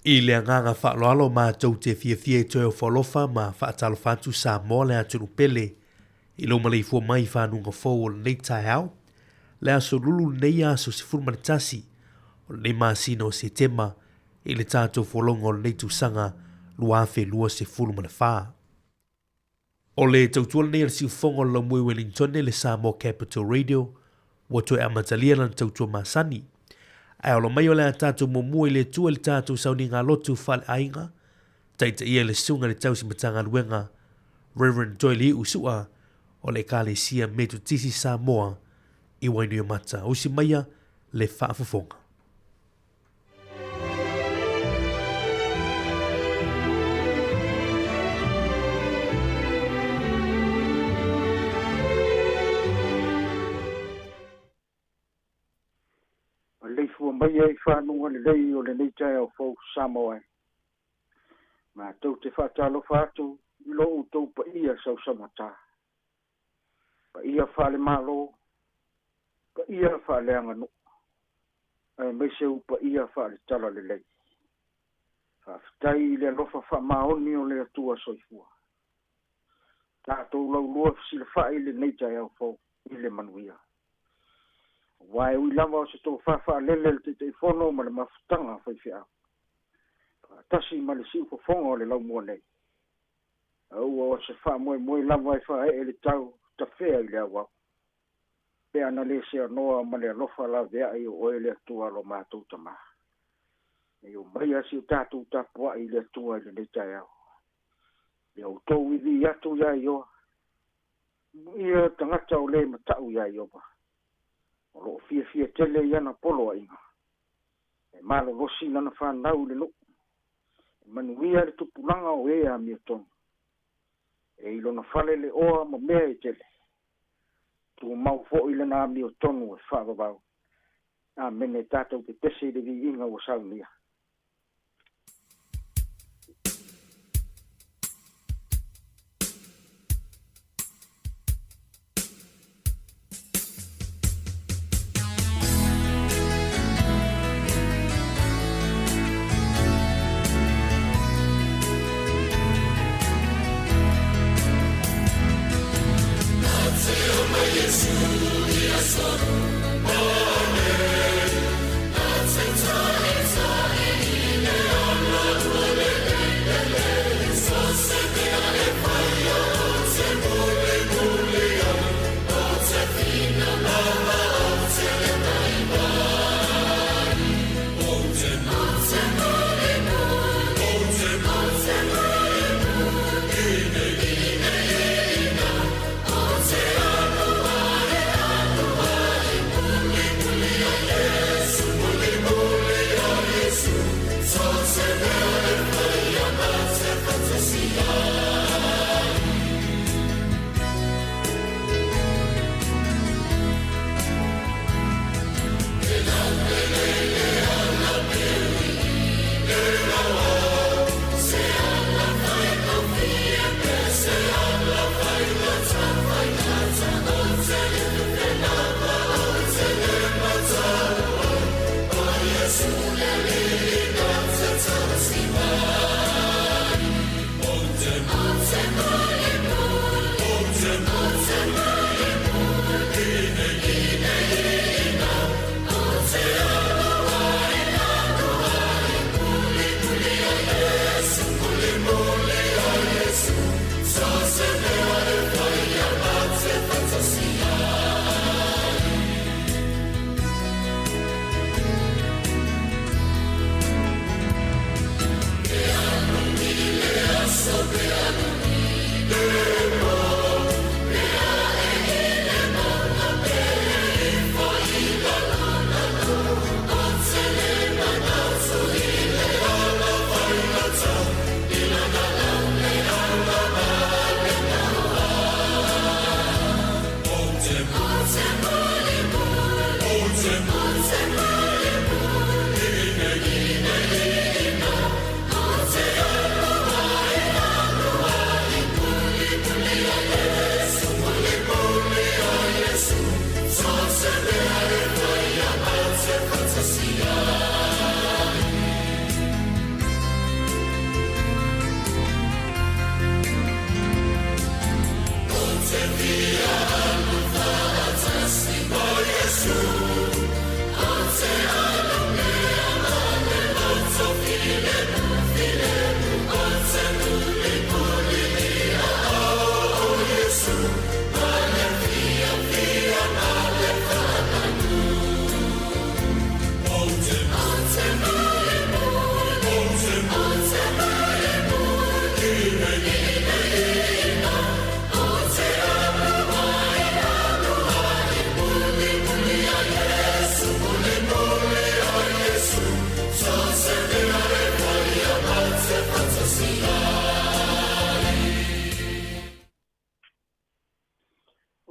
I le agaga faaaloalo matou te fiafia i toe ofo alofa ma faatalofa atu Samoa le atunuu pele i lou maleifua mai i fanuga fou o lenei taeao, le aso lulu lenei aso 11 o lenei masina o Setema i le tatou folauga o lenei tausaga 2024. O le tautua lenei a le siufofoga o le Laumui Wellingtone le Samoa Capital Radio ua toe amatalia lana tautua masani. Ae ola mai o le a tatou muamua i le Atua i le tatou sauniga lotu faaleaiga, taitaia le Susuga i le Tausi Matagaluega Rev. Toeliu'u Su'a o le Ekalesia Metotisi Samoa i Wainuiomata. Usi maia le faafofoga. Maleifua mai ai i fanuga lelei o lenei taeao fou Samoa e. Matou te faatalofa atu i lo outou paia sausaugata. Paia faale-Malo, paia faaleaganuu, aemaise u paia faale-Talalelei. Faafetai i le alofa faamaoni o le Atua Soifua. Tatou laulua fesilafai i lenei taeao fou i le manuia. Aua e ui lava o se tofa faalele le Taitaifono ma le mafutaga a faifeau, faatasi ma le siufofoga o le laumua nei, a ua o se faamoemoe lava e faaee le tau tafea i le auau, pe ana le seanoa ma le alofa laveai o oe le Atua lo matou Tama. Nei omaia si o tatou tapuai i le Atua i lenei taeao. Ia outou vivii atu iā Ioa, ia tagata o le mata'u iā Ioba, o lo o fiafia tele i ana poloaiga. E malolosi lana fanau i le nuu, e manuia le tupulaga o e amiotonu. E i lona fale le oa ma mea e tele, tumau foi lana amiotonu e faavavau. Amene. Tatou pepese i le viiga ua saunia.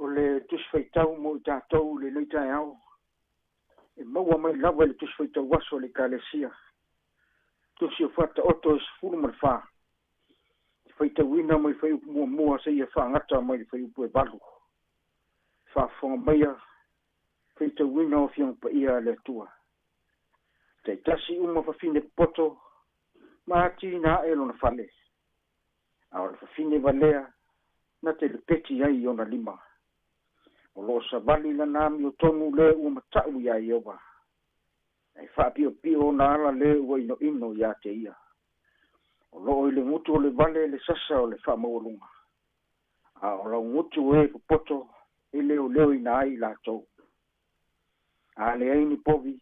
O le Tusi Faitau mo i tatou i lenei taeao, e maua mai lava i le Tusi Faitau Aso a le Ekalesia, Tusi o Faataoto e 14, e faitauina mai le fuaiupu muamua seia faagata mai le fuaiupu e 8. Faafofoga maia, faitauina o Afioga Paia a le Atua. Taitasi uma fafine poto ma atinae lona fale, a o le fafine valea na te lepeti ai i ona lima. O loo savali lana amiotonu le ua mata'u iā Ieova, ae faapiopio ona ala le ua inoino iā te ia. O loo i le gutu o le vale le sasa o le faamaualuga, a o laugutu e popoto e leoleoina ai i latou. A leai ni povi,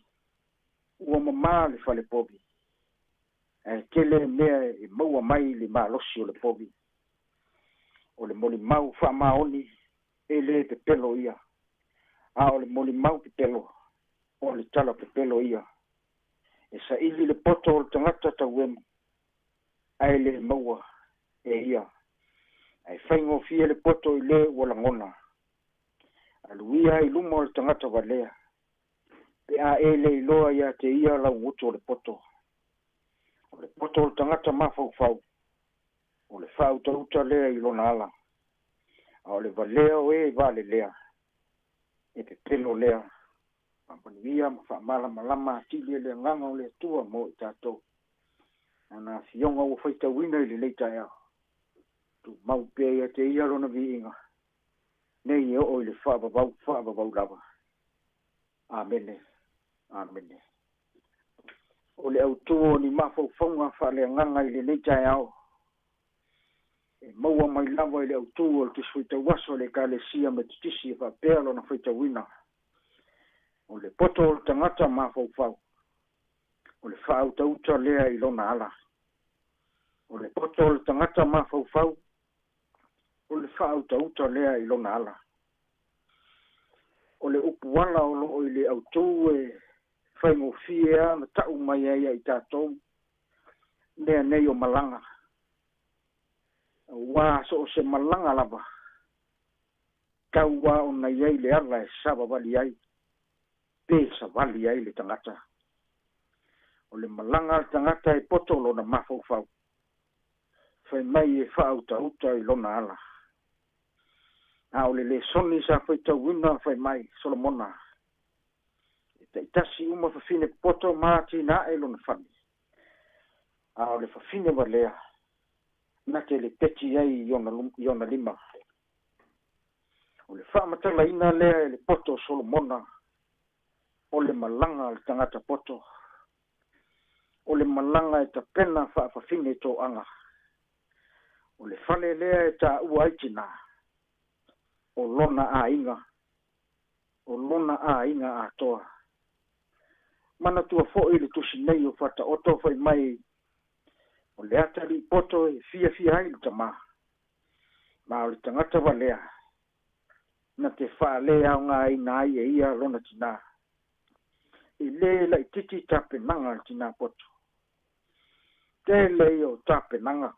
ua mamā le fale povi, ae tele mea e maua mai le malosi o le povi. O le molimau faamaoni e lē pepelo ia, a o le molimau pepelo o le tala pepelo ia. E saili le poto o le tagata tauemu, ae lē maua e ia, ae faigofie le poto i lē ua lagona. Aluia ai luma o le tagata valea, pe a e le iloa iā te ia laugutu o le poto. O le poto o le tagata mafaufau, o le faautauta lea i lona ala, a o le valea o e valelea, e pepelo lea. Faamanuia ma faamalamalama atili e le agaga o le Atua mo i tatou. Lana afioga ua faitauina i lenei taeao, tumau pea ia te ia lona viiga, nei e oo i le faavavau faavavau lava. Amene, amene. O le autū o ni mafaufauga faaleagaga i lenei taeao, e maua mai lava i le autū o le Tusi Faitau Aso a le Ekalesia Metotisi e faapea lona faitauina. O le poto o le tagata mafaufau, o le faautauta lea i lona ala. O le poto o le tagata mafaufau, o le faautauta lea i lona ala. O le upu ala o loo i le autū e faigofie lava ona ta'u mai ai ia i tatou mea nei o malaga, auā so o se malaga lava, tau lava ona i ai le ala e savavali ai pe savali ai le tagata. O le malaga a le tagata e poto lona mafaufau, fai mai e faautauta i lona ala. A o le lesoni sa faitauina fai mai Solomona, e taitasi uma fafine poto ma atinae lona fale, a o le fafine valea na te lepeti ai i ona lima. O le faamatalaina lea e le poto o Solomona o le malaga a le tagata poto, o le malaga e tapena faafafine toaga. O le fale lea e taua ai tinā, o lona aiga, o lona aiga atoa. Manatua foi le tusi nei o Faataoto fai mai, o le atalii poto e fiafia ai le tamā, ma o le tagata valea na te faaleaogaina ai e ia lona tinā. E lē laitiiti tapenaga a le tinā poto. Tele ia o tapenaga,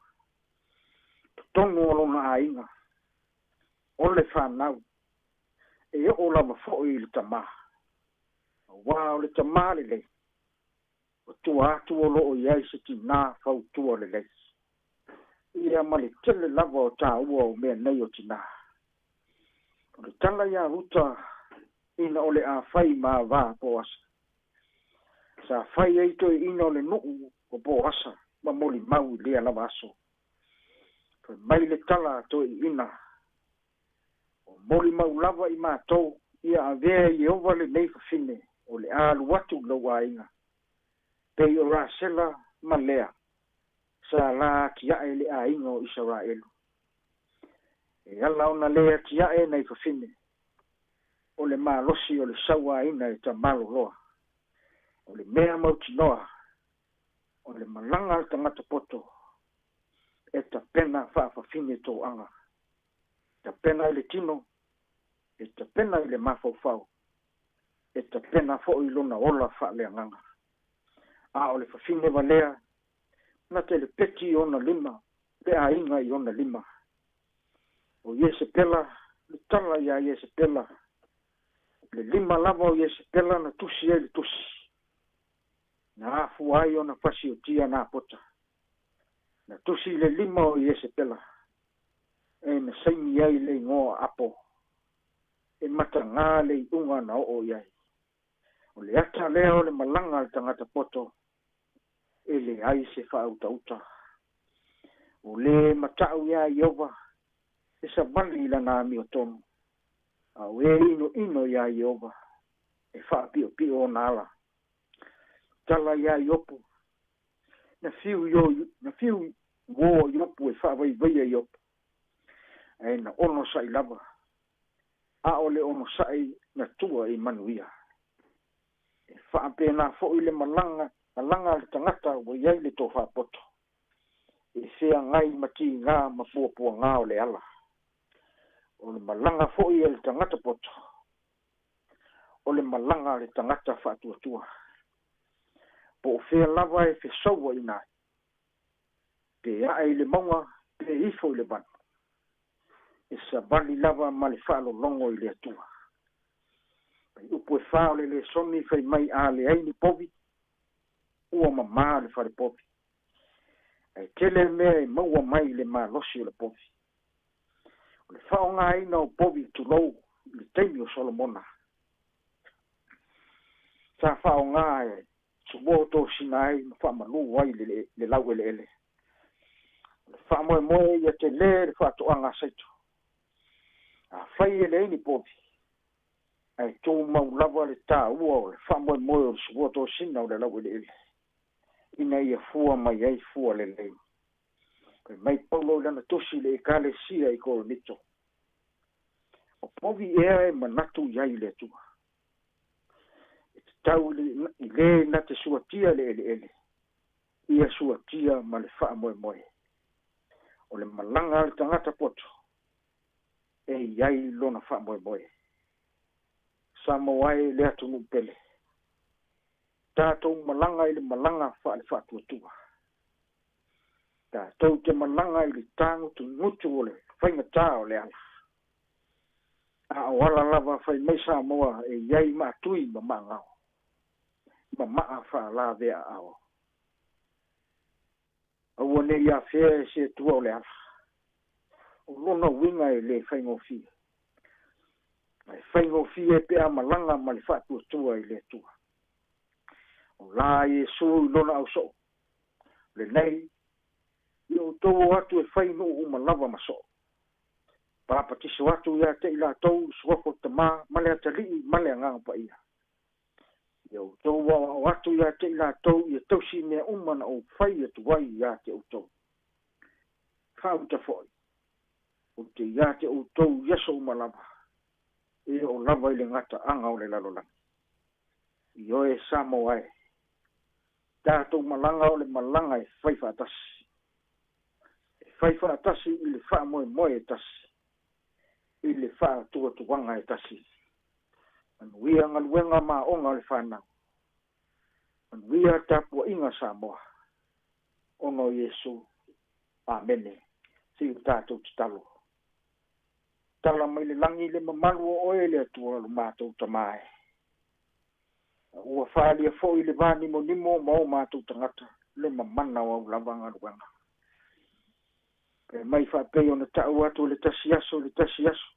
totonu o lona aiga, o le fanau, e oo lava foi i le tamā. Auā o le tamā lelei, o tua atu o loo i ai se tinā fautua lelei. Ia ma le tele lava o tāua o mea nei o tinā. O le tala iā Ruta ina o le a fai ma va Poasa. Sa fai ai toeaiina o le nuu o Poasa ma molimau i lea lava aso. Fai mai le tala a toeaiina, o Molimau lava i matou, ia avea e Ieova lenei fafine o le a alu atu i lou aiga, pei o Rasela ma Lea, sa la atiae le aiga o Isaraelu. E ala ona lē atiae nai fafine, o le malosi o le sauaina e tamaloloa. O le mea mautinoa, o le malaga a le tagata poto, e tapena faafafine toaga. E tapena i le tino, e tapena i le mafaufau, e tapena foi i lona ola faaleagaga. A o le fafine valea, na te lepeti i ona lima, le aiga i ona lima. O Iesepela, le tala iā Iesepela, le lima lava o Iesepela na tusi ai le tusi, na afua ai ona fasiotia Napota. Na tusi i le lima o Iesepela, e na saini ai le igoa Apo, e matagā le iuga na oo i ai. O le ata lea o le malaga a le tagata poto, e leai se faautauta. O lē mata'u iā Ieova, e savali i lana amiotonu, a o e inoino iā Ieova, e faapi'opi'o ona ala. Tala iā Iopu, na fiu io na fiu uō o Iopu e faavaivaia Iopu, ae na onosa'i lava, a o le onosa'i na tua i manuia. E faapena foi le malaga malaga a le tagata ua i ai le tofā poto, e feagai ma tigā ma puapuagā o le ala. O le malaga foi a le tagata poto, o le malaga a le tagata faatuatua. Po o fea lava e fesauaiina ai, pe ae i le mauga pe ifo i le vanu, e savali lava ma le faalologo i le Atua. Upu e fā o le lesoni fai mai a leai ni povi, ua mamā le fale povi. Ae tele mea e maua mai i le malosi o le povi. O le faaaogaina o povi tulou i le taimi o Solomona, sa faaaoga e suo tosina ai ma faamalū ai le laueleele. O le faamoemoe ia telē le faatoaga a Saito. Afai e leai ni povi, ae tumau lava le tāua o le faamoemoe o le sua tosina o le laueleele, ina ia fua mai ai fua lelei. Fai mai Paulo i lana tusi i le Ekalesia i Korinito, O povi ea e manatu i ai le Atua? E tatau i lē na te suatia le eleele, ia suatia ma le faamoemoe. O le malaga a le tagata poto, e i ai lona faamoemoe. Samoa e le atunuu pele, tatou malaga i le malaga faale-faatuatua. Tatou te malaga i le tagutugutu o le faigatā o le ala. A o ala lava fai mai Samoa e i ai maatui ma maagao, ma maa faalaveaao. Aua ne i afea e se Atua o le ala. O lona uiga e lē faigofie, ae faigofie pe a malaga ma le faatuatua i le Atua. O la Iesu i lona ausoo, lenei, ia outou o atu e fai nuu uma lava ma soo. Papatiso atu iā te i latou i suafa o le Tamā ma le Atalii ma le Agaga Paia. Ia outou aoao atu iā te i latou ia tausi mea uma na ou fai atu ai iā te outou. Faauta foi, ou te iā te outou i aso uma lava, e oo lava i le gataaga o le lalolagi. Ioe Samoa e, tatou malaga o le malaga e fai faatasi. E fai faatasi i le faamoemoe e tasi, i le faatuatuaga e tasi. Manuia galuega ma aoga o le fanau. Manuia tapuaiga a Samoa. Ona o Iesu. Amene. Se i o tatou tatalo. Tala mai le lagi le mamalu o oe le Atua lo matou Tamā e. A ua faaalia foi i le va nimonimo ma o matou tagata le mamana o au lava galuega. Pe mai faapei ona ta'u atu i le tasi aso i le tasi aso,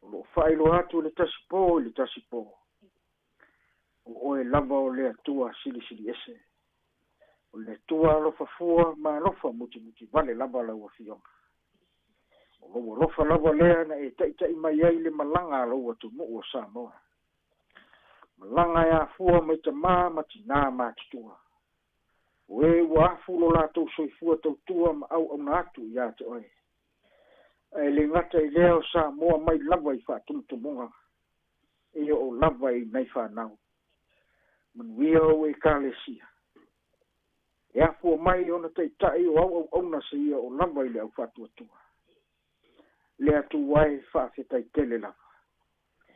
o loo faailoa atu i le tasi pō i le tasi pō, o oe lava o le Atua silisili ese. O le Atua alofa fua ma alofa mutimuti vale lava lau Afioga. O lou alofa lava lea na e taʻitaʻi mai ai le malaga a lou atunuu o Samoa. Malaga e afua mai tamā ma tinā matutua. O e ua afu lo latou soifua tautua ma auauna atu ia te oe. Ae le gata i lea o Samoa mai lava i faatumutumuga e oo lava i nai fanau. Manuia ou Ekalesia. E afua mai ona taitai o au auauna seia oo lava i le au faatuatua. Le Atua e, faafetai tele lava.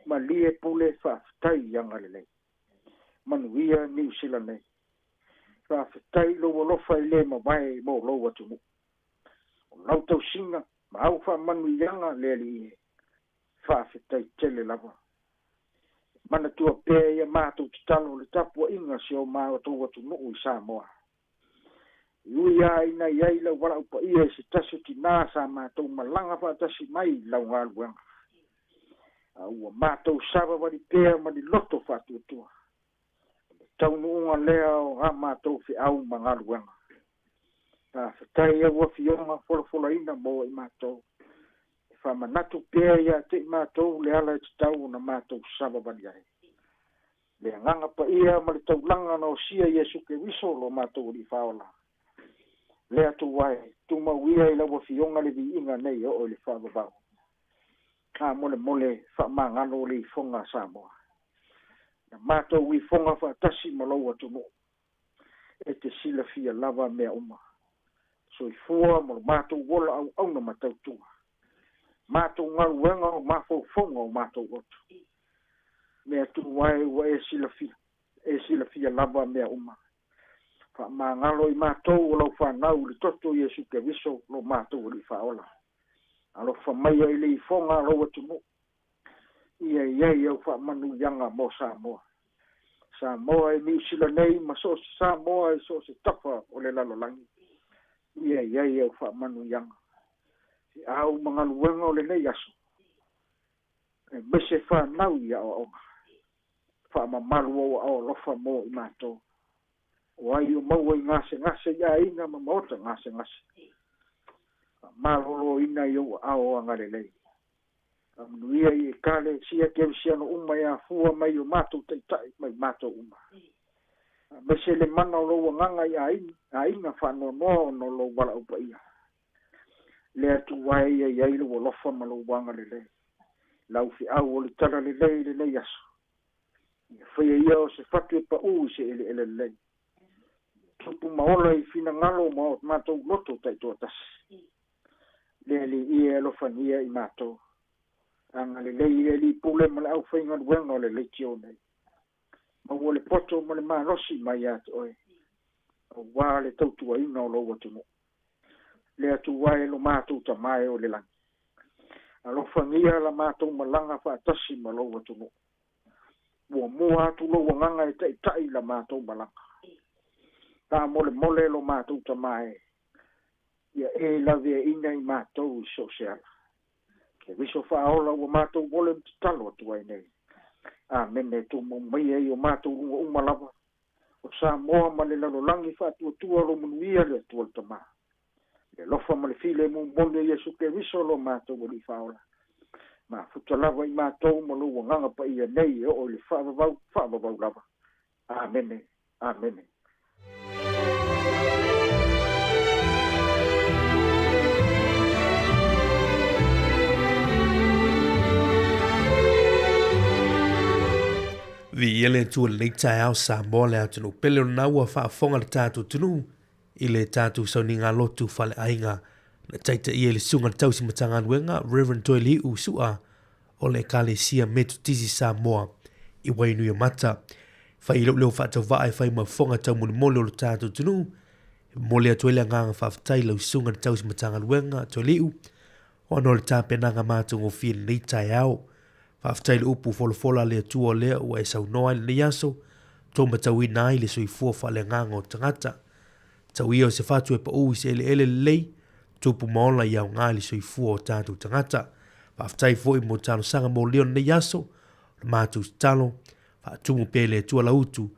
Malie pule faafetai i agalelei. Manuia Niu Sila nei. Faafetai i lou alofa e le mavae mo lou atunuu. O lau tausiga ma au faamanuiaga le Alii e. Faafetai tele lava. Manatua pea ia matou tatalo le tapuaiga si o matou atunuu i Samoa. E ui lava ina i ai lau valaau paia i se tasi o tinā sa matou malaga faatasi mai i lau galuega, a ua matou savavali pea ma le loto faatuatua, o le taunuuga lea o a matou feau ma galuega. Faafetai i au afioga folafolaina mo i matou. E faamanatu pea ia te i matou le ala e tatau ona matou savavali ai. Le Agaga Paia ma le taulaga na osia Iesu Keriso lo matou Alii Faaola. Le Atua e, tumau ia i lau Afioga le viiga nei e oo i le faavavau. Faamolemole faamagalo le ifoga a Samoa. Na matou ifoga faatasi ma lou atunuu. E te silafia lava mea uma. Soifua ma lo matou ola auauna ma tautua. Matou galuega o mafaufauga o matou oto. Mea tuae ua e silafia, e silafia lava mea uma. Faamagalo i matou o lau fanau i le toto o Iesu Keriso lo matou Alii Faaola. Alofa maia i le ifoga a lou atunuu. Ia i ai au faamanuiaga mo Samoa. Samoa e Niu Sila nei ma so o se Samoa i so o se tafa o le lalolagi. Ia i ai au faamanuiaga. Feau ma galuega o lenei aso, aemaise fanau i aoaoga. Faamamalu ou aao alofa mo i matou. O ai o maua i gasegase i aiga ma maota gasegase. Faamaloloina i ou aao agalelei. Faamanuia i Ekalesia Kerisiano uma e afua mai i o matou taitai ma i matou uma. Aemaise le mana o lou agaga i aiga, aiga faanoanoa ona o lou valaau paia. Le Atua e ia i ai lou alofa ma lou agalelei. Lau feau o le talalelei i lenei aso. Ia faia ia o se fatu e paʻū i se eleele lelei. Ia tupu ma ola i finagalo ma o matou loto taitoatasi. Le Alii e alofagia i matou. Agalelei i le Alii Pule ma le aufaigaluega o le leitio nei. Maua le poto ma le malosi mai ia te oe, aua le tautuaina o lou atunuu. Le Atua e lo matou Tama e o le lagi. Alofagia la matou malaga faatasi ma lou atunuu. Muamua atu lou agaga e taʻitaʻi la matou malaga. Faamolemole lo matou Tama e, ia e laveaiina i matou i so o se ala. Keriso faaola ua matou ole ma tatalo atu ai nei. Amene. Tumau maia i o matou luga uma lava, o Samoa ma le lalolagi faatuatua lo manuia le Atua le Tama. Le alofa ma le filemu moni o Iesu Keriso lo matou Alii Faaola. Mafuta lava i matou ma lou Agaga Paia nei e oo i le faavavau, faavavau lava. Amene. Amene. Viia le Atua i lenei taeao Samoa le atunuu pele o lena ua faafofoga le tatou atunuu i le tatou sauniga lotu faleaiga na taitaia i le susuga i le tausi Matagaluega Reverend Toeliu Su'a o le Ekalesia Metotisi Samoa i Wainuiomata. Fai i lou leo faatauvaa e fai ma fofoga taumolimoli o lo tatou atunuu, e momoli atu ai le agaga faafetai i lau susuga i le tausi Matagaluega Toeliu ona o le tapenaga matagofie i lenei taeao. Faafetai i le upu folafola a le Atua lea ua e saunoa ai lenei aso, tou matauina ai le soifua faaleagaga o tagata. Tau ia o se fatu e paʻū i se eleele lelei, tupu ma ola i aoga i le soifua o tatou tagata. Faafetai foi mo talosaga molia o lenei aso, o le matou tatalo, faatumu pea i le Atua lau utu,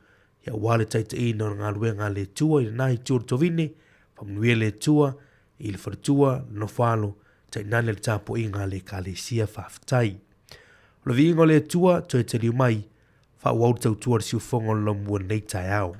ia aua le taitaiina o le galuega a le Atua i lena itu o le tovine, faamanuia le Atua i le faletua, le nofoalo, Tainane le tapuaiga a le Ekalesia faafetai. O le viiga o le Atua, toe taliu mai, faaauau le tautua a le siufofoga o le laumua i lenei taeao.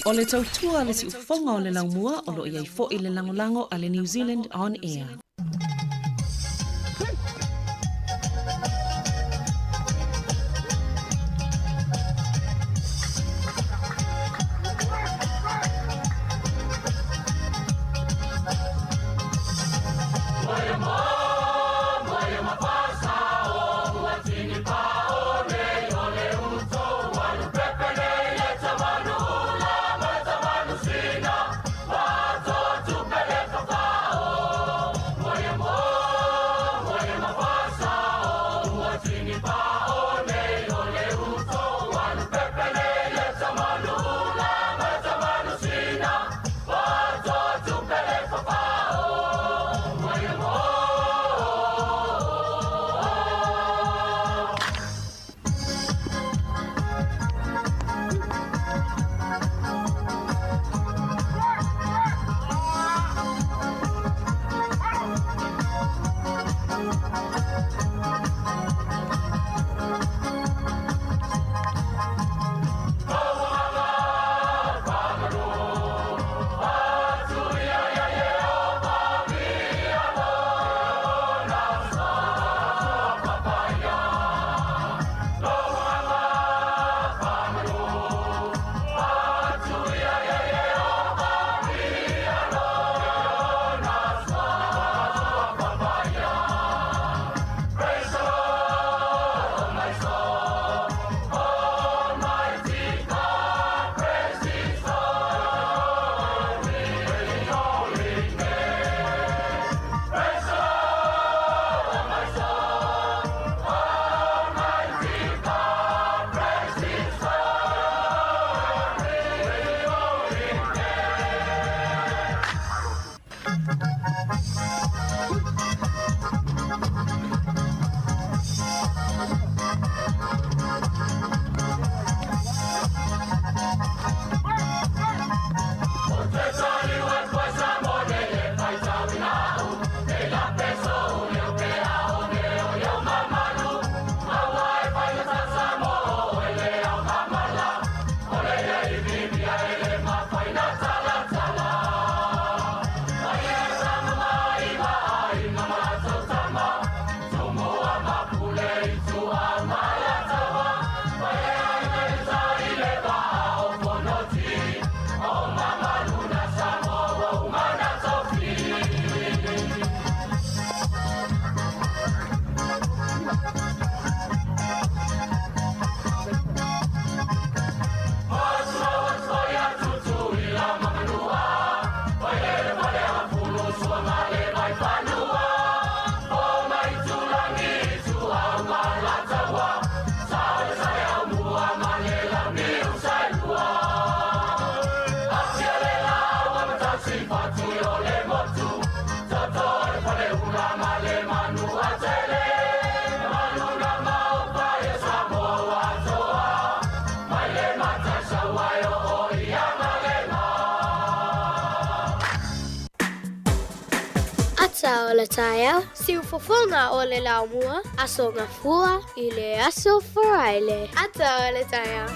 O le tautua a le siufofoga o le laumua o lo o i ai foi le lagolago a le New Zealand On Air. Ata o le taeao, siufofoga o le laumua, Aso Gafua i le Aso Faraile. Ata o le taeao.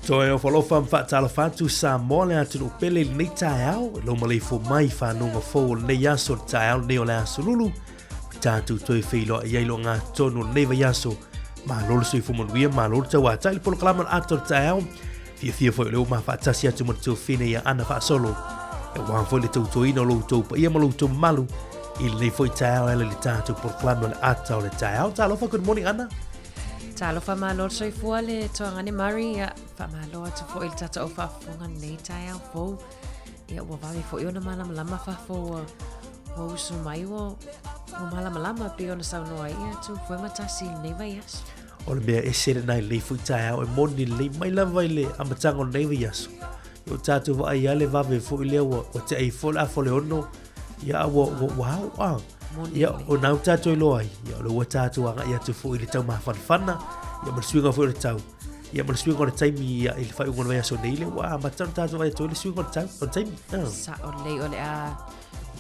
Toe o falofa ma faatalofa atu Samoa le atunuu pele i lenei taeao, e loma leifo mai fanuga fou o lenei aso le taeao lenei o le aso lulu. Tatou toe feiloai ai lo gatonu o lenei vaiaso. Malo le soifua manuia, malo le tauatai le polokalame o le ata o le taeao. Fiafia foi o lea ua mafaatasi atu ma le tuafine ia Ana Faasolo. Aua foi le tautuaina o lo outou paia ma lo outou mamalu i lenei foi taeao e ala i le tatou polokalame o le ata o le taeao. Talofa, good morning Ana. Talofa malo le soifua le tuagane Murray. Ia, faamalo atu foi i le tatou au faafofoga lenei taeao fou. Ia, ua vave foi ona malamalama fafo ua, ua usu mai ua, ua malamalama pei ona saunoa ai ia tu foe ma tasi i lenei vaiaso. O le mea ese lena i lenei foi taeao e moni lelei mai lava i le amataga o lenei vaiaso. Ia ua tatou vaai lava le vave foi lea ua, ua tea ifo le afa o le ono, ia ua, ua, ua ao a. Ia, o na ua tatou iloa ai, ia o lea ua tatou agai atu foi i le taumafanafana, ia ma le suiga foi o le tau. Ia ma le suiga o le taimi ia, i le faaiuga o le vaiaso nei, lea ua amata ona tatou vaai atu ai le suiga o le tau, o le taimi. Ah. Sao lelei o le a,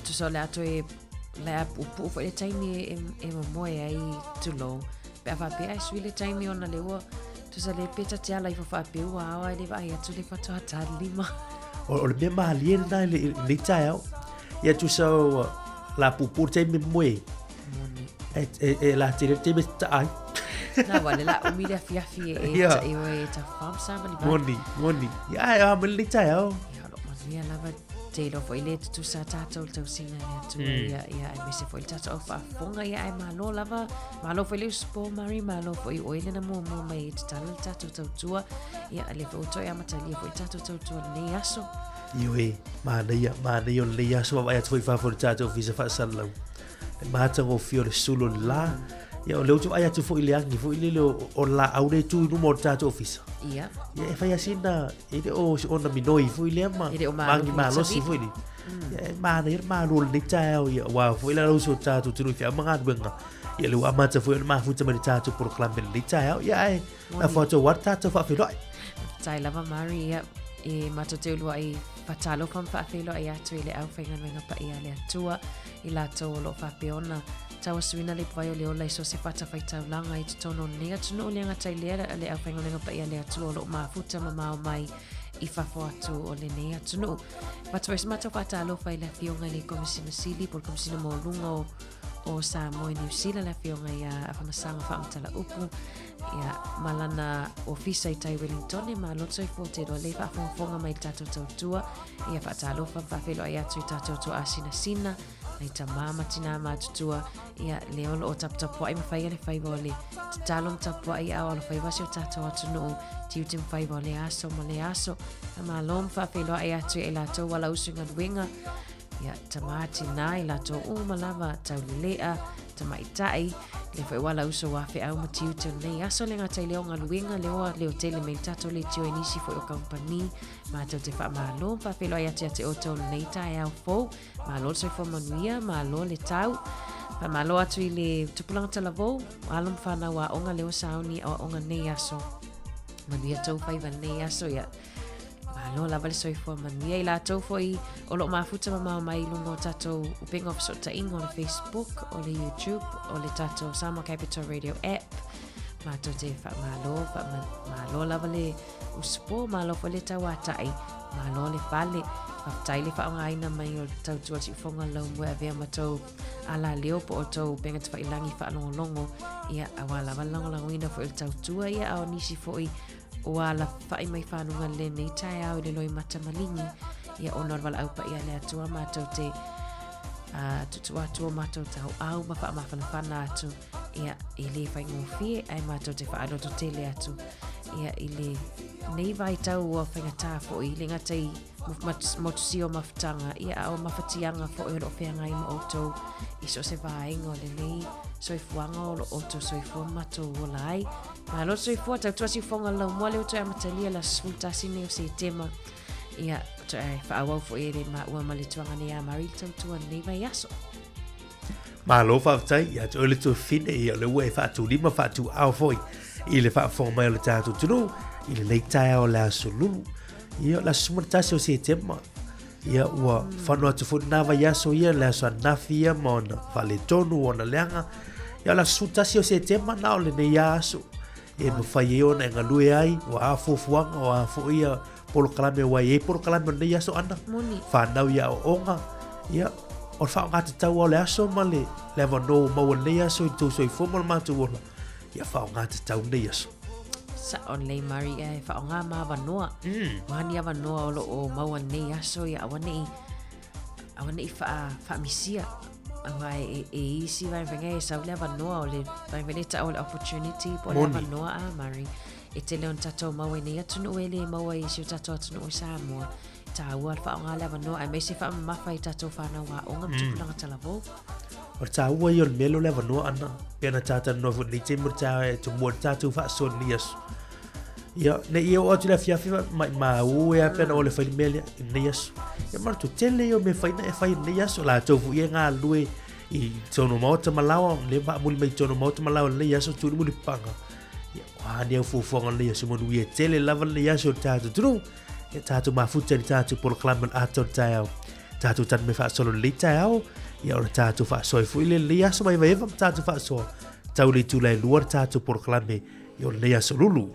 tusa o le a toe, le a puupuu foi le taimi e, e, e momoe ai tulou. Pe a faapea e sui le taimi ona le ua, tusa le pe ta te ala ifo faapea ua ao ai le vaai atu le faatoa talima. O, o le mea malie lena i le, i lenei taeao. Ia tusa o la puupuu le taimi e momoe ai. Moni. E, e, e la tele le taimi e taa ai. Na wale la umi le afiafi e, e, Yeah. e, e, e ta whamsa mani vai. Moni, moni. Ia, e a mai lenei taeao. Ia, o lo manuia lava te iloa foi le tutusa tātou le tausiga e le Atua ia, ia aemaise foi le tātou au faafofoga ia ae malo lava malo foi le usupo Mari malo foi oe lena muamua mai e tatala le tātou tautua ia le foi ua toe amatalia foi le tātou tautua lenei aso. Ioe, manaia, manaia o lenei aso vaavaai atu foi i fafo i le tātou ofisa faasalalau. Le matagofie o le sulu o le la. Ia, o lea ou te vaai atu foi i le agi foi lele o, o le laau lea e tu i luma o le tātou ofisa. Ia. Ia, e fai lava sina, e le o ona minoi foi lea ma E le o malo magi foi malosi le foi lea. Ia, e manaia le malo o lenei taeao, ia, aua foi la uso o tātou atunuu i feau ma galuega. Ia, lea ua amata foi ona mafuta mai le tātou polokalame i lenei taeao. Ia, ae, lafo atu aua le tātou faafeiloai. Faafetai lava Mari, ia, e matou te uluai faatalofa ma faafeiloai atu i le aufaigaluega paia a le Atua i latou o lo o faapea ona tauasuina le ipuvai o le ola i so o se fatafaitaulaga i totonu o lenei atunuu le gata i lea le aufaigaluega paia a le Atua o lo o mafuta mamao mai i fafo atu o lenei atunuu. Avatu foi se matou faatalofa i le Afioga i le Komesina Sili po o le Komesina Maualuga o o Samoa i Niu Sila le Afioga ia Afamasaga Faamatala-upu ia, ma lana ofisa i tai Wellington, malo le soifua te iloa lea faafogafoga mai i le tatou tautua, ia faatalofa ma faafeiloai atu i tatou toasinasina. Nai tamā ma tinā matutua, ia, lea o loo taputapuai ma whaia le whaiva o le tatalo ma tapuai a o alo whaiva si o tātou atunuu, tiute ma whaiva o le aso ma le aso. Faamalo ma faafeiloai atu ia i latou ua lausu i galuega, ia, tamā, tinā, i latou uma lava, taulelea, tamaitai, lea foi ua lausu ua feau ma tiute o lenei aso, le gata i lea o galuega, lea ua leotele mai le tatou leitio i nisi foi o kamupani, matou te faamalo ma faafeiloai atu ia te outou i lenei taeao fou. Malo le soifua manuia, malo le tau. Faamalo atu i le tupulaga talavou, alo ma fanau aoga lea ua sauni aoaoga nei aso. Manuia tou faiva nei aso ia. Malo lava le soifua manuia i latou foi o loo mafuta mamao mai i luga o tatou upega o fesootaiga o le Facebook, o le YouTube, o le tatou Samoa Capital Radio app. Matou te faamalo, faamalo lava le usupo, malo foi le tauatai, malo le pale. Faafetai le faaaogaina mai o le tautua siufoga laumua e avea ma tou alaleo po o tou upega tafailangi faalogologo, ia, aua lava le lagolagoina foi o le tautua, ia, a o nisi foi ua alafai mai fanuga lenei taeao i le loimata maligi, ia, ona o le valaau paia a le Atua matou te tuutuu atu o matou tauau ma faamafanafana atu, ia, e le faigofie, ae matou te faaloto tele atu, ia, i le nei vaitau ua faigata foi, le gata i motusia o mafutaga, ia, a o mafatiaga foi o loo feagai ma outou i so o se vaega o lenei soifuaga o loo outou soifua ma matou ola ai. Malo le soifua, tautua siufoga le laumua lea ua toe amatalia le aso 11 nei o Setema. Ia, toe faaauau foi e le maua ma le tuaga nei a Mari le tautua lenei vaiaso. Malo faafetai ia te oe le tuafafine, ia o lea ua e faatulima faatuao foi i le faafofoga mai o le tatou atunuu i lenei taeao o le aso Lulu. Ia o le aso 11 o Setema, ia ua fano atu foi lena vaiaso ia le aso ananafi ia ma ona faaletonu ona leaga. Ia o le aso 11 o Setema na o lenei aso e mafai ai ona e galue ai, o a fuafuaga, o a foi ia polokalame aua e i ai polokalame o lenei aso ana. Moni. Whanau i aoaoga, ia, o le faaaoga tatau lava o le aso ma le, le avanoa ua maua i lenei aso i le tou soifua ma le matou ola, ia faaaoga tatau lenei aso. Sao lelei Mari, e faaaoga ma avanoa. O a ni avanoa o loo maua i lenei aso, ia aua nei, aua nei faa, faamisia. Aua e, e isi vaevaega e sau le avanoa o le vaega lea e tau o le opportunity po o le avanoa a Mari. E tele ona tatou maua i nei atunuu e le maua i si o tatou atunuu i Samoa. E tāua le faaaoga le avanoa aemaise faamamafa i tatou whānau aoga ma tupulaga talavou. O le tāua ia o le mea lea o le avanoa ana, pei ona tātalanoa foi i lenei taimi o le taeao e tumua i le tatou faasoa i lenei aso. Ia, ne i oo atu i le afiafi maimau e a pe ana oo e fai le mea lea i lenei aso. Ia manatu, tele ia o mea fai na e fai i lenei aso. Latou foi e galulue i totonu o maota ma laoa, lea faamuli mai i totonu o maota ma laoa i lenei aso, tulimuli paga. Ia, o a ni au fuafuaga o lenei aso, manuia tele lava lenei aso i le tatou atunuu. Ia tatou mafuta i le tatou polokalame o le atoa o le taeao. Tatou tanu mai faasolo i lenei taeao, ia ona tatou faasoa ai foi le lenei aso maevaeva ma tatou faasoa. Tau le itula e lua le tatou polokalame ia o lenei aso lulu.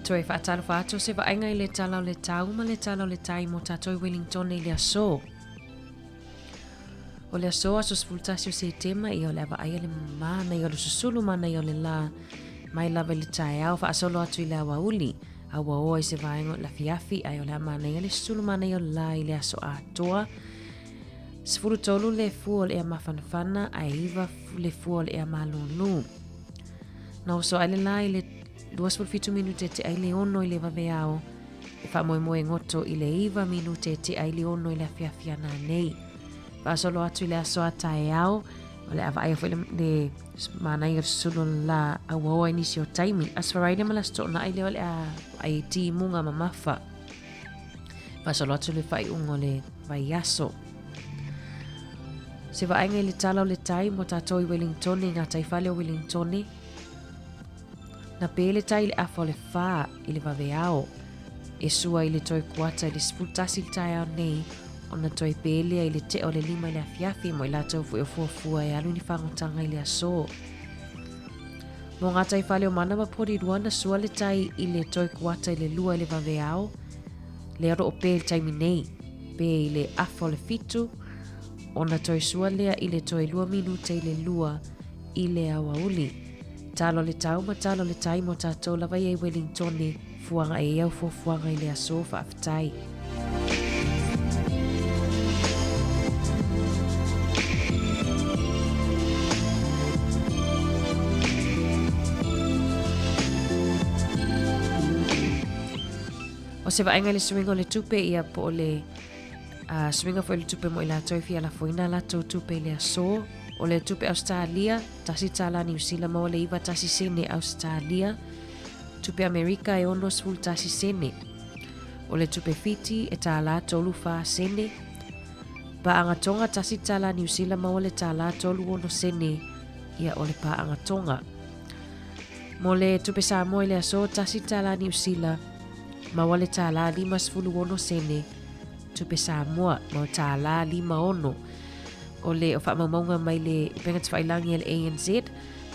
Toe faatalofa atu o se vaaiga i le tala o le tau ma le tala o le tai mo tātou i Wellington i le aso. O le aso aso 11 o Setema ia o le a vaaia le manaia o le susulu manaia o le lā mai lava i le taeao faasolo atu i le aoauli a ua oa i se vaega o le afiafi ae o le a manaia le susulu manaia o le lā i le aso atoa. 13 le fua o le ea mafanafana ae 9 le fua o le ea malūlū. Na oso ai le lā i le 27 minute tea i le 6 i le vaveao, e faamoemoe goto i le 9 minute tea i le 6 i le afiafi a nanei. Faasolo atu i le aso a taeao, o le a vaaia foi le, le manaia o le susulu o le lā a ua oa i nisi o taimi. Aso Faraile ma le Aso Toonai lea o le a vaai i timuga mamafa. Faasolo atu le faaiuga o le vaiaso. Se vaaiga i le tala o le tai mo tātou i Wellingtone, i ngā taifale o Wellingtone. Na pē le tai i le afa o le whā i le vaveao. E sua i le toi kuata i le 11 i le taeao nei, ona toi pē lea i le tea o le 5 i le afiafi mo i latou foi o fuafua e alu ni whangotanga i le aso. Mō ngā taifale o Mana ma Porirua na sua le tai i le toi kuata i le 2 i le vaveao, lea o loo pē i le taimi nei, pē i le afa o le 7, ona toe sua lea i le toe 2 minute i le 2 i le aoauli. Talo le tau ma talo le tai mō tātou lava ia i Wellingtone, fuaga e au fuafuaga i le aso, faafetai. O se vaaiga i le suiga o le tupe ia po o le suiga foi o le tupe mo i latou e fia lafoina a latou tupe i le aso. O le tupe Ausetalia, tasi tālā Niu Sila maua le iva tasi sene Ausetalia. Tupe Amerika e 61 sene. O le tupe Fiti e tālā tolu whā sene. Pāanga Tonga tasi tālā Niu Sila maua le tālā tolu ono sene ia o le pāanga Tonga. Mo le tupe Samoa i le aso tasi tālā Niu Sila maua le tālā 56 sene tupe Samoa mau tālā 56 o le o faamaumauga mai le upega tafailangi a le ANZ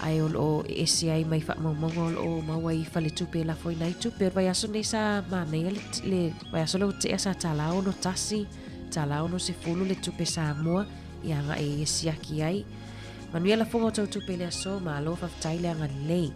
ae o loo e ese ai mai faamaumauga o loo maua i faletupe e lafoina ai tupe. O le vaiaso nei sa manaia le, le vaiaso lea ua tea sa tālā ono tasi, tālā ono sefulu le tupe Samoa i agai e siaki ai. Manuia lafoga o tou tupe i le aso, malo faafetai le agalelei.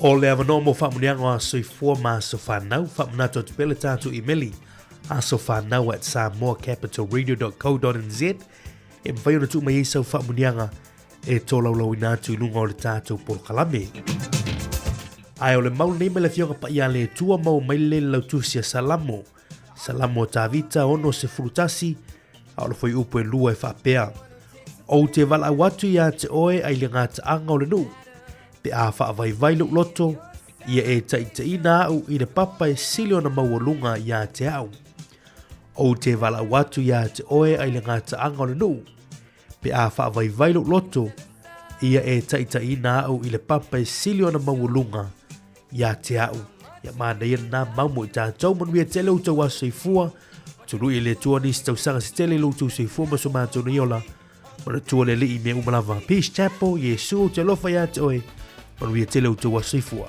O le avanoa mo faamuniaga o aso soifua ma aso fanau, faamanatu atu pea le tatou imeli asofanau at samoacapitalradio.co.nz e mafai ona tuu mai ai sau faamuniaga e tolaulauina atu i luga o le tatou polokalame. Ae o le mau lenei mai le Afioga Paia a le Atua maua mai le lautusi a Salamo. Salamo a Tavita 61, a o le fuaiupu e lua e faapea, Ou te valaau atu iā te oe ai le gataaga o le nuu, pe a faavaivai lou loto, ia e taitaina au i le papa e sili ona maualuga iā te au. Ou te valaau atu iā te oe ai le gataaga o le nuu, Pe a faavaivai lou loto, ia e taitaiina au i le papa e sili ona maualuga ia te au. Ia manaia lena mau mo i tatou, manuia tele outou aso soifua, tului e le Atua nisi tausaga se tele i lo outou soifua ma so matou nei ola, manatua le Alii i mea uma lava. Peace Chapel, Iesu ou te alofa ia te oe, manuia tele outou aso soifua.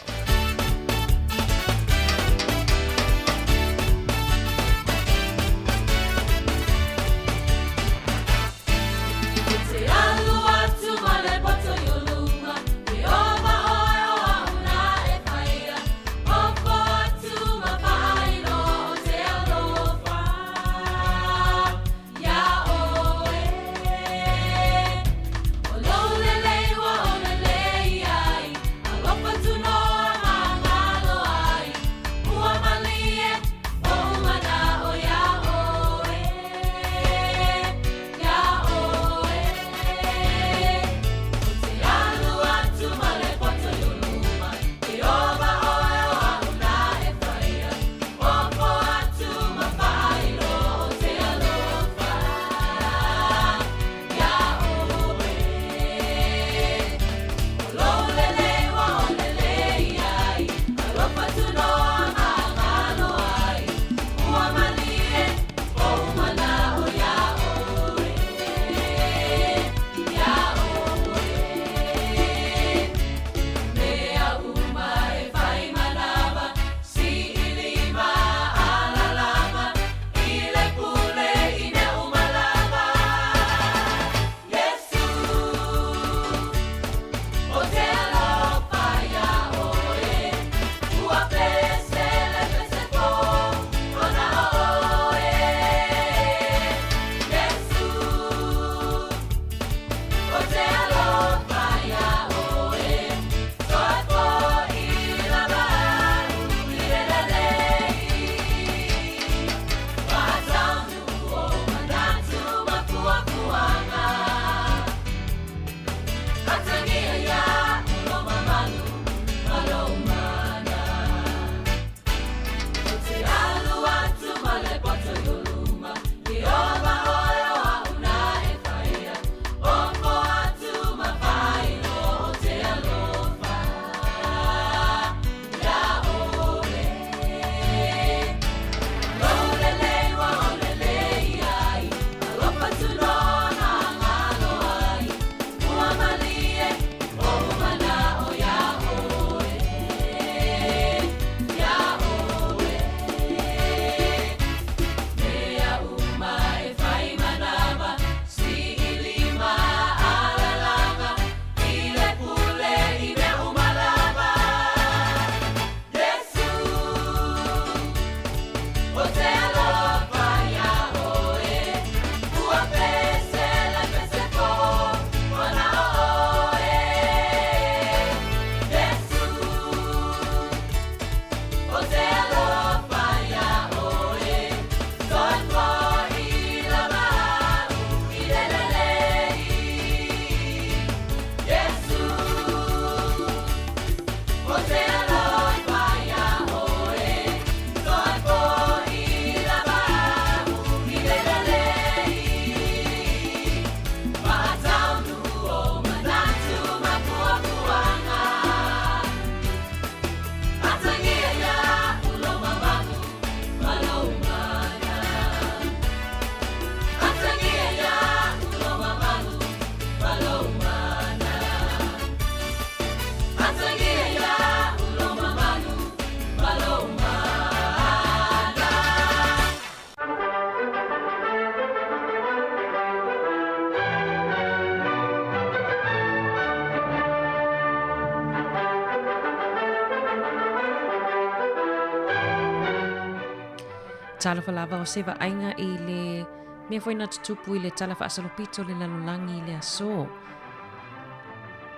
Talofa lava o se vaaiga i le mea foi na tutupu i le tala faasolopito o le lalolagi i le aso.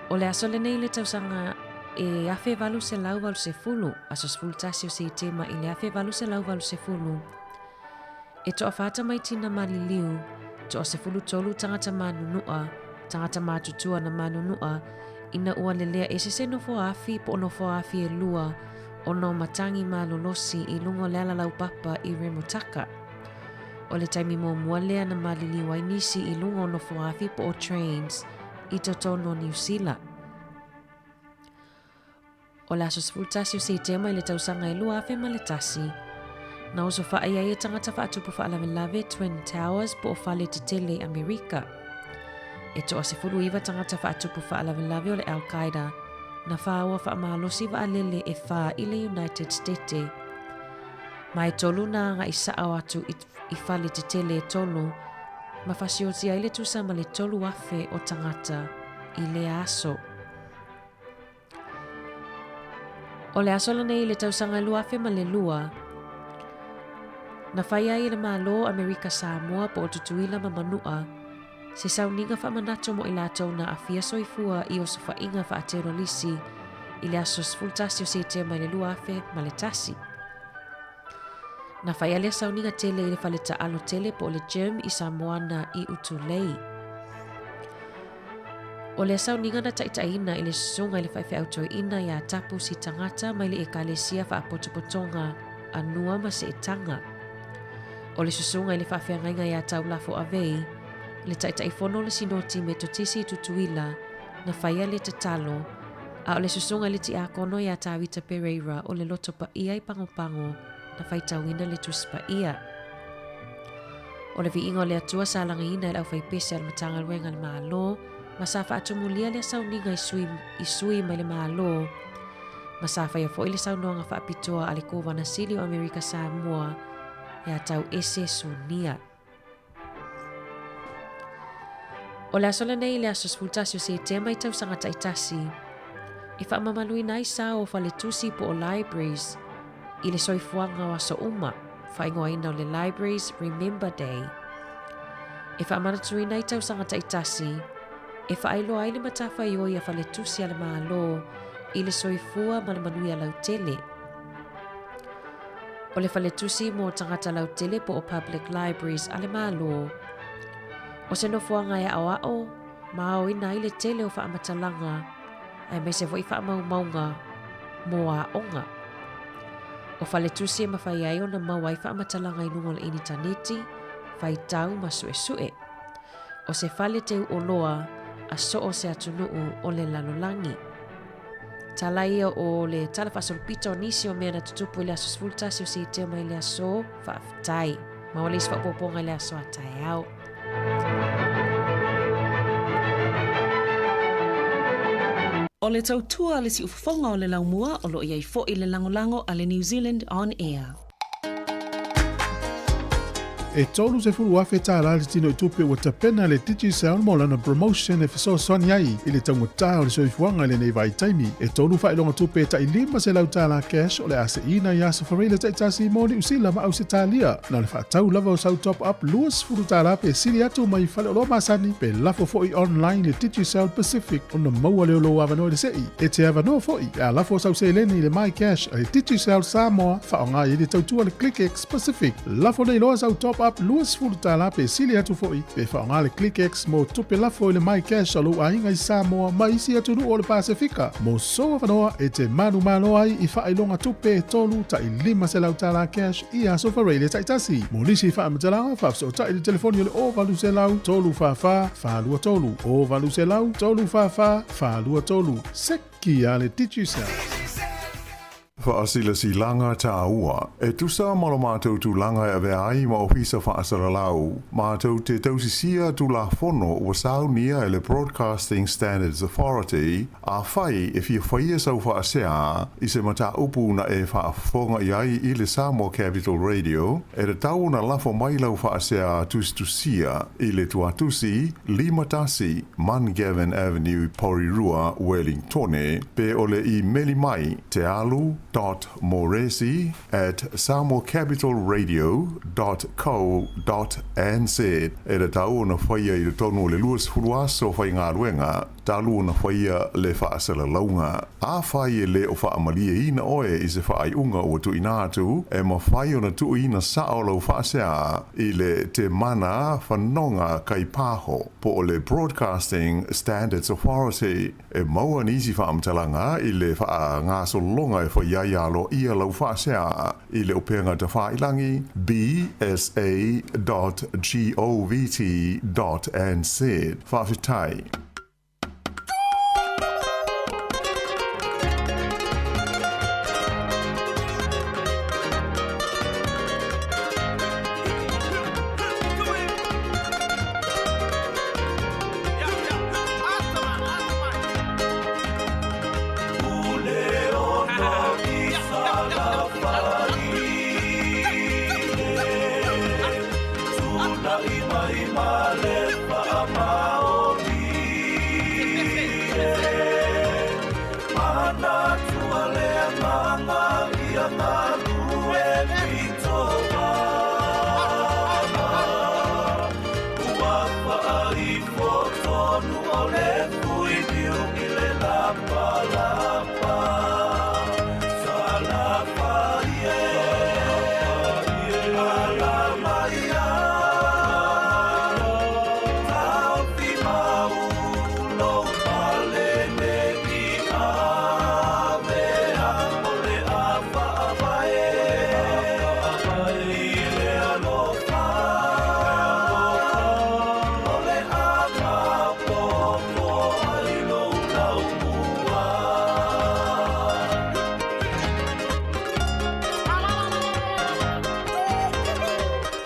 O le aso lenei i le tausaga e 1880, aso 11 o Setema i le 1880, E toawhā tamaiti na maliliu, toa 13 tangata mānunuʻa, tangata matutua na mānunuʻa, ina ua lelea ese se nofo afi po o nofo afi e lua ona o matangi malolosi i luga o le ala laupapa i Remutaka. O le taimi muamua lea na maliliu ai nisi i luga o nofo afi po o trains i totonu o Niu Sila. O le aso 11 o Setema i le tausaga e 2001, na osofaʻi ai e tagata faatupu faalavelave Twin Towers po o fale tetele i Amerika. E toa 19 tagata faatupu faalavelave o le Al Qaeda na whāua whaamalosi waalele e whā i le United Stete. Ma e tolu nā nga i saʻao atu i, i fale tetele e tolu, ma fasioti ai le tusa ma le 3,000 o tagata i lea aso. O le aso lenei i le tausaga 2002, na fai ai e le Malo o Amerika Samoa po o Tutuila ma Manu'a se sauniga faamanatu mo i latou na aafia soifua i osofaiga faaterolisi i le aso 11 o Setema i le 2001. Na whai lea sauniga tele i le fale taalo tele po o le gym i Samoana i Utulei. O lea sauniga na taitaiina i le susuga i le faifeau toeaina iā Tapu Sitangata mai le Ekalesia Faapotopotoga a Nua ma Seetaga. O le susuga i le faafeagaiga iā Taulafo Avei, le Taitaifono o le Sinoti Metotisi i Tutuila, na faia le tatalo, a o le susuga i le Tiakono iā Tavita Pereira o le Loto Paia i Pagopago, na faitauina le Tusi Paia. O le viiga o le Atua sa lagaina e le aufaipese a le Matagaluega a le Malo, ma sa faatumulia lea sauniga i sui, i sui mai le Malo, ma sa faia foi le saunoaga faapitoa a le Kovana Sili o Amerika Samoa iā Tauese Sunia. O le aso lenei i le aso 11 o Setema i tausaga taitasi, e faamamaluina ai sa o faletusi po o libraries i le soifuaga o aso uma, faaigoaina o le Libraries Remember Day. E faamanatuina ai tausaga taitasi, e faailoa ai le matafaioi a faletusi a le Malo i le soifua ma le manuia lautele. O le faletusi mo tagata lautele po o public libraries a le Malo. O se nofoaga e aʻoaʻo ma aoina ai le tele o faamatalaga aemaise foi faamaumauga mo aoga. O faletusi e mafai ai ona maua ai faamatalaga i luga o le initaneti, faitau ma suesue. O se fale teu oloa a so o se atunuu o le lalolagi. Tala ia o le tala faasolopito o nisi o mea na tutupu i le aso 11 o Setema i le aso faafetai. Maua le isi faaopoopoga i le aso a taeao. O le tautua a le siufofoga o le laumua o lo o i ai foi le lagolago a le New Zealand On Air. E $30,000 le tino i tupe ua tapena e le Digicel mo lana promotion e fesoasoani ai i le taugata o le soifuaga i lenei vaitaimi. E tolu faailoga tupe e tai $500 cash o le a seina i aso Fareile taitasi mo Niu Sila ma Ausetalia. Na o le faatau lava o sau top up $20 pe sili atu mai faleoloa masani pe lafo foi online i le Digicel Pacific ona maua lea o lou avanoa i le sei. E te avanoa foi pe a lafo sau seleni i le MyCash a le Digicel Samoa faaaoga i ai le tautua le ClickX Pacific. Lafo nei loa sau top up $20 pe sili atu foi pe faaaoga le ClickX mo tupe lafo i le MyCash a lou aiga i Samoa ma isi atunuu o le Pasefika. Mo sou avanoa e te manumalo ai i faailoga tupe e tolu tai $500 cash i aso Fareile taitasi. Mo nisi faamatalaga, faafesootai i le telefoni o le 0800 344 423, 0800 344 423. Seki a le Digicel. Faasilasilaga tāua. E tusa ma lo mātou tulaga e avea ai ma Ofisa Faasalalau, mātou te tausisia Tulafono ua saunia e le Broadcasting Standards Authority, Afai e fia faia sau faasea i se mataupu na e faafofoga i ai i le Samoa Capital Radio, e tatau ona lafo mai lau faasea tusitusia i le tuatusi 51 Mungavin Avenue, Porirua, Wellingtone, pe o le imeli mai, tealu, dot moresi at samoacapitalradio dot co dot nz. E tatau ona faia i totonu o le 20 aso faigaluega talu ona faia le faasalalauga. Afai e le o faamalieina oe i se faaiuga ua tuuina atu, e mafai ona tuuina sao lau faasea i le Temana Fanoga Kaipaho po o le Broadcasting Standards Authority. E maua nisi faamatalaga i le faagasologa e fai ai aloaia lau faasea i le upega tafailagi bsa dot govt dot nz. Faafetai.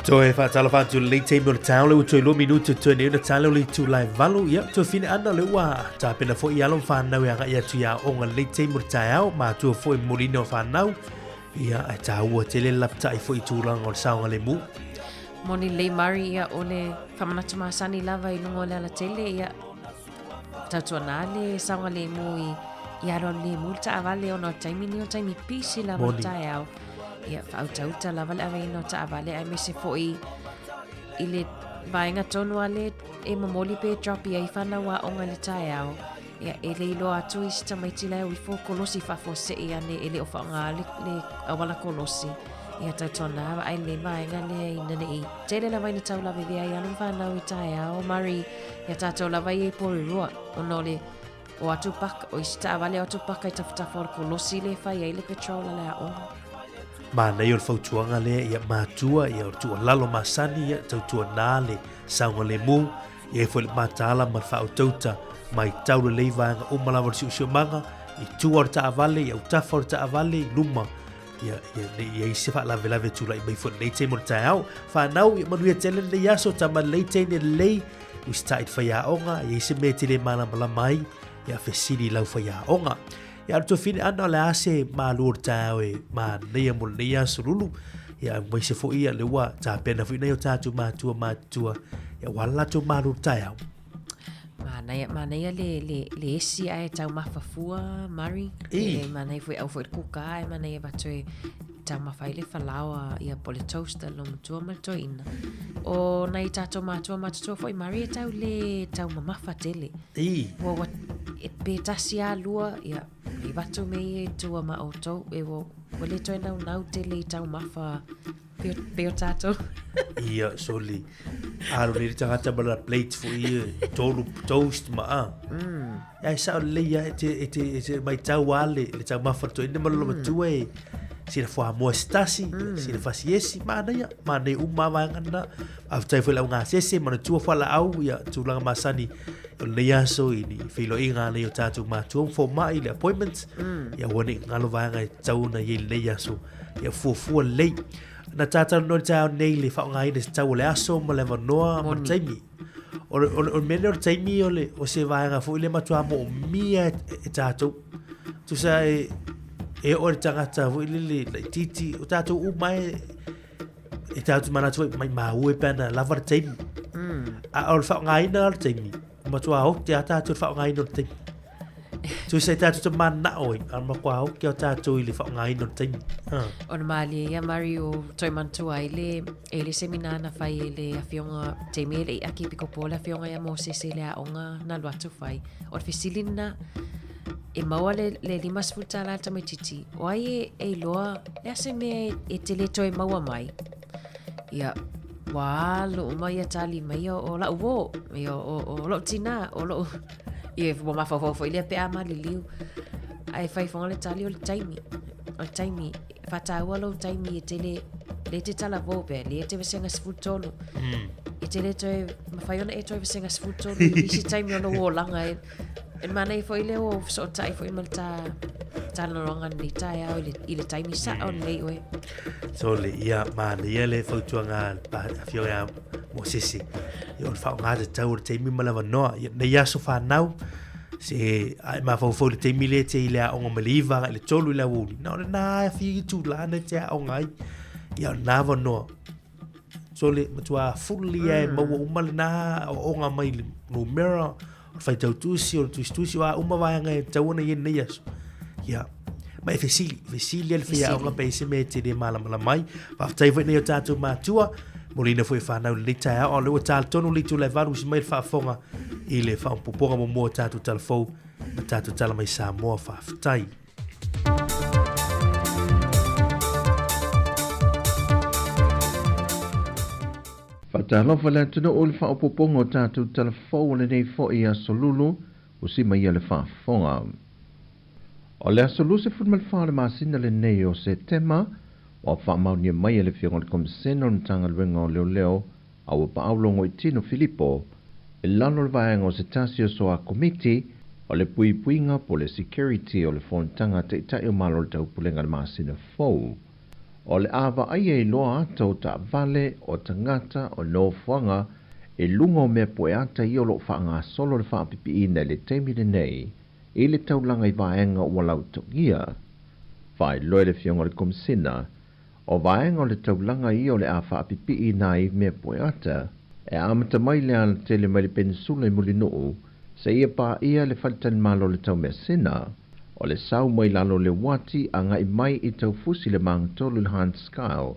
Toe faatalofa atu i lenei taimi o le taeao le ua toe 2 minute toe nei ona taeao le itula e 8. Ia, toe fine ana le ua tapena foi i alo ma whanau e agai atu i aoga lenei taimi o le taeao, matua foi momoliina o whanau. Ia, e tāua tele le lapatai foi i tulaga o le saogalemu. Moni lelei Mari, ia o le faamanatu masani lava i luga o le alatele, ia tautuana le saogalemu i i alualu lemu le taavale ona o le taimi nei o le taimi pisi lava o le taeao. Ia faautauta lava le aveina o taavale aemaise foi i le vaega tonu a le e momoli pe drop i ai whanau aoga i le taeao. Ia, e le iloa atu i si tamaiti la e o ifo kolosi faafuasei ane e le o faaaoga le, le auala kolosi. Ia tautuana vaai le vaega lea ina nei tele lava ina taulavevea ai alo ma fanau i taeao Mari ia tātou lava ia i Porirua ona o le o atu paka, o isi taavale o atu paka i tafatafa o le kolosi le fai ai le petrol a le aoga. Manaia o le fautuaga lea, ia matua, ia o le tuualalo masani, ia tautuana le saogalemu, E i ai foi le mataala ma le faautauta maitau lelei vaega uma lava o le siosiomaga, i tua o le taavale, i autafa o le taavale, i luma, ia, ia, ne i ai se faalavelave e tulai mai foi lenei taimi o le taeao. Whanau, ia manuia tele lenei aso, tama lelei, teine lelei, usitai i le faiaoga, i ai se mea e te le malamalama ai, ia fesili i lau faiaoga. Ia o le tuafine ana o le a se malu o le taeao e manaia mo lenei aso lulu. Ia aemaise foi ia le ua tapena foi nai o tātou mātua mātua ia ua le latou malu o le taeao. Manaia, manaia le, le, le esi ae taumafa fua, Murray. E. E manaia foi au foi le kuka ae manaia vatu e taumafa ai le falaoa ia po le toast a le matua ma le toeaina. O nai tātou mātua matutua foi Murray e tau le taumamafa tele. I. Ua, ua, e pe tasi a lua, ia, i vatu me ia i tua ma outou, e ua, ua le toe naunau tele i taumafa pe, pe o tātou. Ia, soli. Alo le tagata ma la plate fo ia, tolu toast ma a. Ia, e sao lelei ia, e te, e te, e te maitau a le, le taumafa le toeaina ma lona matua e, sina fuamoa se tasi, sina fasiesi, manaia, manaia uma vaega na. Faafetai foi i le augasese, manatua fualaau, ia, tulaga masani o lenei aso i ni feiloaiga a nai o tātou mātua ma fomai i le appointment, ia aua ne i galo vaega e tatau ona i ai lenei aso, ia fuafua lelei. Na tātalanoa i le taeao nei le faaaogaina i se tau o le aso ma le avanoa ma le taimi. O le, o le, o le mea lea o le taimi o, le, o se vaega foi le matua moomia e, e tātou. Tusa e, e oo le tagata foi lele laitiiti, o tātou uma e, e tātou manatu foi, maimau e pe ana lava le taimi. A o le faaaogaina o le taimi, matua ote a tātou le faaaogaina o le taimi. Tusa i tātou te mana'o i, a makoa hoki o tātou i le whaongaina o le taimi. Ona malie ia Mari o toi manatua ai le, e le semina na fai e le afioga taimi e le i aki pikopo le afioga ia Mosese i le aoga na alu atu fai. O le fesili lena, e maua le, le 50 tālā le tamaitiiti, o ai e, e iloa le a se mea e, e te le toe maua mai? Ia, ua alu uma ia tali mai ia o la'u uō, ia o, o, o lo'u tinā, o lo'u... Ia, ua mafaufau foi lea pe a maliliu. Ae fai foga le tali o le taimi. O le taimi, whātāua lou taimi e tele, le te talavou pea, le te vasenga 13. E tele toe, mawhai ona e toe vasenga 13 i isi taimi o lou olaga. E, e manaia foi lea ua fesootai foi ma le tā, talanoaga lenei taeao i le, i le taimi sa'o lelei oe. Sole, ia, manaia le fautuaga a le afioga ia Mosese. Ia, o le faaaoga tatau o le taimi ma le avanoa. Ia, nei aso fanau, se a e mafaufau i le taimi lea e te i le aoga mai le 9 agai i le 3 i le aoauli, na o lena e afi itula na e te aoga ai. Ia, o lena avanoa. Sole, matua fully ia e maua uma lena aoaoga mai le numera, o le faitau tusi, o le tusitusi, o a uma vaega e tatau ona i ai lenei aso. Ia, ma e fesili, fesili le faiaoga pe i ai se mea e te le malamalama ai. Faafetai foi nei o tātou mātua, moliina foi e whānau lenei taeao, a o lea ua tāle tonu le itula e valu usi mai le faafofoga i le faaopoopoga muamua o tātou tala fou ma tātou tala mai Samoa. Faafetai. Faatalofa le atunuu i le faaopoopoga o tatou tala fou o lenei foi aso Lulu ua sima ia le faafofoga. O le aso 24 o le masina lenei o Setema ua faamaonia mai e le Afioga i le Komisena o le Matagaluega o Leoleo a ua paau Logoitino Filipo i lalo o le vaega o se tasi o soa komiti o le puipuiga po o le security o le Fonotaga a Taitai o Malo o le Taupulega i le masina fou. O le a vaaia i loa ata o taavale, o tagata, o nofoaga i luga o mea pueata ia o lo o faagasolo le faapipiina i le taimi lenei i le taulaga i vaega ua lautogia. Faailoa e le Afioga i le Komisina, o vaega o le taulaga ia o le a faapipiina ai mea pueata e amata mai le alatele mai le Penisula i Mulinuu seia paia le faletalimalo o le Taumeasina. O le sau mai lalo o le uati agai mai i Taufusi le magatolu i le Hans Kyle,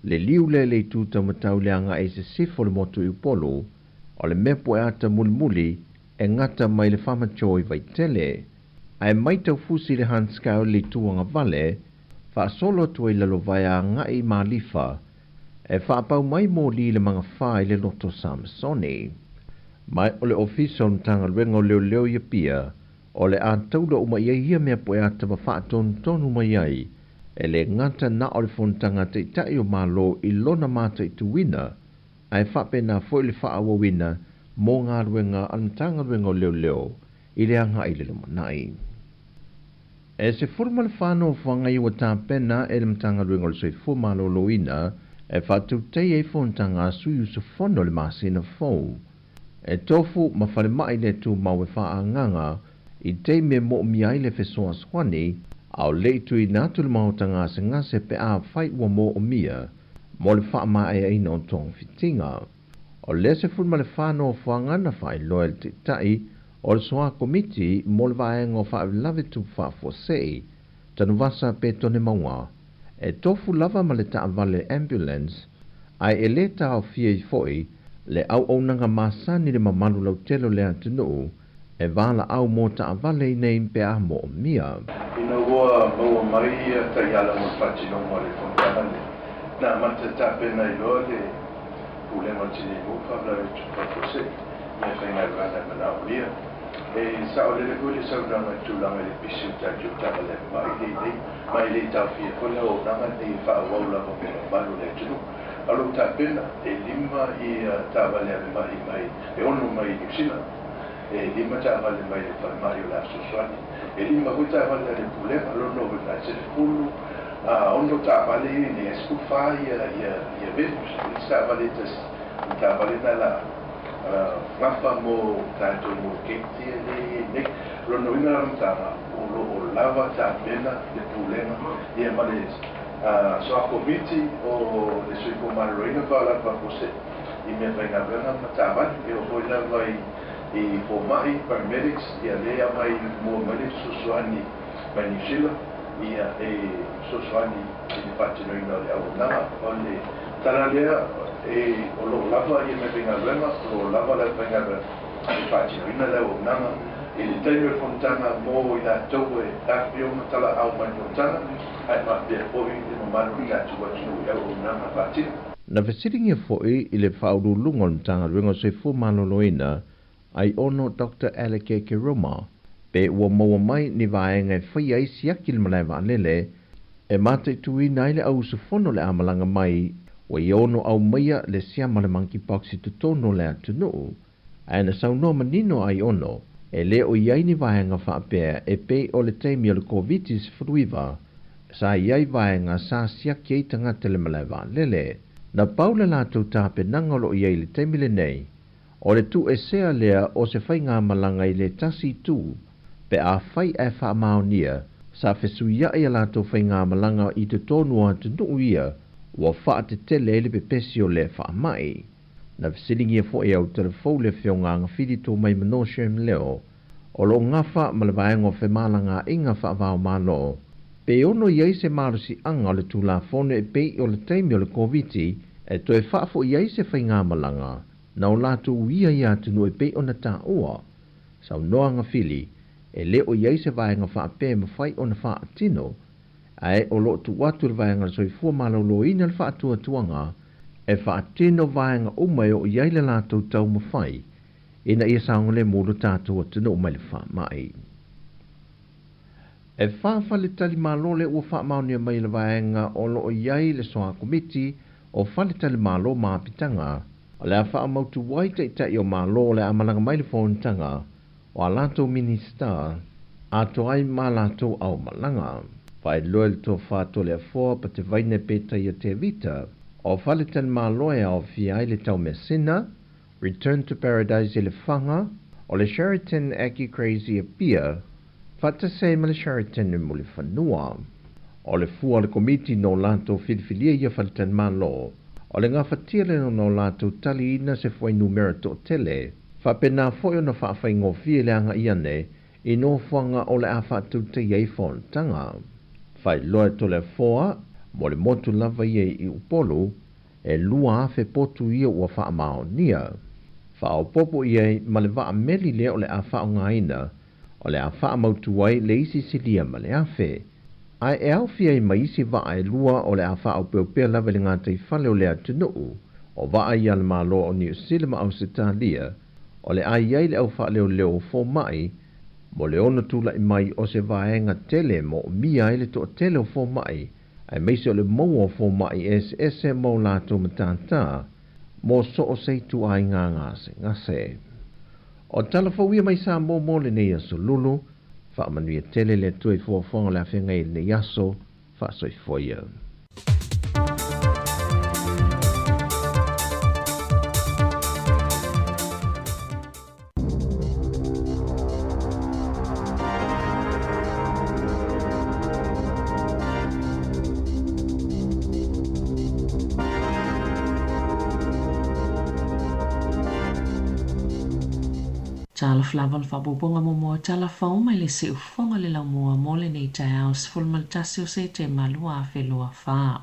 le liu lea i le itu taumatau le agai i sisifo o le motu i Upolu, o le mea pueata mulimuli e gata mai le Famacho i Vaitele. Ae mai Taufusi i le Hans Kyle i le itu agavale, faasolo atu ai Lalovaea agai i Malifa, e faapau mai moli i le magafa i le loto Samsoni. Ma o le Ofisa o le Matagaluega o Leoleo i Apia, O le a taula uma i ai ia mea poeata ma faatonutonu mai ai, e le gata na o le fonotaga a Taitai o Malo i lona mataituina, ae faapena foi le faaauauina mo galuega a le Matagaluega o Leoleo i le agai i le lumanai. E 14 nofoaga ia ua tapena e le Matagaluega o le Soifua Maloloina e faatautaia ai fonotaga a sui usufono i le masina fou. E tofu ma falemai le tumau e faaagaga i taimi e moomia ai le fesoasoani, a o le i tuuina atu le maota gasegase pe afai ua moomia mo le faamaeaina o togafitiga. O le 14 nofoaga na faailoa e le Taitai o le Soa Komiti mo le Vaega o Faalavelave Tupu Faafuasei, Tanuvasa Petone Mauga, e tofu lava ma le taavale ambulance ae e le taofia ai foi le auaunaga masani i le mamalu lautele o le atunuu e valaau mo taavale i nei pe a moomia. Ina ua maua mai ia taiala mo le faatinoga o le fonotaga lenei, na amata tapena ai loa le Pulega o le Tinei Mu Faalavelave Tupu Faafuasei, mea faigaluega e manaomia. E saolele foi le saunoaga i le tulaga i le pisi o tatou taavale mai lenei, ma e le taofia foi le auaunaga lenei e faaauau lava mo le mamalu o le atunuu. A o lou tapena, e lima taavale ave ma'i mai, e ono mai Niu Sila, e lima taavale mai le falemai o le a fesoasoani, e lima foi taavale a le Pulega, lona uiga e 16 taavale ia i nei, ae 14 venus, e le isi taavale e tasi, o le taavale lena la gafa mo tatou mokeiti ia lea e i ai nei. O lona uiga la matala, o lo o lava tapena le Pulega ia ma le Soa Komiti o le Soifua Maloloina Faalapotopotoa i mea faigaluega ma taavale, e oo foi lava i i fomai, paramedics, ia lea e aumai mua mai le fesoasoani mai Niu Sila, ia e fesoasoani i le faatinoina o le auaunaga. O le tala lea, e o lo o lava ia meafaigaluega, o lo o lava le aufaigaluega e faatinoina le auaunaga i le taimi o le fonotaga mo i latou e afifio ma talaau mai le fonotaga, ae faapea foi le mamalu o le tatou atunuu i auaunaga faatino. Na fesiligia foi i le Faauluuluga o le Matagaluega o Soifua Maloloina, Aiono Doctor Alec Keroma, pe ua maua mai ni vaega e faia ai siaki le malae vaalele e mataituina ai le au usufono o le a malaga mai ua ia ono aumaia le siama o le monkeypox i totonu o le atunuu. Ae na saunoa manino Aiono, e le o i ai ni vaega faapea e pei o le taimi o le Koviti-19, sa i ai vaega sa siaki ai tagata i le malae vaalele. Na pau le latou tapenaga o lo o i ai i le taimi lenei, o le tuuesea lea o se faigamalaga i le tasi itu, pe afai ae faamaonia, sa fesuiai a latou faigamalaga i totonu o atunuu ia ua faatetele ai le pepesi o lea faamai. Na fesiligia foi e Autalafou le Afioga Agafili Tumaimano Sherm Leo, o lo o gafa ma le vaega o femalagaaiga faava-o-Malo, pe ono i ai se malosiaga o le Tulafono e pei o le taimi o le Koviti e toe faafo'i ai se faigamalaga na o latou uia i atunuu e pei ona taua. Saunoa Agafili, e le o i ai se vaega faapea e mafai ona faatino, ae o lo o tuu atu i le vaega o le soifua maloloina le faatuatuaga e faatino vaega uma e oo i ai le latou taumafai ina ia saogalemu lo tatou atunuu mai le faamai. E fa faletalimalo lea ua faamaonia mai e le vaega o lo o i ai le Soa Komiti o Faletalimalo ma Apitaga, o le a faamautu ai Taitai o Malo o le a malaga mai le fonotaga o a latou Minisita atoa ai ma latou aumalaga. Faailoa i le Tofa Toleafoa Patevaine Petaia Tevita o Faletalimalo e aofia ai le Taumeasina, Return to Paradise i Lefaga, o le Sheraton Aki Crazy Apia, faatasi ai ma le Sheraton i Mulifanua. O le fua a le Komiti no latou filifilia ia faletalimalo, o le gafatia lena no latou taliina se fuainumera toatele, faapena foi ona faafaigofie le agaia ane i nofoaga o le a faatautaia ai fonotaga. Faailoa e Toleafoa, mo le motu lava ia i Upolu, E 2,000 potu ia ua faamaonia. Faaopoopo i ai ma le vaa meli lea o le a faaaogaina, o le a faamautu ai le isi silia ma le 1,000. Ae e aofia ai ma isi vaa e lua o le a faaopeopea lava i le gataifale o le atunuu, o vaa ia a le Malo o Niu Sila ma Ausetalia, o le a i ai le au faaleoleo o fomai, mo le ono tulai mai o se vaega tele e moomia ai le toatele o fomai aemaise o le maua o fomai eseese ma o latou matata mo so o se ituaiga gasegase. O tala fou ia mai Samoa mo lenei aso lulu, faamanuia tele le Atua i foafoaga o le afeagai i lenei aso, faasoifua ia. Talofa lava le faaopoopoga muamua o tala fou mai le siufofoga o le laumua mo lenei taeao 11 o Setema 2024.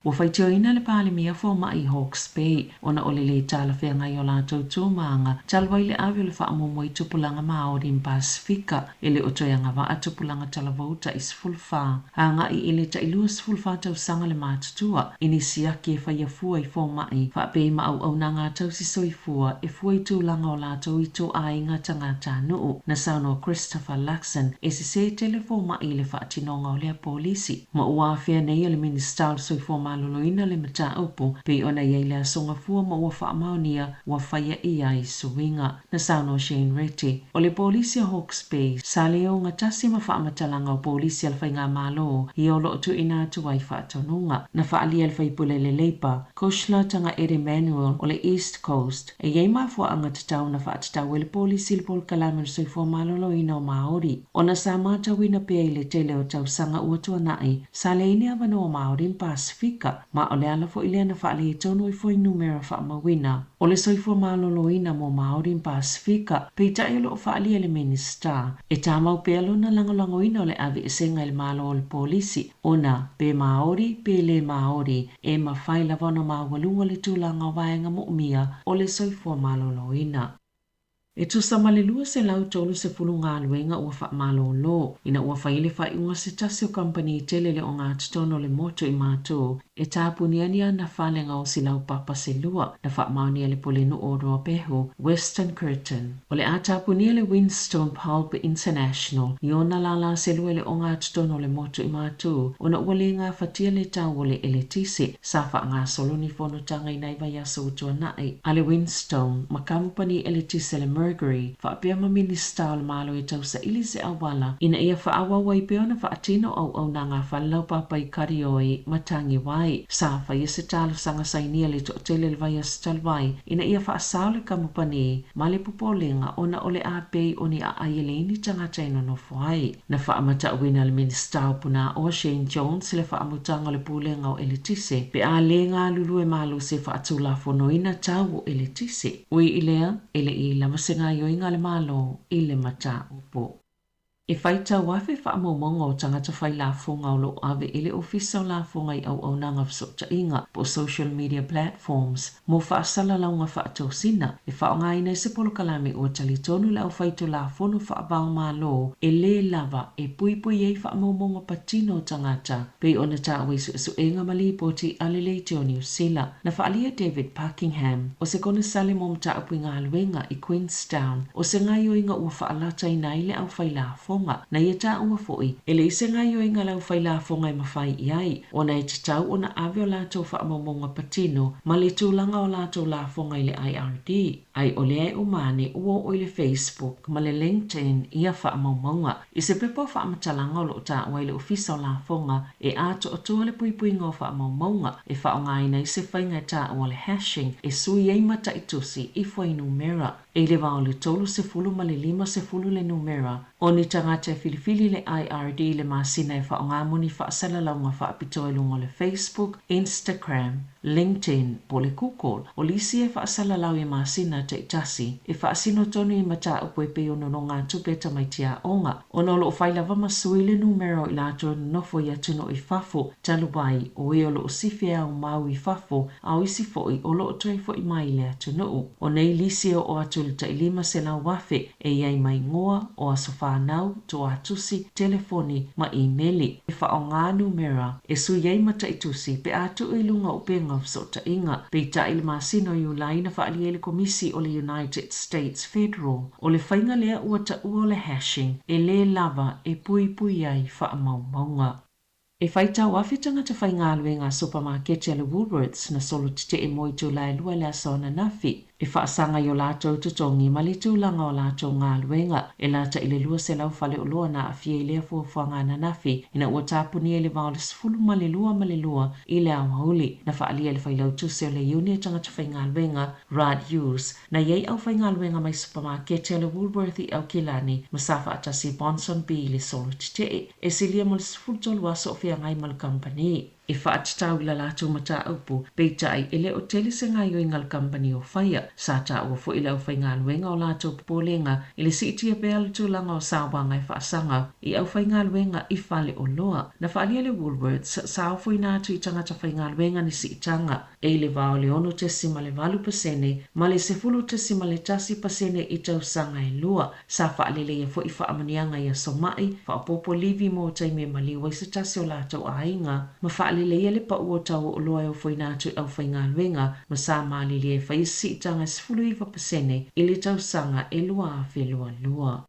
Ua faitioina le Palemia fomai i Hawke's Bay ona o le lē talafeagai o latou tumaga talu ai le ave o le faamuamua i tupulaga Māori ma Pasifika e le o toe agavaa tupulaga talavou ta'i 14 agai i le ta'i 24 tausaga le matutua i ni siaki e faia fua i fomai faapei ma auaunaga a tausi soifua e fua i tulaga o latou ituaiga tagatanuu. Na saunoa Christopher Luxon e sesē tele fomai i le faatinoga o lea polisi. Ma ua afea nei e le Minisita o le Soifua Maloloina le mataupu pei ona i ai le aso Gafua ma ua faamaonia ua faia i ai suiga. Na saunoa Shane Reti, o le polisi a Hawke's Bay sa le ogatasi ma faamatalaga o polisi a le Faigamalo ia o lo o tuuina atu ai faatonuga. Na faaalia e le faipule le Leipa, Cushla Tagaere Manuel o le East Coast, e i ai mafuaaga tatau na faatatau ai le polisi i le polokalame o le soifua maloloina o Māori. Ona sa matauina pea i le tele o tausaga ua tuanai, sa leai ni avanoa Māori ma Pasifika. Pasefika, ma o le ala foi lea na faaletonu ai fuainumera faamauina o le soifua maloloina mo Māori ma Pasefika. Peitai o lo o faaalia e le Minisita e tamau pea lona lagolagoina o le aveesega i le Malo o le Polisi ona pe Māori pe le Māori e mafai lava ona maualuga le tulaga o vaega moomia o le soifua maloloina. E tusa ma le 230 galuega ua faamalolo ina ua fai le faaiuga se tasi o kamupani tele i le ogatotonu o le motu i Matu e tapunia ni ana fale gaosi laupapa se lua na faamaonia e le Pulenuu o Ruapehu, Western Curtain. O le a tapunia le Winstone Pulp International i ona lālā se lua i le ogatotonu o le motu i Matu ona ua le gafatia le tau o le eletise sa faagasolo ni fonotaga i nai vaiaso ua tuanai a le Winstone ma kamupani eletise le Mercury faapea ma Minisita o le Malo e tausaili se auala ina ia faaauau ai pea ona faatino auaunaga a fale laupapa i Karioi ma Tagiwai. Sa faia se talosaga sainia le toatele i le vaiaso talu ai ina ia faasao le kamupani ma le popolega ona o le a pei o ni aai e leai ni tagata e nonofo ai. Na faamatauina e le Minisita o Punaoa Shane Jones le faamutaga o le Pulega o Eletise pe a le galulue malosi e faatulafonoina tau o eletise. Ui i lea, e le i lava se gaioiga a le Malo i le mataupu. E faitau afe faamaumauga o tagata fai lafoga o lo o ave i le Ofisa o Lafoga i auaunaga fesootaiga po o social media platforms mo faasalalauga faatosina e faaaogaina ai se polokalame ua talitonu le aufaitulafono faava-o-Malo e lē lava e puipui ai faamaumauga patino o tagata pei ona taua i suesuega ma lipoti a le Leitio Niu Sila. Na faaalia e David Parkingham, o se konesale mo mataupu i galuega i Queenstown, o se gaioiga ua faalataina ai le aufailafoga. Na ia taua foi, e leai se gaioiga a le aufailafoga e mafai i ai, ona e tatau ona ave o latou faamaumauga patino ma le tulaga o latou lafoga i le IRD, a i ʻole e uma ane ua oo i le Facebook ma le LinkedIn ia faamaumauga. I se pepa o faamatalaga o lo o taua i le Ofisa o Lafoga e atoatoa le puipuiga o faamaumauga e faaaogaina ai se faiga e taua o le hashing e sui ai mataitusi i fuainumera e i le va o le 30 ma le 50 le numera o ni tagata e filifili le IRD i le masina e faaaoga mo ni faasalalauga faapitoa i luga o le Facebook, Instagram, LinkedIn, po o le Google, o lisi e faasalalau i masina taitasi e faasino tonu i mataupu e pei o nonogatupe a tamaiti aoga, ona o lo o fai lava ma sui le numera o i latou e nonofo i atunuu i fafo, talu ai, o e o lo o sifi e aumau i fafo, a o isi foi o lo o toe foi mai i le atunuu. O nei lisi e oo atu i le tai 500,000 e i ai ma igoa, o aso fanau, toatusi, telefoni, ma imeli. E faaaoga numera e sui ai mataitusi pe a tuu i luga o upega o fesootaiga. Peitai i le masina o Iulai na faaalia ai le Komisi o le United States Federal o le faiga lea ua taua o le hashing e lē lava e puipui ai faamaumauga. E faitau afe tagata faigaluega a supamakete a le Woolworths na solo tetee mo itula e lua i le aso ananafi e faasaga i o latou totogi ma le tulaga o latou galuega. E lata i le 200 faleoloa na aafia i lea fuafuaga ananafi ina ua tapunia i le va o le 12:22 i le aoauli. Na faaalia e le failautusi o le Iuni a tagata faigaluega, Rod Hughes, Na i ai aufaigaluega mai supamakete a le Woolworth i Aukilani ma sa faatasi i Ponsonby i le solo tetee e silia mo le 13 aso o feagai ma le kamupani e faatatau i la latou mataupu, peitai e le o tele se gaioiga a le kamupani o faia. Sa taua foi le aufaigaluega o latou popolega i le siitia pea o le tulaga o sauaga e faasaga i aufaigaluega i faleoloa. Na faaalia le Woolworths sa ofoina atu i tagata faigaluega ni siitaga e i le va o le 6.8% ma le 10.1% i tausaga e lua. Sa faaleleia foi faamanuiaga i aso ma'i, faaopoopo livi mo taimi e maliu ai se tasi o latou aiga, ma faaleleia le pau o tau o oloa e ofoina atu i aufaigaluega, ma sa malilie e fai se siitaga e 19% i le tausaga e 2022.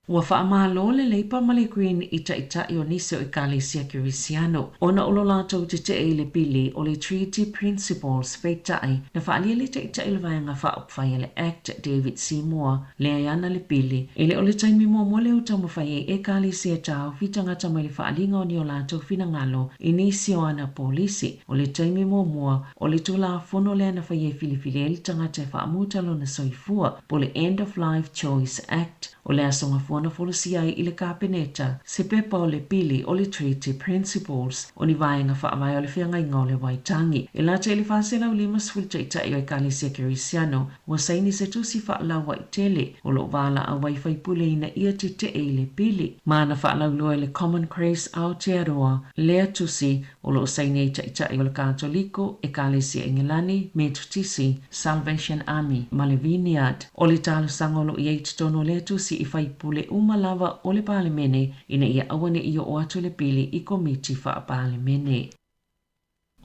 Ua faamalo le Leipa ma le Green i taitai o nisi o Ekalesia Kerisiano ona o lo latou tetee i le pili o le Treaty Principles peitai na faaalia le taitai o le Vaega Faaupufai a le Act David Seymour leai ana le pili e le o le taimi muamua lea ua taumafai ai Ekalesia e taofi tagata mai le faaaliga o ni o latou finagalo i nisi o ana polisi o le taimi muamua o le Tulafono lea na faia e filifili ai le tagata e faamuta lona soifua po o le End of Life Choice Act. O le Aso Gafua na folasia ai i le Kapeneta se pepa o le Pili o le Treaty Principles, o ni vaega faavae o le feagaiga o le Waitangi. E lata i le 450 taitai o Ekalesia Kerisiano ua saini se tusi faalauaitele o lo o valaau ai faipule ina ia tetee i le pili ma na faalauiloa e le Common Grace Aotearoa lea tusi o lo o saini ai taitai o le Katoliko, Ekalesia Engelani, Metotisi, Salvation Army ma le Vineyard. O le talosaga o lo o i ai i totonu o lea tusi i faipule uma lava o le Palemene ina ia aua ne i oo atu le pili i Komiti Faa-Palemene.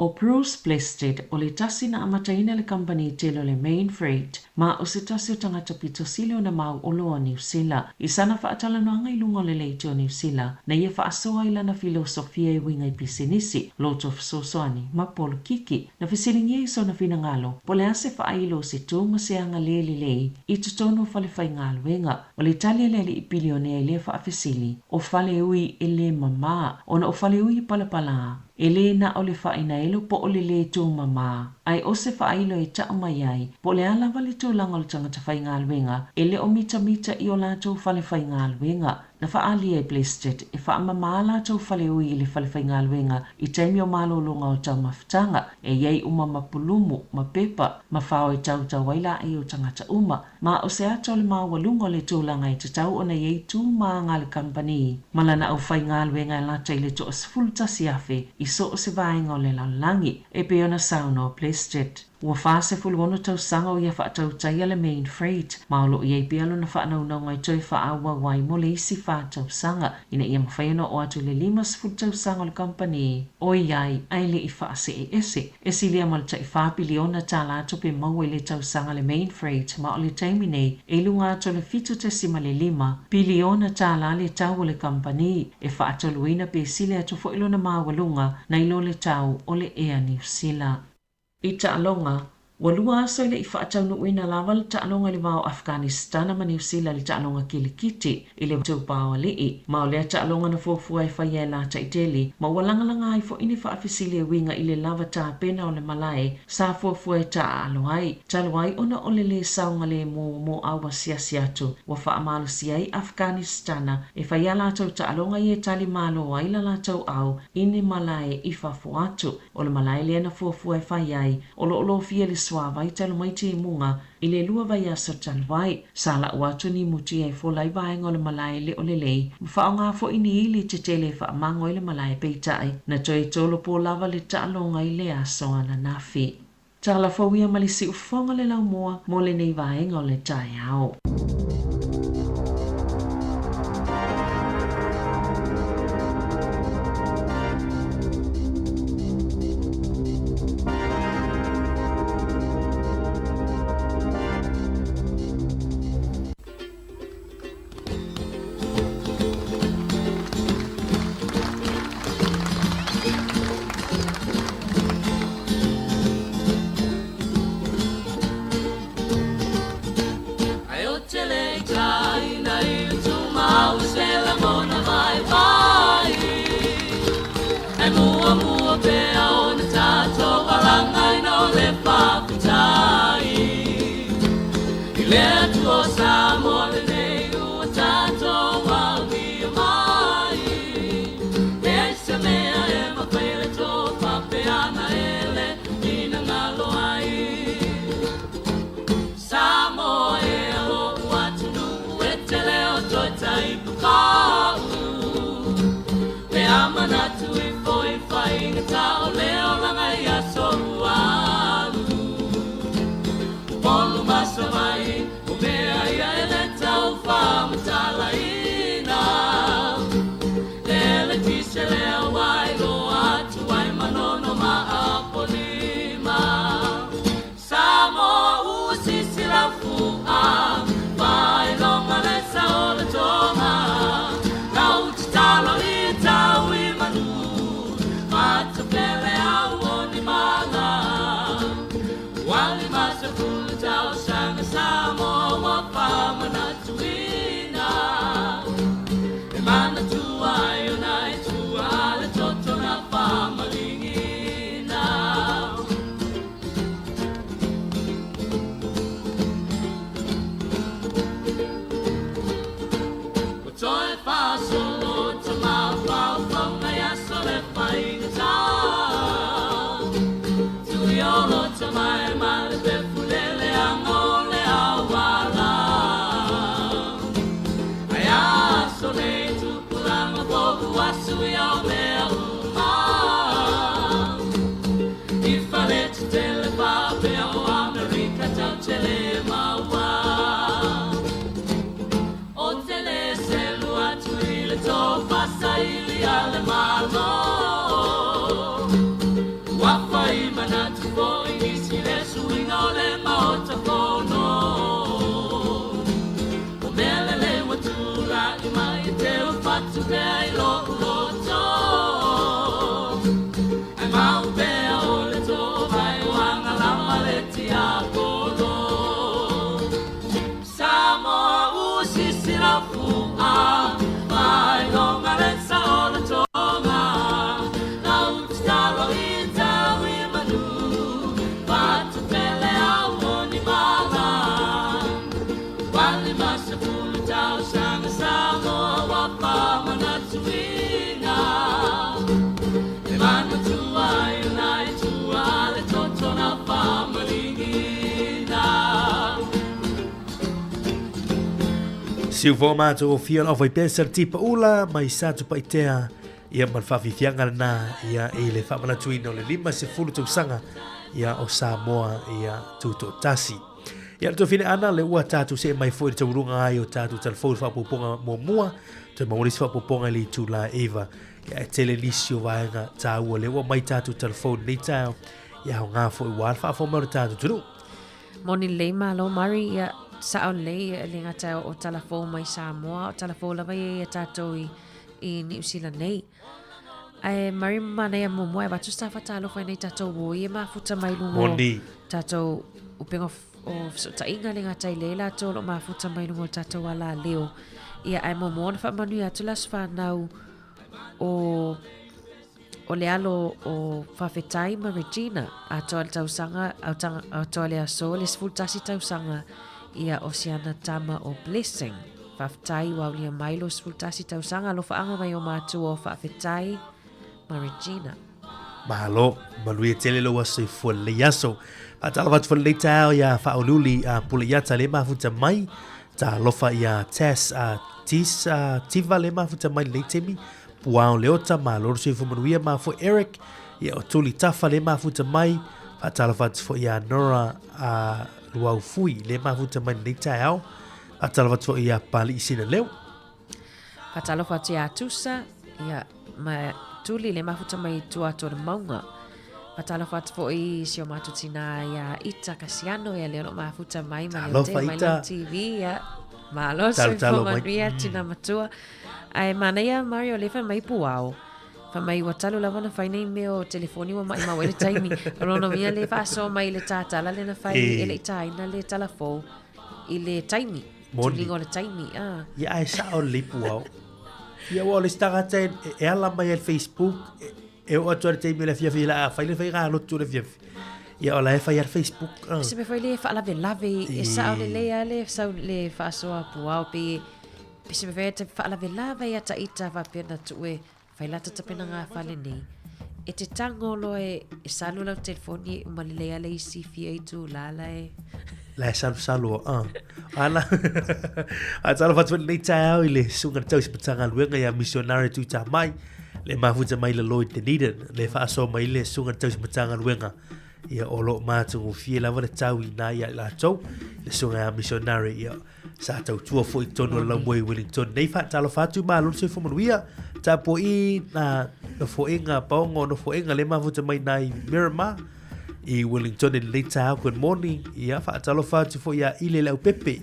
ʻO Bruce Plested, o le tasi na amataina le kamupani tele o le Mainfreight, ma o se tasi o tagata pito sili ona mau oloa o Niu Sila. I sana faatalanoaga i luga o le leitio o Niu Sila, na ia faasoa ai lana filosofia e uiga i pisinisi, loto fesoasoani, ma polokiki. Na fesiligia i sona finagalo, po o le a se faailo o se tu ma se aga le lelei i totonu o falefaigaluega. O le tali a le alii pilionea i lea faafesili, o fale ui e le mamā, ona o fale ui e palapalā, E le na o le faainaelo po o le lē tumamā, ae o se faailo e taʻu mai ai, po o le a lava le tulaga o le tagata faigaluega, e le o mitamita i o latou fale faigaluega. Na faaalia e Blested e faamamā latou fale ui i le fale faigaluega i taimi o malologa o taumafataga, e i ai uma ma pulumu, ma pepa, ma fao e tautau ai laei o tagata uma. Ma o se ata o le maualuga o le tulaga e tatau ona i ai tu ma aga a le kamupani ma lana aufaigaluega e lata i le 11,000 i so o se vaega o le lalolagi, e pei ona saunoa Plested. Ua 46 tausaga o ia faatautaia le Mainfreight, ma o lo o i ai pea lona faanaunauga e toe faaauau ai mo le isi fa tausaga ina ia mafai ona oo atu i le 50 tausaga o le kamupani ʻoiai ae le i faasee ese. E silia ma le tai fa piliona tālā tupe maua i le tausaga le Mainfreight ma o le taimi nei e i luga atu o le 7.5 piliona tālā le tau o le kamupani e faatoluina pe sili atu foi lona maualuga nai lo le tau o le Air Niu Sila. I taaloga, Ua lua aso e le i faataunuuina lava le taaloga i le va o Afghanistana ma Niu Sila i le taaloga kilikiti i le Tupao-alii. Ma o lea taaloga na fuafua e faia e Lataiteli, ma ua lagalaga ai foi ni faafesili e uiga i le lava tapena o le malae sa fuafua e taaalo ai, talu ai ona o le lē saogalēmū mo au asiasi atu ua faamalosia ai Afghanistana e fai a latou taaloga ia e tali malo ai la latou au i ni malae i fafo atu. O le malae lea na fuafua e fai ai, o lo o lofia le suāwai talu mai timuga i le lua vaiaso talu ai. Sa lau atu ni mutia e fola ai vaega o le malae le o lelei, ma faaaoga foi ni ili tetele e faamago ai le malae peitai, na toe tolopo lava le taaloga i le aso ananafi. Tala fou ia ma le siufofoga le laumua mo lenei vaega o le taeao. suia o mea uma. I fale tetele faapea o Amerika tau te le maua. O te le selu atu i le tofa saili a le Malo. Ua fai manatu foi nisi le suiga o le Maota Fono. O mea lelei ua tulai mai e teu fatu pea i lou loto. Ae mau pea o le toovae o agalama le tiapolo. Samoa ua sisi lau fua, mailoga le sao o le toga. Lau tatalo ia tau i manu, fatupele au o ni mala. Ua 50 tausaga Samoa ua faamanatuina. E manatua ai nai tua le toto na faamaligi. Siufofoga matagofie o le aufaipea SLT Paula mai Satupaitea ia ma le faafiafiaga lena ia i le faamanatuina o le 50 tausaga ia o Samoa ia tutoatasi. Ia le tuafine Ana le ua tatou see mai foi i le taualuga ai o tatou talafou i le faaopoopoga muamua toe maua le isi faaopoopoga i le itula e 9 ia e tele nisi o vaega taua lea ua mai tatou talafou i lenei taeao ia aoga foi ua le faafofoga mai o le tatou atunuu. Moni lelei malo Murray, ia sao lelei e le gata o tala fou mai Samoa, o tala fou lava ia ia tatou i, i Niu Sila nei. Ae Murray manaia muamua e avatu sa faatalofa i nei tatou oi e mafuta mai luga o Moni. tatou upega o fesootaiga le gata i le latou o lo o mafuta mai luga o tatou alaleo. Ia ae muamua ona faamanuia atu le aso fanau o o le alo o Faafetai ma Regina, atoa le tausaga, atoa le aso le 11 tausaga ia o siana tama o Blessing. Faafetai ua aulia mai lo 11 tausaga, alofaaga mai o matua o Faafetai ma Regina. Malo, manuia tele lou aso soifua lelei aso. Faatalofa atu foi lenei taeao iā Faauluuli a Pule Iata le mafuta mai. Talofa iā Tess a Tis a Tiva le mafuta mai lenei taimi. Puao Leota, malo le soifua manuia ma foi Eric, ia o Tuli Tafa le mafuta mai, faatalofa atu foi ia Nora a Luaufui le mafuta mai lenei taeao, faatalofa atu foi ia Pali'i Sinaleu. Faatalofa atu ia Tusa, ia ma Tuli le mafuta mai i tua atu o le maunga. Faatalofa atu foi i si o matou tinā ia Ita Kasiano, ia lea o lo o mafuta mai ma le Talofa, mai Ita. lau TV, ia. Malo Talo, soifua talo mai. manuia, tina matua. Ae manaia Mario lea fai mai puao. Fai mai ua talu lava ona fai nei mea o telefoni ua maimau ai le taimi. O lona uiga lea e faasoa mai i le tatala lea na fai E. e le i taina le tala fou i le taimi. Moni. Tuliga o le taimi. Ah. Ia ae sao lelei puao. Ia aua o le isi tagata e, e ala mai ai le Facebook, e, e oo atu ai le taimi o le afiafi la a fai le faiga lotu o le afiafi. Ia o la e fai ai le Facebook. Ah. Se mea foi le faalavelave e sao lelei lava le sau le faasoa puao pe pe se mea foi e faalavelave ia ta ita faapea na tuu e fai la ta tapenaga a fale nei. E te tago loa e, e salu lau telefoni e uma lelei lava le isi fia itulā la e. La e salusalu o, ah. Ala. A talofa atu foi lenei taeao i le susuga i le tausi Matagaluega ia Misionare Tuitamai, le mafuta mai le Lloyd Dunedin, le faasoa mai le susuga i le tausi Matagaluega ia o lo o matagofie lava le tau i ina ia i latou, le susuga ia Misionare ia sa tautua foi i totonu o le laumua i Wellington nei. Faatalofa atu, malo le soifua manuia, tapuai na nofoaiga paoga o nofoaiga le mafuta mai ina i Miramar i Wellington i lenei taeao. Good morning. Ia faatalofa atu foi ia Ile Leaupepe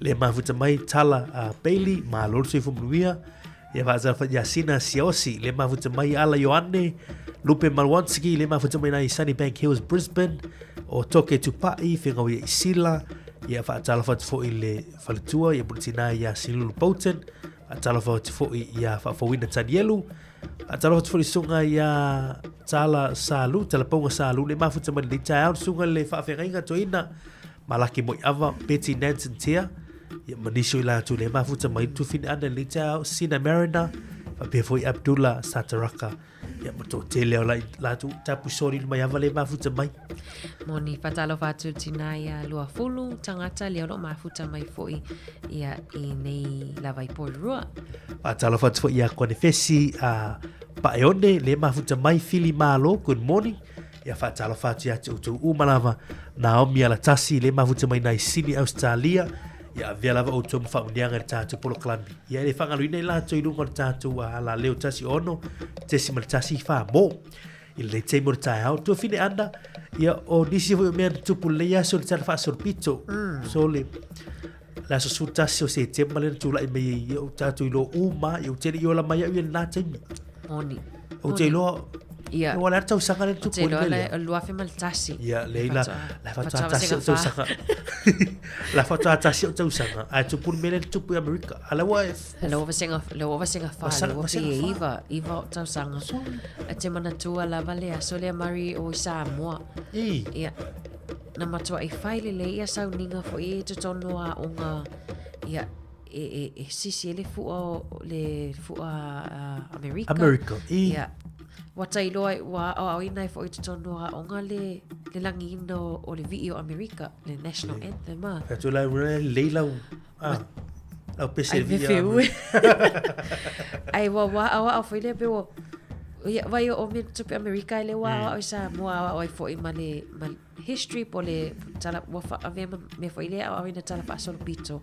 le mafuta mai Tala a Bailey, malo le soifua manuia. Ia faatalofa ia Sina Siaosi le mafuta mai Ala Ioane Lupe Malwanski le mafuta mai nai Sunnybank Hills Brisbane o Toke Tupai Fegauia i Sila. Ia faatalofa atu foi le faletua ia Puletina ia Silulu Bolton. Faatalofa atu foi ia Faafouina Tanielu. Faatalofa atu foi le susuga ia Tala Salu, Talapauga Salu le mafuta mai lenei taeao, le susuga le faafeagaiga toeaina Malaki Moiava, Betty Nansen Tia, ia ma nisi o i latou le mafuta mai Tufine Ana lenei taeao, Sina Mariner, faapea foi Abdullah Sataraka. Ia, ma toatele o latou tapusoni mai ava le mafuta mai. Moni, whatalofa atu tina ia 20 tangata lea o loo mafuta mai foi ia i nei lava i Porirua. Whatalofa atu foi ia Kone Fesi a Paeone le mafuta mai Fili Malo, good morning. Ia whatalofa atu ia te outou uma lava Naomi Alatasi le mafuta mai nai Sydney, Australia. Ia avea lava outou ma whaunianga i le tātou polokalami. Ia e le whangaluina i lātou i lunga o le tātou a la leo 16.14 mō. I lenei taimi o le taeao, tuafine Ana, ia o nisi foi o mea na tupu lenei aso i le tala faasolopito. So le le aso 11 o Setema lea na tulai mai ai, ia o tātou iloa uma, ia ou te le i ola mai au i lena taimi. Moni. Ou te iloa, Ia. ua le a le tausaga lea na Ou tupu te ai le iloa mea le lea. 2001. Ia, leai la, la faatoa tasi vasega au tausaga. La faatoa tasi au tausaga, ae tupu le mea lea na tupu i Amerika. A la ua e Le ua vasega, le ua vasega wha, le ua vasega pe wha. iva, iva o tausaga. E te manatua lava le aso lea Mari o i Samoa. I. Ia, na matua i whai lelei ia sauniga foi e totonu a onga, ia, e, e, e sisi e le fua o, le fua uh, Amerika. Amerika, i. Ia, ua tailoa, ua aoaoina ai foi i totonu o aoga le, le lagiina o, o le vii o Amerika, le national anthem a. Atu la ua lelei lau, ah, lau pese Ai le vii fefeu e. Ai ua ua aoao foi lea pe ua ia vai o mea tupe Amerika i le ua aoao i Samoa aoao ai foi ma le ma history po le tala ua whaavea ma mea foi lea aoao ina tala faasolopito.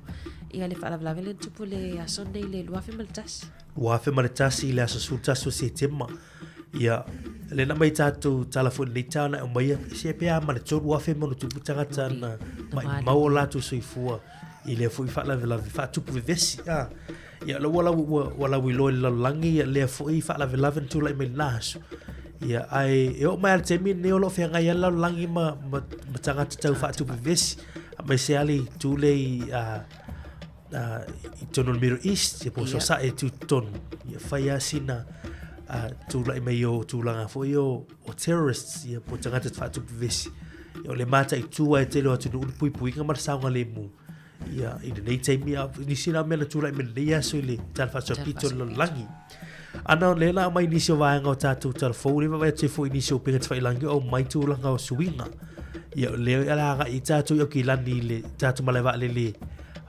Ia le faalavelave lea na tupu le aso nei le 2001. 2001 i le aso 11 o Setema. Ia, le na mai tātou tala foi lenei tau na aumaia, se pe a ma le 3,000 ma ono tupu tagata na mai mau o latou soifua i lea foi faalavelave faatupu vevesi. Ah, ia, la ua lau, ua, ua lauiloa i le lalolagi, ia lea foi faalavelave na tulai mai lena aso. Ia, ae e oo mai lava i le taimi lenei o lo o feagai lava le lalolagi ma, ma, ma tagata tau faatupu vevesi. Aemaise lava le itu lea i, ah, i totonu o le Middle East, ia po o Sasae e tu totonu. Ia whai a sina tūlai mai o tūlanga foi o, o terrorists, ia po tagata te whaatupu vesi. Ia o le mātai tū ai tele o atu nuu le puipuiga ma le saoga le mu. Ia i lenei taimi, a, nisi la mea na tūlai mai lenei aso i le tala whaasopito o le lalolagi. Ana o le la mai nisi o vaega o tātou talafou, le vaavaai atu ai foi i nisi o upega tafailangi o aumai tulaga o suiga. Ia o lea o le a agai i tātou i Aukilani i le tātou malae vaalele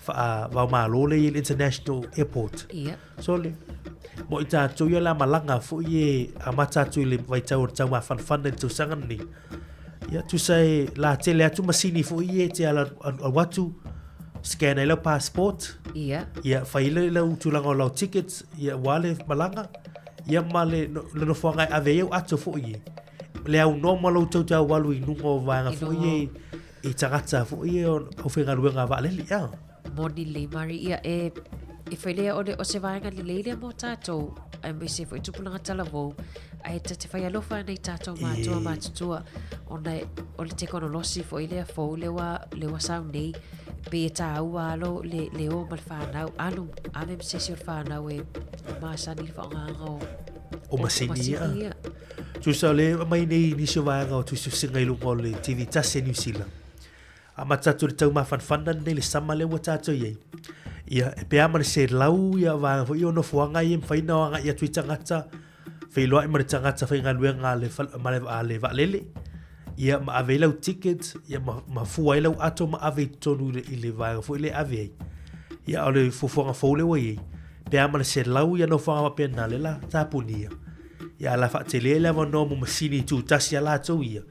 faavaomalo lea i le International Airport. Ia. So le, mo i tātou ia o le a malaga foi e amata atu i le vaitau o le taumafanafana i le tausaga lenei. Ia, tusa e la tele atu masini foi ia e te ala alu atu, scan ai lau passport. Ia. Ia, fai le lau tulaga o lau tickets, ia, ua le malaga, ia ma le, no, le nofoaga e ave ai au ato foi e. Le au noa ma lou tau te au alu i luga o vaega foi e, i tagata foi e o au faigaluega vaalele, ia. Moni lelei Mari, ia e, e whai lea o, le, o se vaega lelei lea mō tātou, aemaise foi tupulaga talavou, ae ta te whai alofa ana i tātou mātua mātutua, ona e, o le tekonolosi foi lea fou le ua, le ua sau nei, pe e tāua alo le, le o ma le whānau, alu, ave ma se isi o le whānau e masani le whaongaanga o, O masini ia. ia. Tusa o le mai nei nisi o vaega o tusitusiga i luga o le TV tasi a New Zealand. Amata atu i le taumafanafana lenei le sama lea ua tātou i ai. Ia, e pea ma le selau ia vaega foi o nofoaga ia e mafai ona agai atu i tagata, feiloai ma le tagata faigaluega a le, ma le, a le vaalele, ia ma ave ai lau ticket, ia ma, ma fua ai lau ato ma ave i totonu i le, i le vaega foi lea e ave ai. Ia, o le fuafuaga fou lea ua i ai, pea ma le selau ia nofoaga faapena lea la tapunia. Ia, a la faatele le avanoa mo masini tutasi a latou ia,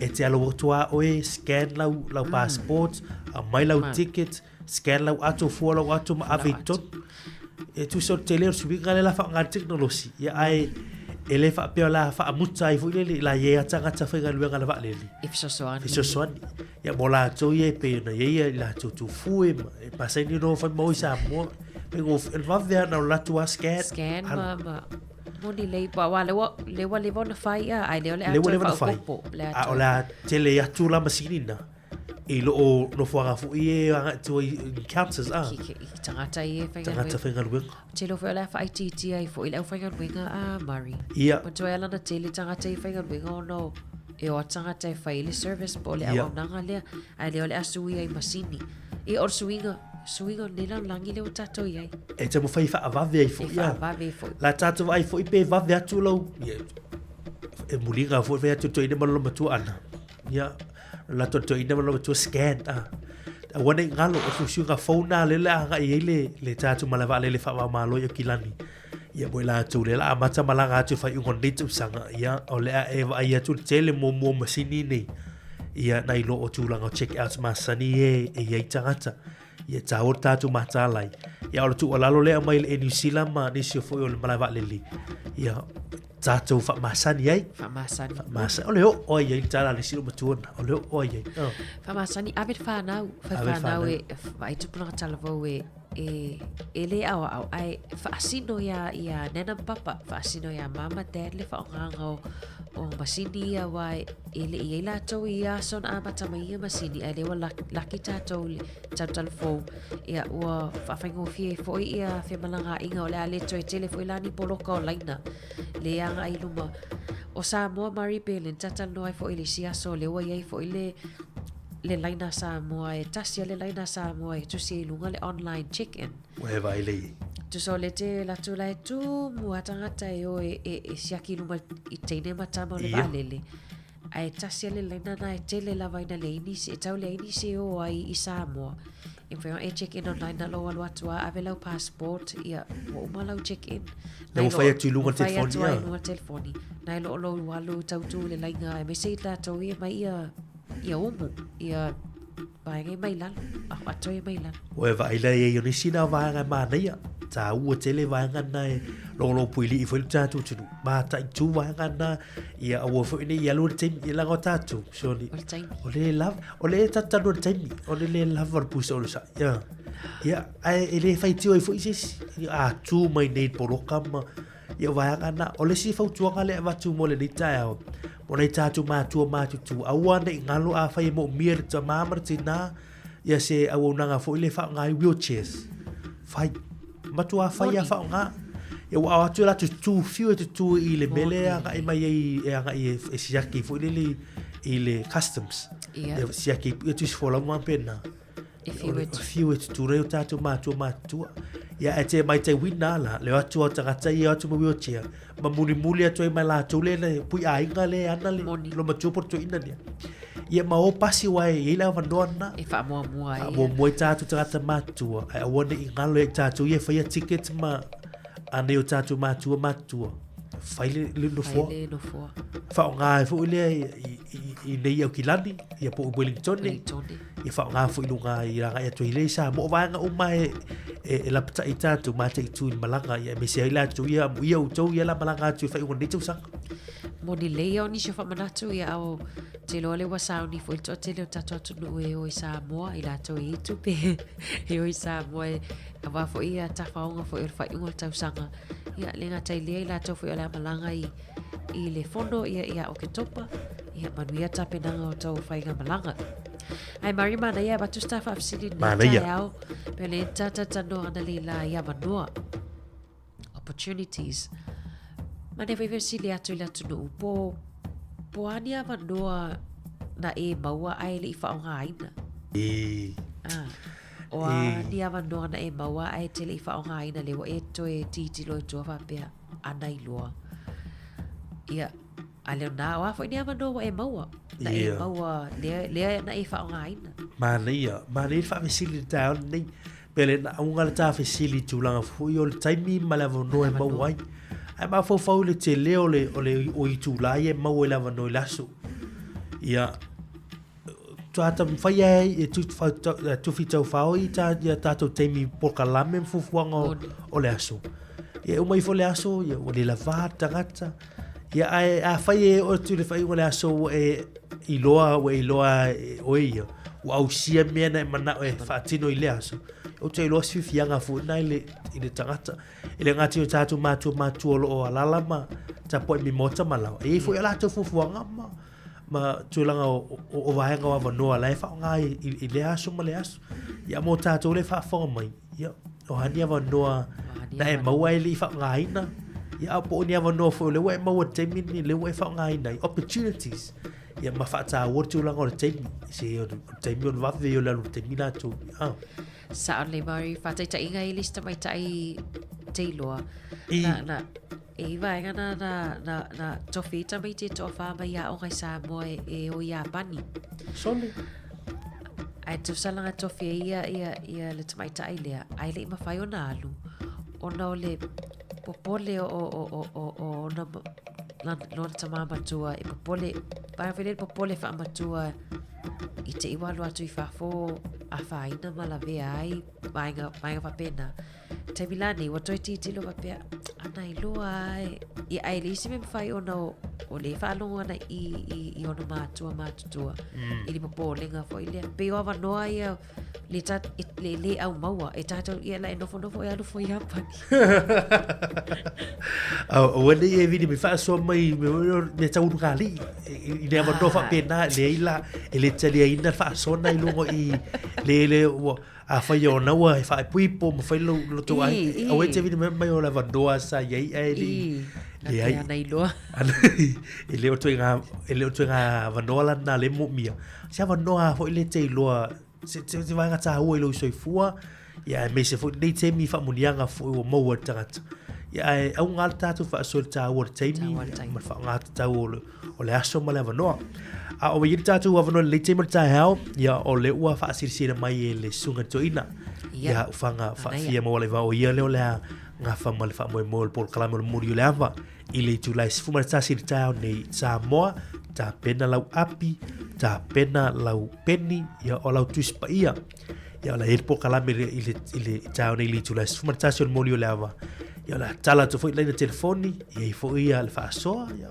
E te alo atu a oe, scan lau, lau passport, aumai lau ticket, scan lau ato, fua lau ato ma ave i totonu. E tusa o le tele o le suiga lea la faaaoga le tekonolosi. Ia ae e le faapea o le a faamuta ai foi lele la i ai lava tagata faigaluega i le vaalele. E fesoasoani. Fesoasoani. Ia mo latou ia e pei ona i ai ia latou tufue ma e paseni no fai mau i Samoa. Pe go vave lava na o latou lava scan. Scan ma, ma Moni lei, pa wa le wa le wa leva ona fai a, ai lea o le Lea ua atoa leva ona fai. faaopoopo, le A o atoa. le a tele atu la masini na i loo nofoaga foi e agai tua i encounters a. Ki, ki, i tagata ia e Tagata faigaluega. faigaluega. Te iloa foi o le a faaitiitia ai foi le aufaigaluega a Murray. Ia. Manatua e ala ona tele tagata ia e faigaluega ona o e o atu tagata e fai le service po o le Ia. auaunaga lea, ae lea o le a sui ai masini. Ia o le suiga, suiga o lenei lalolagi lea ua tatou i ai. E taumafai e faavave ai foi. E faavave ai foi. La tatou vaai foi pe vave atu lau, ia, e muliga foi fai atu toeaina ma lona matua ana. Ia, alu atu a le toeaina ma lona matua scan, a. Aua ne i galo, o fusiuga fou na lea o le a agai ai le, le tatou malae vaalele faava-o-Malo i Aukilani. Ia mo i latou lea o le a amata malaga atu i le faaiuga o lenei tausaga, ia, o le a e vaai atu le tele muamua o masini nei, ia, nai lo o tulaga o check outs masani e, e i ai tagata. Ia, e taua le tatou mataala ai. Ia, o le tuualalo lea e aumai e le Air New Zealand ma nisi o foi o le malae vaalele, ia, tatou faamasani ai. Faamasani. Faamasani. O le oo ai ai le tala a le isi loomatua lena. O le oo ai ai. Oh. Faamasani, ave le fanau. Fai Ave le fanau fanau. e vaai tupulaga talavou e e, e le aoao, ae faasino iā, iā nana ma papa, faasino iā mama, dad le faaaogaga o, o masini ia aua e, e le i i ai latou i ia aso na amata mai ia masini, ae lea ua laki tatou i le talutalu fou, ia ua faafaigofie ai foi ia femalagaaiga o le a le toe tele foi la ni poloka o laina le agai i luma. O Samoa Murray pe le na talatalanoa ai foi i le isi aso, lea ua i ai foi le le laina Samoa e tasi a le laina Samoa e tusi ai i luga le online check-in. Ua e vaai lei ai. Tusa o le te alu atu la e tumu a tagata e o e, e, e siaki i luma i teine ma tama o le Ia. vaalele. Ae tasi a le laina na e tele lava ina leai nisi, e tau leai nisi e o ai i Samoa. E mafai ona e check in online na lou alu atu a ave lau passport, ia, ua uma lau check in. Lea ua fai atu i luga o le Ua fai telefoni, atu ai ia. i luga o le telefoni. Nai lo o lou alu tautu i le laina, aemaise i tatou ia mai ia ia umu, ia vaega ia mai lalo, atoa ia mai lalo. Ua e vaai la i ai o nisi na vaega e manaia. Taua tele vaega na e logologo puilii foi le tatou atunuu. Mataitu vaega na, ia aua foi ne i alu le taimi, ia leaga o tatou, Shirley. O le taimi. O le lava, o le tatalo le taimi, o le le lava o le pusa o le sa'i. Ia, ia, ae e le faitio ai foi se isi. Ia, a tu mai nei i le poloka ma, Ia o vaega na, o le isi fautuaga lea e avatu mo lenei taeao, mo nai tatou matua matutua, aua ne i galo afai e moomia e le tama ma le tinā ia se auaunaga foi lea e faaaoga ai wheelchairs. Fai. Matua fai a faaaoga. Ia ua ao atu e latou tu fiu e tutū i le mea lea e agai mai ai e agai e, e siaki foi lele i le customs. Ia. E siaki ia tusi folau ma pena. E whiu e tu. Whiu e tutū rei o tātou mātua mātua. Ia e te matauina la, le o atu o tagata ia o atu ma wheelchair. Ma mulimuli atu ai ma latou le le pui aiga le ana le Moni. lo matua po toeaina lea. Ia ma o pasi wai e i ai le avanoa lena. E faamuamua ai. Faamuamua ai tātou tagata mātua. Ae aua ne i ngalo ia i tātou ia e whaia ticket ma anei o tātou mātua mātua. Whai le, le nofoa. Whai le nofoa. Whaonga ai foi lea i, i, i, i nei Aukilani, ia po o Wellington. Wellington. Ia whaonga foi lunga i ranga ia tui lei sa. Mo vaenga uma e, e, e lapata'i tātou mataitu i le malaga. Ia e mese ai latou ia, amuia outou ia la malaga atu e whai unga nei tausaga. Moni lei o nisi o whaamanatu ia ao te loa le ua sauni foi le toatele o tatou atunuu e o i Samoa i latou e i tupe e o i Samoa e aua foi ia tafaoga foi o le faaiuga o le tausaga ia le gata i lea i latou foi o le a malaga i i le fono ia ia Oketopa ia manuia tapenaga o tou faiga malaga. Ae mari manaia e avatu se ta faafesili i lenei Manaia. taeao pe o le talatalanoa analeila i avanoa opportunities. Manaia foi fesili atu i le atunuu po po a ni avanoa na e maua ae le i faaaogaina. I. Ah. O a ni avanoa na e maua ae te le i faaaogaina lea ua e toe titilo i tua faapea ana iloa. Ia, a lea na, o a foi ni avanoa ua e maua. Na e Ia. maua lea, lea na e faaaogaina. Manaia, manaia le faafesili i le taeao lenei. Pe le na auga le ta fesili i tulaga foi o le taimi ma le avanoa e maua ai. Ae mafaufau i le tele o le, o le o itula ia e maua i le avanoa i le aso. Ia, taumafai ai e tufi taufaoi i ia tatou taimi polokalame ma fuafuaga o le aso. Ia e uma ifo le aso, ia ua le lavā le tagata. Ia ae afai e oo atu i le faaiuga o le aso ua e iloa, ua e iloa e oe ia, ua ausia mea na e manao e faatino i lea aso, ou te iloa se fiafiaga foi lena i le, i le tagata. E le gata i o tatou matua matua o lo o alaala ma tapuai mai maota ma laoa, e i ai foi a latou fuafuaga ma ma tulaga o, o, o vaega o avanoa la e faaaoga i, i, i lea aso ma lea aso. Ia mo tātou le faafofoga mai, ia, o a ni avanoa na e maua e le i faaaogaina, ia a po o ni avanoa foi o lea ua e maua i le taimi lenei, lea ua e faaaogaina ai, opportunities. Ia ma faataua le tulaga o le taimi, se o le taimi o le vave o le alu i le taimi latou. Ah. Sao lelei Mari, faataitaiga i le isi tamaitai te iloa. I. Na, na, E i vaega na, na, na, na tofi i tamaiti e toawhā mai i aoga i Samoa e, e o Iapani. Sole. Ae tusa langa tofi e ia, ia, ia le tamaitai lea, ae le i mawhai ona alu, ona o le popole o, o, o, o, o, o ona, lona tamā matua, e popole, vaega foi lea le popole faamatua i te iwa alu atu i fafo afaina ma lavea ai, vaega, vaega faapena. Taimi la nei, ua toe titilo faapea, ana iloa ai. Ia, ae le isi mea mawhai ona o, o le whaalogo ana i, i, i ona mātua mātutua. I le popolenga foi lea. Pei o avanoa ia, le, ta, e, le, le au maua. E tātou, ia la e nofonofo e alu foi Iapani. Aua nei e vili me faasoa mai me me taunu ka alii i le avanoa faapena e leai la e le taliaina le faasoa i luga i le le ua afai ona ua e faaipoipo ma fai lou lo tou ai aua e te vili mai mai o le avanoa sa i ai ae le leai ana iloa e le o ituaiga e le o ituaiga avanoa la lena le moomia se avanoa foi le te iloa se, se, se vaega tāua i lou soifua, ia aemaise foi lenei taimi i faamuniaga foi ua maua e le tagata. Ia ae auga le tatou faasoa i le tāua o le taimi ma le faaaoga tatau o le, o le aso ma le avanoa. A o i le tatou avanoa i lenei taimi o le taeao, ia o le ua faasilasila mai e le Susuga Toeaina. Ia ufaga faafia ma wala i vao ia lea o le a gafa ma le faamoemoe o le polokalame o le momoli o le ava. I le itula e 11 i le taeao nei Samoa, tapena lau api, tapena lau peni, ia o lau tusi paia. Ia o la e le polokalame i le, i le, i le taeao nei i le itula e 11 o le moli o le ava. Ia o la tala atu foi laina telefoni, ia i foi ia le faasoa, ia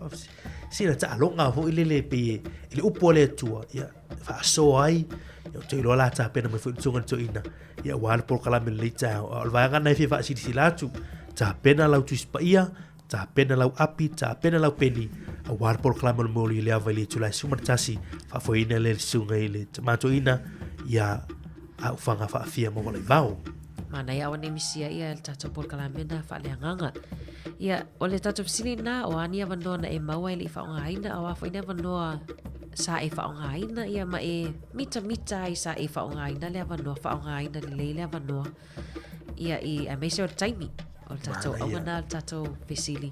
sina taaloga foi lele pei e, i le upu a le Atua, ia faasoa ai, ia ou te iloa la tapena mai foi le susuga i le toeaina, ia aua le polokalame lenei taeao. A o le vaega lena e fia faasilasila atu, tapena lau tusi paia, Tapena lau api, tapena lau peni, aua le polokalame o le moli i le ava i le itula e 11, faafoeina lea le susuga i le tama toeaina ia Aufaga Faafia Maualaivao. Manaia aua nei misia ia le tatou polokalame na faaleagaga. Ia, o le tatou fesili na, o a ni avanoa na e maua e le i faaaogaina, a o a foi ni avanoa sa e faaaogaina, ia ma e mitamita ai sa e faaaogaina le avanoa, faaaogaina lelei le avanoa. Ia, i, aemaise o le taimi, o le tatou auga na, le tatou fesili.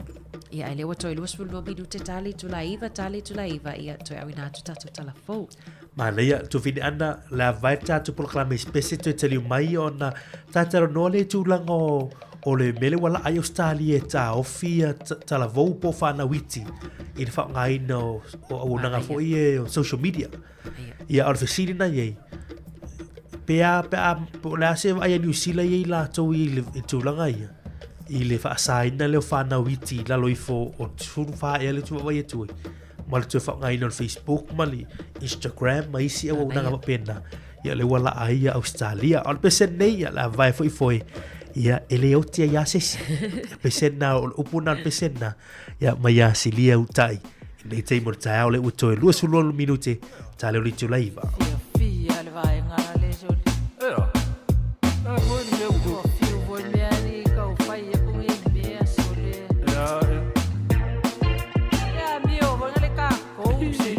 Ia, ai lea ua toe 22 minute ta le itula 9, ta le itula 9, ia, toe auina atu tatou tala fou. Manaia, tufine ana, le a vae tatou polokalame spese toe taliu mai ona talanoa le tulaga o, o le mele ua laa i Australia e taofi ia talavou po o whanau iti i le faaaogaina o, o auaunaga foi e o social media. Ia, o le fesili na i ai, pe a, pe a, po o le a se vaai a Niu Sila i ai latou i le i tulaga ia, i le faasaina lea o whanau iti i lalo ifo o 14 ea le tuvaavaai atu ai, ma le toe faaaogaina o le Facebook ma le Instagram ma isi auaunaga faapena, ia lea ua laa ai ia Australia. A o le pesene nei, ia le a vae foi foi, ia e le oti ai lava se isi. Ia pesene na, o le upu na o le pesene na, Ia, mai ia silia utai. I nei taimi o le taeao lea ua toe 26 minute, ta leo le itula 9. Fiafia le vaega le soli. Ea, e foi le mea ua. Ua fiu foi mea ni kau fai e pungi mea sole. Ea, ea. Ea mio foi le ka kou se.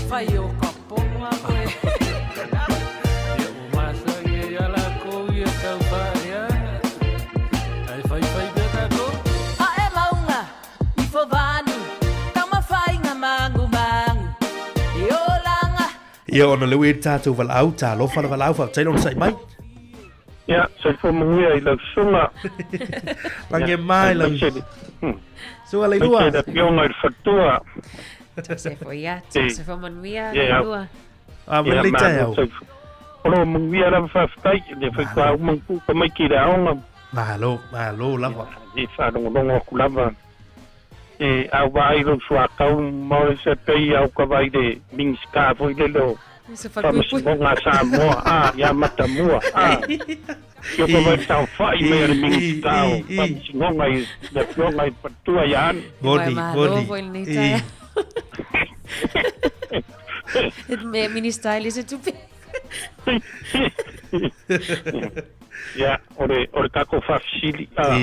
Fai o ka ponga koe. Ia, ua masani ai a lakou ia tau faaea. Ae faifai pea tatou. Ae maunga i Fovanu, Tamafainga mangumangu, e olaga. Ia, ona lea ua i ai le tatou valaau, talofa le valaau, faafetai le onosai mai. Ia, soifua manuia i lau susuga. Lagi mai lau susuga Leilua. Aemaise le afioga i le faletua. Soifua ia, soifua manuia Leilua. A ma lelei taeao. O lo o manuia lava faafetai, le faitoa uma ona tuu tamaiti i le aoga. Malo, malo lava. Ia, e faalogologo atu lava. E a vaai lou suatau ma o se pei au ka vaai le Minisita foi lele o Faamasinoga a Samoa a ia Matamua a Ia ka vaai saofai mai a le Minisita o Faamasinoga i le afioga i le faletua ia Ana. Moni, moni. Me Minista e le se tupe. Ia, o le, o le tatou faafesili, a,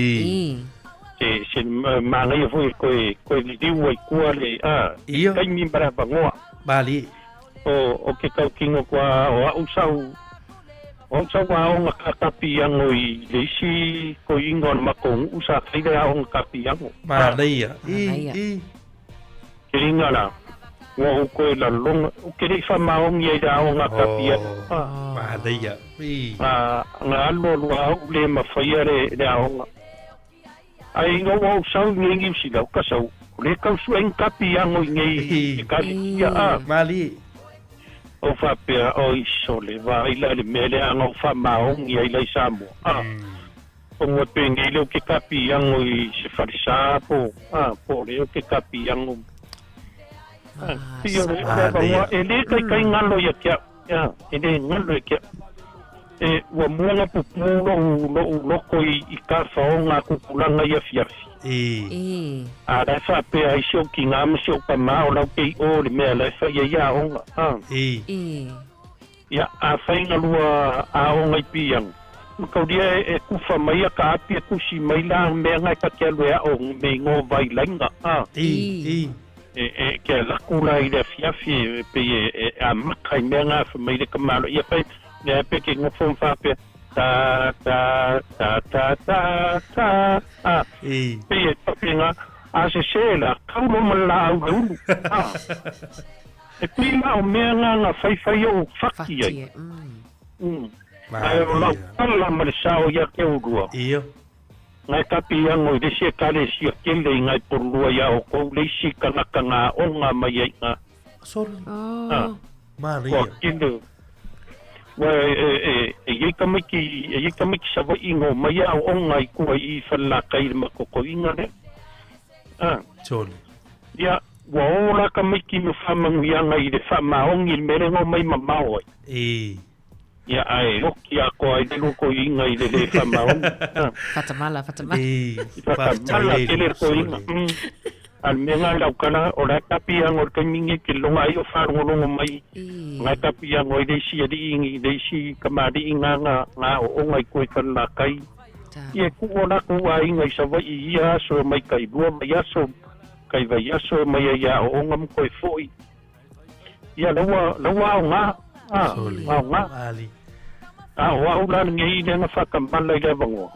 se, se manaia foi koe, koe liliu ai tua le, a, Ia. taimi ma le avanoa. Malie. O, o ke tautino kua, o au sau, O au sa ua aoga kakapiago i le isi toeaina o le matou nuu sa fai le aoga kapiago. Manaia. I, i. Keliga la, ua ou toe lalona, ou te le i faamaoni ai i le aoga kapiago. Oh, manaia. I. Na, na alu alu lava au le mafaia le, le aoga. Ae ina ua ou sau i nei Niu Sila, ou ka sau, o lea tau sue ai ni kapiago i nei Ekalesia, a. Malie. Ou faapea, Oi sole, vaai la i le mea lea ana ou faamaoni ai la i Samoa, a. Ona e penei lea ou te kapiago i se falesa po, a, po o lea ou te kapiago. A, pei o le avanoa, e le taitai galo ia te au, a, e le galo ia te au. E, ua muaga pupū loʻu, loʻu loko i, i kafaoga a tupulaga i afiafi. E. A la e faapea ai si ou tinā ma si ou tamā o lau te i o le mea la e fai ai aoga, a. E. Ia, afai na lua aoga i Piianga, mataulia e, e kufa mai a ka api e kusi mai la mea nga e ta te alu e ao me igoa vailaina, a. E. E. E, e, ke alaku la i le afiafi e, pei e, e amata i mea nga fai mai le tamalo, ia fai, Lea pe ke ngofo ma faapea, ta, ta, ta, ta, ta, ta, a. Pei e faapena, a sese la, kau loa ma le laau le ulu, a. E pei la o mea nga na faifai ou fati ai. Ae o lau tala ma le sao ia te ulua. Ngai kapi ango i le isi ekalesia tele i ngai polua ia oukou le isi kanaka nga aoga mai ai nga. Sorry. Ah. Maria. Ua kele. Ua e, e, e, e iai tamaiti, e iai tamaiti Savaii no mai a aoaoga i tua i Falelatai i le makokoiga lea. Ah. Sorry. Ia, ua o la tamaiti ma whamanuianga i le whaamaongi i le mea lea na omai mamao ai. E. Ia, ae oki atoa ai le lotoiga i le le whamaongi. Ah. Whatamala, whatamala. E. Whatamala tele lotoiga. Mm. A le mea nga lau kala, o la e tapi anga o le taimi nei ke loga ai o whaalongolongo mai. Nga e tapi anga i le isi alii, i le isi kamali'i nga nga nga aoaoga i tua i Falelatai. Ia e tuu o latou aiga i Savaii i ia aso e mai kai lua vaiaso, kai vaiaso e mai ai ia aoaoga ma toe foi. Ia laua, laua aoga, a, aoga. A o au la lenei lea na whakamala i le avanoa.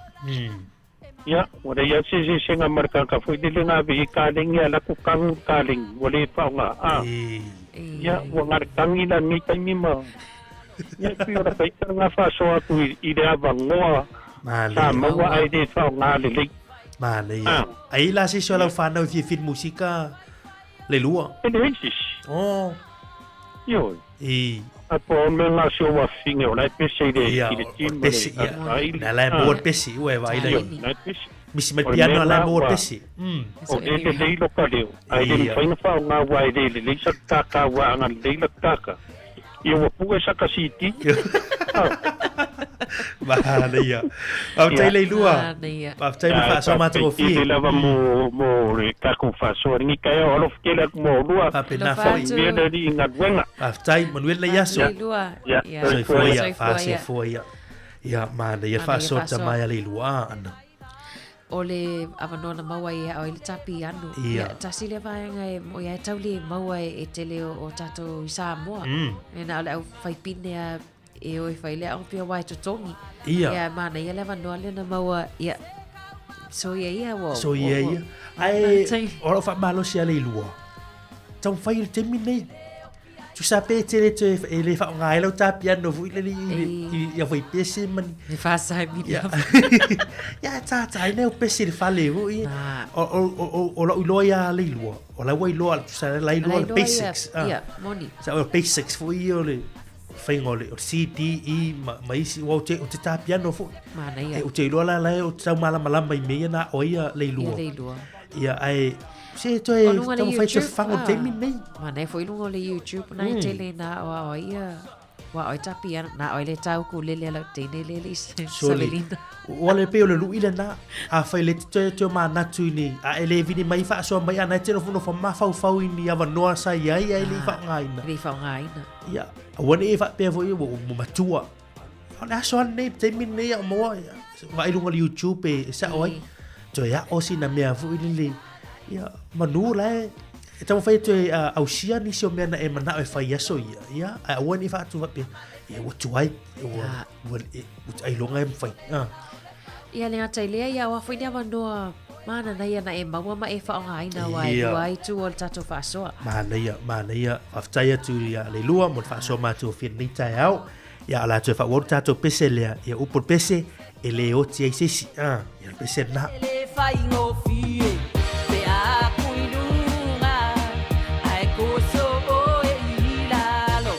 Ia, ua leai lava se eseesega ma le tagata foi lele na ave i ai kalegi ae latou tagu i le kalegi, ua le faaaoga, a. Ia, ua na le tagi la lenei taimi ma, ia, e pei o lata ita lena faasoa atu i le avanoa sa maua ae le faaaoga lelei. Manaia. Ai la se isi o lau whanau i fia musika le lua? E leai se isi. Oh. Ioe. I. A po o mea ngā si o wawhinge o lai pese i le, i le team ma le vaili. Na lai mo pese, ua e vaila. Io, lai pese. Misi mai piano lai mo pese. O le le lei lo ka leo. Ai le mwhai na whao ngā wai le le lei sa kākā wā anga lei la kākā. Ia ua pue sa ka siti. Manaia. Faafetai Leilua. Faafetai mo le faasoa matagofie. Faafetai tele lava mo mo le tatou faasoa lenei taeao. Alofa tele atu mo oulua. Faapena foi. Manuia le Alii i galuega. Faafetai, manuia lenei aso. Leilua. Ia. Soifua ia, faasoifua ia. Ia, manaia le faasoa tama ia Leilua ana. O le avanoa na maua ai e ao ai le tapi anu. Ia. Tasi lea vaega e mo'i ai tau le maua e tele o tatou i Samoa. E na o le au whai pine a e o e whai lea o pia wai totongi. Ia. Ia, mana ia le avanoa lea na maua. Ia. So ia ia. Wo, So ia ia. Ae, o lau whaamalosi a Leilua. Taumafai i le taimi nei. Tusa pe tele te e le whaonga ai lau tā piano fui le i ia fai pese mani. Le whasai mi Ia, ia tā tā ai nei o pese le fale fui. O o o o lau iloa ia Leilua. O lau iloa tusa la iloa le basics. Ia, moni. Sa o basics fui o le whainga o le C, D, E ma, ma isi, ua o te, o te tā piano fui. Mana ia. E o te iloa la lai o te tau malamalama i mea ia nā o ia Leilua. Ia Leilua. Ia, ae, se toe O lunga le taumafai te YouTube, whango ah. taimi nei. Mana foi lunga o le YouTube na e tele na o ao ia. Wa oi tapi ana na oi le tau ku lele ala tene lele i Surely. Savelina. Ua le pei o le lui lena, a fai le te toe toe manatu i ni, a e le vini mai whaasoa mai ana e te nofonofo mafaufau i ni avanoa sa i ai, ai le i whaongaina. Le i whaongaina. Ia, aua ne i whaapea foi ua ua matua. O le aso ana nei, taimi nei a moa, vaai lunga le YouTube e sao ai. Toe ao sina mea foi lele. Ia, manu la e, e taumafai atu e ausia nisi o mea na e manao e fai aso ia. Ia, ae aua ne i faatu faapea. Ia ua tuai, ua, ua, ua ailoga e mawhai. Ah. Ia le gata i lea, ia oa foi ni avanoa mananaia na e maua ma e faaaogaina aua e lua ai itu o le tatou faasoa. Manaia, manaia. Faafetai atu ia Leilua mo le faasoa matagofie i lenei taeao. Ia o le a toe faaauau le tatou pese lea. Ia upu o le pese, e le oti ai se isi. Ah, ia le pese lena. E le faigofie pe a ku i luga ae koso oe i lalo.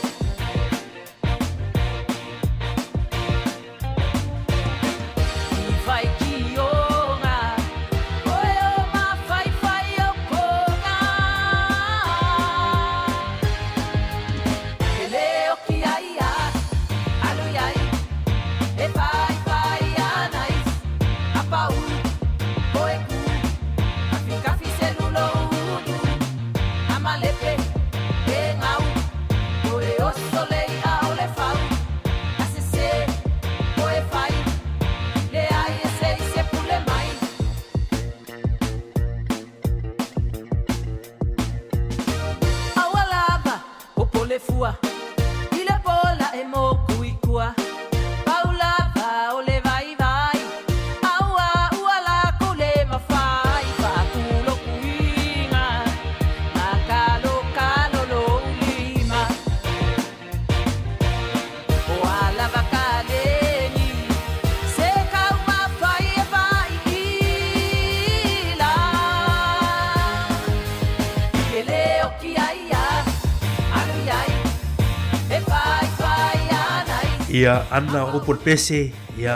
Ia, ana o upu o le pese, ia,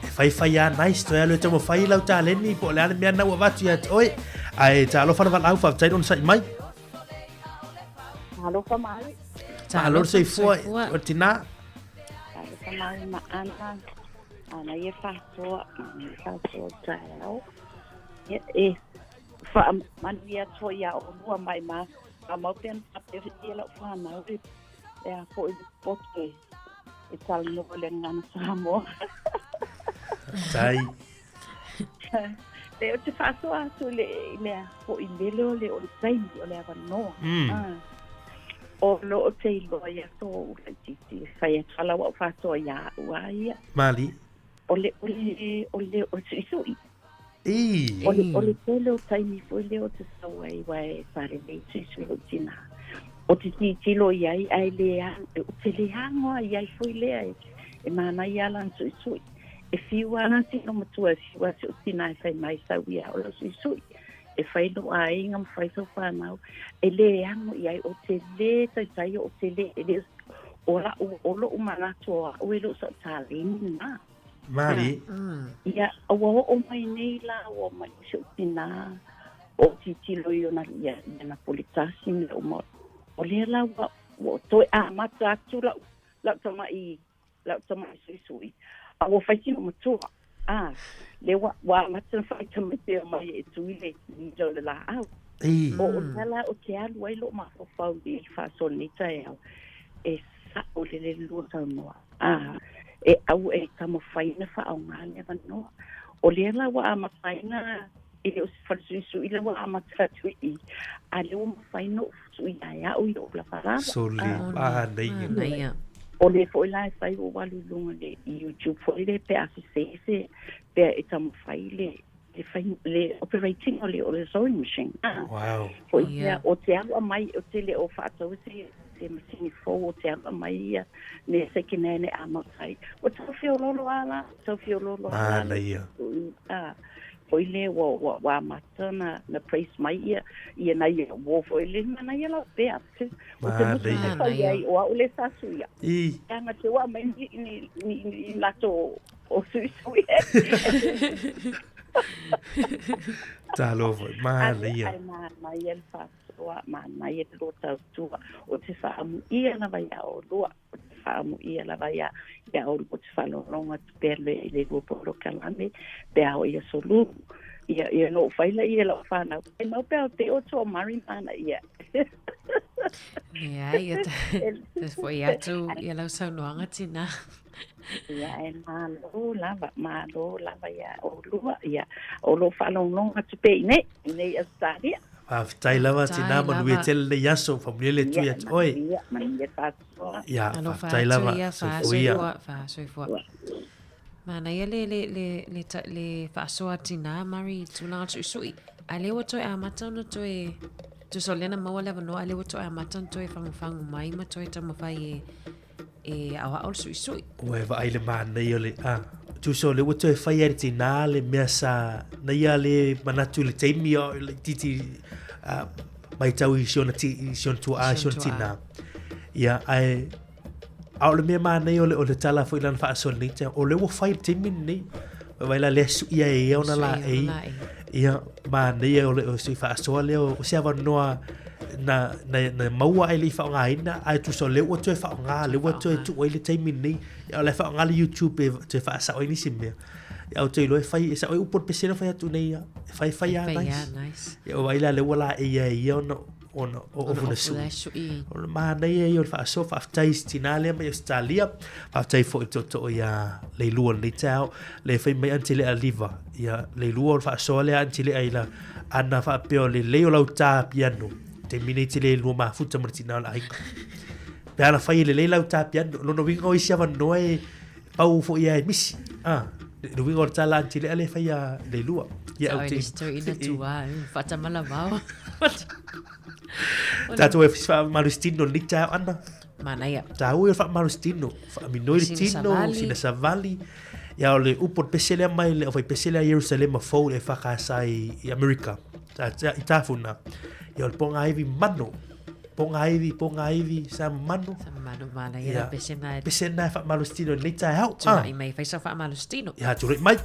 e whaiwhai a nice, toe alu e taumafai lau taleni, po o le a le mea na ua avatu ia te oe. Ae talofa le valaau, faafetai lona sa'i mai. Talofa mai. Malo le soifua o le tinā. Talofa mai ma Ana. Ana ia faasoa, ana ia faasoa taeao. Ia, e faamanuia atu foi ia olua mai ma faamau pea na faapea ia lau whanau e, e a foi le poto e, e talanoa le gagana Samoa. Tai. Le o te faasoa atu i le, i le foi mele o le o le taimi o le avanoa. Ah. O lo o te iloa i aso o laitiiti e fai atu ala ua ou faasoa ia au a ia. Mali. O le, o le, o le, o le suisui. I. O le, o le tele o taimi foi lea o te sau ai wa e whare nei suisui o tina. O te titilo i ai, ai le, o te le hangoa i ai foi lea e, e mānaia ala na suisui. E fiu ana tino matua e fiu atu o tina e fai mai sau ia o lau suisui. E fai lou aiga ma fai sau whanau. E le ano i ai o te le taitai o te le, e le, o la'u, o lo'u manatu o a'u e le o sa'u taleni na. Mali. Ia, ua oo mai nei la ua mai si o'u tinā, o tilotilo i ona ia, ia na puletasi ma la'u mau. O lea la ua, ua toe amata atu la'u, la'u tama'i Lau tamaiti suisui. A ua fai tino matua. A, lea ua, ua amata na fai tamaiti e mai e tui le lilo le laau. Ei. O o lea la o te alu ai loo mafaufau i le faasoa lenei taeao, e sa'o le le lua saunoa. A, e au e taumafai na faaaoga le avanoa. O lea la ua amata ai na e le o se fale suisui lea ua amata atu i i, a lea ua mafai na ou sui ai au i lou lava lava. Soli, manaia. Manaia. O lea foi la e fai ua ou alu i luga le YouTube foi lea pe a sese se pea e taumafai le le fai le operating o le o le sewing machine. Ah. Wow. Foi yeah. o te alu mai o te le o whaatau se se masini fou o te alu mai ia ne second hand e amata ai. O tau fiololo ala, tau fiololo ala. Manaia. Ah. Foi lea ua, ua, ua amata na, na praise mai ia, ia na ia uō foi le mana ia lau pea. O te mutu Manaia. te fai ai, o au le sa suia. I. Anga te ua mai ni, ni, ni, ni lato o sui sui. Talofa, manaia. Ai manaia le faasoa, manaia le lo tautua, o te faamuia lava ia olua. O te faamuia lava ia ia o o te faalogologo atu pea le i le lua polokalame pe a oo i aso lulu. Ia ia no fai la ia lau whanau. E mau pea o te o to mari mana ia. Ia, ia, te foi atu ia lau saunoaga tina. Ia, e malo lava, malo lava ia o lua, ia, o lo whaalongolongo atu pe i nei, i nei Australia. Faafetai lava tinā, manuia tele lenei aso, faamanuia le Atua ia te oe. Manuia, manuia tatou. Ia, faafetai lava, soifua ia. Soifua. Manaia le, le, le, le, le faasoa tinā, Murray, i tulaga suisui. A lea ua toe amata ona toe, tusa o lea na maua le avanoa, a lea ua toe amata ona toe fagufagu mai ma toe taumafai e, e aoao le suisui. Ua e vaai le manaia o le, a, tusa o lea ua toe fai e le tinā le mea sa, na ia le manatu i le taimi o le titi, a, matau i si ona, ti, i si ona tuaa, i si ona tinā. Ia, ae, a o le mea manaia o le, o le tala foi lana faasoa lenei taeao, o lea ua fai i le taimi lenei. Vaai la lea suia e ia ona laei. Ia, manaia o le, o se faasoa lea, o se avanoa na, na, na maua ae le i faaaogaina, ae tusa o lea ua toe faaaoga, lea ua toe tuu ai le taimi lenei. Ia, o la e faaaoga le YouTube e toe faasao ai nisi mea. Ia, ou te iloa e fai, e sao ai upu o le pese lea na fai atu nei, e fai, fai lava, nice. Nice. Ia, o vaai la lea ua laei e ia ona, ona o ofuna sui. O le manaia ia o le faasoa, faafetai i si tinā lea mai Ausetalia, faafetai foi i le tootoo ia Leilua i lenei taeao, le fai mai Aunty Lea Liva, ia Leilua o le faasoa lea Aunty Lea i la, ana faapea o le lelei o lau tā piano, taimi nei te le lua mafuta ma le tinā o le aiga. Pe ana fai e lelei lau tā piano, lona uiga o isi avanoa e pau foi ia e misi. Ah, le uiga o le tala Aunty Lea le fai a Leilua. Ia, au te... Ina tua, whatamala Tātou e whaamalositino lenei taeao ana. Manaia. Tāua e whaamalositino. Whaaminoi le tino, sina savali. Ia o le upu o le pese lea mai le awhai pese lea Yerusalema fou e whakaasa i, i Amerika. I tāfuna. Ia o le ponga iwi mano. Ponga iwi, ponga iwi, sa mano. Sa mano manaia la pese na. Pese na e whaamalositino lenei taeao. Tūrai mai, whaisa whaamalositino. Ia, tūrai mai.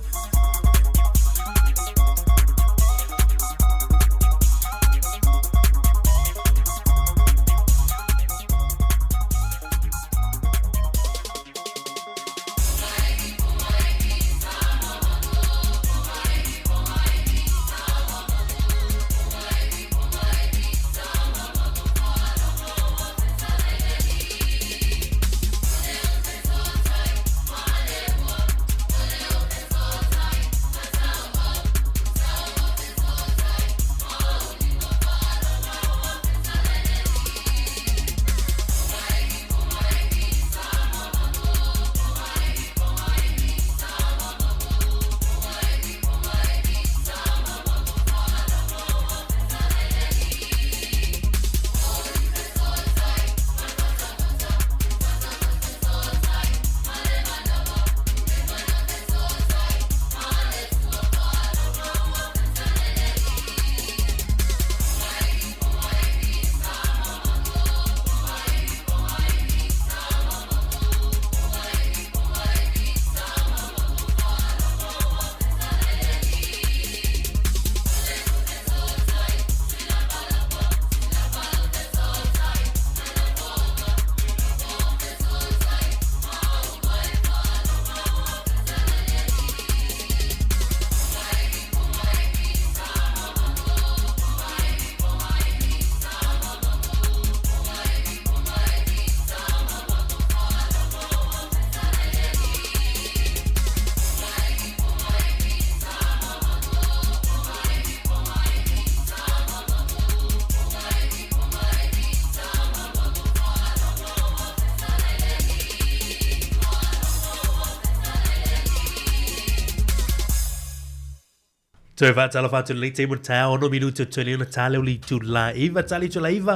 Toe faatalofa atu lenei taimi o le taeao, ono minuti o toe lea ona tā leo le itula iva, tā le itula iva,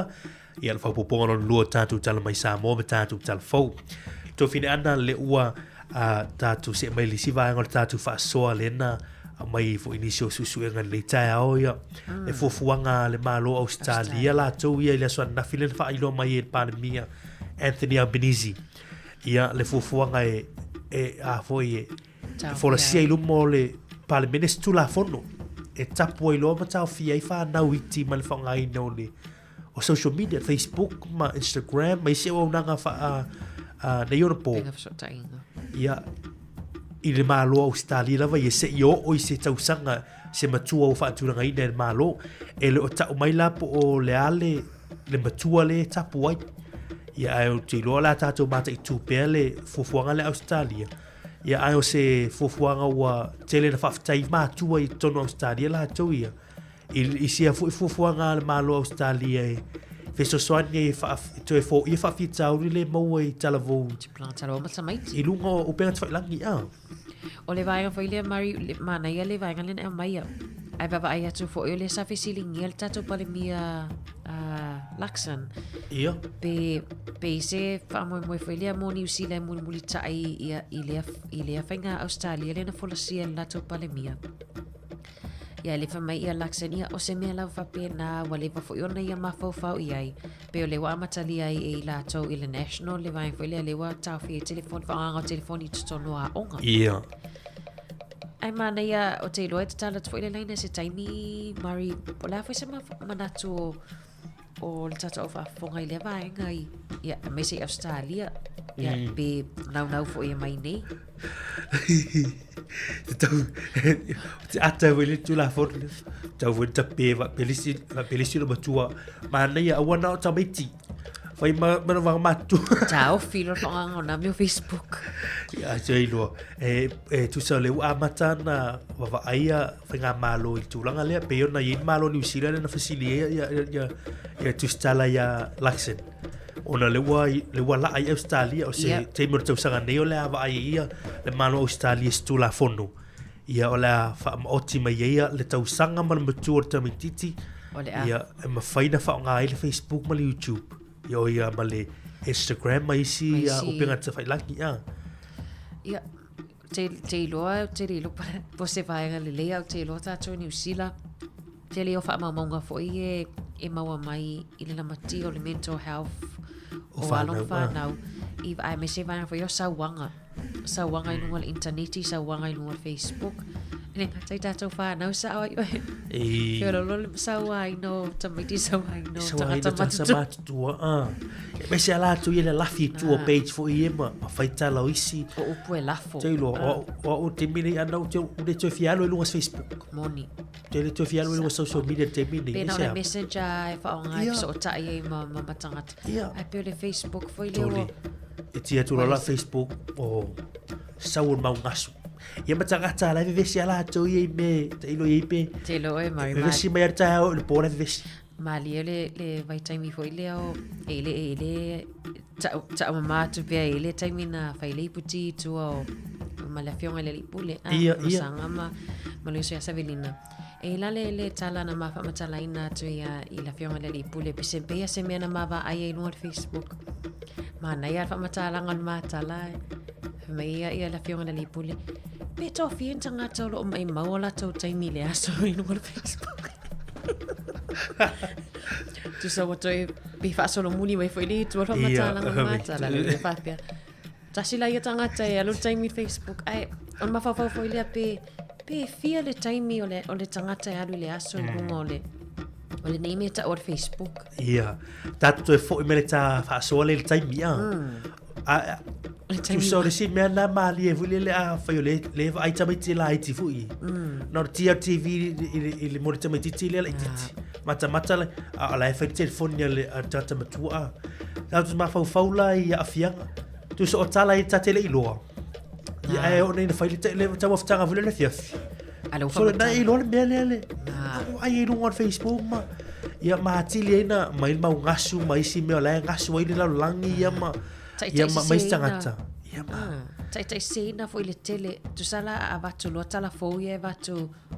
ia le faaopoopoga lona lua o tatou tala mai Samoa ma tatou tala fou. Tofine ana le ua tatou see mai le isi vaega o le tatou faasoa lena aumai foi nisi o suesuega i lenei taeao ia. Le fuafuaga a le Malo o Ausetalia latou ia i le aso ananafi lea na faailoa mai e le Palemia Anthony Albanese. Ia le fuafuaga e, e a foi e, e folasia i luma o le Palemene se Tulafono e tapu ai loa ma taofia ai fanau iti ma le faaaogaina o le o social media, Facebook ma Instagram ma isi auaunaga faa nei ona po. Ia, i le Malo o Ausetalia lava ia seia oo i se tausaga se matua ua faatulagaina e le Malo. E le o tau mai la po o le a le, le matua lea e tapu ai. Ia, ae ou te iloa o le a tatou mataitu pea le fuafuaga lea a Ausetalia. Ia, ae o se fuafuaga ua tele na faafetai matua i totonu o Ausetalia latou ia. I sia foi fuafuaga a le Malo o Ausetalia e fesoasoani ai e toe foia faafitauli lea e maua i talavou. Talavou ma tamaiti. I luga o upega tafailagi, a. O le vaega foi lea, Mari, manaia le vaega lea na e aumaia. Ae vaavaai atu foi o lea sa fesiligia le tatou Palemia Luxon. Ia. Pe, pe i se faamoemoe foi lea mo Niu Sila e mulimulitai ia, i lea, i lea faiga Ausetalia lea na folasia e le latou Palemia. Ia le fai mai ia Luxon, ia o se mea lava faapena ua leva foi ona ia mafaufau i ai. Pei o lea ua amatalia ai e i latou i le National le vaega foi lea lea ua taofia ai telefoni, faaaogaga o telefoni i totonu o aoga. Ia. Ai manaia o te iloa e tatala atu foi le laina se taimi, Mari, po o le a foi se manatu o, o le tatou au faafofoga i lea vaega i, ia, aemaise i Ausetalia, ia, pe naunau foi e mai nei. Te tau, te ata foi le tulafono lea. Tau foi le tape faapelisi, faapelisi le matua. Manaia, aua na o tamaiti. Fai ma, ma na matua. Taofi loa le faaaogaga o nā mea o Facebook. Ia, te iloa. E, e tusa o lea ua amata ona vaavaaia faigamalo i le tulaga lea. Pei ona i ai le Malo o Niu Sila lea na fesili ai ia, ia, ia, ia tusitala ia Luxon. Ona lea ua, lea ua laa i Ausetalia, o se yep. taimi o le tausaga nei o le a vaai ai ia le Malo o Ausetalia i se Tulafono. Ia o le a faamaoti mai ai ia le tausaga ma le matua o le tamaitiiti. O le a. Ia e mafai ona faaaoga ai le Facebook ma le YouTube. Ia o ia ma le Instagram ma isi Ma isi- upega tafailagi. Ia. Ia, te, te iloa, te le iloa po se vaega lelei au te iloa tātou i Niu Sila. Tele o faamaumauga foi e, e maua mai i le lamatia o le mental health O o alo ma whānau, ah. whānau. I, aemaise vaega foi o sauaga. Sauaga i luga o le intaneti, sauaga i luga o le Facebook. E le gata i tātou whānau sao ai oe. E... Feololo le sauaina o tamaiti, sauaina o Sauaina tagata tagata matutua. matutua, ah. E aemaise a latou ia le lafi i tua Ah. page foi ia ma, ma faitala o isi. O upu e lafo. Te iloa, Ah. o au, o au taimi nei ana ou te, u le toe fia alu i luga o se Facebook. Moni. Te le toe fia alu i luga o social media taimi nei. Pēnā E o se le a. messenger e whaonga e Ia. fesootai ai ma, ma, ma tangata. Ia. Ai pei o le Facebook foi lea Toli. ua... E tia atu loa la Facebook o sau o le mau gasu. Ia ma tagata la e vevesi a latou ia i mea tailo i ai pe. Te iloa e Mari, Vevesi mai a le taeao i le po la e vevesi. Malie le, le vaitaimi foi lea o e le e le ta'u ta'u mamā atu pea e le taimi na fai le iputi i tua o ma le afioga i le alii pule a Ia, ma ia. Saga ma ma le uso ia Savelina. E la le le tala na ma faamatalaina atu ia i le afioga i le alii pule pe se pea se mea na maavaai ai i luga o le Facebook. Manaia le faamatalaga o le matala e. Fai mai ia ia le afioga i le alii pule. Pe tofia ni tagata o loo maimau o latou taimi i le aso i luga o le Facebook. Tusa ua toe pe faasolomuli mai foi le itu o le faamatalaga o le matala le mea faapea. Tasi la ia tagata e alu le taimi i Facebook. Ae, o le mafaufau foi lea pe, pe fia le taimi o le, o le tagata e alu i le aso i luga o le, o lenei mea ta'u o le Facebook. Ia. Tatou toe foi mai le tā faasoa lea i le taimi a. A, O le taimi tusa o le isi mea na malie foi lele a fai o le le vaai tamaiti laiti foi. Na o le tia o le TV i le i le mo le tamaitiiti lea laitiiti. Matamata le a o la e fai le telefoni a le a le tagata matua a. Tatou mafaufau la i aafiaga. Tusa o tala i ta te le iloa. Ia ae oo nei na fai le le tauafataga foi lea i le afiafi. A le ua So na faamatala. iloa le mea lea le. Ah. Ai i luga o le Facebook ma ia ma atili ai na mai le mau gasu ma isi mea o la e gasu ai le lalolagi ia ma ia ma ma isi tagata. Ia ma Ah, taitaiseseina foi le tele tusa la a avatu loa tala fou ia e avatu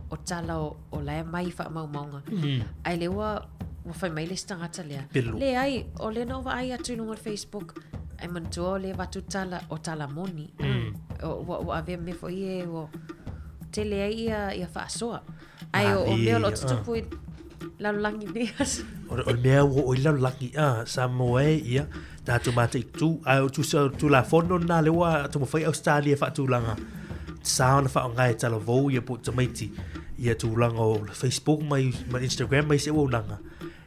o tala o, o la e mai faamaumauga ae le ua ua fai mai le isi tagata lea Pelo. leai o lea na ou vaai atu i luga o le Facebook ae manatua o lea avatu tala o tala moni o, ua, ua avea mea foi e ua tele ai ia, ia faasoa ae o, o mea o loo tutupu i lalolagi nei aso O o le mea ua oo i le lalolagi a Samoa e ia tatou mataitu ae o tusa o le Tulafono lena lea ua taumafai Ausetalia e faatulaga sa ona faaaoga e talavou ia po o tamaiti ia tulaga o le Facebook ma ma Instagram ma isi auaunaga.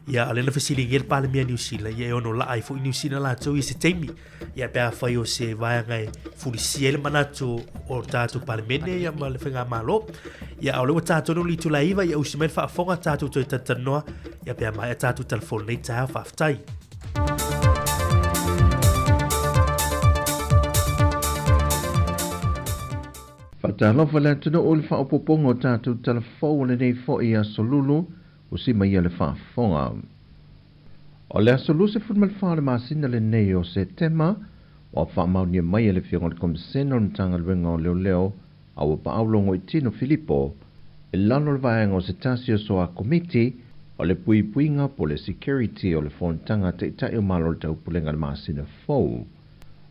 Ia a o lea na fesiligia le Palemia Niu Sila ia e ono laa ai foi Niu Sila latou i se taimi ia pe afai o se vaega e fulisia ai le manatu o tatou Palemene ia ma le faigamalo. Ia a o lea ua tatou le itula e iva ia usi mai le faafofoga tatou toe talatalanoa ia pe a maea tatou telefoni nei taeao faafetai. Faatalofa le atunuu i le faaopoopoga o tatou talafou o lenei foi aso Lulu. Ua sima ia le faafofoga. O le aso 24 o le masina lenei o Setema, ua faamaonia mai e le Afioga i le Komisena o le Matagaluega o Leoleo a ua paau Logoitino Filipo i lalo o le vaega o se tasi o soa komiti o le puipuiga po o le security o le Fonotaga a Taitai o Malo o le Taupulega i le masina fou.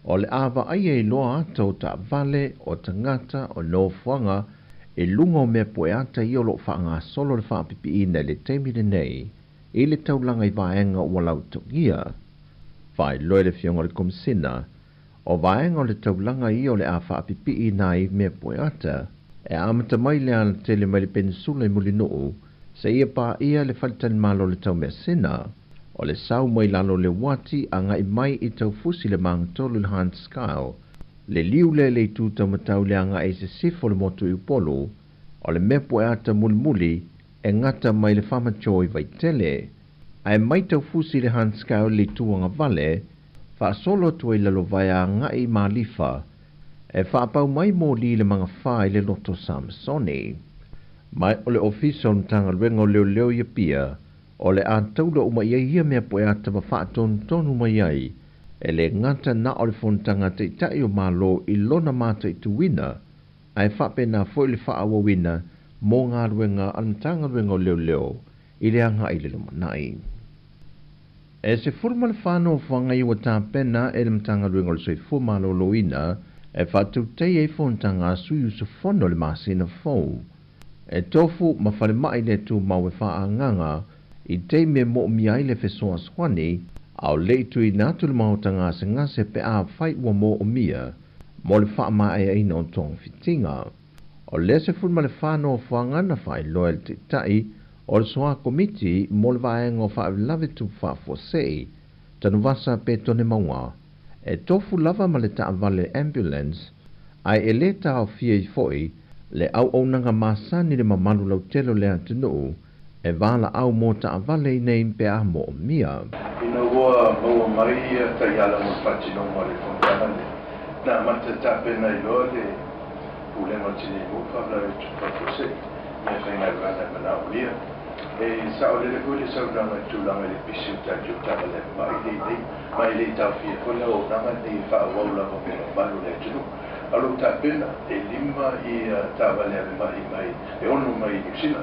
O le a vaaia i loa ata o taavale, o tagata, o nofoaga i luga o mea pueata ia o lo o faagasolo le faapipiina i le taimi lenei i le taulaga i vaega ua lautogia. Faailoa e le Afioga i le Komisina, o vaega o le taulaga ia o le a faapipiina ai mea pueata e amata mai le alatele mai le Penisula i Mulinuu seia paia le faletalimalo o le Taumeasina, o le sau mai lalo o le uati agai mai i Taufusi le magatolu i le Hans Kyle, le liu lea i le itu taumatau le agai i sisifo o le motu i Upolu, o le mea pueata mulimuli e gata mai le Famacho i Vaitele, ae mai Taufusi i le Hans Kyle i le itu agavale, faasolo atu ai i Lalovaea agai i Malifa, e faapau mai moli i le magafa i le loto Samsoni. Ma o le Ofisa o le Matagaluega o Leoleo i Apia, o le a taula uma i ai ia mea pueata ma faatonutonu mai ai, e le gata na o le fonotaga a Taitai o Malo i lona mataituina, ae faapena foi le faaauauina mo galuega a le Matagaluega o Leoleo i le agai i le lumanai. E 14 nofoaga ia ua tapena e le Matagaluega o le Soifua Maloloina e faatautaia ai fonotaga a sui usufono i le masina fou. E tofu ma falemai le tumau e faaagaga i taimi e moomia ai le fesoasoani, a o le i tuuina atu le maota gasegase pe afai ua moomia mo le faamaeaina o togafitiga. O lea 14 nofoaga na faailoa e le Taitai o le Soa Komiti mo le Vaega o Faalavelave Tupu Faafuasei, Tanuvasa Petone Mauga, e tofu lava ma le taavale ambulance, ae e le taofia ai foi le auaunaga masani i le mamalu lautele o le atunuu e valaau mo taavale i nei pe a moomia. Ina ua maua mai ia taiala mo le faatinoga o le fonotaga lenei, na amata tapena ai loa le Pulega o Tinei Mu Faalavelave Tupu Faafuasei, meafaigaluega e manaomia. E saolele foi le saunoaga i le tulaga i le pisi o tatou taavale ma'i lenei, ma e le i taofia foi le auaunaga lenei e faaauau lava mo le mamalu o le atunuu. A o lou tapena, e lima taavale ave ma'i mai, e ono mai Niu Sila,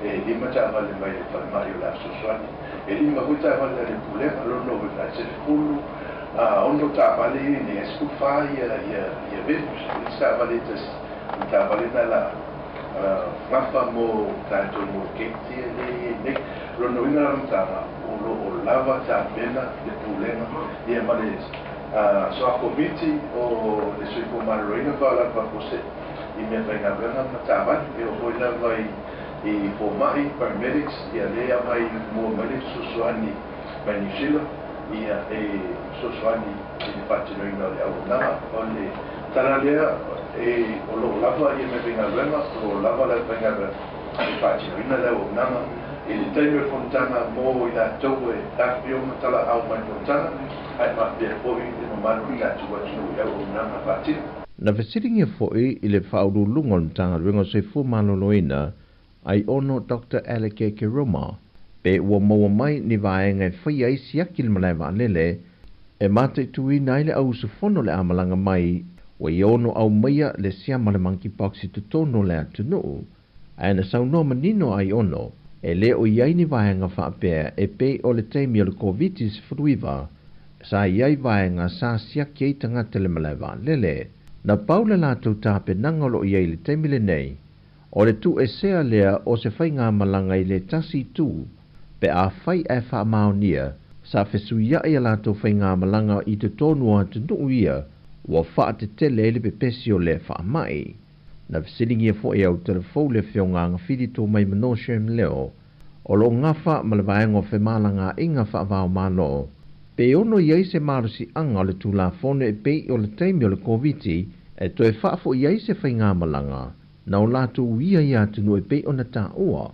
e lima taavale mai le falemai o le a fesoasoani, e lima foi taavale a le Pulega, lona uiga e 16 taavale ia i inei, ae 14 venues. O le isi taavale e tasi, o le taavale lena la gafa mo tatou moroketi ia lea e i ai nei. O lona uiga la mataaga, o lo o lava tapena le Pulega ia ma le Soa Komiti o le Soifua Maloloina Faalavelave Faafuasei i mea faigaluega ma taavale. E oo foi lava i fomai, paramedics, ia lea e aumai mua mai le fesoasoani mai Niu Sila ia e fesoasoani i le faatinoina o le auaunaga. O le tala lea e o lo o lava ia mea faigaluega, o lo o lava le aufaigaluega e faatinoina le auaunaga i le taimi o le fonotaga mo i latou e afifio ma talaau mai le fonotaga, ae faapea foi le mamalu o le tatou atunuu i auaunaga faatino. Na fesiligia foi i le Faauluuluga o le Matagaluega o Soifua Maloloina, Aiono Doctor Alec Keroma, pe ua maua mai ni vaega e faia ai siaki le malae vaalele e mataituina ai le au usufono o le a malaga mai ua ia ono aumaia le siama o le monkeypox i totonu o le atunuu. Ae na saunoa manino Aiono, e le o i ai ni vaega faapea e pei o le taimi o le Koviti-19 sa i ai vaega sa siaki ai tagata i le malae vaalele. Na pau le latou tapenaga o lo o i ai i le taimi lenei, o le tuuesea lea o se faigamalaga i le tasi itu, pe afai ae faamaonia, sa fesuiai a latou faigamalaga i totonu o atunuu ia ua faatetele ai le pepesi o lea faamai. Na fesiligia foi e Autalafou le Afioga Agafili Tumaimano Sherm Leo, o lo o gafa ma le vaega o femalagaaiga faava-o-Malo, pe ono i ai se malosiaga o le Tulafono e pei o le taimi o le Koviti e toe faafoi ai se faigamalaga na o latou uia i atunuu e pei ona taua.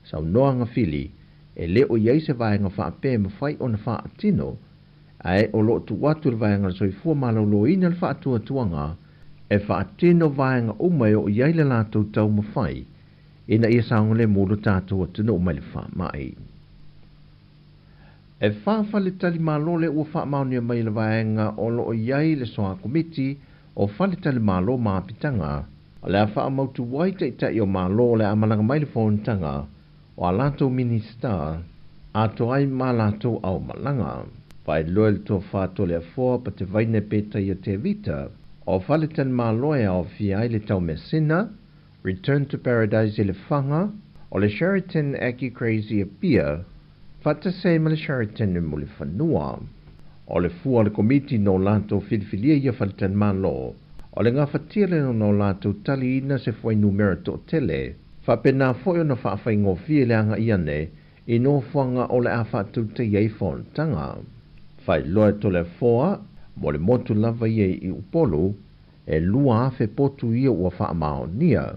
Saunoa Agafili, e le o i ai se vaega faapea e mafai ona faatino, ae o lo o tuu atu i le vaega o le soifua maloloina le faatuatuaga e faatino vaega uma e oo i ai le latou taumafai ina ia saogalemu lo tatou atunuu mai le faamai. E fa faletalimalo lea ua faamaonia mai e le vaega o lo o i ai le Soa Komiti o Faletalimalo ma Apitaga, o le a faamautu ai Taitai o Malo o le a malaga mai le fonotaga o a latou Minisita atoa ai ma a latou aumalaga. Faailoa e le Tofa Toleafoa Patevaine Petaia Tevita o faletalimalo e aofia ai le Taumeasina, Return to Paradise i Lefaga, o le Sheraton Aki Crazy Apia, faatasi ai ma le Sheraton i Mulifanua. O le fua a le Komiti no latou filifilia ia faletalimalo, o le gafatia lena no latou taliina se fuainumera toatele, faapena foi ona faafaigofie le agai ane i nofoaga o le a faatautaia ai fonotaga. Faailoa e Toleafoa, mo le motu lava ia i Upolu, E 2,000 potu ia ua faamaonia.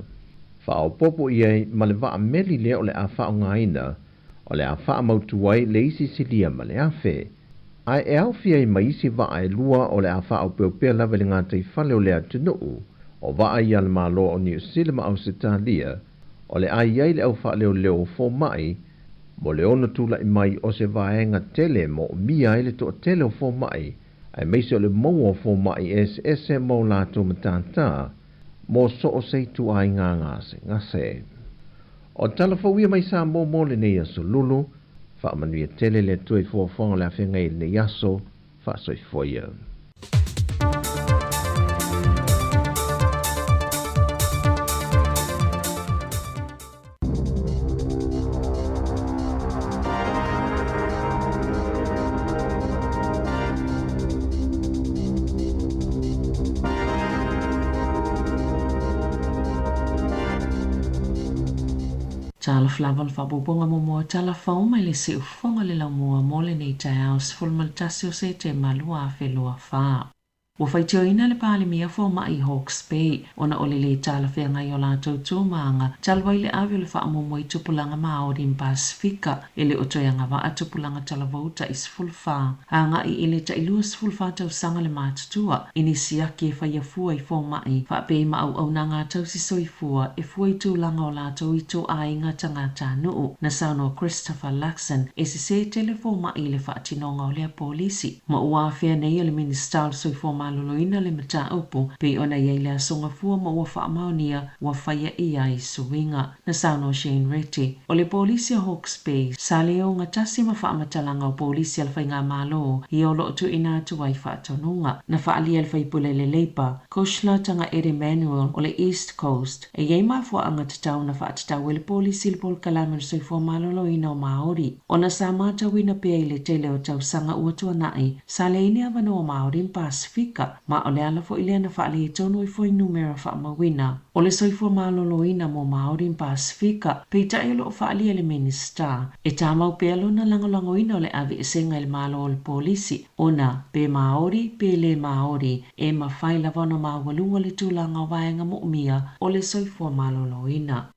Faaopoopo i ai ma le vaa meli lea o le a faaaogaina, o le a faamautu ai le isi silia ma le 1,000. Ae e aofia ai ma isi vaa e lua o le a faaopeopea lava i le gataifale o le atunuu, o vaa ia a le Malo o Niu Sila ma Ausetalia, o le a i ai le au faaleoleo o fomai mo le ono tulai mai o se vaega tele e moomia ai le toatele o fomai aemaise o le maua o fomai eseese ma o latou matata mo so o se ituaiga gasegase. O tala fou ia mai Samoa mo lenei aso Lulu, faamanuia tele le Atua i fuafuaga o le afeagai i lenei aso, faasoifua ia. Talofa lava le faaopoopoga muamua o tala fou mai le siufofoga o le laumua mo lenei taeao 11 o Setema 2024. Ua faitioina le Palemia fomai i Hawke's Bay ona o le lē talafeagai o latou tumaga talu ai le ave o le faamuamua i tupulaga Māori ma Pasefika e le o toe agavaa tupulaga talavou ta'i 14 agai i le ta'i 24 tausaga le matutua i ni siaki e faia fua i fomai faapei ma auaunaga tausi soifua e fua i tulaga o latou ituaiga tagatanuu. Na saunoa Christopher Luxon e sesē tele fomai i le faatinoga o lea polisi. Ma ua afea nei e le Minisita o le Soifua Maloloina le mataupu pei ona i ai le aso Gafua ma ua faamaonia ua faia i ai suiga. Na saunoa Shane Reti, o le polisi a Hawke's Bay sa le ogatasi ma faamatalaga o polisi a le Faigamalo ia o lo o tuuina atu ai faatonuga. Na faaalia e le faipule le Labour, Cushla Tagaere Manuel o le East Coast, e i ai mafuaaga tatau na faatatau ai le polisi i le polokalame o le soifua maloloina o Māori. Ona sa matauina pea i le tele o tausaga ua tuanai, sa leai ni avanoa Māori ma Pasefika, ma o le ala foi lea na faaletonu ai fuainumera faamauina o le soifua maloloina mo Māori ma Pasefika. Peitai o lo o faaalia e le Minisita, e tamau pea lona lagolagoina o le aveesega i le Malo o le Polisi, ona, pe Māori, pe lē Māori, e mafai lava ona maualuga le tulaga o vaega moomia o le soifua maloloina.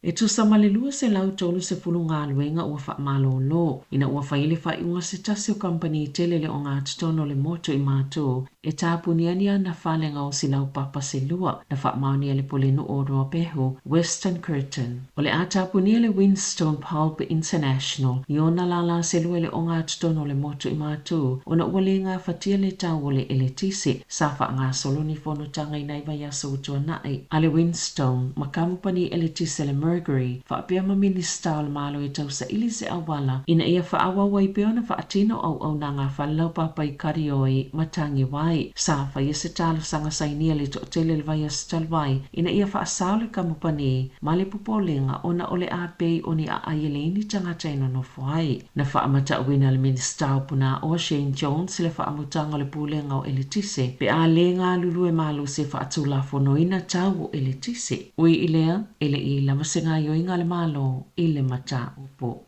E tusa ma le 230 galuega ua faamalolo ina ua fai le faaiuga se tasi o kamupani tele le ogatotonu o le motu i Matu e tapunia ni ana fale gaosi laupapa se lua na faamaonia le Pulenuu o Ruapehu, Western Curtain. O le a tapunia le Winstone Pulp International i ona lālā se lua i le ogatotonu o le motu i Matu ona ua le gafatia le tau o le eletise sa faagasolo ni fonotaga i nai vaiaso ua tuanai a le Winstone ma kamupani eletise le Mercury faapea ma Minisita o le Malo e tausaili se auala ina ia faaauau ai pea ona faatino auaunaga a falelaupapa i Karioi ma Tangiwai. Sa faia se talosaga sainia le toatele i le vaiaso talu ai ina ia faasao le kamupani ma le popolega ona o le a pei o ni aai e leai ni tagata e nonofo ai. Na faamatauina e le Minisita o Punaoa Shane Jones le faamutaga o le Pulega o Eletise pe a lē galulue malosi e faatulafonoina tau o eletise. Ui i lea, e le i lava se gaoioiga a le Malo i le mataupu.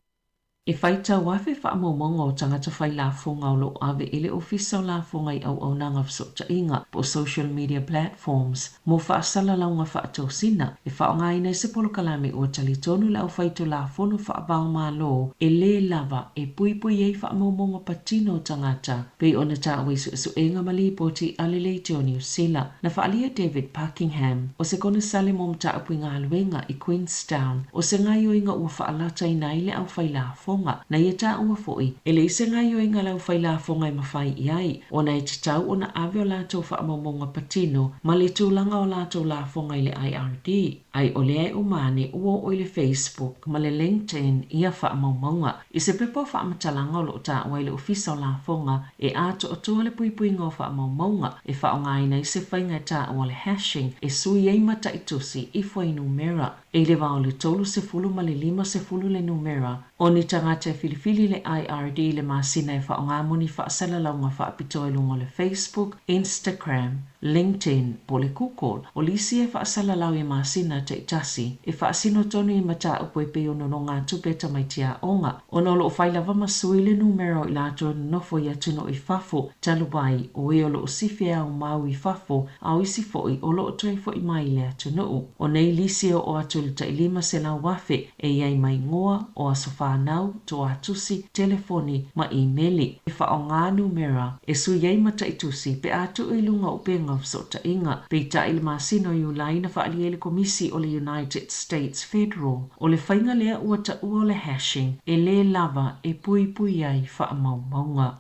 E faitau afe faamaumauga o tagata fai lafoga o lo o ave i le Ofisa o Lafoga i auaunaga fesootaiga po o social media platforms mo faasalalauga faatosina e faaaogaina i se polokalame ua talitonu le aufaitulafono faava-o-Malo e lē lava e puipui ai faamaumauga patino o tagata pei ona taua i suesuega ma lipoti a le Leitio o Niu Sila. Na faaalia David Parkingham, o se konesale mo mataupu i galuega i Queenstown, o se gaoioiga ua faalataina ai le aufailafoga. Na ia taua foi, e leai se gaoioiga a le aufailafoga e mafai i ai, ona e tatau ona ave o latou faamaumauga patino ma le tulaga o latou lafoga i le IRD. Ai o lea e uma ane ua oo i le Facebook ma le LinkedIn ia faamaumauga. I se pepa o faamatalaga o lo o taua i le Ofisa o Lafoga e atoatoa le puipuiga o faamaumauga e faaaogaina ai se faiga e taua o le hashing e sui ai mataitusi i fuainumera e le va o le 30 ma le 50 le numera o ni tagata e filifili le IRD i le masina e faaaoga mo ni faasalalauga faapitoa i luga o le Facebook, Instagram, LinkedIn po o le Google, o lisi e faasalalau i masina taitasi e faasino tonu i mataupu e pei o nonogatupe a tamaiti aoga, ona o lo o fai lava ma sui le numera o i latou e nonofo i atunuu i fafo, talu ai, o e o lo o sifi e aumau i fafo, a o isi foi o lo o toe foi mai i le atunuu. O nei lisi e oo atu i le tai 500,000 e i ai ma igoa, o aso fanau, toatusi, telefoni, ma imeli. E faaaoga numera e sui ai mataitusi pe a tuu i luga o upega o fesootaiga. Peitai i le masina o Iulai na faaalia ai le Komisi o le United States Federal o le faiga lea ua taua o le hashing e lē lava e puipui ai faamaumauga.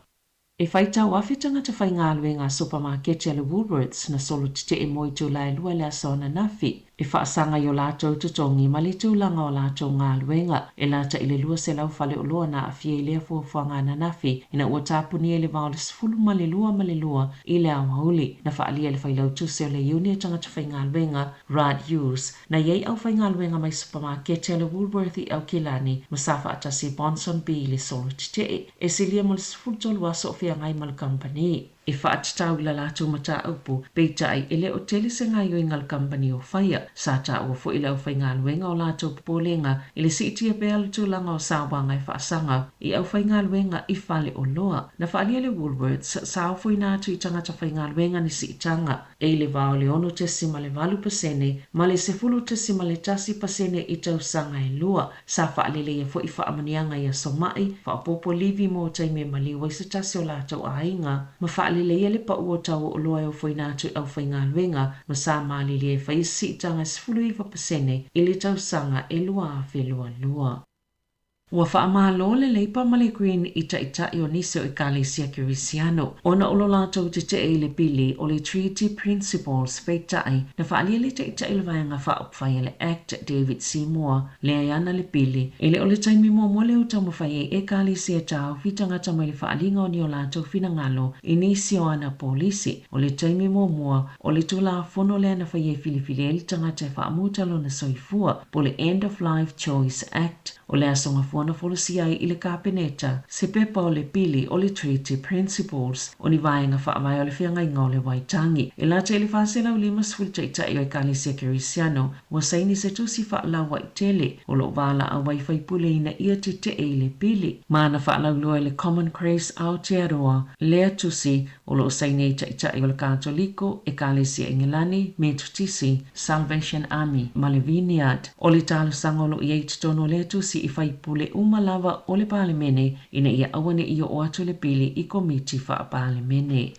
E faitau afe tagata faigaluega a supamaketi a le Woolworths na solo tetee mo itula e lua i le aso ananafi e faasaga i o latou totogi ma le tulaga o latou galuega. E lata i le 200 faleoloa na aafia i lea fuafuaga ananafi ina ua tapunia i le va o le 12 ma le 2 i le aoauli. Na faaalia e le failautusi o le Iuni a tagata faigaluega, Rod Hughes, na i ai aufaigaluega mai supamaketi a le Woolworth i Aukilani ma sa faatasi i Ponsonby i le solo tetee. E silia ma le 13 aso o feagai ma le kamupani e faatatau i la latou mataupu, peitai e le o tele se gaoioiga a le kamupani o faia. Sa taua foi e le aufaigaluega o latou popolega i le siitia pea o le tulaga o sauaga e faasaga i aufaigaluega i faleoloa. Na faaalia e le Woolworths sa ofoina atu i tagata faigaluega ni siitaga e i le va o le 6.8% ma le 10.1% i tausaga e lua. Sa faaleleia foi faamanuiaga i aso ma'i, faaopoopo livi mo taimi e maliu ai se tasi o latou aiga, ma faaleleia le pau o tau o oloa e ofoina atu i aufaigaluega, ma sa malilie e faia se siitaga e 19% i le tausaga e 2022. Ua faamalo le Leipa ma le Green i taitai o nisi o Ekalesia Kerisiano ona o lo latou tetee i le pili o le Treaty Principles peitai na faaalia le taitai o le Vaega Faaupufai a le Act David Seymour Leai ana le pili, e le o le taimi muamua lea ua taumafai ai Ekalesia e taofi tagata mai le faaaliga o ni o latou finagalo i nisi o ana polisi. O le taimi muamua o le Tulafono lea na faia e filifili ai le tagata e faamuta lona soifua, po o le End of Life Choice Act, o le aso Gafua na folasia ai i le Kapeneta se pepa o le pili o le Treaty Principles o ni vaega faavae o le feagaiga o le Waitangi. E lata i le 450 taitai o Ekalesia Kerisiano Ua saini se tusi faalauaitele o lo o valaau ai faipule ina ia tetee i le pili ma na faalauiloa i le Common Grace Aotearoa lea tusi o lo o saini ai taitai o le Katoliko, Ekalesia Engelani, Metotisi, Salvation Army ma le Vineyard. O le talosaga o lo o i ai i totonu o lea tusi i faipule uma lava o le Palemene ina ia aua ne i oo atu le pili i Komiti Faa-Palemene.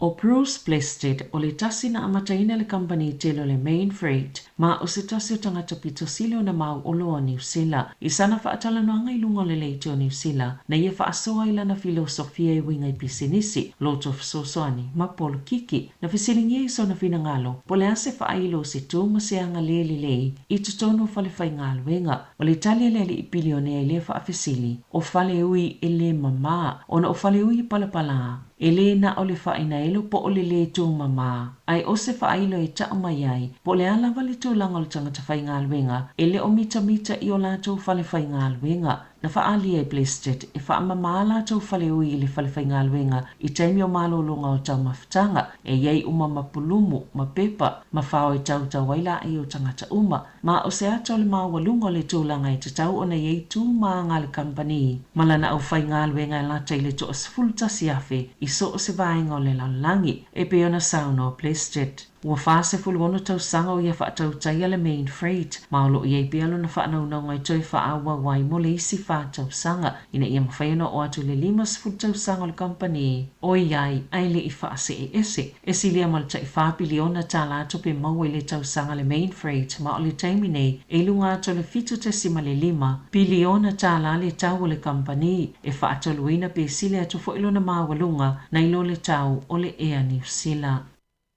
ʻO Bruce Plested, o le tasi na amataina le kamupani tele o le Mainfreight, ma o se tasi o tagata pito sili ona mau oloa o Niu Sila. I sana faatalanoaga i luga o le leitio o Niu Sila, na ia faasoa i lana filosofia e uiga i pisinisi, loto fesoasoani, ma polokiki. Na fesiligia i sona finagalo, po o le a se faailo o se tu ma se aga le lelei i totonu o falefaigaluega. O le tali a le alii pilionea i lea faafesili, o Faleui e le mamā, ona o Faleui e palapalā, E lē na o le faainaelo po o le lē tūmamā, Ae o se faailo e tau mai ai, po o le a lava le tulaga o le tagata faigaluega e le o mitamita i o latou fale faigaluega. Na faaalia e Plested e faamama a latou faleui i le fale faigaluega i taimi o malologa o taumafataga, e i ai uma ma pulumu, ma pepa, ma fao e tautau ai laei o tagata uma. Ma o se ata o le maualuga o le tulaga e tatau ona i ai tu ma aga a le kamupani ma lana aufaigaluega e lata i le 11,000 i so o se vaega o le lalolagi, e pei ona saunoa Plested. Ua 46 tausaga o ia faatautaia le Mainfreight, ma o lo o i ai pea lona faanaunauga e toe faaauau ai mo le isi fa tausaga ina ia mafai ona oo atu i le 50 tausaga o le kamupani ʻoiai ae le i faasee ese. E silia ma le tai $4 piliona tupe maua i le tausaga le Mainfreight ma o le taimi nei e i luga atu o le $7.5 piliona le tau o le kamupani e faatoluina pe sili atu foi lona maualuga nai lo le tau o le Air Niu Sila.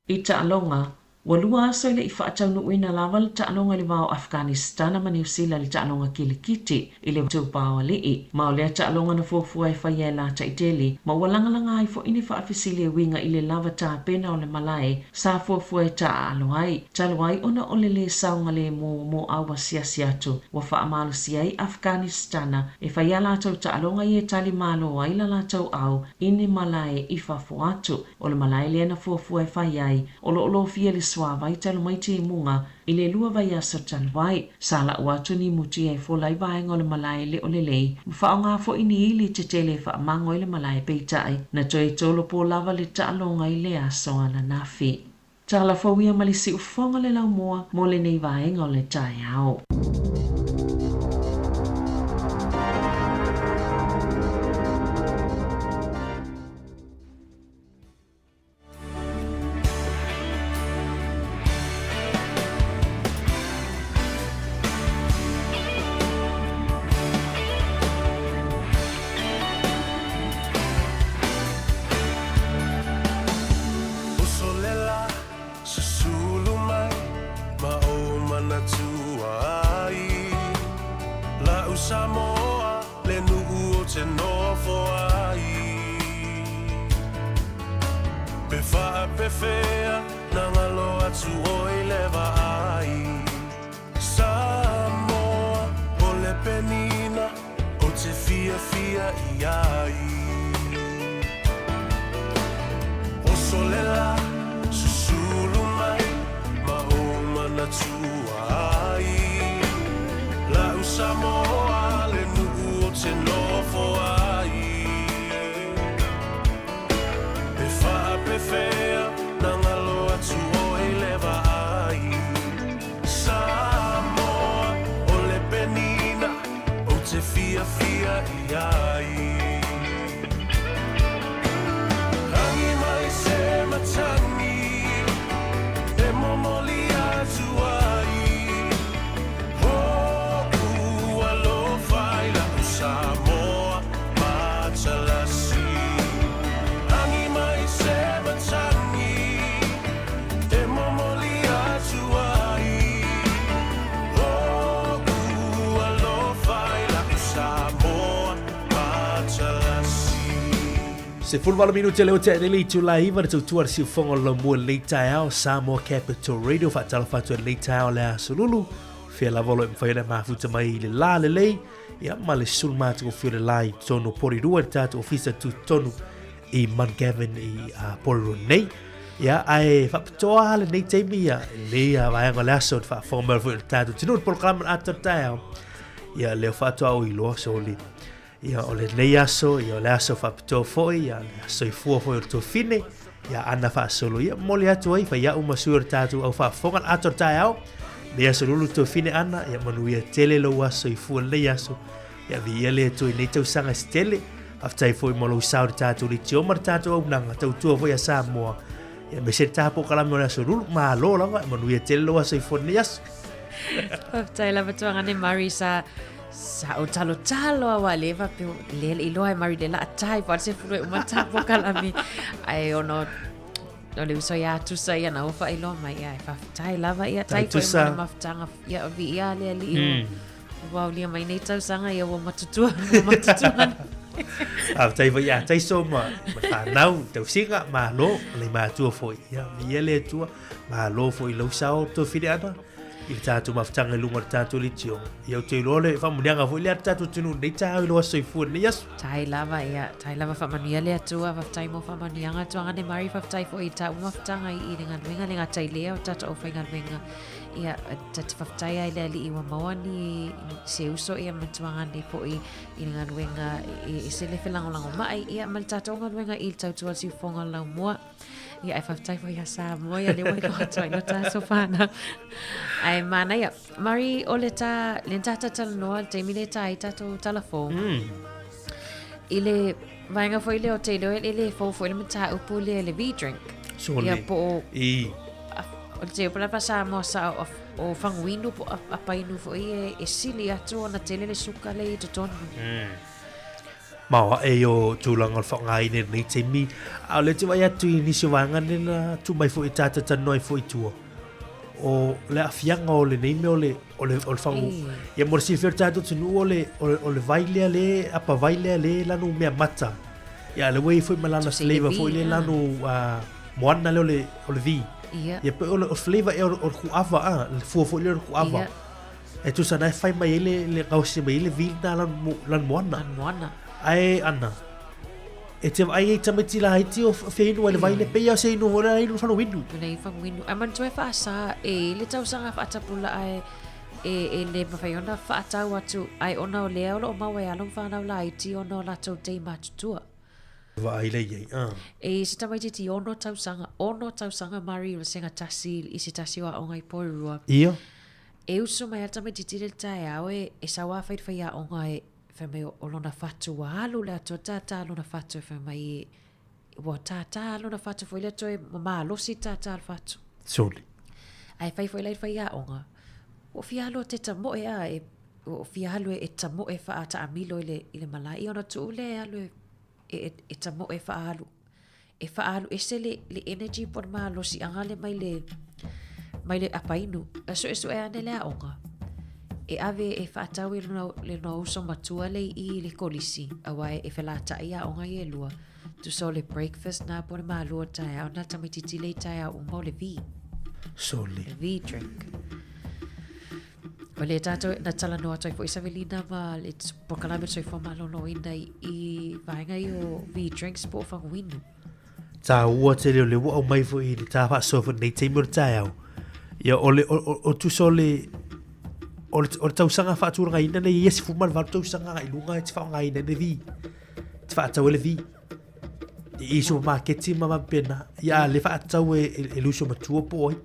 I taaloga, ua lua aso e le i faataunuuina lava le taaloga i le va o Afghanistana ma Niu Sila i le taaloga kilikiti i le Tupaoalii. Ma o lea taaloga na fuafua e faia e Lataitele, ma ua lagalaga ai foi ni faafesili e uiga i le lava tapena o le malae sa fuafua e taaalo ai, talu ai ona o le lē saogalemu mo au asiasi atu ua faamalosia ai Afghanistana e fai a latou taaloga ia e tali malo ai la latou au i ni malae i fafo atu. O le malae lea na fuafua e fai ai, o lo o lofia e le suāwai talu mai timuga i le lua vaiaso talu ai. Sa lau atu ni mutia e fola ai vaega o le malae le o lelei, ma faaaoga foi ni ili tetele e faamago ai le malae peitai, na toe tolopo lava le taaloga i le aso ananafi. Tala fou ia ma le siufofoga o le laumua mo lenei vaega o le taeao. Uso le la, susulu mai ma ou manatua ai. La'u Samoa, le nuu ou te nofo ai. Pe faapefea na galo atu oe i le vaai. Samoa, o le penina ou te fiafia i ai. Oso le la, susulu mai ma ou manatua ai. La'u Samoa, le nuu ou te nofo ai. Pe faapefea na galo atu oe i le vaai. Samoa, o le penina ou te fiafia i ai. Agi mai se matagi e momoli atu ai. Ho'u alofa i la'u Samoa matalasi. Agi mai se matagi e momoli atu ai. Ho'u alofa i la'u Samoa matalasi. 18 minute leo te le itula iva le tautua le siufoga o le laumua i lenei taeao Samoa Capital Radio faatalofa atu i lenei taeao le aso lulu fea lava o lo o e mafai ona mafuta mai i le la lelei ia ma le sulu matagofie o le la i totonu o Porirua i le tatou ofisa tutotonu i Mount Gavin i uh, Porirua nei ia ae faapitoa lenei taimi ia lenei uh, vaega o le aso le faafofoga mai foi o le tatou atunuu le polokalame o le atoa taeao ia leo faatoa ou iloa soli Ia, o lenei aso, ia, o le aso faapitoa foi, ia, le aso soifua foi o le tuafine, ia, ana faasolo, ia, momoli atu ai, fai au ma sui o le tatou au faafofoga, le atoa taeao, lenei aso lulu tuafine ana, ia, manuia tele lou aso soifua lenei aso, ia, viia le Atua i nei tausaga se tele, faafetai foi mo lou sao i le tatou leitio ma le tatou auaunaga, tautua foi a Samoa, ia, aemaise le ta polokalame o le aso lulu, malo lava, manuia tele lou aso soifua lenei aso. Faafetai lava Tuagane Murray sa sa o talo talo a wa leva pe le le iloa e Murray le la tai pa se fulu e uma ta pokalame ai ono o le uso ia tusa ia na ofa iloa mai ia e faafetai lava ia tai foi mo le mafutaga ia o vi ia le ali mm. Ua aulia mai nei tausaga ia ua matutua, ua matutua. Faafetai foi ia Taiso ma ma whānau, tausiga, malo, le mātua foi. Ia, viia le Atua, malo foi i lau sao tofili ana, i le tātou mafutaga i luga o le tātou litio. Ia, ou te iloa le faamanuiaga foi lea a le tātou atunuu nei taeao i lou aso soifua i lenei aso. Tai lava, ia, tai lava faamanuia le Atua, faafetai mo faamanuiaga tuagane Mari, faafetai foi i tāu mafutaga i le galuega le gata i lea o tātou aufaigaluega. Ia, ta te faafetai ai le Alii ua maua ni se uso ia ma tuagane foi i le galuega e ese le felagolagomai, ia ma le tātou galuega i le tautua siufoga laumua. Ia, e faafetai foi ia Samoa, ia le ua iloa atu ai lo tātou whānau. Ae manaia. Mari, o le tā, le tātou talanoa, le taimi le tā i tātou talafou. I le vaenga foi lea o te leo e le fou foi le mataupu lea le V-drink. Sole. Ia po o... I. O le te upala pa Samoa sa o, o Fanguinu po a, a painu foi e, e sili atu ona tele le suka le i totonu. Maoaʻe ia o tulaga o le faaaogaina i lenei taimi. A o lea ou te vaai atu i nisi o vaega nei na tuu mai foi e tātou talanoa ai foi i tua, o le aafiaga o lenei mea o le, o le, o le fagu. Ia mo le silafia o le tātou atunuu o le, o le, o le vai lea le, apa vai lea le lanu mea mata. Ia a o lea ua i ai foi ma lana flavor foi lea lanu moana lea o le, o le V. Ia pei o le flavor ea o le kuava a, le fua foi lea o le kuava. E tusa na e fai mai ai le, le gaosi mai ai le vi lena lanu, lanu moana. Lanu moana. Ae ana, e te vaai ai tamaiti laiti o fia inu ai le vai le pei lava o se inu foi lea inu faguinu. Ina i faguinu. Ae manatua e faasa e i le tausaga faatapula ae e, e le mawhai ona whaatau atu ai ona o lea o loo maua e alo ma whanau laiti ona o latou tei matutua. Vaai lea i ai, ah. E i se tamaititi ono tausaga, ono tausaga Mari o le sengatasi i se tasi o aoga i Porirua. Ia. E uso mai a le tamaititi le taeao e, e sau a fai le faiaoga e fai mai o lona fatu ua alu le atoa tātā lona fatu e fai mai e, ua tātā lona fatu foi lea toe malosi tātā le fatu. Soli. Ae fai foi la i le faiaoga, ua fia alu te tamoe a, e, ua fia alu e, e tamoe faataamilo i le, i le malae. Ia ona tuu lea e alu e, e, e, e tamoe faaalu e faaalu ese le, le energy po o le malosiaga le mai le, mai le apainu. E suesue ane le aoga. E ave e faatau i lona, le lona uso matua le i le kolisi, aua e, e felataʻi aoga ia e lua. Tusa o le breakfast na po o le malua taeao na tamaititi le i taeao uma o le V. Sole. Le V drink. O lea tātou na talanoa atu ai foi Savelina ma le polokalame o le soifua maloloina i, i vaega ia o V drinks po o faguinu. Tāua tele o le ua aumai foi i le tā faasoa foi nei taimi o le taeao. Ia o le, o, o, o tusa o le, o le, o le tausaga faatulagaina nei ia 18 tausaga agai i luga e te faaaogaina ai le V. Te faatau ai le V. I i supamaketi ma faapena. Ia a le faatau e, e, e le uso matua po o ai.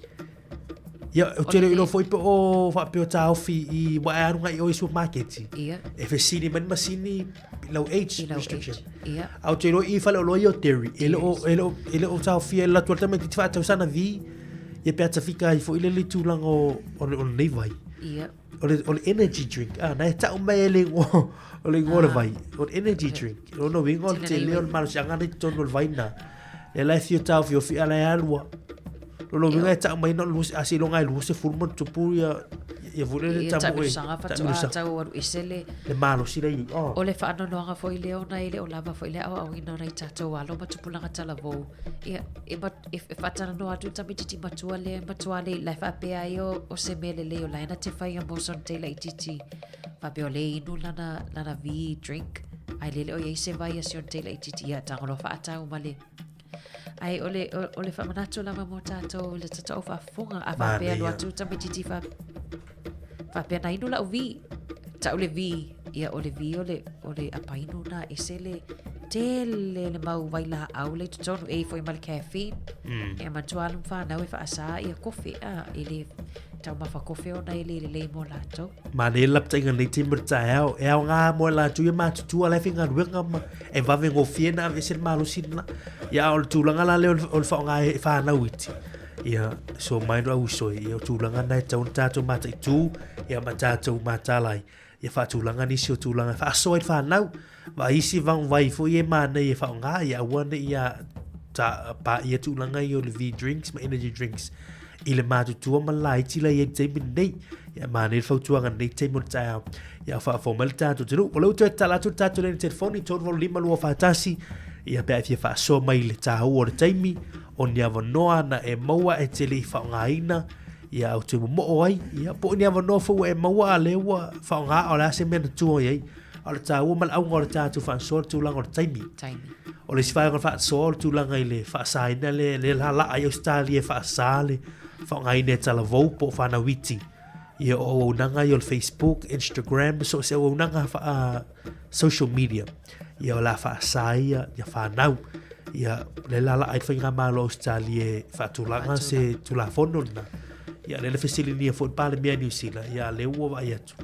Ia, ou te le iloa foi pe o faapea o taofi i wa e alu ngai o i supermarket. Ia. E fesili mai ni masini i lau age I lau restriction. age. Ia. A ou te iloa i faleoloa ia o Terry, e le o, e le o, e le o taofia e alu atu a le tamaitiiti faatau sana vi, ia pe a tafika ai foi lea i le tulaga o, o le, o lenei vai. Ia. O le, o le energy drink, ah, na e tau mai e le igoa, o le igoa o le vai, o le energy drink. O lona uiga o le tele o le malosiaga lena i totonu o le vai lena. Lea la e fia taofiofi a la e alu a. Lona uiga e tau mai na o le a seiloga e 20 ma ona tupu ia ia foi lea le Ia tamu e taamilosaga faatoa tau alu ese le le malosi la i ai. O le faanoanoaga foi lea ona e le o lava foi le aoaoina o nai tatou alo ma tupulaga talavou. Ia e e faatalanoa atu le tamaititi matua lea e matua lei la e faapea ai o, o se mea lelei o la e na te whai a mo son te laititi. Faapea o le inu lana, lana V drink. Ai lele o iai se vai a si on te laititi ia tango loa faatau ma le. Ai o le, o, o le whaamanatu lava mo tātou le tatau whaafonga a faapea Manaia. lo atu tamaititi wha, faapea na inu lau V. Tau le V. Ia o le V o le, o le apainu na ese le tele le mau vailaau le i totonu e ifo i ma le caffeine. E matua alu ma whanau e whaasa ia kofe a e le taumafa kofe ona e le lelei mo latou. Manaia le lapataiga i lenei taimi o le taeao, e aoga mo i latou ia matutua la e faigaluega ma e vave gofie ona aveese le malosi lena. Ia a o le tulaga la lea o le faaaoga e fanau iti, ia so mai no au uso e, ia o tulaga na e tatau ona tatou mataitu ia ma tatou mataala ai. Ia faatulaga nisi o tulaga e faasoa ai le fanau, vaai isi vaguvai foi ia e manaia e faaaoga, ia aua ne i ia ta, paia tulaga ia o le V drinks ma energy drinks. i le matutua ma le laiti la i ai i le taimi lenei. Ia manaia le fautuaga i lenei taimi o le taeao. Ia faafofoga mai le tatou atunuu. O lea ua toe tatala atu le tatou laina telefoni 385 241 ia pe a e fia faasoa mai i le taua o le taimi o ni avanoa na e maua e te le i faaaogaina ia au toe momoo ai ia po o ni avanoa foi ua e maua a lea ua faaaoga a o le a se mea na tua i ai. A o le taua ma le auga o le tatou faasoa le tulaga o le taimi. Taimi. O le isi vaega o le faasoa o le tulaga i le faasaina le, le lalaa i Ausetalia e faasa le faaaogaina e talavou po o fanau iti. Ia o auaunaga ia o le Facebook, Instagram, so o se auaunaga faa social media. Ia o le a faasa ia, ia fanau. Ia le lalaa i le faigamalo o Ausetalia e faatulaga se tulafono lena. Ia lea na fesiligia foi le Palemia Niu Sila, ia lea ua vaai atu.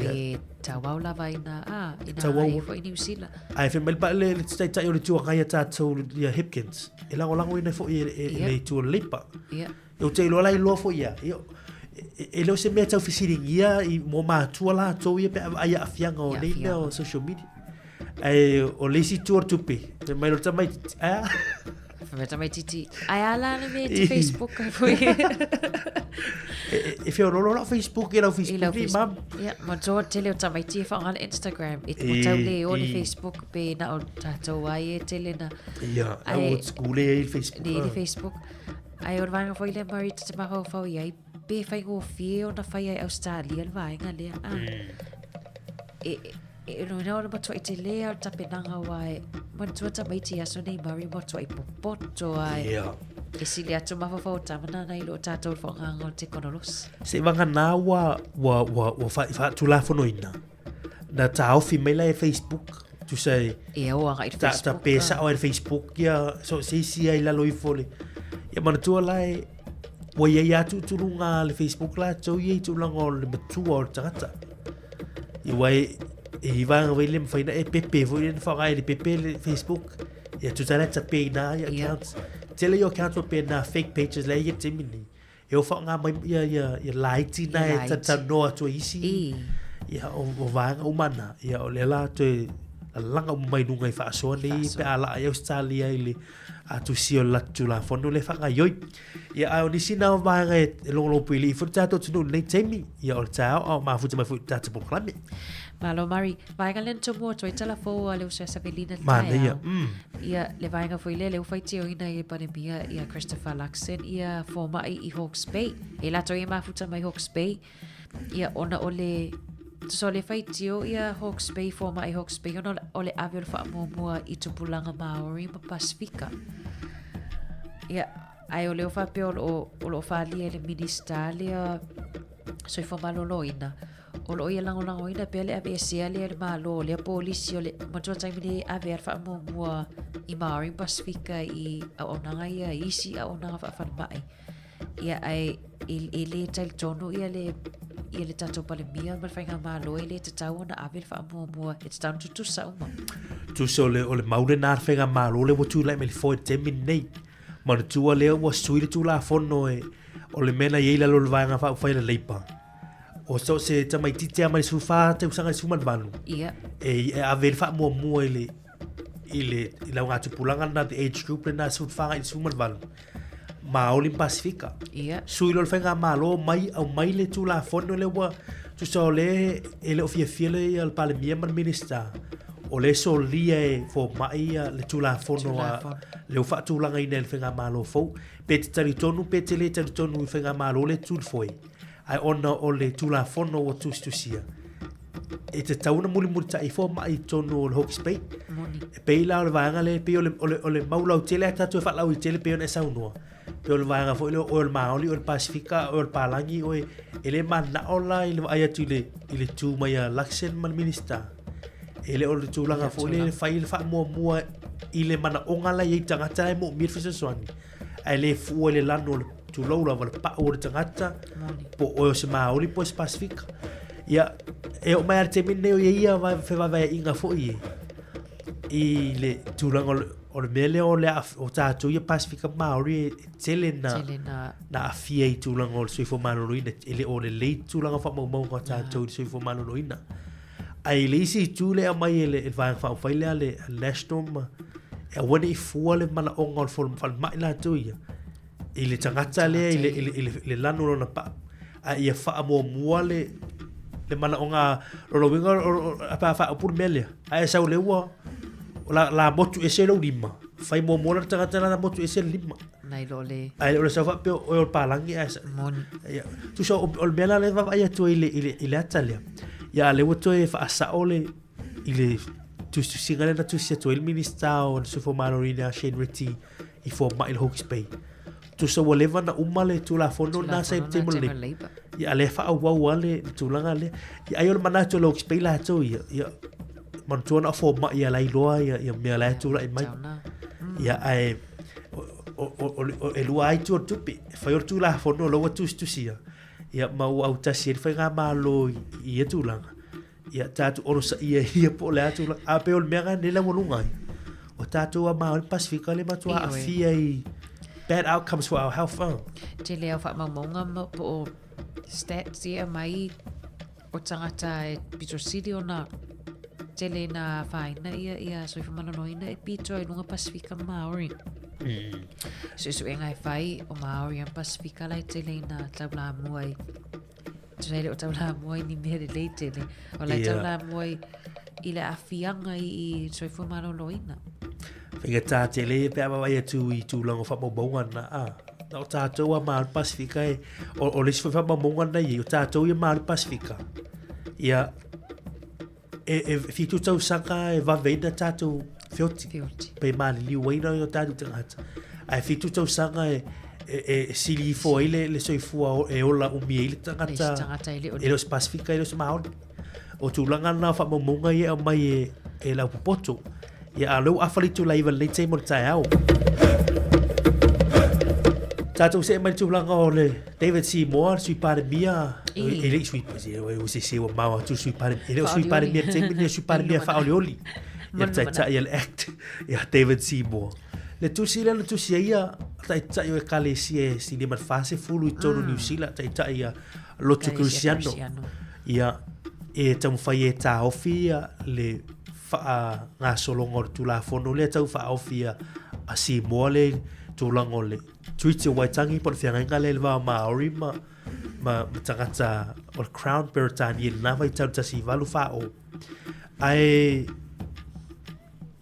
Ia. Tauau lava ina, a, ina Tauau. ai foi Niu Sila. Ae fai mai le, le, le taitai o le Itu Agai a tatou ia Hipkins, e lagolagoina foi e, e, e le itu o le Leipa. Ia. Ou te iloa la iloa foi ia, ia e, e le o se mea tau fesiligia i mo matua latou ia pe a vaai i aafiaga o nei mea o social media. Ae o le isi itu o le tupe, fai mai le tamaitiiti, ae a? Fai mai le tamaitiiti, ae a la le mea e te Facebook ai foi. E, e, e feoloolo lau Facebook i lau Facebook ni, mam. Ia, ma tō tele o tamaiti e whaonga le Instagram. E te tau le o le Facebook pe na o tātou ai e tele na. Ia, au o skule e i le Facebook. Le i le Facebook. Ae o le vaega foi lea Murray ta te mafaufau i ai, pe faigofie ona fai ai Australia le vaega lea. Ah. E, e, lona o le matuai tele a o le tapenaga aua e manatua tamaiti i aso nei Murray matuai popoto ai. Yeah. E sili atu mafaufau o tama nana i lo tātou le whaongaanga o le tekonolosi. Se vagana ua, ua, ua, ua whaatulafonoina. Na taofi mai la e Facebook. Tusa e... E o agai i Facebook. Ta, ta pesa o e Facebook ia, so se isi ai lalo ifo le. Ia manatua la e, ua iai a tuutuluga le Facebook la tou ia i tulaga o le matua o le tagata. Ia ua e, e i vaega foi le mawhai na e pepe foi le na whaonga e le pepe le Facebook. Ia tusa la tape ina ia accounts. Tele ia accounts o pe na fake pages la ia te mini. E o whaonga mai ia, ia, ia laiti na e tatanoa atu ai isi. Ia o, o vaega uma na. Ia o lea la toe lalaga uma mai luga i faasoa nei pe a laa i Australia i le atusia o le latou Tulafono lea e faagaoioi. Ia ae o nisi na o vaega e, e logologo puilii foi le tatou atunuu i lenei taimi, ia o le taeao a o mafuta mai foi i le tatou polokalame. Malo Mari, vaega lea na tumu atu ai tala fou a le uso ia Savelina le Manaia, taeao. Ia, le vaega foi lea, lea ua faitioina i le Palemia ia Christopher Luxon ia fomai i Hawke's Bay. E latou ia mafuta mai Hawke's Bay, ia ona o le tusa o le faitio ia Hawke's Bay, fomai Hawke's Bay, ona o le ave o le faamuamua i tupulaga Māori ma Pasifika. Ia, ae o lea ua faapea o loo, o loo falia e le Minista lea Soifua Maloloina, o loo ia lagolagoina pea le aveesea lea e le Malo o lea polisi o le matua taimi nei e ave a le faamuamua i Māori ma Pasifika i auaunaga ia, i isi auaunaga faafalemai. Ia, ae e, e le talitonu ia le ia le tatou Palemia ma le Faigamalo e le tatau ona ave le faamuamua, e tatau ona tutusa uma. Tusa o le, o le mau lena a le Faigamalo lea ua tulai mai le foe i le taimi lenei. Manatua lea ua sui le Tulafono e, o le mea na i ai i lalo o le Vaega Faaupufai a le Leipa, o so o se tamaitiiti lava mai le 14 tausaga i le 18, Ia. e, e ave le faamuamua i le, i le, i le augatupulaga lena, the age group lena 14 agai i le 18, Māori ma Pasifika. Ia. Sui loa le Faigamalo mai, aumai le Tulafono lea ua, tusa o lea e le o fiafia le, ia, le Palemia ma le Minista, o lea e solia e fomai ia le Tulafono a, lea ua faatulagaina e le Faigamalo fou. Pe te talitonu pe te le talitonu i Faigamalo lea e tu i le foe, ae ona o le Tulafono ua tusitusia, e tatau ona mulimulitai ifo mai i totonu o le Hawke's Bay. Moni. E pei la o le vaega lea, e pei o le, o le, o le mau lautele a tatou e faalautele pei ona e saunoa. Pei o le vaega foi lea, oe o le Māori, oe o le Pasifika, oe o le Pālagi, oe, e le manao la i le vaai atu i le, i le tu mai a Luxon ma le Minista. E le o le tulaga foi lea e fai le faamuamua i le manaoga la e i ai tagata la e moomia le fesoasoani. Ae le fua i le lanu o le tulou lava le pau o le tagata, po o oe o se Māori po o se Pasifika. Ia, e oo mai lava i le taimi lenei o i ai ia fevaevaeaiga foi e i le tulaga o le, o le mea lea o le o tatou ia Pasifika Māori e tele na, tele na... na aafia i tulaga o le soifua maloloina, e le o lelei tulaga faamaumauga o tatou i le soifua maloloina. Ae i le isi itu lea e aumai e le, e le Vaega Faaupufai lea a le National ma, e aua ne i fua le manaoga o le falemai latou ia. i le tagata lea i le, i le, i le, i le lanu o lona pa'u, a ia faamuamua le, le manaoga, o lona uiga o, pe a faaupu le mea lea, a e sau lea ua, la, la motu ese lou lima, fai muamua la le tagata la motu ese le lima. Nai lo le. Ae le o le sau faapea oe o le palagi ae sa. Moni. Ia, tusa o, o le mea la lea e vaavaai atu ai i le, i le, i le ata lea. Ia, a lea ua toe faasao le, i le tusitusiga lea na tusi atu ai le Minista o le Soifua Maloloina a Shane Reti i fomai i le Hawke's Bay. Tusa ua leva na uma le Tulafono lena sa i le taimi o le Labour. Ia, a lea faaauau lava le tulaga lea. Ia, ai o le manatu o le Hawke's Bay latou ia, ia, manatua na o fomai ia la e iloa ia, ia mea la e tulai mai. Ia, ae, o, o, o, o, e lua ai itu o le tupe. E fai o le Tulafono o la ua tusitusia, ia, ma ua autasi ai le Faigamalo i, i ia tulaga. Ia tatou onosaia ia po o le a tulaga. A pei o le mea lena nei laualuga ai. O tatou a Māori Pasifika le matua aafia i bad outcomes for our health. Oh. Tele au faamaumauga ma po o stats ia mai o tagata e pito sili ona tele ina afaina ia ia soifua maloloina e pito ai luga Pasifika Māori. Suesuega e fai o Māori ma Pasifika la e tele ina taulamua i Tusa e le o taulamua i ni mea lelei tele. O la e taulamua i, i le aafiaga i, i soifua maloloina. Faigata tele pe a vaavaai atu i tulaga o faamaumauga na, a. Na o tatou a Māori Pasifika e, o, o le isi foi faamaumauga na i ai, o tatou ia Māori Pasifika. Ia, e, e whitu tausaga e vave ai na tatou feoti. Feoti. Pe maliliu ai na o tatou tagata. Ae whitu tausaga e, e, e sili ifo ai le, le soifua e ola umi ai le tagata. Le isi tagata e le o E le o se Pasifika, e le o se Māori. O tulaga na o faamaumauga ia e aumai e, e le aupopoto. Ia, a o lea ua afa le itula iva i lenei taimi o le taeao. Tatou see mai le tulaga o le David Seymour, le Sui Palemia, e le i Sui, ua sese ua mao atu le Sui Palemia, e le o Sui Palemia i le taimi lenei, o Sui Palemia faaolioli. Ia le taitai o le Act, ia David Seymour. Le tusi lea na tusi ai ia taitai o ekalesia e silia ma le 40 i totonu o Niu Sila, taitai ia lotu Kerisiano. Ia, e taumafai e taofi ia le faagasologa o le Tulafono lea tau faaofi a Simoa le tulaga o le Treaty o Waitangi po o le feagaiga lea i le va o Māori ma, ma, ma tagata o le Crown Peretania i lena vaitau i le 1840. Ae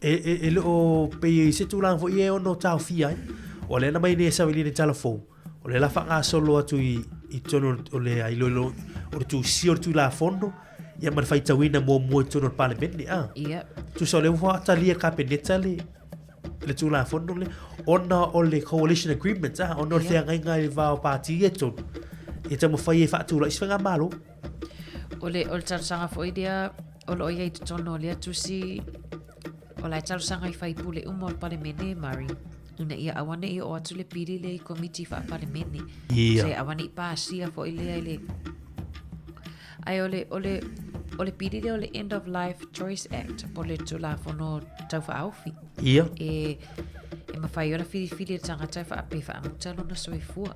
e, e, e le o pei i se tulaga foi e ono taofia ai. O lea na mai nei e sailiili i tala fou, o lea la faagasolo atu i, i totonu o le iloilo o le tusia o le Tulafono, ia ma le faitauina muamua i totonu o le Palemene. Ah. Ia. Tusa o lea ua talia e Kapeneta le, le Tulafono lea, ona o le Coalition Agreement, ah, ona o le feagaiga i le va o pati ia e tolu, ia taumafai e faatulai se faigamalo. O le, o le talosaga foi lea o lo o i ai i totonu o lea tusi, o la e talosaga i faipule uma o le Palemene, Murray, ina ia aua ne i oo atu le pili lea i komiti faa-Palemene. Ia. Se aua ne i pasia foi lea i le... Ae o le, o le, o le pili lea o le End of Life Choice Act, po o le Tulafono Tau Faaofi. Ia. E, e mafai ona filifili e le tagata e faa, pe faamuta lona soifua.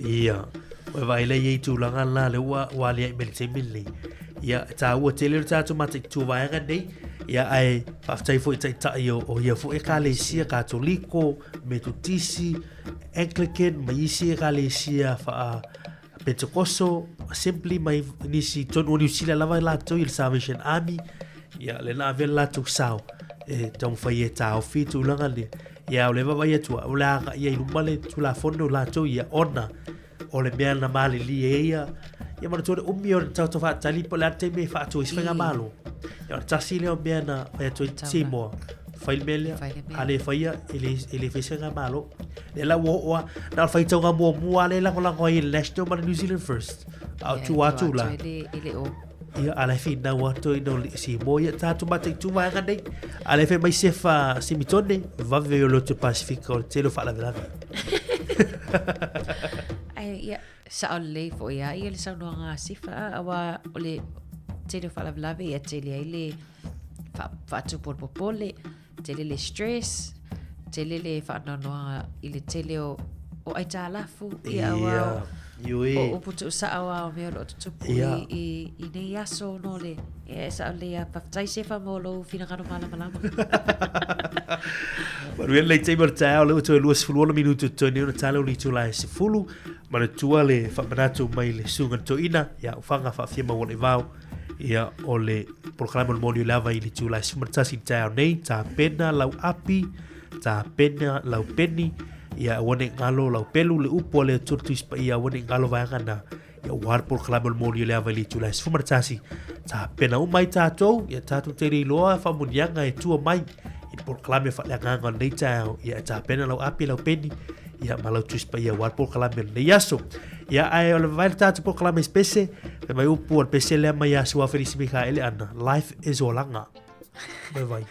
Ia, ua vaai lea i ai tulaga la lea ua, ua aliae mai le taimi lenei. Ia, e tāua tele o le tātou mataitu vaega nei. Ia, ae faafetai foi i taitai o, o ia foi ekalesia Katoliko, Metotisi, Anglican, ma isi ekalesia whaa Pentekoso, Assembly, ma nisi tonu o Niu Sila lava i latou i le Salvation Army. Ia, le na avea le latou sao e taumafai e tāofi tulaga lea. Ia, o le vaavaai atu au, o le a agai ai i luma le Tulafono latou ia, ona o le mea na malilie ai ia, ia manatua le umi o le tatou faatali po o le a le taimi e faatu ai se faigamalo. Ia, o le tasi lea o mea na fai atu ai Samoa, fai le mea lea, a le faia, e le, e le fai se faigamalo. Lea la ua oo lava, na o le faitauga muamua lava lea e lagolago ai e le National ma le New Zealand First. A o tua atu la. E le o Ia, a la e finau atu i no Samoa, ia tātou mataitu vaega nei. A la e fai mai Sefa Simitone, vave o lotu Pasifika o le tele o faalavelave. Ai, ia, sao lelei foi a ia le saunoaga a Sefa, a, aua o le tele o faalavelave, ia tele ai le faatupu o le popole, tele le stress, tele le faanoanoaga i le tele o, o aitalafu, ia, aua o, Ioe. o upu tuusao lava o mea o lo o tutupu i, i, i nei aso no le Ia, e sao lelei lava. Faafetai Sefa mo lou finagalo malamalama. Manuia lenei taimi o le taeao, lea ua toe 26 minute o totoe nei ona tala o le itula e 10. Manatua le faamanatu mai le susuga i le toeaina, ia Ufaga Faafia Maua le Vao, ia o le polokalame o le moni o le ava i le itula e 11 i le taeao nei, tapena lau api, tapena lau peni, ia aua ne i galo lau pelu, le upu a le Atua le Tusi Paia, aua ne i galo vaega na. Ia ua le polokalame o le moni o le ava i le itula e 11, tapena uma ai tatou, ia tatou te le iloa faamuniaga e tua mai i le polokalame faaleagaga o lenei taeao, ia e tapena lau api lau peni, ia ma lau Tusi Paia aua le polokalame o lenei aso. Ia ae o le vavae le tatou polokalame i se pese, fai mai upu o le pese lea mai ia Sua Felisi Mikaele ana, Life is Olaga. Vai vai.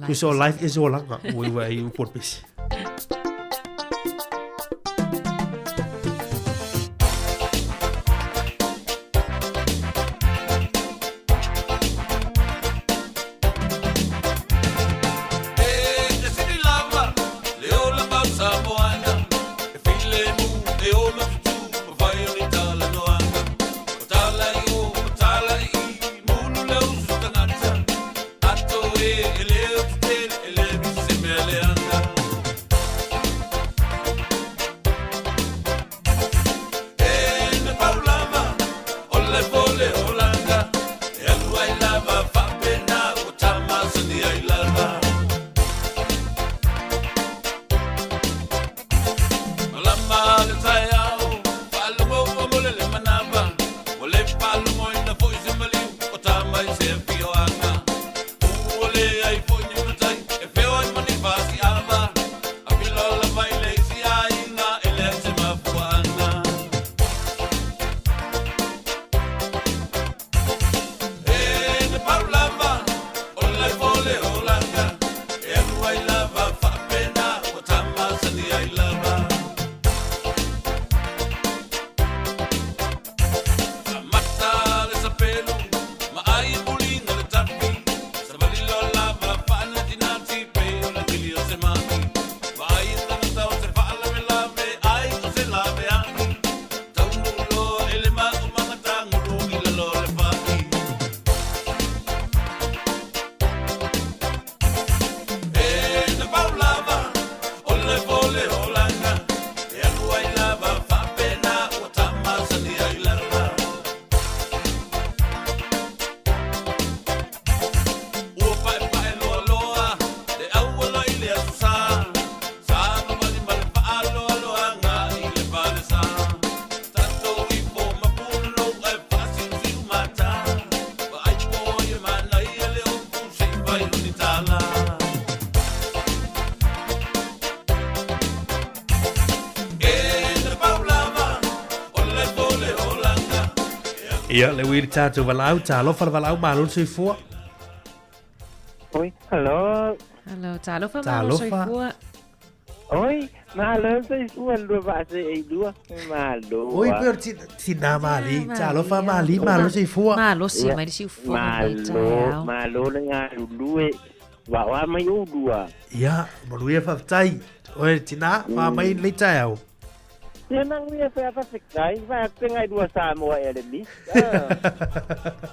Tusa o life is olaga. Ua iwa ai upu o le pese. Ia, le ui le tātou valaau, talofa le valaau, malo le soifua. Oi, hello. Hello, talofa, malo soifua. Oi, malo soifua lua vaase e lua. Malo. Oi, pe o tina mali, talofa mali, malo soifua. Malo si mai si ufo. Malo, malo le ngā lulue. Wa mai o lua. Ia, manuia whawhtai. Oi, tina, wha mai lei taeao. Ia manuia whea whawhikai, wha pengai lua Samoa e le mi.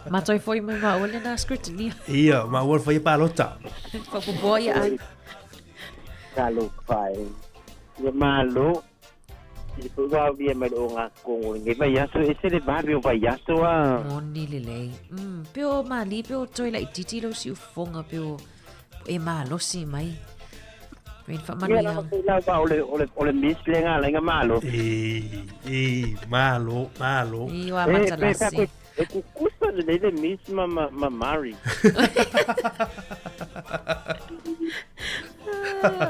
Ma toi foi mai ma ole na scrutinia. Ia, ma ua whai palota. Whapupoa ia ai. Talo whai. Ia malo. I te wā via mai o ngā kongo nge vai aso e se le vave o vai aso a. Moni lelei. Peo mali, peo toi lai titi lau si ufonga, peo e malosi mai. Rain whamanu ia. Ia, la o le, o le, o le mis le ngā lai ngā malo. E, e, malo, malo. I wa matalasi. E kukusa le le mis ma, ma, ma Mari.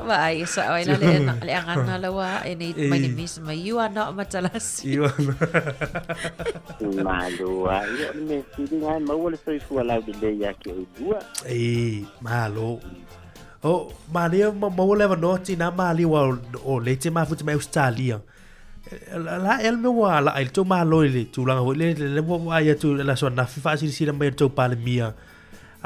Vaai, e sao ai la le, le agana laua e nei mai le mis mai. You are not matalasi. You are not. Malo a. Ia o le mea sili ngai maua le soifua lau le ia ke o lua. E, malo. O, mania ma maua le avanoa tina mali wa o le te mafuta mai Australia. La el me wa la ai to malo i le tulaga foi le le ua vaai atu i le aso ananafi faasilasila mai e le tou Palemia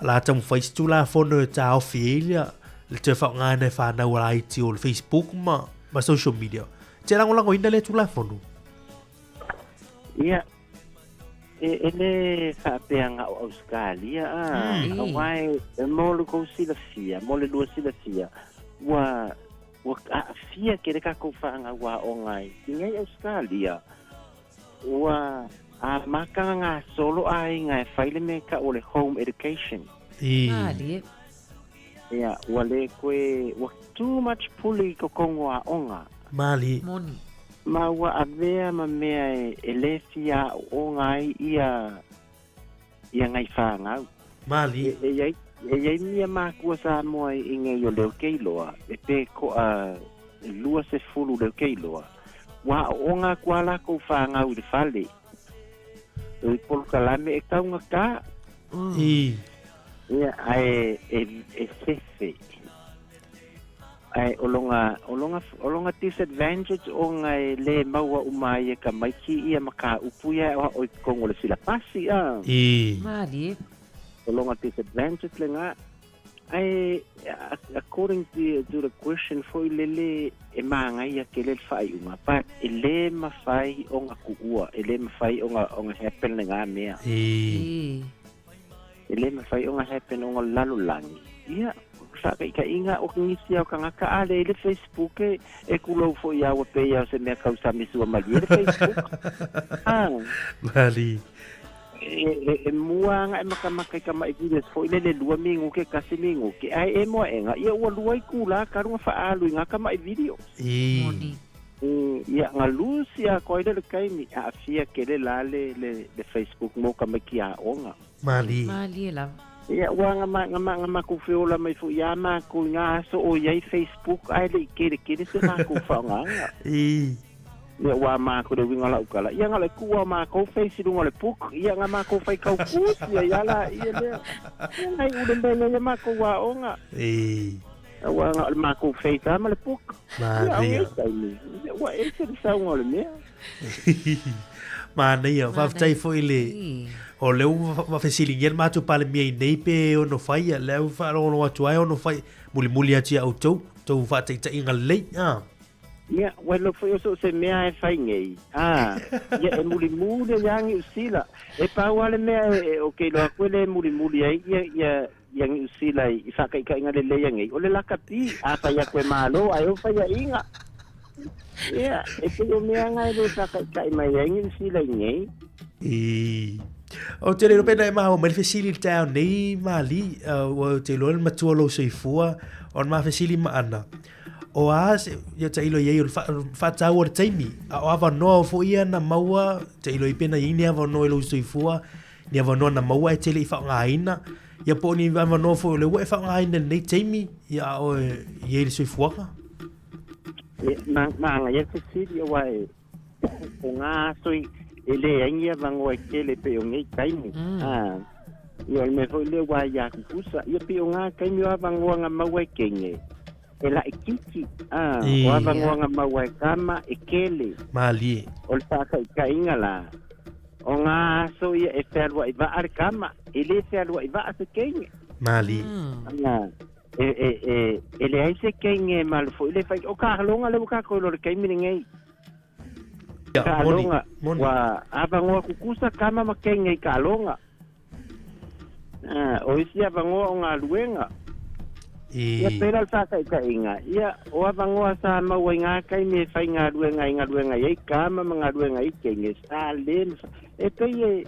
la taumafai se Tulafono e taofi ai le le toe faaaogaina e fanau a laiti o le Facebook ma ma social media. E te lagolagoina lea Tulafono? Ia. E, e le faapeaga o Ausetalia a, auā e mo le kou silafia, mo le lua silafia, ua, ua aafia tele tatou fanau aoga i nei Ausetalia. Ua amata gasolo aiga e fai le mea e tau o le home education. Malie. Ia, ua le toe, ua too much pule i totonu o aoga. Malie. Moni. Ma ua avea ma mea e le fia aooga ai ia, ia nai fanau. Malie. E i ai, e i ai mia makua Samoa i nei o leo ke iloa, e pe koa 20 leo ke iloa. Ua aooga atu a lakou fanau i le fale. O i polokalame e taugata. Ia, ae e sefe. Ae o lona, o lona, o lona disadvantage ona e le maua uma ai e tamaiti ia mataupu ia e aoao i totonu o le silapasi a. Malie. O lona disadvantage lena. Ae according to the question foi lele e manaia tele le faaiuga but e le mafai ona tuua, e le mafai ona ona happen lena mea. E le mafai ona happen ona o le lalolagi. Ia, faataitaiga o nisi lava o tagata a le i le Facebook e e tulou foi ia ua pei lava o se mea tausami suamalie le Facebook. Ah. Malie. E, e mua aga e makamaka i tamaʻi videos foi lele lua minute kasi minute ae e moaʻega ia ua lua itulā talu na faaalu i gā tamaʻi videos. Moni. Ia na lusi atoa ai lea o le taimi aafia tele la le le le Facebook mo tamaiti aoga. Malie. Malie lava. Ia ua na ma na ma na matou feola mai foi iā matou i gā aso o i ai Facebook ae le i kelepele se matou faaaogaga. Ia ua matou le uiga o lau tala, ia na o le tuu lava o matou face i luga o le book, ia na matou faitau pusi ai lava laia lea. Ia na iu le mea nei a matou aoga. Aua na o le matou face lava ma le book. Ia au nei taimi, ua ese le sauga o le mea. Manaia, faafetai foi le o lea ua fesiligia le matou Palemia i nei pe ono fai, ia lea ua faalogologo atu ai ono fai mulimuli atu ia outou, tou faataitaiga lelei. Ah. Ia, ua iloa foi o so o se mea e fai nei. Ah, ia e mulimuli ai lava Niu Sila. E pau lava le mea e, ou te iloa atu e le mulimuli ai ia, ia, ia Niu Sila i, i faataitaiga lelei a nei, o le lakapi. A fai atu e malo, ae o faiaʻiga. Ia, e pei o mea na e le faataitai mai ai Niu Sila i nei. I. Ou te le iloa pena e maua mai le fesili i le taeao nei, Mali, ua ou te iloa le matua o lou soifua, o le ma fesili ma ana. O a se, ia tailo i ai o le whaataua o le taimi, a o avanoa o fo ia na maua, tailo i pena i ni avanoa i lou soifua, ni avanoa na maua e tele i whaongaina, ia po o ni avanoa foi o le ua e whaongaina lenei taimi, ia a oe i ai le soifuaga. E, ma, maangaia le fesili aua e, o ngā aso i, e leai ni avanoa e tele pei o nei taimi. Ah, ia o le mea foi lea ua ia kukusa, ia pei o ngā taimi o avanoa na maua e kene, e laʻitiiti, ah, o avanoa na maua e kama, e kele. Malie. O le faataitaiga la, o ngā aso ia e fealuaʻi va'a le kama, e le fealuaʻi va'a se kene. Malie. Ah, e, e, e, e leai se kene e malu foi le fai, o ka aloga lea ua tatou iloa i le taimi lenei. Kaaloga, ua avanoa kukusa kama ma kenge i kaaloga. O isi avanoa o galuega. Ia pela le faataitaiga, ia o avanoa sa maua i ngā taimi e fai galuega ai galuega i ai kama ma galuega i kenge, sa le e pei e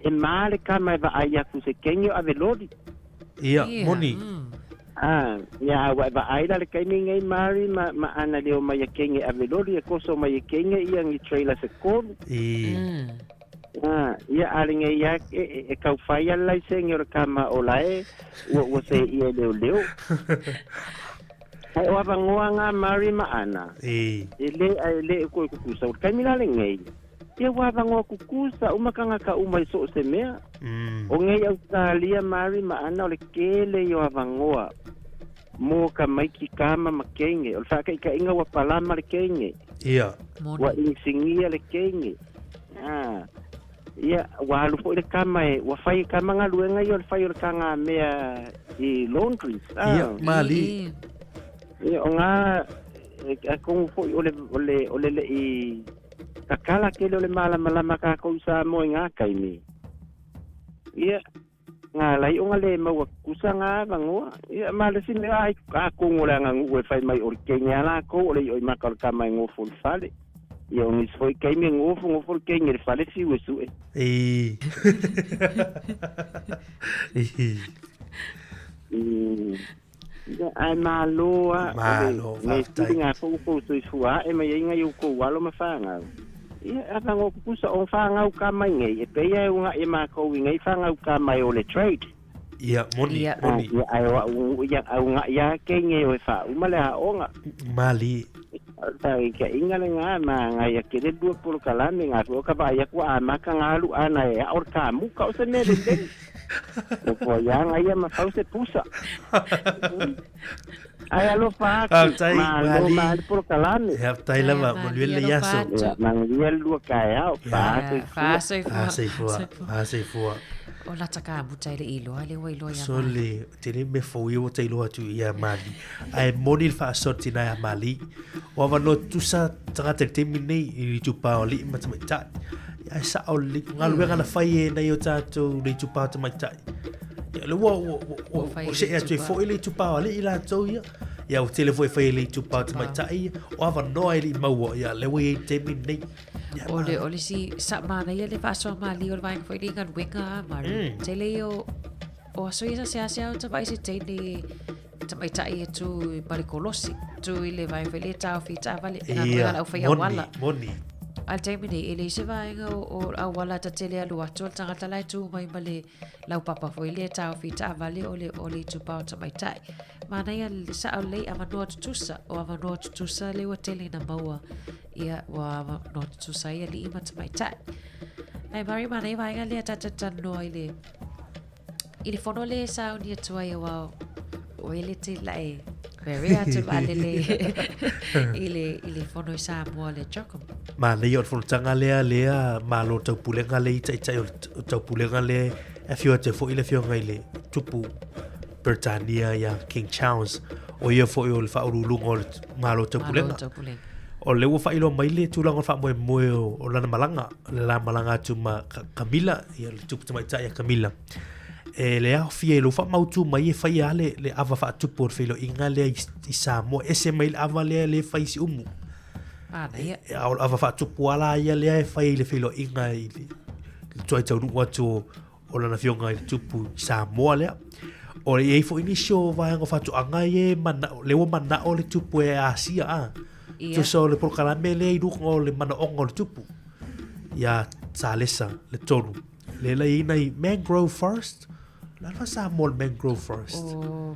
e mā le kama e vaai atu i se kenge o ave loli. Ia, moni. Ah, ia ua e vaai la le taimi nei Mari ma, ma ana leo mai e kenge ave loli e koso mai e kenge ia ni trailer se kolu. Ah, ia ale nei ia e, e, e kau whai a laisenge o le kama o lae ua ua se ia leo leo. Hai o avangoa ngā Mari ma ana. E le e le e koe kukusa o le taimi la le nei. Ia ua avangoa kukusa uma kangaka uma i so o se mea. O nei Ausetalia Mari ma Ana o le kele ia o avangoa mo ka maiki kama ma kenge. O le faakaʻikaʻiga ua palama le kenge. Ia. Ua inisigia le kenge. Ah. Ia, ua alu foi le kama e, ua fai e kama galuega ia o le fai o le tagamea i laundries. Ah. Ia, mali. Ia, o ngā, e, atonu foi o le, o le, o le leʻi Tatala tele o le malamalama kākou i Samoa i ngā taimi. Ia, ngā lai o ngā le maua kusa ngā avangoa. Ia, ma le si mea ai a kongo le anga ngu e whai mai o le kenge a lākou o le i oi maka o le kama e ngofo le fale. Ia, o nisi foi kaimi e ngofo, ngofo le kenge le fale fiu e sue. E. E. Ia, ae malo a, Malo, o le mea faafetai. sili ngā kou kou soifua ae mai ai ngai o kou alo ma whāngau. Ia, a whango kukusa o whāngau ka mai nei, e peia e unga e mākou i nei whāngau ka mai o le trade. Ia, moni, Ia. moni. Ia, ai o au, ia, au ngā ia ke ngei o e wha uma le haonga. Mali. Ta i ka inga le ngā ma ngā ia kere lua polo kalame ngā fua ka vai aku a maka ngā alu ana e a or ka muka o se mere te. O po ia ngā ia ma fau se pusa. Ai alofa atu. Faafetai, Malo Mali. ma le polo kalame. Faafetai lava, manuia le aso. Ia, manuia le lua kaeao. Faasoifua. Faasoifua. Faasoifua. Faasoifua. O lata ka muta i le iloa, le ua iloa ia So le, tele me fou ia ua tailoa atu ia Mali. Ae moni le faasoa tina ia Mali. O avanoa tutusa tagata i le taimi lenei i le itupa o alii ma tamaitai. Ae sao lelei, o galuega na fai e nai o tatou le itupa o tamaitai. Ia, le ua, ua, ua, ua, ua see atu ai foi le itupa o alii latou ia. Ia, ua tele foi e fai e le itupa o tamaitai ia. O avanoa e lii maua, ia, lea ua i ai le taimi lenei. Ia, O le, o le isi, sa manaia le faasoa malie o le vaega foi lea i galuega a Mari. Tele ia o, o aso ia sa seasea o tavaai se teine tamaitai e tū i ma le kolosi, tū i le vaega foi lea e taofi i taavale, e galuega le auwhai auala. Moni, moni. A le taimi nei, e leai se vaega o, o auala ta tele alu atu o le tagata la e tū mai ma le laupapa foi lea e taofi i taavale o le, o le itupa o tamaitai. Manaia le sao lelei avanoa tutusa, o avanoa tutusa lea ua tele ina maua ia ua avanoa tutusa ai alii ma tamaitai. Ae Mari, manaia vaega lea tatou talanoa i le I le fono le sauni atu ai aua o ele te lae rerea atu le vaalele i le, i le fono i Samoa le Jocum. Manaia o le fonotaga lea lea malo taupulega le i taitai o le taupulega le e afio atu ai foi le afioga i le tupu Peretania ia King Charles o ia foi o le faauluuluga o le Malo Taupulega. Malo Taupulega. O lea ua faailoa mai le tulaga o le faamoemoe o, o lana malaga, le la malaga atu ma Camilla, ia le tupu tamaitai ia Camilla. E le aofia i lou faamautu mai e fai a le, le ava faatupu o le feiloaiga lea i, i Samoa. Ese mai le ava lea le fai i Siumu. Manaia. E, a o le ava faatupu a la ia lea e fai i le feiloaiga i le, le tuai taunuu atu o, o lana afioga i le tupu i Samoa lea. O le i ai foi nisi o vaega o faatoaga ia e manao, lea ua manao le tupu e asia a. Ia. Tusa o le polokalame lea i luga o le manaoga o le tupu. Ia Salesa le tolu. Le la i ai nai mangrove forest. La fa Samoa le mangrove forest. O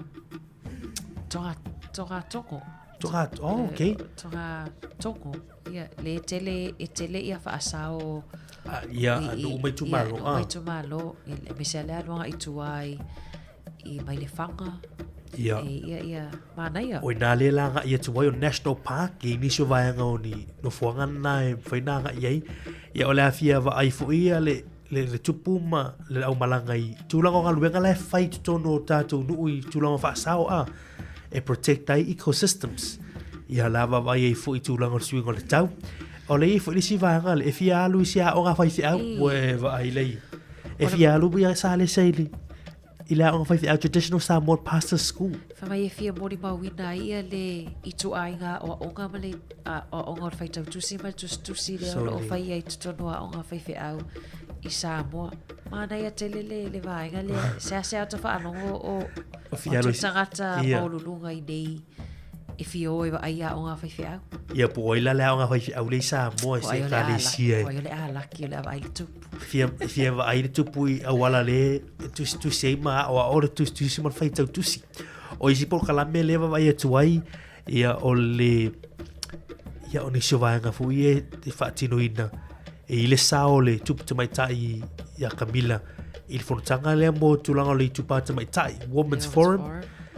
Tonga, Tonga Tongo. Tonga, oh, okay. Tonga Tongo. Ia, le e tele, e tele ia whaasao. Ah, ia, i, nuu mai tumalo. Ia, nuu mai tumalo. E me se alea aluanga i tua i, i mai le whanga. Ia. E, ia, ia, manaia. O inā le la agai atu ai o National Park, i nisi o vaega o ni nofoaga na e mafai na agai ai. Ia o le a fia vaai foi ia le, le, le tupu ma le aumalaga i tulaga o galuega la e fai i totonu o tatou nuu i tulaga faasao a e protect ai ecosystems. Ia la vaavaai ai foi i tulaga o le suiga o le tau. O le i ai foi le isi vaega le e fia alu i se aoga faifeau ua e vaai lea ia. E fia alu ia Salesa i le i le aoga faifeau Traditional Samoan Pastor School. Fai mai e fia molimauina ai ia le ituaiga aoaoga ma le aoaoga o le faitau tusi ma le tusitusi lea o lo o fai ai i totonu o aoga faifeau i Samoa. Manaia tele le, le vaega lea. Seasea ota faalogo o, O o fia alu i- tagata Ia. maualuluga i nei e fia o e vaai i aoga faifeau. Ia po o ai la le aoga faifeau lea i Samoa i Po se ai o le a laki, ekalesia po ai o le a laki o le a vaai le tupu. Fia, fia vaai le tupu i auala le e tusitusi ai ma aoao le tusitusi ma le faitau tusi. O isi polokalame lea e vaavaai atu ai, ia o le ia o nisi o vaega foi e e faatinoina e i le sao o le tupu tamaitai ia Camilla i le fonotaga lea mo tulaga o le itupa tamaitai, Women's Forum.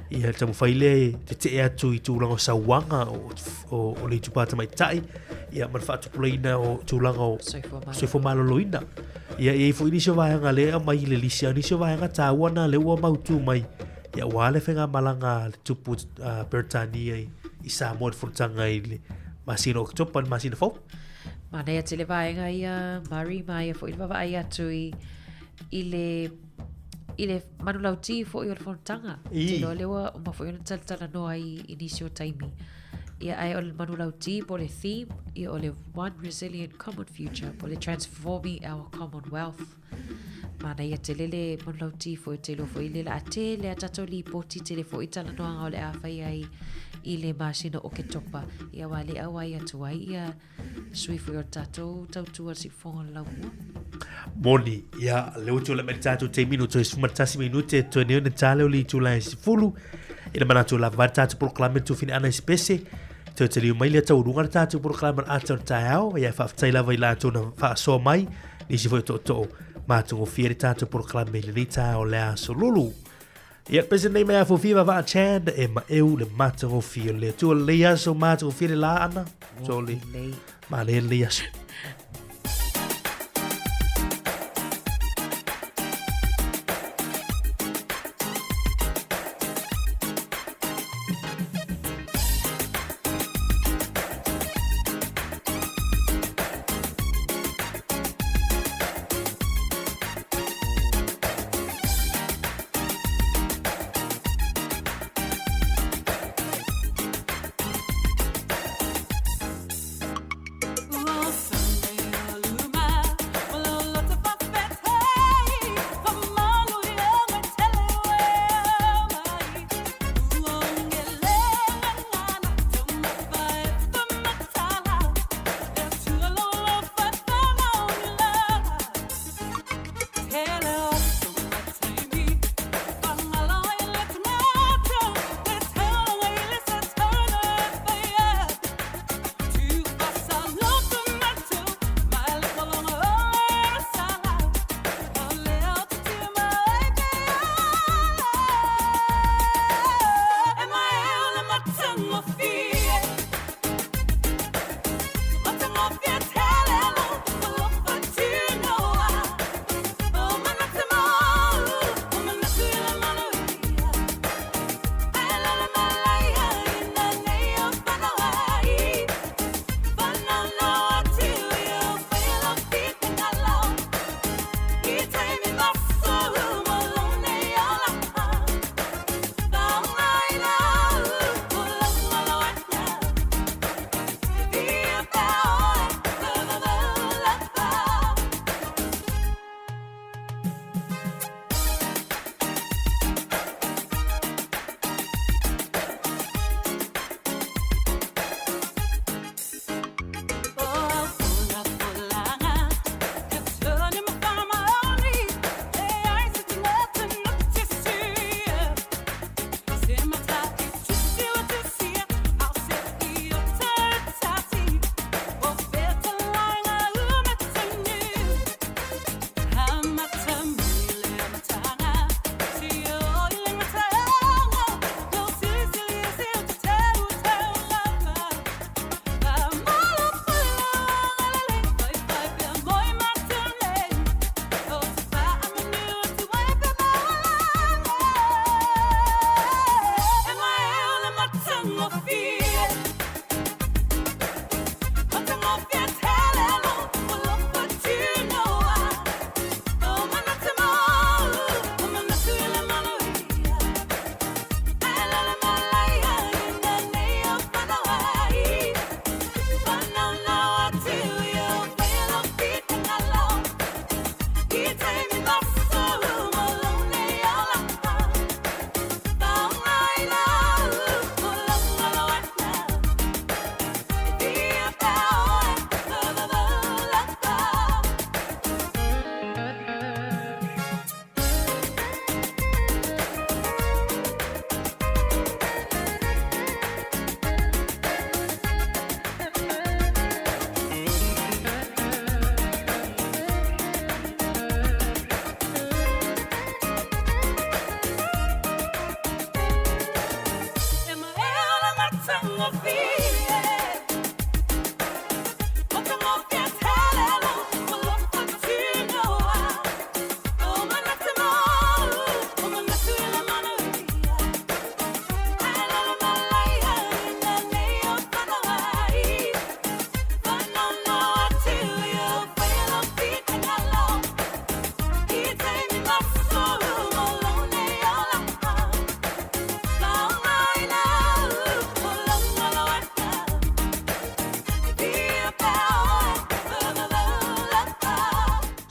Ia le taumafai lea e tetee atu i tulaga o sauaga o, o, o le itupa tamaitai, ia ma le faatupulaina o tulaga o soifua maloloina. Ia e i ai foi nisi o vaega lea e aumai i le lisi, a o nisi o vaega taua na lea ua mautu mai, ia aua le faigamalaga a le tupu a Peretania i, i Samoa i le fonotaga i le masina o Oketopa i le masina fou. Manaia tele vaega ia Murray, manaia foi le vaavaai atu i i le i le manulauti foi o le fonotaga. Ou te iloa lea ua uma foi ona talatalanoa i i nisi o taimi. Ia ae o le manulauti po o le theme, ia o le One Resilient Common Future po o le Transforming Our Commonwealth. Manaia tele le manulauti foi, ou te iloa foi lea o le a tele a tatou lipoti, tele foi talanoaga o le a fai ai i le masina o Oketopa. Ia aua le auai atu ai ia sui foi o le tatou tautua le siufofoga o le laumua. Moni, ia, lea ua tulai mai le tatou taimi no toe 11 minute toe nei ona ta lea o le itula e 10. I le manatu o lava le tatou polokalame tufina ana i se pese. Toe taliu mai lea taualuga le tatou polokalame o le ata o le taeao. Ia e faafetai lava i latou na faasoa mai. Nisi foi o tootoo matagofie le tatou polokalame i lenei taeao o le aso Lulu. Ia, pese nei mea fofia vavaa Chad e maeu le matagofie o le Atua lelei aso matagofie le la ana. Soli. Manaia lelei aso.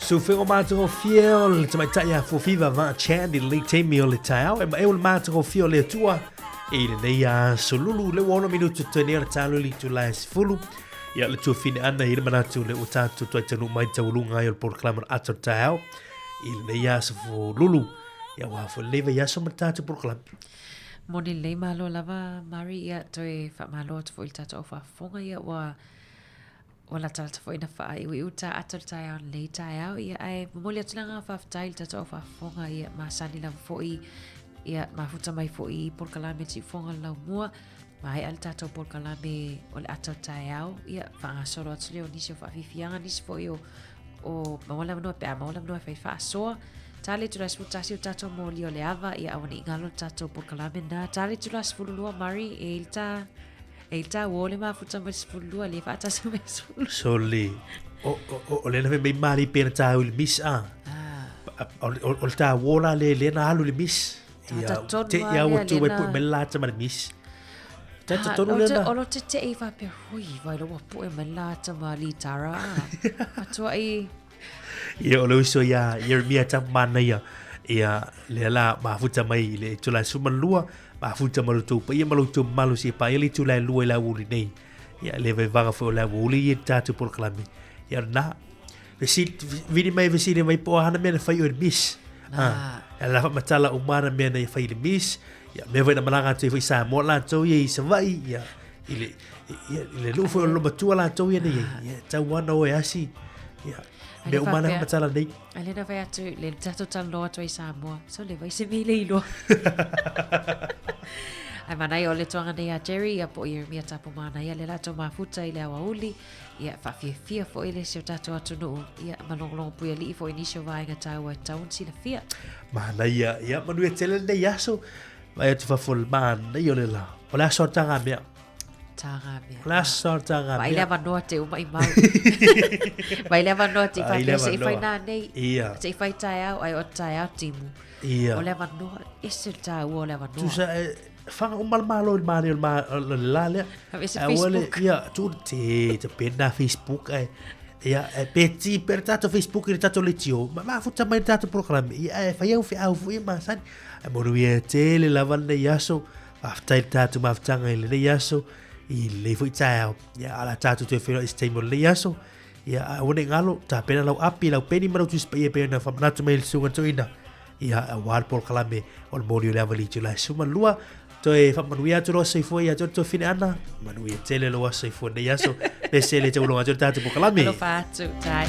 Sufego matagofie o le tamaitai a Fuafiva Vaa Chan i lenei taimi o le taeao. E maeu le matagofie o le Atua i lenei aso lulu le ua ono minutu toe nei o le talo i le itula e 10. Ia le tuafine ana i le manatu le ua tātou toai taunuu mai taualuga ai o le polokalame o le ata o le taeao i lenei aso lulu. Ia ua foi lenei vaiaso ma le tātou polokalame. Moni lelei malo lava Mari, ia toe faamalo atu foi i le tātou au faafofoga, ia ua ua latalata foi ina faaiuiu ta ata o le taeao i lenei taeao, ia ae momoli atu le agaga faafetai i le tātou au faafofoga, ia masani lava foi, ia mafuta mai foi i polokalame Siufofoga o le Laumua, maea le tātou polokalame o le ata o le taeao, ia faagasolo atu lea o nisi o faafiafiaga, nisi foi o o maua le avanoa pe a maua le avanoa e fai faasoa. Ta le itula e 11 o tātou moli o le ava, ia aua ne i galo le tātou polokalame na. Ta le itula e 12 Mari, e i le tā, e i le tā uo le mafuta mai le 12, le faatasi mai le 12. Soli, o, o, o, o lena fe mei mari pena tā uli mis a. O, o, o le tā uo la le lena alu le mis. Ia, te ia ua tu mai pui mai la ta mai le mis. Ta tonu lena. O lo te te i whapea, hui, vai lo ua poe mai la ta ma li tara. Atua i... Ia, o le uso ia Jeremia tapu mana ia, ia lea la mafuta mai i le itula e 12, mafuta ma lo tou paia ma lo tou mamalu se paia le itula e 2 i le aoauli nei. Ia, le vaivaga foi o le aoauli ia i le tatou polokalame. Ia, o lena. Fesili, vili mai fesili mai po o a ana mea na fai oe i le miss. Ah. E la whaamatala o mana mea na i fai i le miss. Ia, mea foi na malaga atu ai foi i Samoa latou ia i Savaii, ia, i le, ia, i le nuu foi o le lomatua latou ia nei, ia, tau ana oe asi, ia, mea uma na whaamatala nei. Ai le na fai atu, le tatou talanoa atu ai Samoa, so le vai se mea le iloa. Ai manaia o le toaga nei a Jerry, ia po o Jeremia Tapu manaia le latou mafuta i le aoauli, ia faafiafia foi le si o tatou atunuu, ia ma logologo puialii foi i nisi o vaega taua e tatau ona silafia. Manaia, ia manuia tele lenei aso, vaai atu fafo le manaia o le la. O le aso o le tagamea. Tagamea. O le aso o le tagamea. Vai le avanoa te uma i mau. Vai le avanoa te i whapea se i whai nā nei. Ia. Se i whai taeao, ai o taeao timu. Ia. O le avanoa, ese le tāua o le avanoa. Tusa, e, Whanga uma le malo i le manaia o le la lea. Ese Facebook. Ia, tu te, te pena Facebook ai. Ia, e pe ti per tatou Facebook i le tatou leitio. Ma mafuta mai le tatou polokalame. Ia, e fai au feau foi e masani. Ai manuia tele lava lenei aso. Faafetai le tatou mafutaga i lenei aso. I lenei foi taeao. Ia, ala tatou toe feiloai i se taimi o lenei aso. Ia, aua ne i galo, tapena lau api, lau peni ma lau tusi paia e pei ona faamanatu mai e le Susuga Toeaina. Ia, aua le polokalame o le moli o le ava i le itula e 12. Toe faamanuia atu lou aso soifua ia te oe le tuafine Ana. Manuia tele lou aso soifua i lenei aso. Pese le taualoga atu le tatou polokalame. Alofa atu, tai.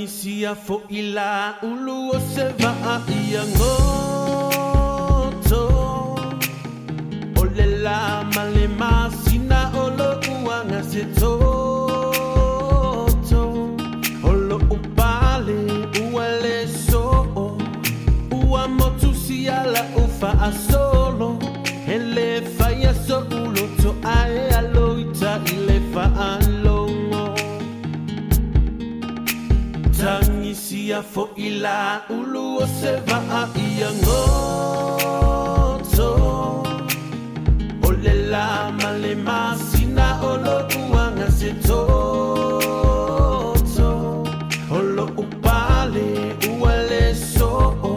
Tagisia foʻi la ulu o se va'a ia goto O le la ma le masina o lo'u aga se toto O lo'u pale ua le so'o Ua motu sia la'u fa'asolo E lē faia so'u loto ae alo ita i le fa'alogo Tagisia foʻi la ulu o se va'a ia goto O le la ma le masina o lo'u aga se toto O lo'u pale ua le so'o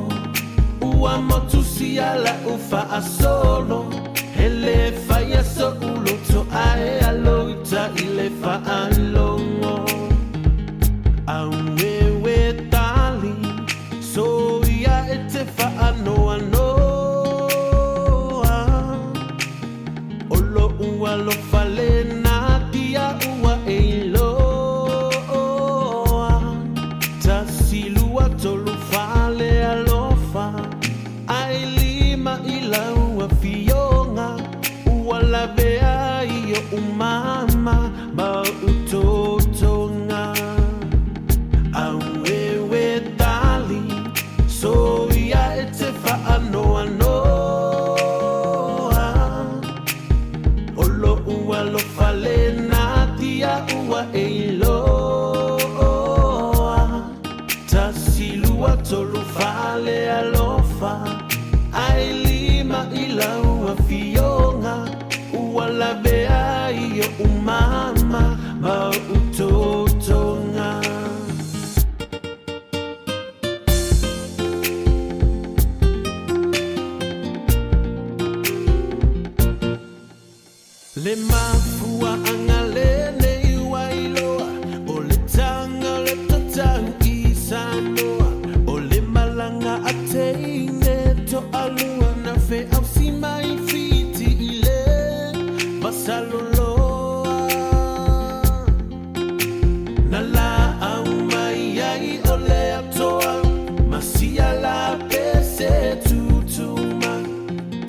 Ua motu sia la'u fa'asolo E lē faia so'u loto ae alo ita i le fa'alogo Aueue tali soia e te fa'anoanoa O lo'u alofa lena tia ua e iloa Tasi lua tolu fale alofa Ae lima i lau afioga Ua lavea ai o'u mama ma o'u totoga Aueue tali soia e te fa'anoanoa O lo'u alofa lena tia ua e iloa Tasi lua tolu fale alofa Ae lima i lau afioga Ua lavea ai o'u mama ma o'u totoga Le mafua'aga lenei ua iloa O le taga o le tatau i Samoa O le malaga a teine to'alua Na feausi mai Fiti i le Vasaloloa Na laau mai ai o le atoa Ma sia la pese tutuma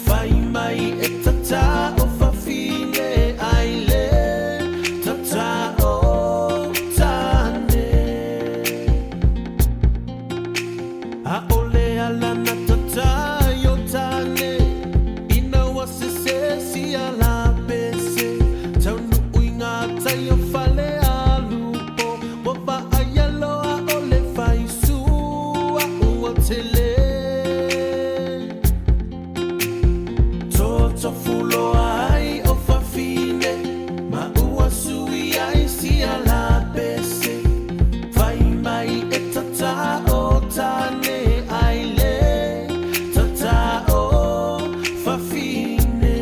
Fai mai e tata o fafine ai le tata o tane A'ole ala na tata i o tane Ina ua sese sia la pese Taunu'u i ngā tai o Falealupo Ua vaaia loa o le faisua ua tele Totofuloa ai o fafine Ma ua sui ai sia la pese Fai mai e tata o tane ai le tata o fafine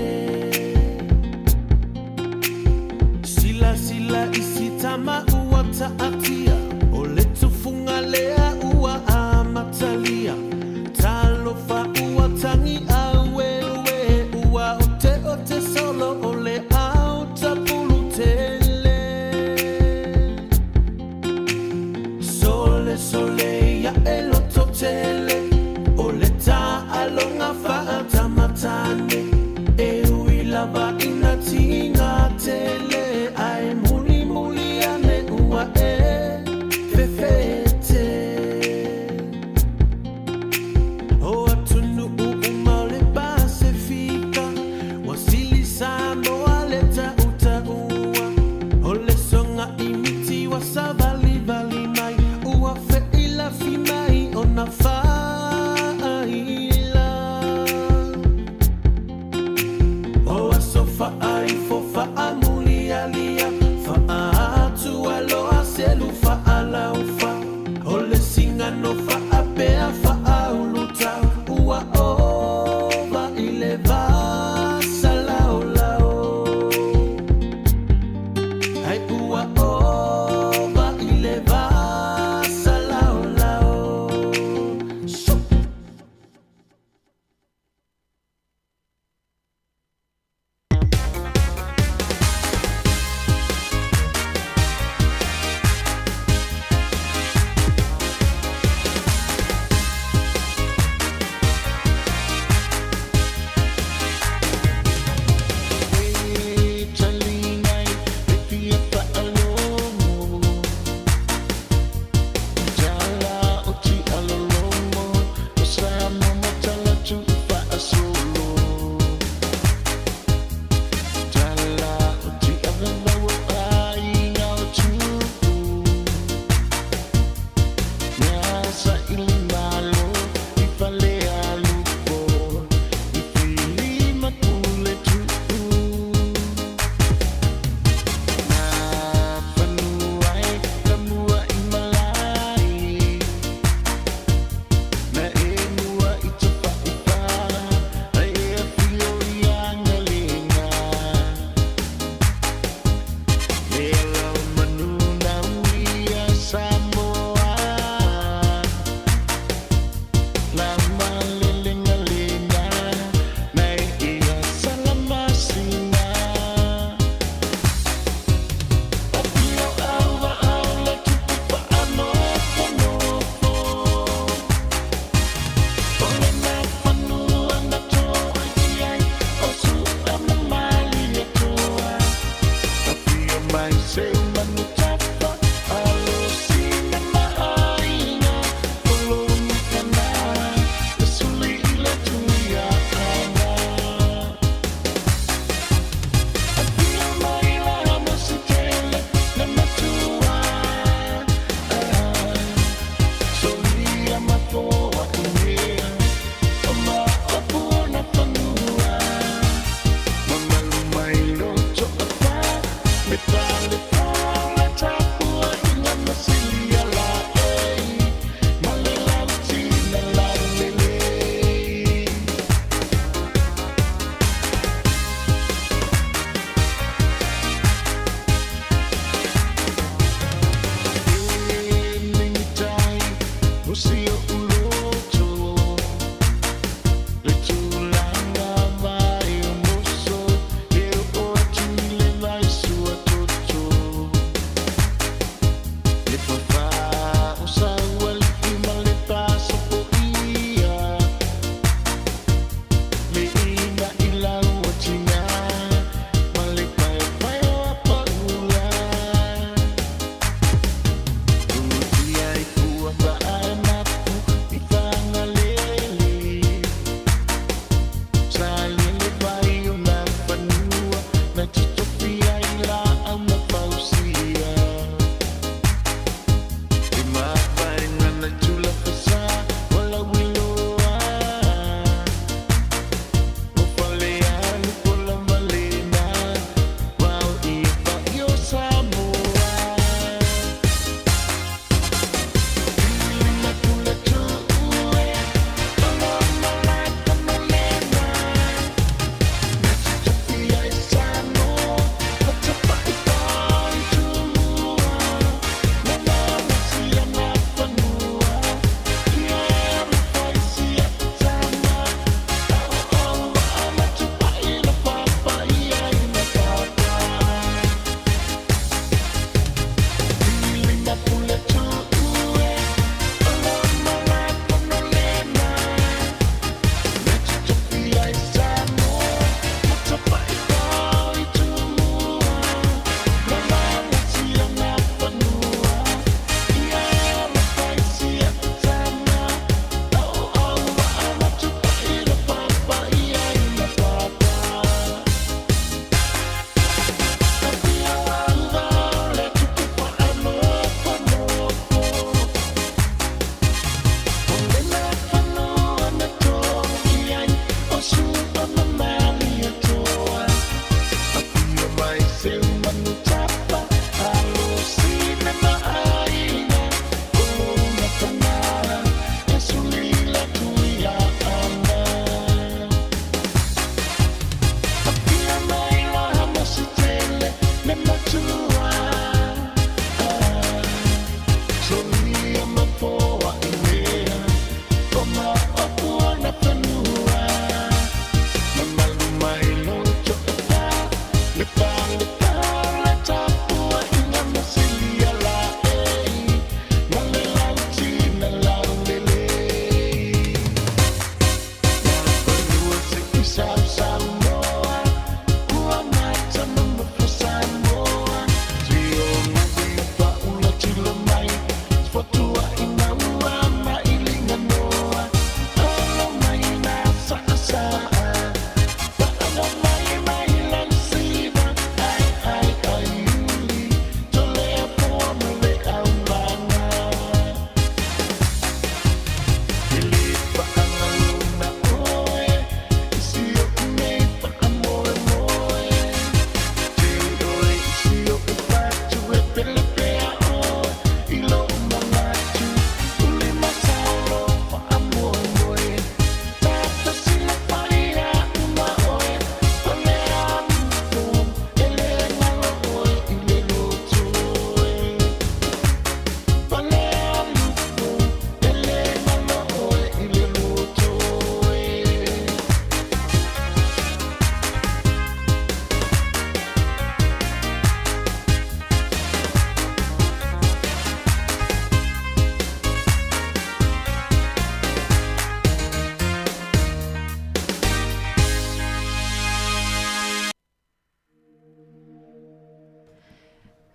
Silasila i si tama ua ta'atia O le tufuga lea ua amatalia Talofa ua tagi aueue Ua oteote solo o le ao tapulu tele Sole sole ia e loto tele O le ta'aloga fa'atamatane E ui lava ina tiga tele Ae mulimuli ane ua e fefete O atunu'u uma o le Pasefika Ua sili Samoa le ta'uta'ua O le soga'i miti ua savalivali mai Ua fe'ilafi mai ona fa'aila O aso fa'aifo fa'amulialia Fa'aatualoa selu fa'alaufa O le sigano fa'apea fa'aulutau Ua ova i le vasalaolao.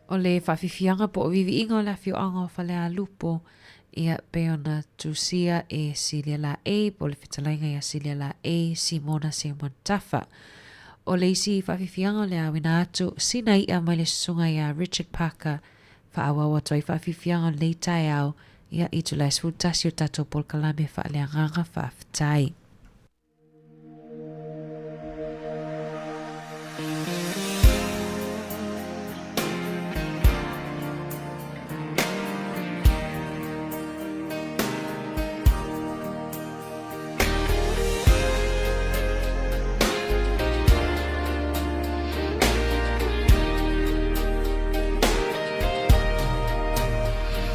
O le faafiafiaga po o viiviiga o le afioaga o Falealupo, ia, pei ona tusia e Silia Laei po o le fetalaiga ia Silia Laei Simona Simon Tafa. O le isi faafiafiaga o le auina atu sina i'a mai le susuga ia Richard Parker faaauau atu ai faafiafiaga o lenei taeao, ia, i Tulae 11 o tatou polokalame faaleagaga faafetai.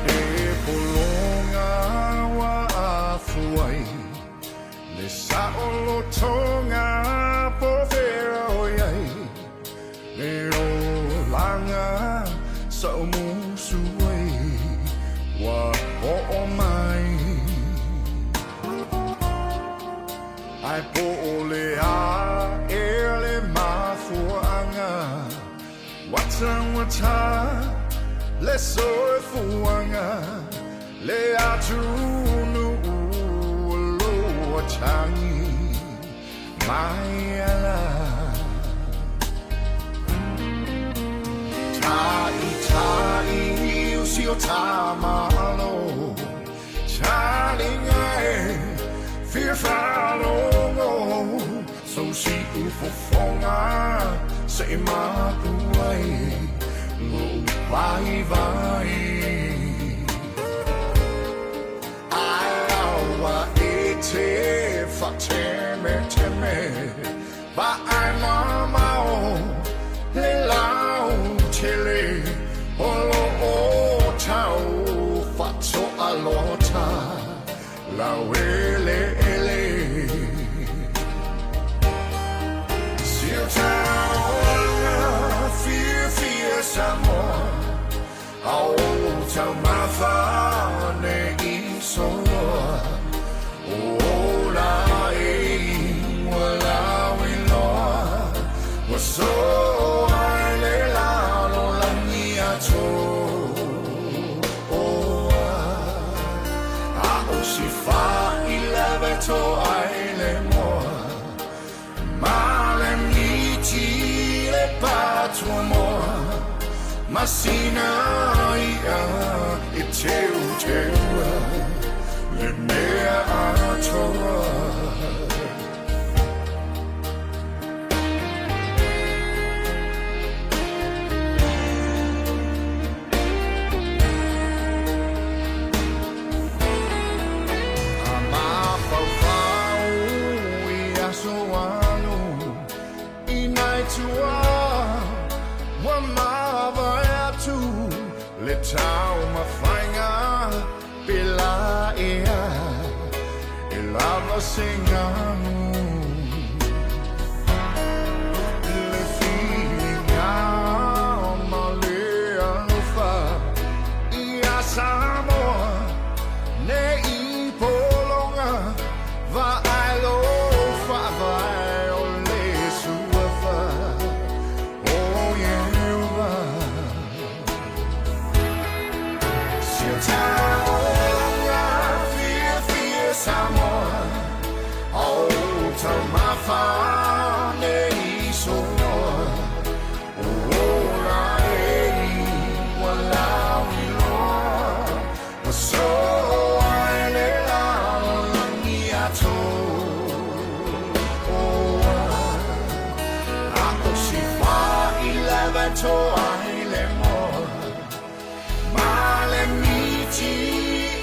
E pologa ua afu ai Le saʻolotoga po fea o i ai Le olaga sa ou musu ai Ua oo mai Ae po o le a ea le mafuaaga Ua taugata le soifuaga Le atunuu o lo o tagi mai ala Taʻitaʻi o si o ta Malo Talinga e fia faalogo Sou siufofoga se i mapu ai Lou vaivai Ae aua e te faatemeteme Vaai mamao le lautele O lo o tau faatoalota laueleele Si o ta olaga fiafia Samoa A o taumafa ne i soloa O ola e ua lauiloa Ua soa i le lalolagi atoa A o si faileve toa i le moa Ma le miti le patuamoa Ma sina i'a e teuteua Le mea atoa. A mafaufau i aso alu i nai tua Ua mavae atu le taumafaiga pe la ea e lava se ganu Le filiga ma le alofa ia Samoa ne i pologa vaai lo faavae o le suafa o Ieova. Si o ta olaga fiafia Samoa O taumafa ne i soloa O ola e ua lauiloa Ua soa i le lalolagi atoa A o si faileve toa i le moa Ma le miti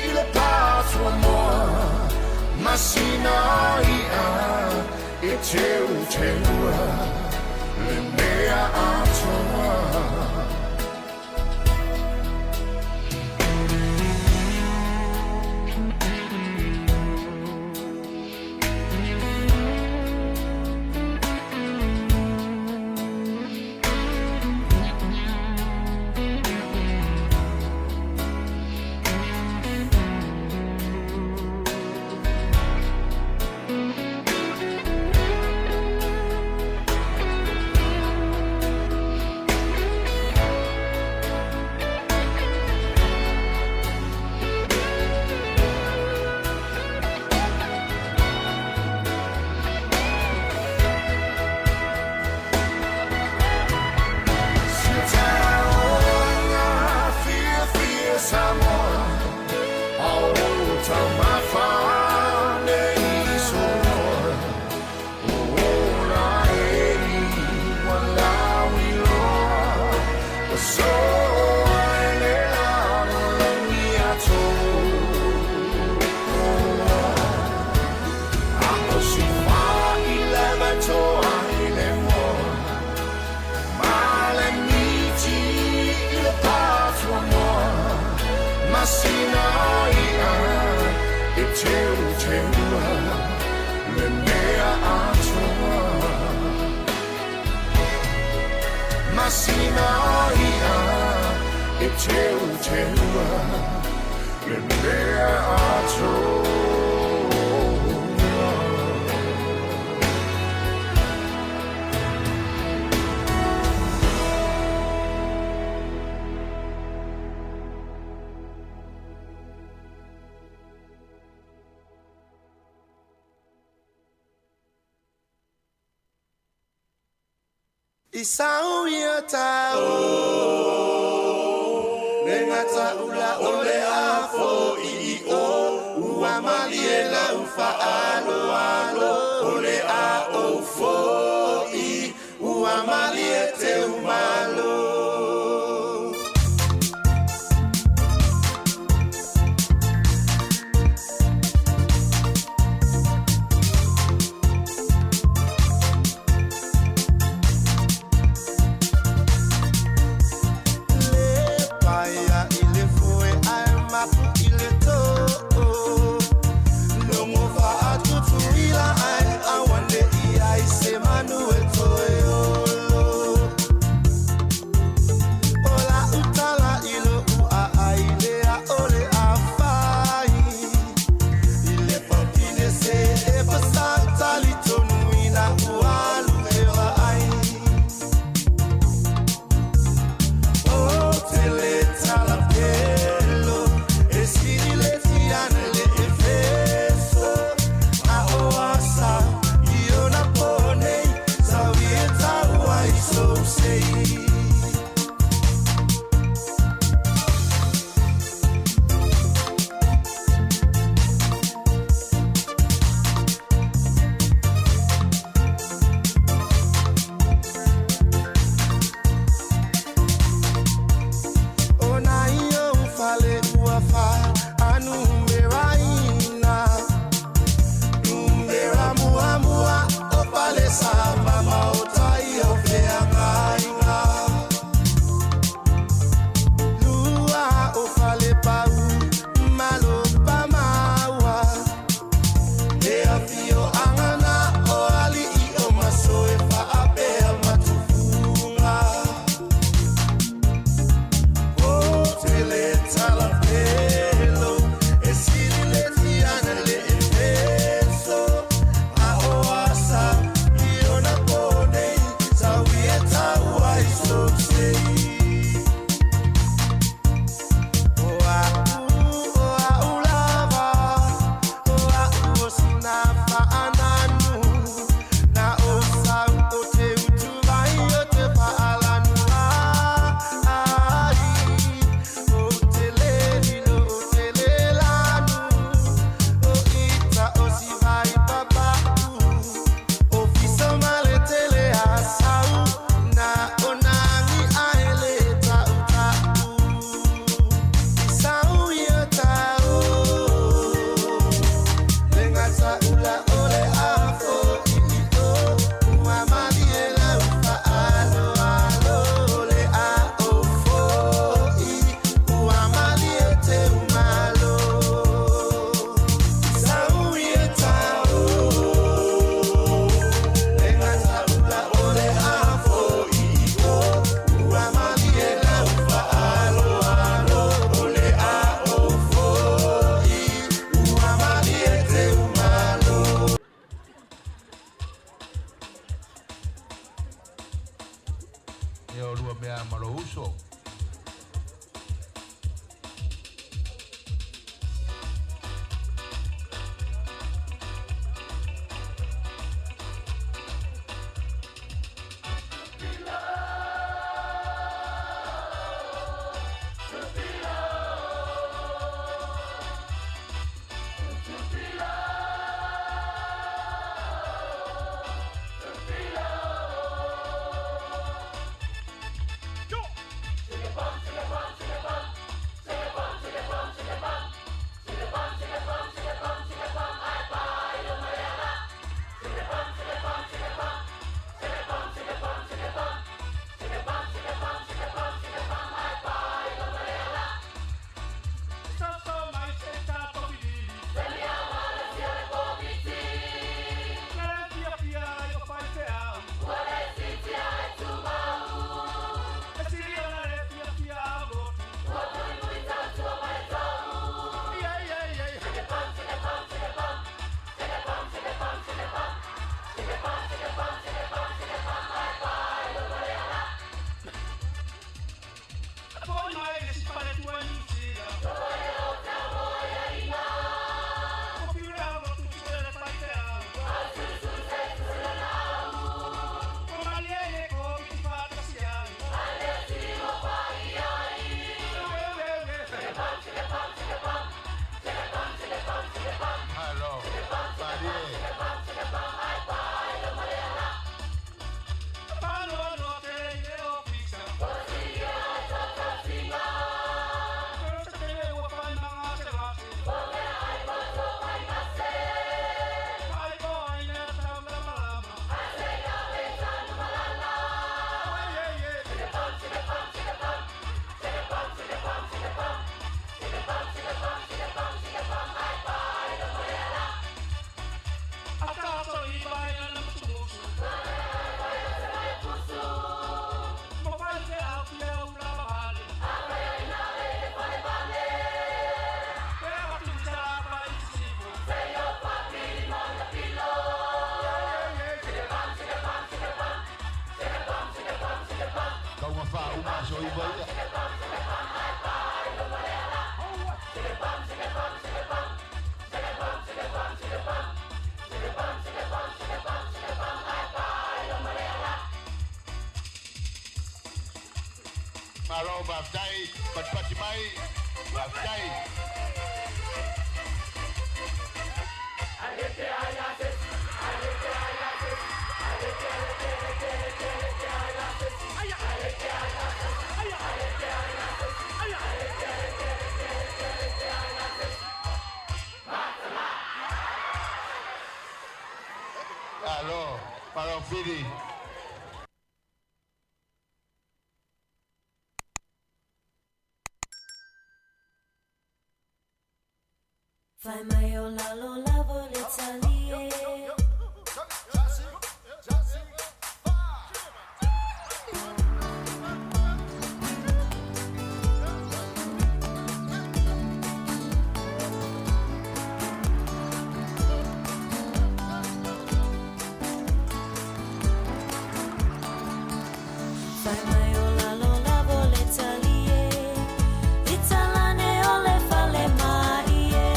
i le patuamoa Ma sina i'a e teuteua Le mea atoa. Masina ia e teu teua le mea atoa. Masina ia e teu teua le mea atoa. Isau ia tau Le ngata ula o le afo i o Ua malie lau faalo alo O le a o fo i Ua malie te umalo. ma aso 9 ia. Malo faafetai, patipati mai, faafetai. Malo, malo Fili. Fai mai o lalo lava o le talie. Fai mai o lalo lava o le talie. I talane o le fale maie.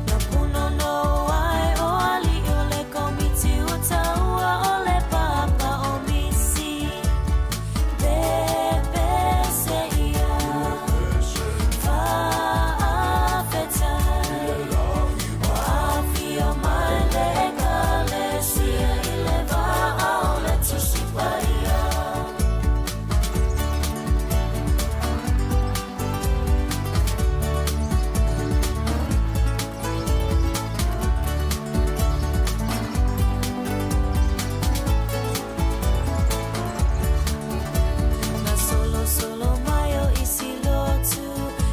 Na punono ai o ali'i o le komiti ua taua o le papa o misi. Pepese ia faafetai. Ua afio mai le ekalesia i le vaa o le Tusi Paia. Na solosolo mai o isi lotu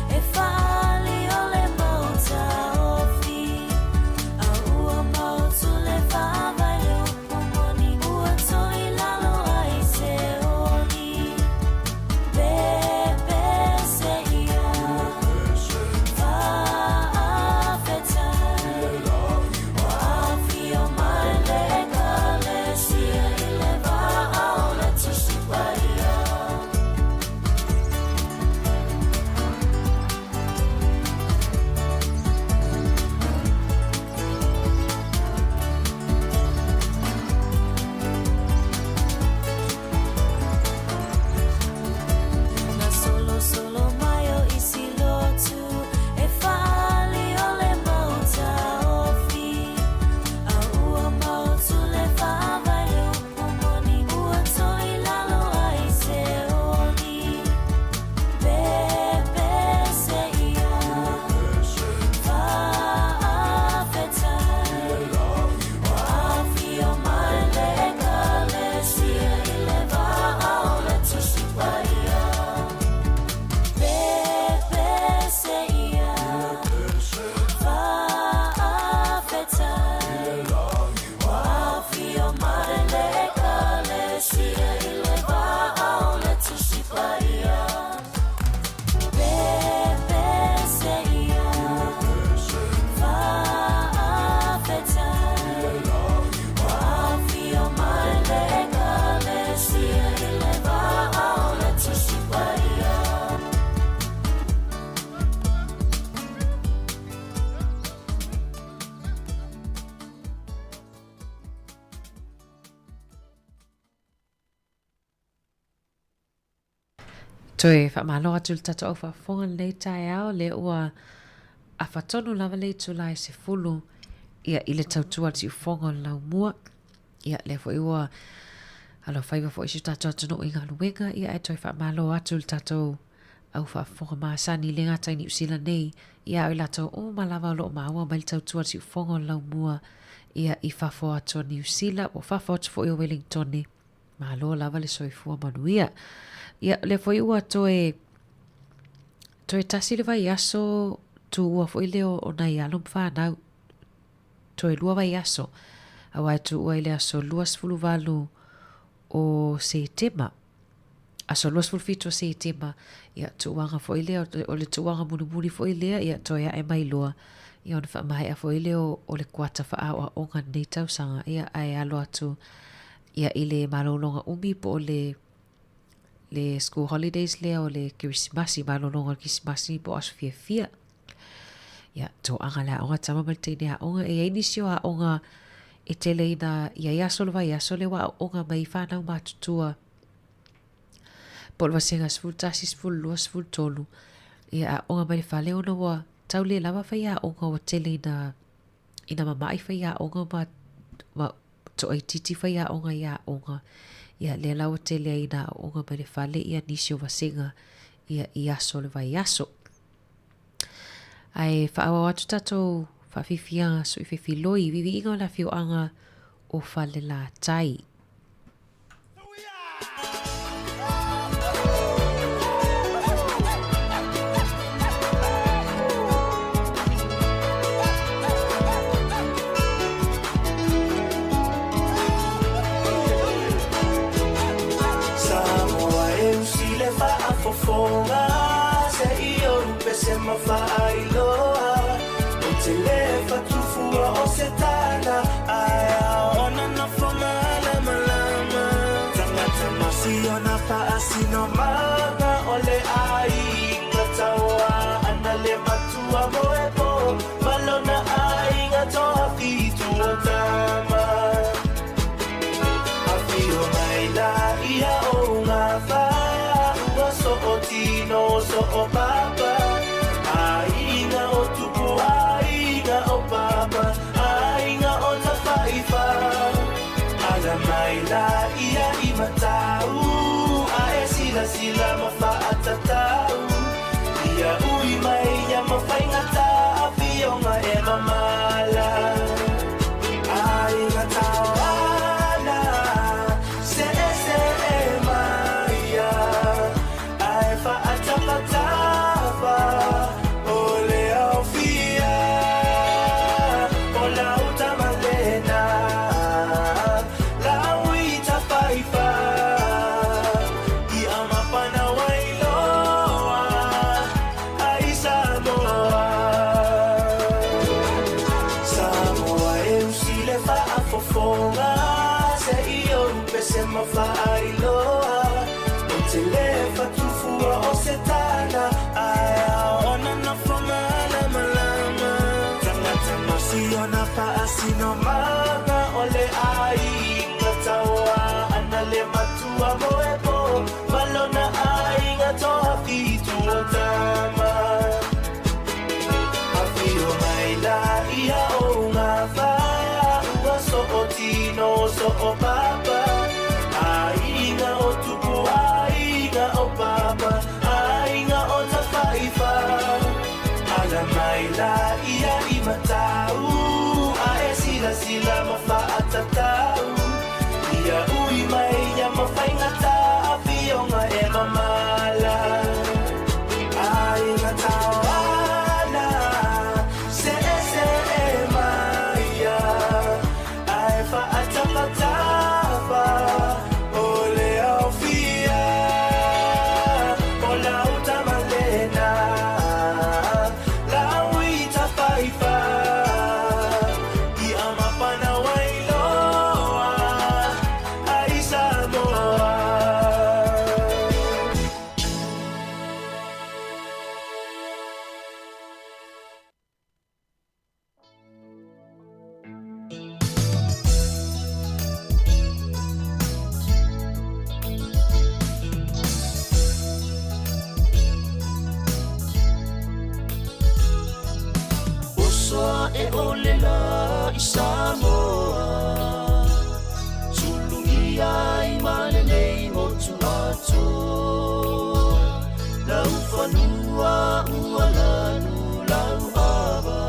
e faaali o le mau taofi. A ua mautu le faavae le upu moni ua toilalo ai se oli. Pepese ia faafetai. Ua afio mai le ekalesia i le vaa o le Tusi Paia. Na solosolo mai o isi lotu e faaali o le mau taofi. A ua mautu le faavae le upu moni ua toilalo ai se oli. Pepese ia faafetai. Ua afio mai le ekalesia i le vaa o le Tusi Paia. Pepese ia faafetai. Ua afio mai le ekalesia i le vaa o le Tusi Paia. Pepese ia faafetai. Ua afio mai le ekalesia i le vaa o le Tusi Paia. Toe faamalo atu i le tatou au faafofoga i lenei taeao, lea ua afa tonu lava le itula e 10 ia i le tautua a le siufofoga o le laumua. Ia lea foi ua alofaiva foi si o tatou atunuu i galuega, ia ae toe faamalo atu i le tatou au faafofoga masani i le gata i Niu Sila nei, ia a o i latou uma lava o lo o maua mai le tautua a le siufofoga o le laumua ia i fafo atu o Niu Sila, po o fafo atu foi o Welingtone. Malo lava le soifua manuia. Ia, lea foi ua toe, toe tasi le vaiaso tuua foi lea o nai alo ma fanau. Toe lua vaiaso. Aua e tuua i le aso 28 o Setema. Aso 27 o Setema, ia, tuuaga foi lea, o le tuuaga mulimuli foi lea, ia, toe ae mai loa. Ia, ona faamaea foi lea o le kuata faaaoaoga lenei tausaga, ia, ae alo atu ia i le malologa umi po o le Le school holidays lea o le Kerisimasi, malologa o le Kerisimasi po o aso fiafia. Ia, toaga le aoga tama ma le teine aoga. E i ai nisi o aoga e tele ina i ai aso o le vaiaso lea ua aooga mai ai fanau matutua po o le vasega 11, 12, 13, ia aooga mai le fale ona ua tau le lava faiaoga ua tele ina ina mama'i faiaoga ma ma toaitiiti faiaoga i aoga. Ia lea la ua tele ai ina aooga mai le fale ia nisi o vasega ia i aso o le vaiaso. Ae faaauau atu tatou faafiafiaga suifefiloi i viiviiga o le afioaga o Falelatai. Samoa e usi le faafofoga se i ou pese ma faailoa ou te le fatufua o se tala ae aona nofo malamalama tagata masiona faasinomaga o le aiga taua ana le matua moepo malona aiga toafitu o tama Afio mai la ia o ngā wha so o tino so o papa Aiga o tupu aiga o papa Aiga o tawhaiwha Ala mai la ia i matau A e sila sila ma whaatatau Ia ui mai ia mawhaingata Afionga e mamala Aiga tauana Se e se e maia Ae whaatapatafa O le aufia O lau tamalena Lau i tawhaiwha I amapana wailoa Ai Samoa Samoa e usi le faafofoga Se i ou pese ma faailoa Ou te le fatufua o se tala Ae aona nofo malamalama Tagata masiona faasinomaga O le aiga taua ana le matua moepo Malona aiga toafitu o tama Afio mai la ia o ngā wha so o tino so o papa Aiga o tupu aiga o papa Aiga o tawhaiwha Ala mai la ia i matau A e sila sila ma whaatatau Ia ui mai ia mawhaingata Afionga e mamala Aiga tauana Se e se e maia Ae whaatapatafa O le aufia O lau tamalena Lau i tawhaiwha I amapana wailoa Ai Samoa. Uso e ole la i Samoa Sulugia i malelei motu atoa Lau fanua ua lanu lau ava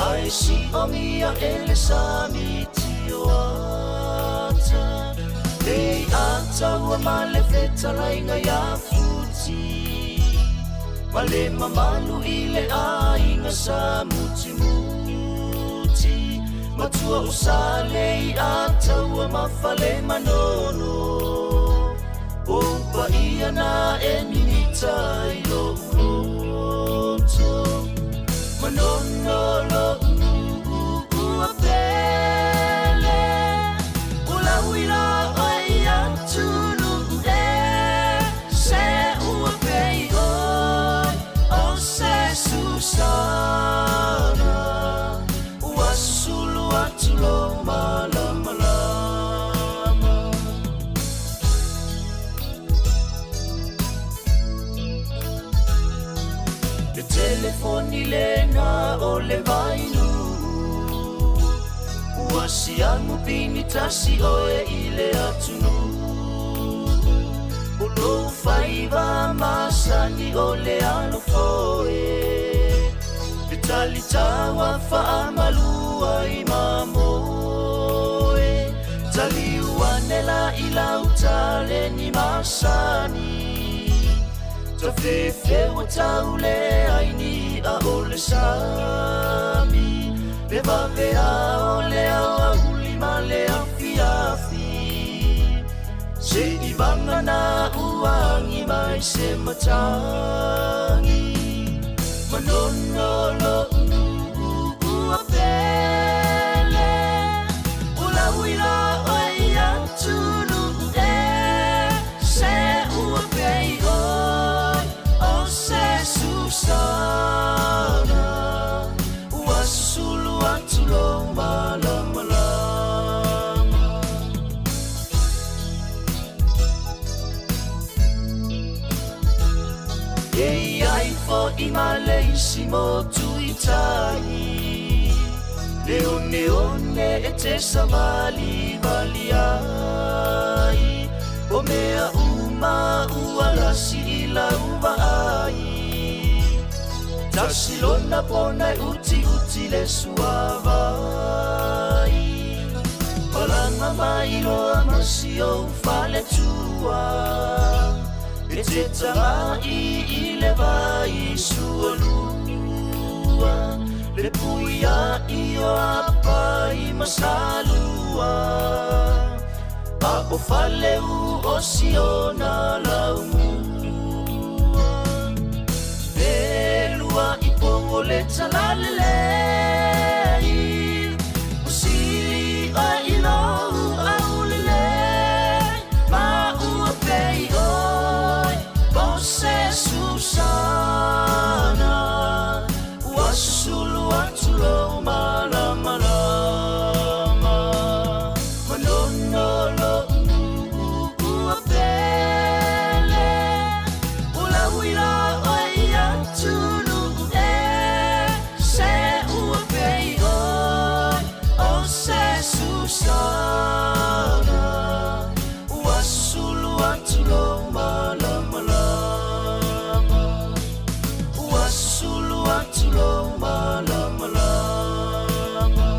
Ae si'ogia e le sami tio ata Lei ata ua ma le fetalaiga iā Futi Ma le mamalu i le aiga sa mutimuti Matua o Salei Ataua ma Falemanono O paia na e mimita i lo'u loto Manono lo'u ua pele O lau ila oe i atunuu e. telefoni lena o le vainuu. Ua siamu pini tasi oe i le atunuu. O lou faiva masani o le alofoe. E talitaua faamalua i mamoe. Taliu ane la i lau taleni masani. Tafefeua taule ai ni a o le sami. Le vavea o le aoauli ma le afiafi. Se i vagana uagi mai se matagi. Manono lo'u nuu ua pele. O lau ila oe i atunuu e. Se ua pei oe o se susana. Ua susulu atu lou malamalama. E i ai fo'i ma le isi motu i tai. Le oneone e te savalivali ai. O mea uma ua lasi i lau vaai. Tasi lona pona e utiuti le suavai. Palaga mai loa ma si ou faletua. E te tagai i le vai sualua. Le puia'i o apai ma salua. A o faleu o siona laumua. E lua i pou o le talalelei. O sili oe i lou aulelei. Ma ua pei oe o se susana. Ua susulu atu lou malamalama. Manono lo'u nuu ua pele. O lau ila oe i atunuu e. Se ua pei oe o se susana. Ua susulu atu lou malamalama. Ua susulu atu lou malamalama.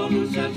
Yeah.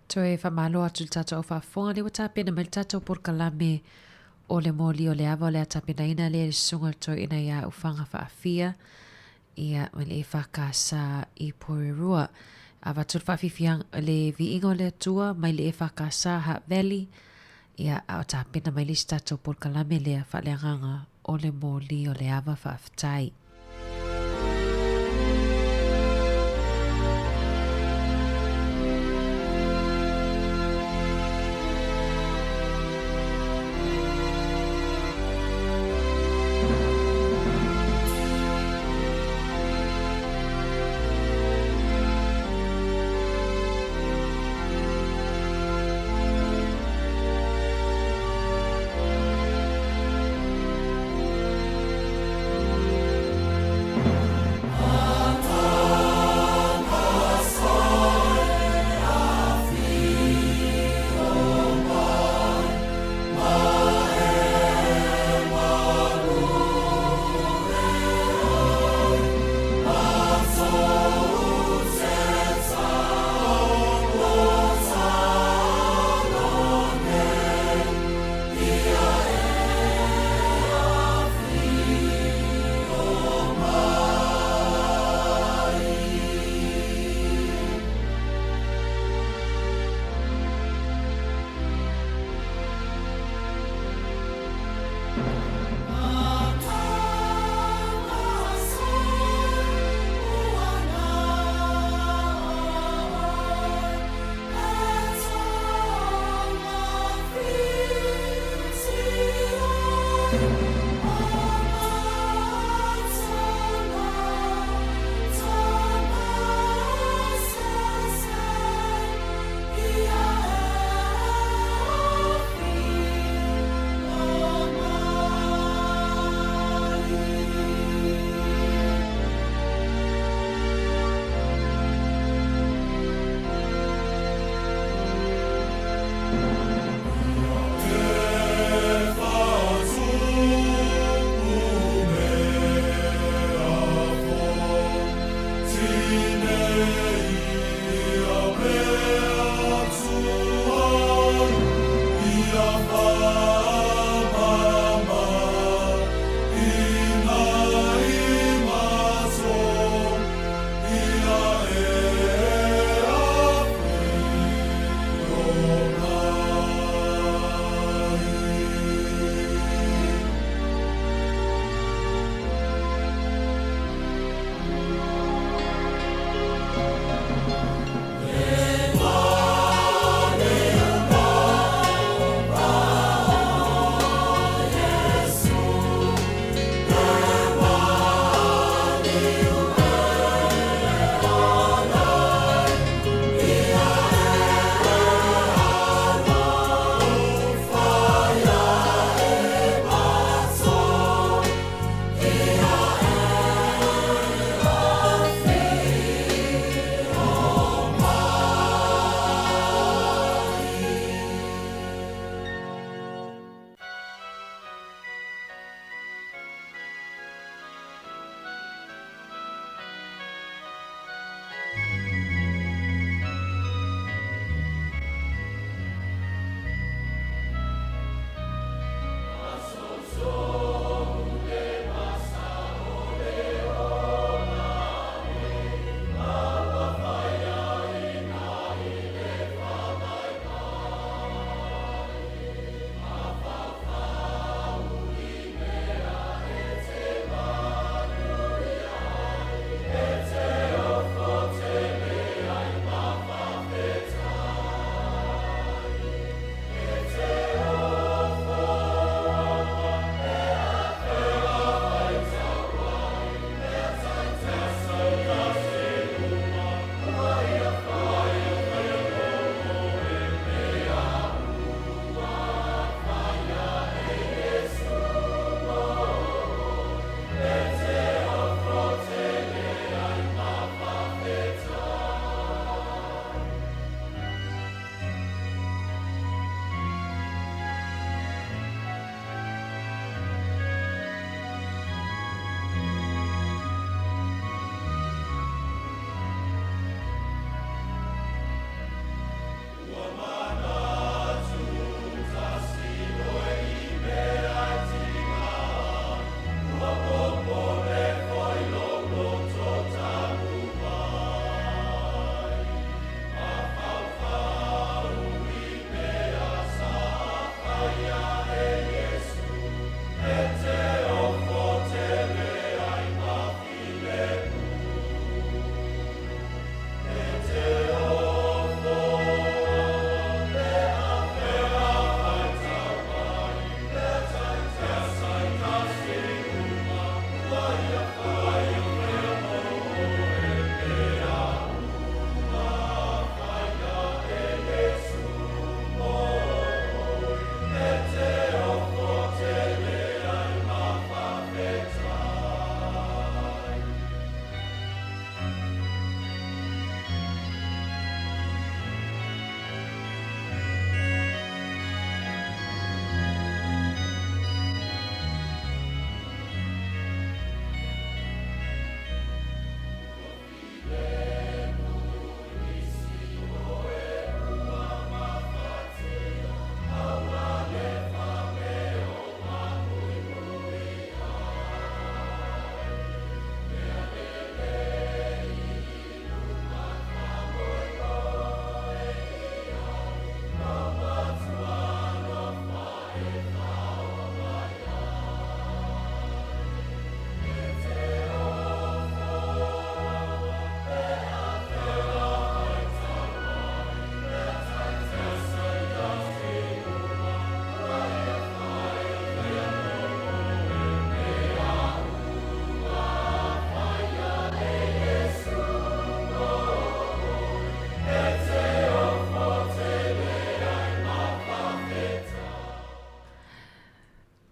Toe faamalo atu i le tatou au faafofoga lea ua tapena mai le tatou polokalame o le moli o le ava o le a tapenaina lea e le Susuga o le Toeaina ia Ufaga Faafia ia ma le EFKS i Porirua. Avatu le faafiafiaga le viiga o le Atua mai le EFKS Hutt Valley, ia, a o tapena mai le isi tatou polokalame lea faaleagaga o le moli o le ava faafetai.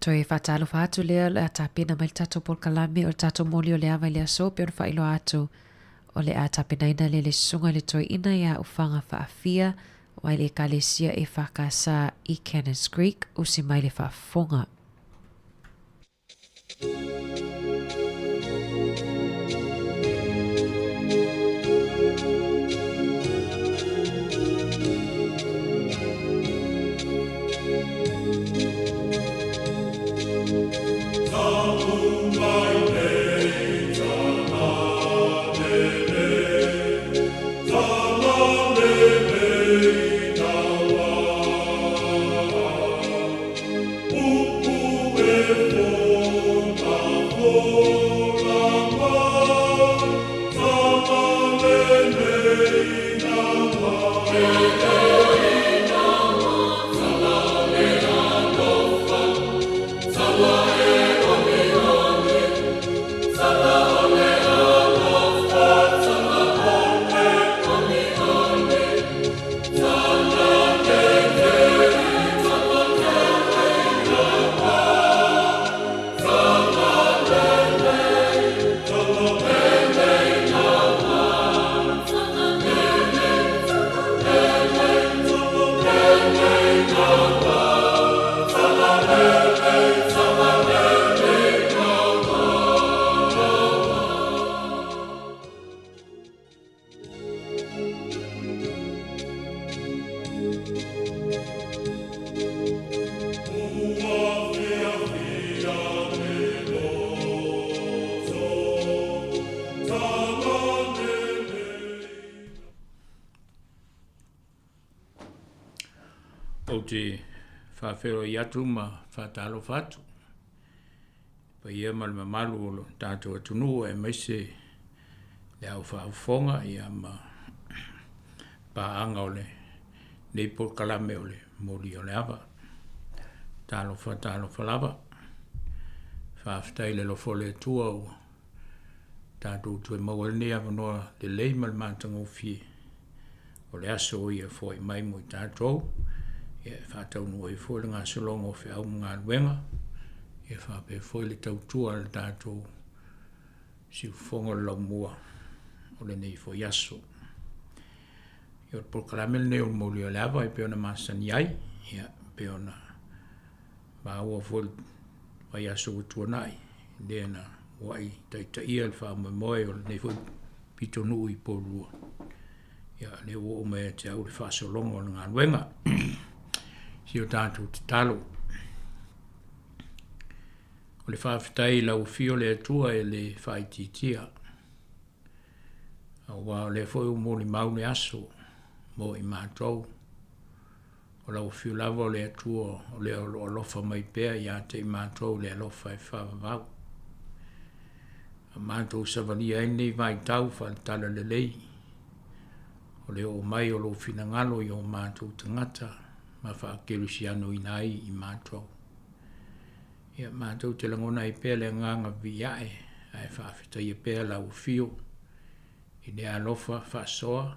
Toe faatalofa atu lea o le a tapena mai le tatou polokalame o le tatou moli o le ava i le aso pei ona faailoa atu o le a tapenaina lea le susuga i le toeaina ia Ufaga Faafia mai le Ekalesia EFKS i Cannons Creek, usi mai le faafofoga. Ou te faafeiloai atu ma faatalofa atu i paia ma le mamalu o lo tatou atunuu aemaise le au faafofoga ia ma paaga o lenei polokalame o le moli o le ava. Talofa, talofa lava. Faafetai i le alofa o le Atua ua tatou toe maua ai lenei avanoa lelei ma le matagofie o le aso o ia foai mai mo i tatou, ia e faataunuu ai foi le gasologa o feau ma galuega, ia faapea foi le tautua a le tatou siufofoga o le laumua o lenei foi aso. Ia o le polokalame lenei o le Molia o le Ava e pei ona masani ai, ia e pei ona maua foi le vaiaso ua tuanai, lea na muai taitaia le faamoemoe o lenei foi pitonuu i Poulua. Ia, lea ua oo mai ia te au le faasologa o le galuega. Si o tatou tatalo. O le faafetai i lau afio le Atua e le faaitiitia. Aua o lea foi ua molimau le aso mo i matou. O lau afio lava o le Atua o lea o lo o alofa mai pea ia te i matou le alofa e faavavau. A matou savalia ai lenei vaitau faale-talalelei, o le oo mai o lou finagalo i o matou tagata ma faakerisianoina ai i matou. Ia matou te lagona ai pea le agaga vivii ae, ae faafetaia pea lau afio i le alofa faasoa,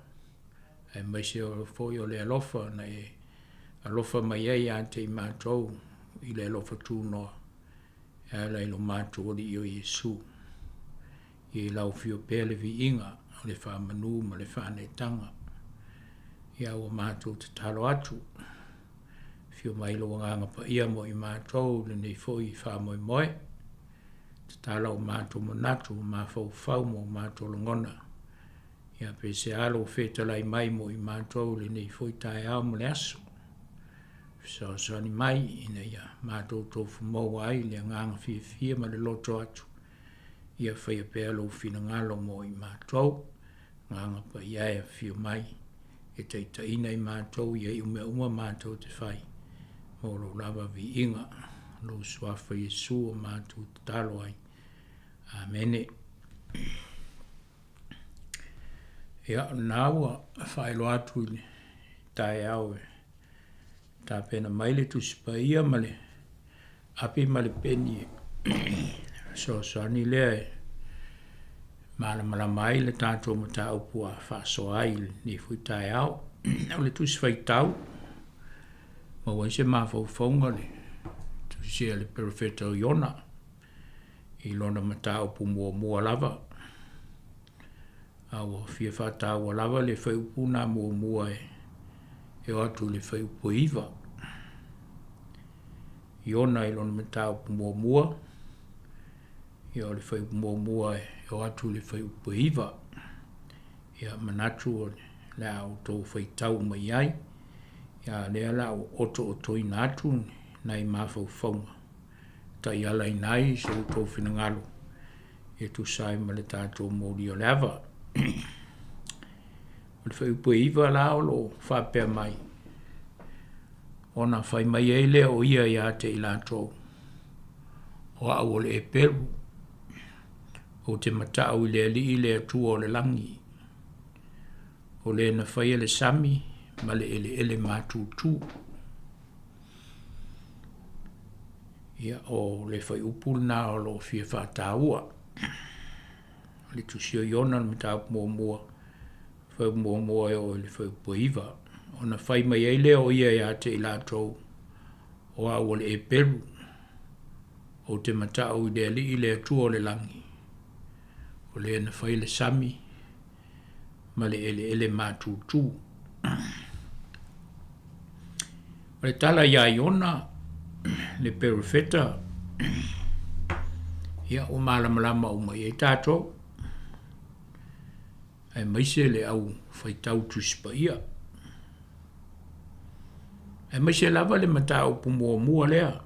aemaise foi o le alofa na e alofa mai ai ia te i matou i le alofa tunoa e ala i lo matou Alii o Iesu. Ia i lau afio pea le viiga o le faamanu ma le faaneetaga. Ia ua matou tatalo atu, afio mai lou Agaga Paia mo i matou i lenei foi faamoemoe. Tatala o matou manatu, mafaufau ma o matou lagona. Ia pe se a lou fetalai mai mo i matou i lenei foi taeao ma le aso. Fesoasoani mai ina ia matou tofu maua ai le agaga fiafia ma le loto atu. Ia faia pea lou finagalo mo i matou. Agaga Paia e afio mai e taitaiina i matou ia iu mea uma matou te fai mo lou lava viiga, lou Suafa Iesu o matou tatalo ai. Amene. Ia, o lena ua faailoa atu i le taeao e tapena mai le Tusi Paia ma le api ma le peni e fesoasoani lea e malamalama ai le tatou mataupu ua faasoa ai i lenei foi taeao. O le Tusi Faitau, maua ai se mafaufauga le Tusia le Perofeta o Iona i lona mataupu muamua lava. A ua fia faataua lava le fuaiupu lena muamua e oo atu i le fuaiupu e 9. Iona i lona mataupu muamua, ia o le fuaiupu muamua e oo atu i le fuaiupu e 9. Ia manatu o le a outou faitau uma i ai, ia lea o le a ou otootoina atu nai mafaufauga taialaina ai so outou finagalo e tusa ai ma le tatou moli o le ava. O le fuaiupu e 9 la o lo o faapea mai, Ona fai mai ai lea o ia ia te i latou, O au o le Eperu, ou te matau i le Alii le Atua o le lagi, o le na faia le sami ma le eleele matutu. Ia, o le fuaiupu lena o lo o fia faataua. O le Tusi o Iona le mataupu muamua, fuaiupu muamua e oo i le fuaiupu e 9. Ona fai mai ai lea o ia ia te i latou, O au o le Eperu, ou te matau i le Alii le Atua o le lagi, o le na faia le sami ma le eleele matutu. O le tala iā Iona, le perofeta, ia ua malamalama uma i ai tatou, aemaise le au faitau Tusi Paia. Aemaise lava le mataupu muamua lea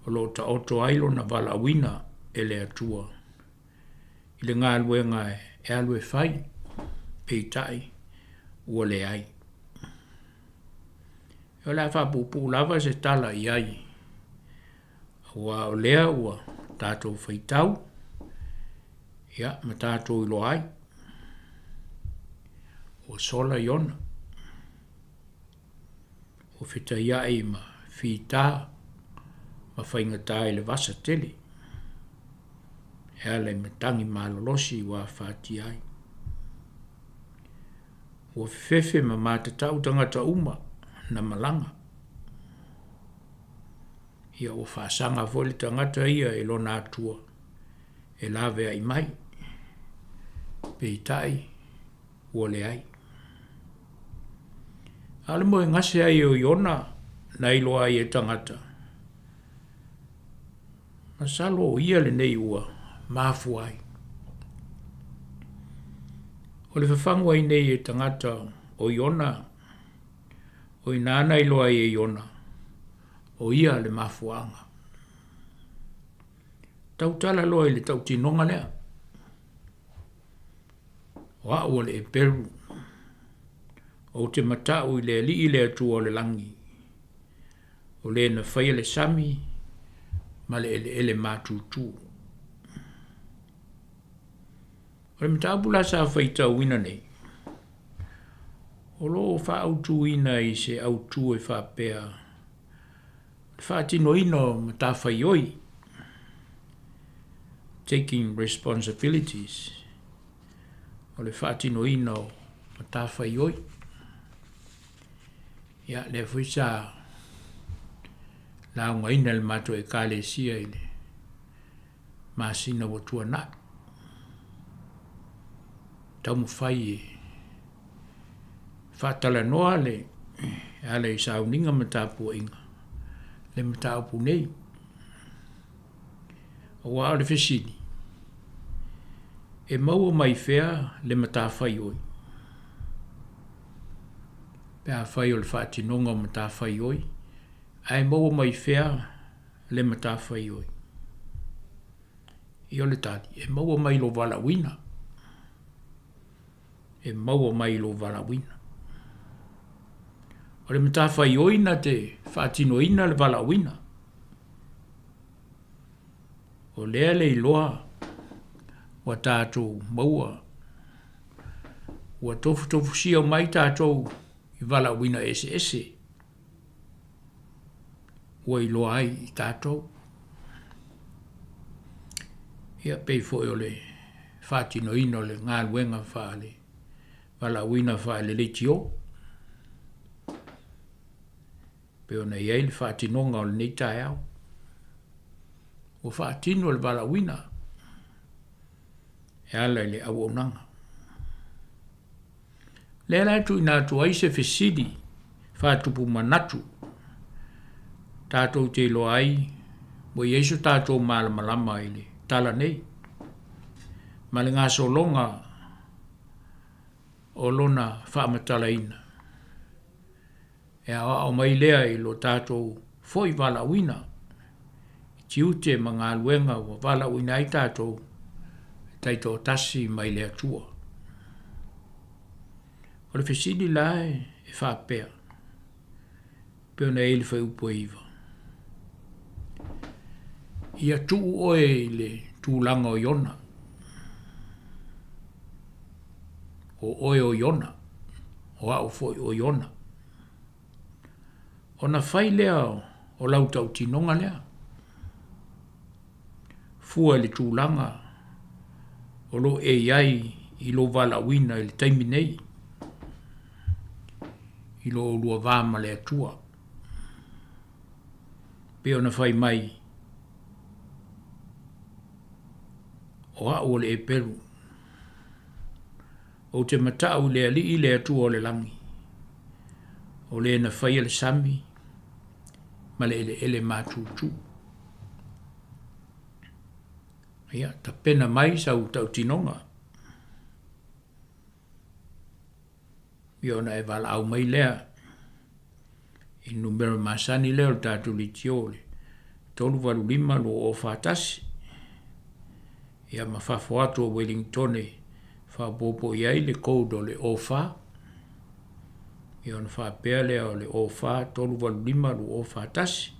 o lo o taoto ai lona valaauina e le Atua i le galuega e alu e fai, peitai ua leai. O le a faapuupuu lava se tala i ai, aua o lea ua tatou faitau ia, ma tatou iloa ai, ua sola Iona, ua fetaiai ma fita ma faigata i le vasa tele. E ala i matagi malolosi ua afatia ai. Ua fefefe ma matatau tagata uma na malaga. Ia ua faasaga foi le tagata ia i lona Atua e laveai mai. Peitai, ua leai. A o le moegase ai o Iona na iloa ai e tagata, Masalo o ia lenei ua mafua ai. O le fafagu ai nei e tagata o Iona, o ina na iloa ai e Iona, o ia le mafuaaga. Tautala loa i le tautinoga lea. O au o le Eperu, ou te matau i le Alii le Atua o le lagi, o le na faia le sami ma le eleele matutu. O le mataupu la sa faitauina nei, o lo o faaautuina i se autu e faapea, le faatinoina o matafaioi, taking responsibilities, o le faatinoina o matafaioi. Ia, lea foi sa laugaina e le matou Ekalesia i le masina ua tuanai. Taumafai e faatalanoa le e ala i sauniga ma tapuaiga le mataupu nei. Aua o le fesili, e maua mai fea le matafaioi? Pe afai o le faatinoga o matafaioi, ae maua mai fea le matafaioi? Ia o le tali, e maua mai lou valaauina. E maua mai lou valaauina. O le matafaioi na te faatinoina le valaauina. O lea le iloa ua tatou maua, ua tofutofusia mai tatou i valaauina eseese ua iloa ai i tatou. Ia pei foi o le faatinoina o le galuega faale valaauina faale leitio. Pei ona i ai le faatinoga o lenei taeao. Ua faatino le valaauina e ala i le auaunaga. Lea la e tuuina atu ai se fesili faatupu manatu tatou te iloa ai ua i ai so tatou malamalama i le tala nei ma le gasologa o lona faamatalaina. E aoao mai lea i lo tatou foi valaauina i tiute ma galuega ua valaauina ai tatou e taitoatasi mai le Atua. O le fesili la e faapea, pei ona i ai le fuaiupu e 9, Ia tuu oe i le tulaga o Iona, o oe o Iona, o au foi o Iona. Ona fai lea o lau tautinoga lea, fua i le tulaga o lo o e i ai i lou valaauina i le taimi nei, i lo oulua va ma le Atua. Pei ona fai mai, o au o le Eperu. Ou te matau i le Alii le Atua o le lagi, o le na faia le sami ma le eleele matutu. Ia, tapena mai sau tautinoga. Ia ona e valaau mai lea i le numera masani lea o le tatou leitio le 385 2041. Ia ma fafo atu o Wellingtone faaopoopo i ai le code o le 04. Ia ona faapea lea o le 04 385 2041.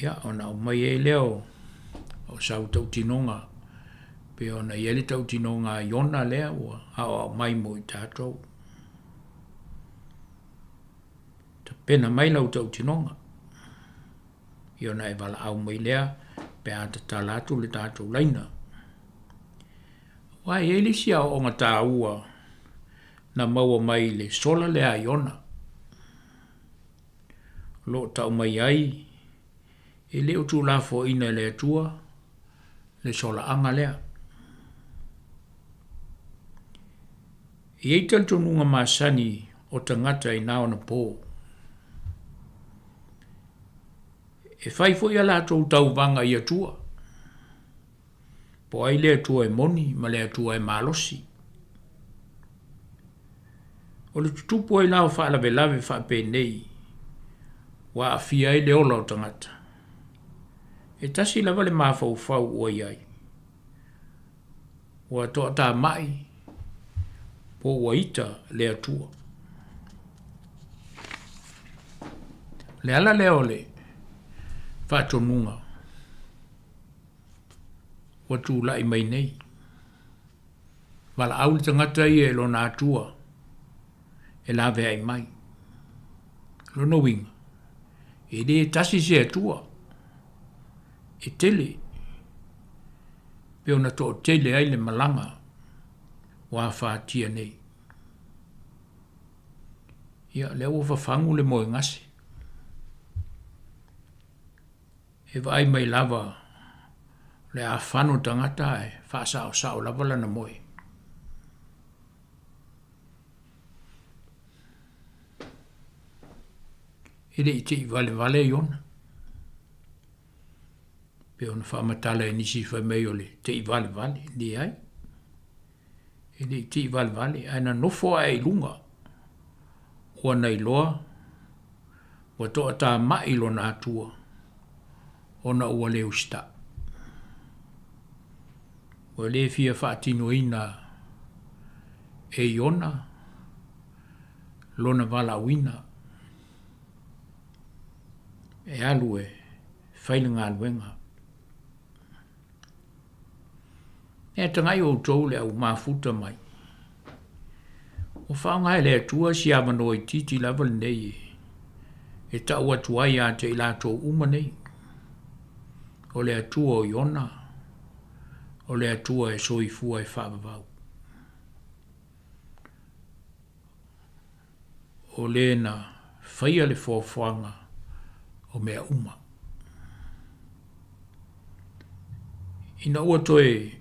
Ia ona aumai ai lea o, o sau tautinoga pei ona i ai le tautinoga a Iona lea ua aoao mai mo i tatou. Tapena mai lau tautinoga. Ia ona e valaau mai lea pe a tatala atu le tatou laina. Aua e i ai le isi aoaoga taua na maua mai i le sola lea a Iona. O lo o tau mai ai e le o tuulafoaiina e le Atua le solaaga lea. E i ai talitonuga masani o tagata i na ona po. E fai foi a latou tauvaga i Atua. Po o ai le Atua e moni ma le Atua e malosi. O le tutupu ai la o faalavelave faapenei ua aafia ai le ola o tagata. E tasi lava le mafaufau ua i ai. Ua toatamai po ua ita le Atua. O le ala lea o le faatonuga ua tulai mai nei. Valaau le tagata ia i lona Atua e laveai mai. Lona uiga, e le tasi se Atua, e tele, pe ona toatele ai le malaga ua afatia nei. Ia, lea ua fafagu le moegase. E vaai mai lava o le a fano tagata ae faasaosao lava lana moe. E le i te i valevale Iona. Pei ona faamatala e nisi fai mai o le te i valevale, leai. E le i te i valevale, ae na nofo ae i luga. Ua na iloa, ua toatamai lona Atua, ona ua le usitai. Ua le fia faatinoina e Iona lona valaauina e alu e fai le galuega. E tagai outou le au mafuta mai. Ua faaaoga e le Atua si avanoa itiiti lava lenei e tau atu ai ia te i latou uma nei. O le Atua o Iona, o le Atua e soifua e faavavau. O le na faia le foafoaga o mea uma. Ina ua toe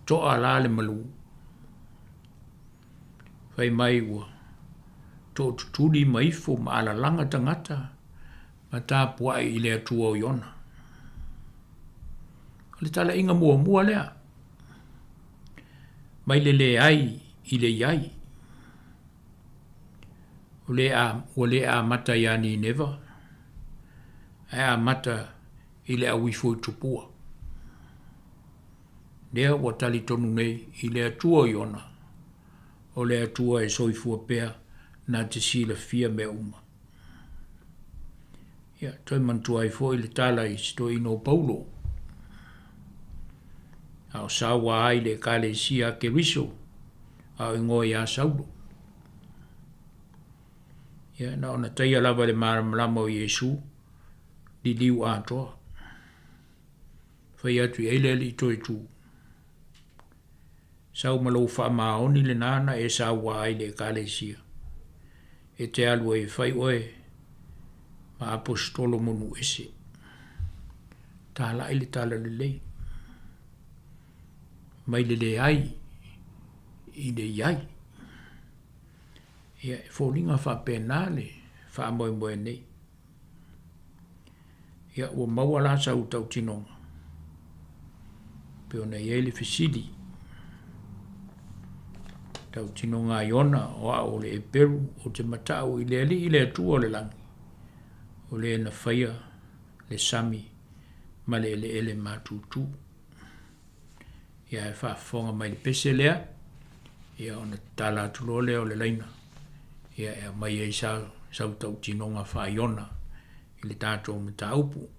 to'a la le malu, fai mai ua to'atutuli ma ifo ma alalaga tagata ma tapua'i i le Atua o Iona. O le talaiga muamua lea, mai le leai i le i ai. Ua le amata ia Nineva, ae amata i le auifo i Tupua. Lea ua talitonu nei i le Atua o Iona, o le Atua e soifua pea na te silafia mea uma. Ia, toe manatua ai foi le tala i si toeaina o Paulo, a o saua ai le Ekalesia a Keriso, a o igoa ia Saulo. Ia, na ona taia lava i le malamalama o Iesu, liliu atoa. Fai atu i ai le Alii toe tu. Sau ma lou faamaoni lena na e saua ai i le Ekalesia. E te alu ai e fai oe ma aposetolo mo nuu ese. Talai le talalelei mai le leai i le i ai. Ia, e foliga faapena le faamoemoe nei. Ia, ua maua la sau tautinoga, pei ona i ai le fesili, Tautinoga a Iona, o au o le Eperu, ou te matau i le Alii le Atua o le lagi, o le na faia le sami ma le eleele matutu. Ia, e faafofoga mai le pese lea, ia ona tatala atu loa lea o le laina, ia e aumai ai sa, sau tautinoga faa-Iona i le tatou mataupu.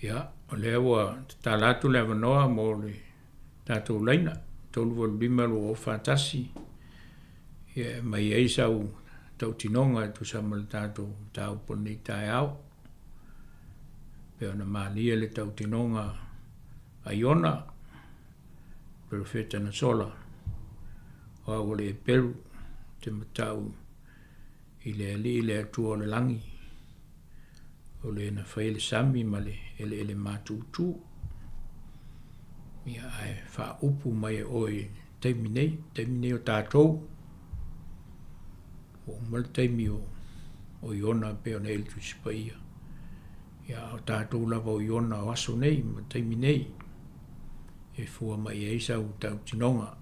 Ia, o lea ua tatala atu le avanoa mo le tatou laina, 385 2041, ia e aumai ai sau tautinoga e tusa ma le tatou mataupu o lenei taeao. Pei ona malie le tautinoga a Iona, perofeta na sola, o au o le Eperu, ou te matau i le Alii le Atua o le lagi, o le na faia le sami ma le eleele matutu. Ia, ae faaupu mai e oe i le taimi nei, taimi nei o tatou, ua uma le taimi o, o Iona pei ona i ai le Tusi Paia. Ia, a o tatou lava o Iona o aso nei ma taimi nei, e fua mai ai sau tautinoga,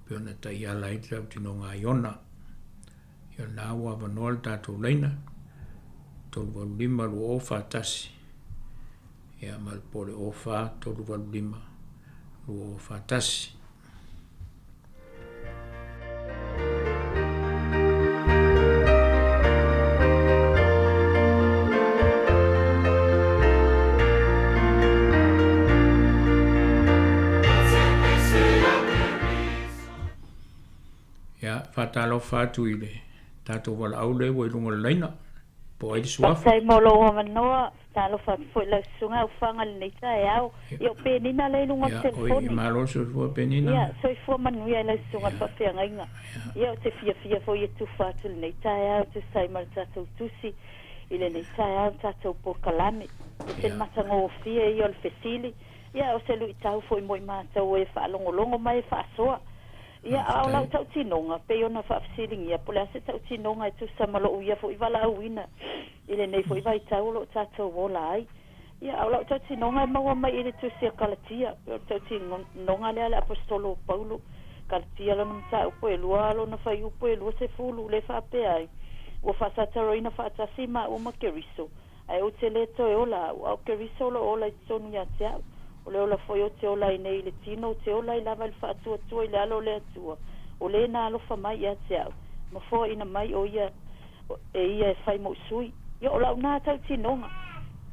pei ona taiala ai le tautinoga a Iona. Ia o lena ua avanoa le tatou laina, 385 2041, ia ma le po le 04 385 2041. Ia, faatalofa atu i le tatou valaau lea ua i luga o le laina, po o ai le suafa. Faafetai mo lou avanoa. Talofa atu foi i lau susuga Aufaga i lenei taeao. Ia o Penina lea i luga o le telefoni. Ia, oi, malo le soifua Penina. Ia, soifua manuia i lau susuga i le faafeagaiga. Ia, ou te fiafia foi e tufa atu i lenei taeao e tusa ai ma le tatou tusi i lenei taeao le tatou polokalame. E ese le matagofie ia o le fesili, ia o se luitau foi mo i matou e faalogologo ma e faasoa. Ia, a o lau tautinoga, pei ona faafesiligia, po o le a se tautinoga e tusa ma lou ia foi valaauina i lenei foi vaitau o lo o tatou ola ai. Ia, a o lau tautinoga e maua mai i le Tusi a Kalatia, o le tautinoga lea a le Aposetolo o Paulo, Kalatia lona mataupu e lua lona fuaiupu e 20, lea e faapea ai, Ua faasataroina faatasi maua ma Keriso, ae ou te le toe ola au, a o Keriso o lo o ola i totonu ia te au. O le ola foi ou te ola ai nei i le tino, ou te ola ai lava i le faatuatua i le alo o le Atua, o le na alofa mai ia te au, ma foaina mai o ia e ia e fai moʻu sui. Ia, o lau na tautinoga,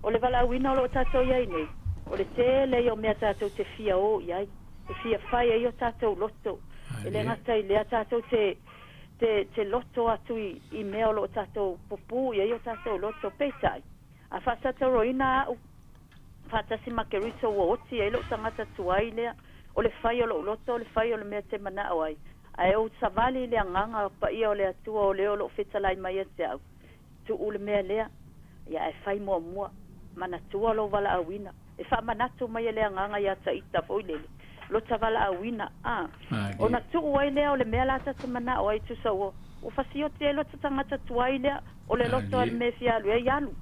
o le valaauina o lo o tatou i ai nei, o le tele ia o mea tatou te fia o i ai, e fia fai ai o tatou loto. E le gata i lea, tatou te, te, te loto atu i, i mea o lo o tatou pupū i ai o tatou loto. Peitai, a faasataroina au faatasi ma Keriso ua oti ai lou tagata tuai lea, o le fai o lou loto, o le fai o le mea te manao ai, ae ou savali i le agaga paia o le Atua o le o loo fetalai mai ia te au, tuu le mea lea, ia ae fai muamua, manatua lou valaauina, e faamanatu mai e le agaga ia Taita foi lele, lota valaauina, a, ona tuu ai lea o le mea la ta te manao ai, tusa ua, ua fasioti ai lota tagata tuai lea, O le loto a le mea e fia alu i ai, alu.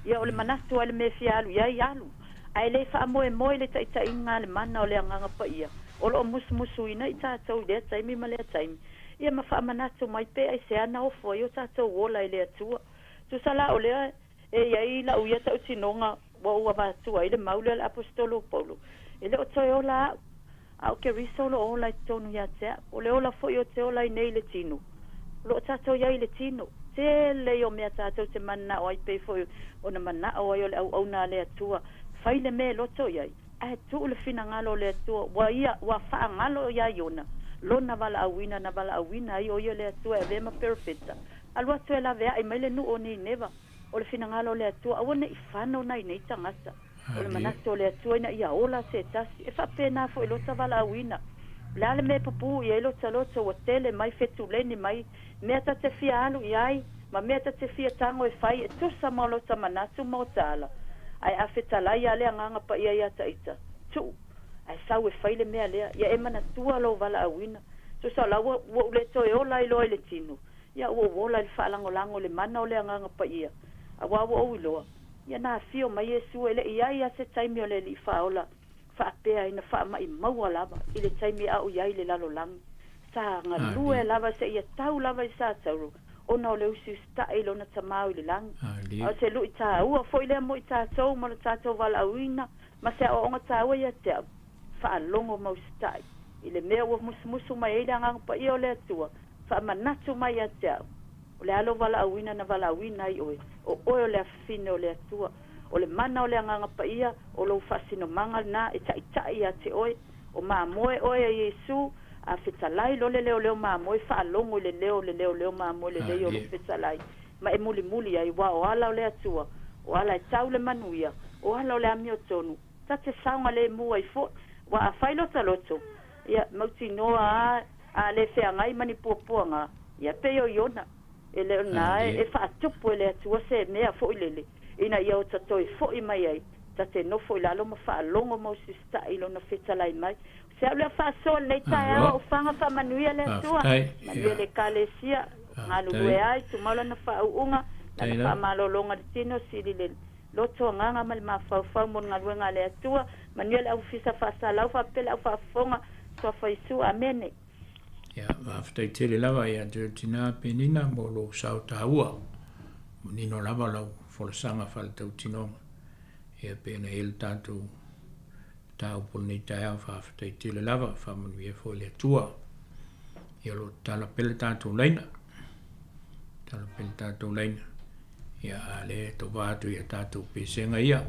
Ia, o le manatu a le mea e fia alu i ai, alu. Ae le faamoemoe le taitaiga a le mana o le Agaga Paia, o lo o musumusuina i tatou i lea taimi ma lea taimi, ia ma faamanatu mai pe aisea na ofo ai o tatou ola i le Atua. Tusa la o lea e i ai lau ia tautinoga ua ou avatua ai le mau lea a le Aposetolo o Paulo, e le o toe ola au, A o Keriso o lo o ola i totonu ia te au. O le ola foi o te ola ai nei i le tino. O lo o tatou i ai i le tino. Tele ia o mea tatou te mananao ai pei foi ona manao ai o le auauna a le Atua. Fai le mea e loto i ai, ae tuu le finagalo o le Atua ua ia ua faagalo ia Iona lona valaauina na valaauina ai o ia le Atua e avea ma perofeta. Alu atu e laveai mai le nuu o Nineva. O le finagalo o le Atua aua ne i fano nai nei tagata. O le manatu o le Atua ina ia ola se tasi, e faapena foi lota valaauina. O le a le mea e pupū i ai lota loto ua tele mai fetuleni mai mea ta te fia alu i ai ma mea ta te fia tago e fai e tusa ma lota manatu ma ota ala. Ae a fetalai a le Agaga Paia ia Taita, tuu, ae sau e fai le mea lea, ia e manatua lou valaauina. Tusa o la ua ua ou le toe ola ai loa i le tino, ia ua ou ola i le faalagolago i le mana o le Agaga Paia, auā ua ou iloa, Ia na afio mai Iesu e le i ai a se taimi o le Alii Faaola faapea ina faama'i maua lava i le taimi a o i ai le lalolagi. Sa galue lava seia tau lava i Satauro ona o le usiusita'i i lona Tamao i le lagi. A o se lu'i tāua foi lea mo i tatou ma lo tatou valaauina ma se aoaoga tāua ia te au, faalogo ma usita'i i le mea ua musumusu mai ai le Agaga Paia o le Atua, faamanatu mai ia te au. O le a lou valaauina na valaauina ai oe, o oe o le afafine o le Atua. O le mana o le Agaga Paia, o lou faasinomaga lena e taʻitaʻi ia te oe. O mamoe oe e Iesu, a fetalai loa le leoleo mamoe, faalogo i le leo o le leoleo mamoe lelei o lo fetalai, ma e mulimuli ai, ua o ala o le Atua, o ala e tau le manuia, o ala o le amiotonu, ta te saogalemu ai foi. Ua a fai lota loto, ia, mautinoa a, a le feagai ma ni puapuaga, ia, pei o Iona, e le o lena e faatupu e le Atua se mea foi lele, ina ia ota toe foi mai ai, ta te nofo i lalo ma faalogo ma usisitaʻi i Lona fetalai mai. O se au lea faasoa i lenei taeao, aofaga faamanuia le Atua, manuia le Ekalesia, galulue ai, tumau Lana faauuga, Lana faamalologa i le tino, sili le loto, agaga ma le mafaufau mo le galuega a le Atua, manuia le Aufisa Faasalau faapea le au faafofoga, Suafa Iesu, Amene. Ia, faafetai tele lava ia te oe tina Penina mo lou sao taua. Manino lava lau folasaga faaletautinoga. Ia pei ona i ai le tatou mataupu o lenei taeao, faafetai tele lava, faamanuia foi le Atua. Ia o lo o tatala pea le tatou laina. Tatala pea le tatou laina. Ia, a o lea e tova atu i a tatou pesega ia.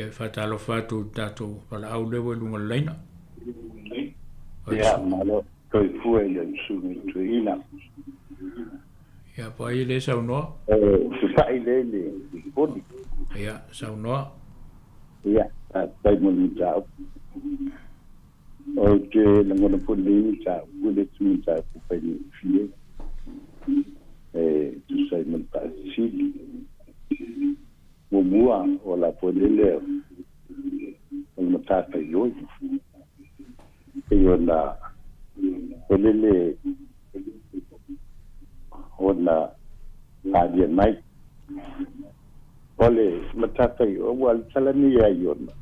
Ia, e faatalofa atu i le tatou valaau lea ua i luga o le laina. Ia, malo. Soifua i le susuga i le toeaina. Ia, po o ai lea e saunoa? O Tupai lea i le Tripoli. Ia, saunoa. Ia, faafetai mo le mataupu. Ou te lagona foi lenei mataupu e le o se mataupu faigofie e tusa ai ma le faafesili. Muamua, o la foi lele o le matafaioi pei ona foi lele ona faaalia mai. O le matafaioi, aua o le tala nei ia Iona,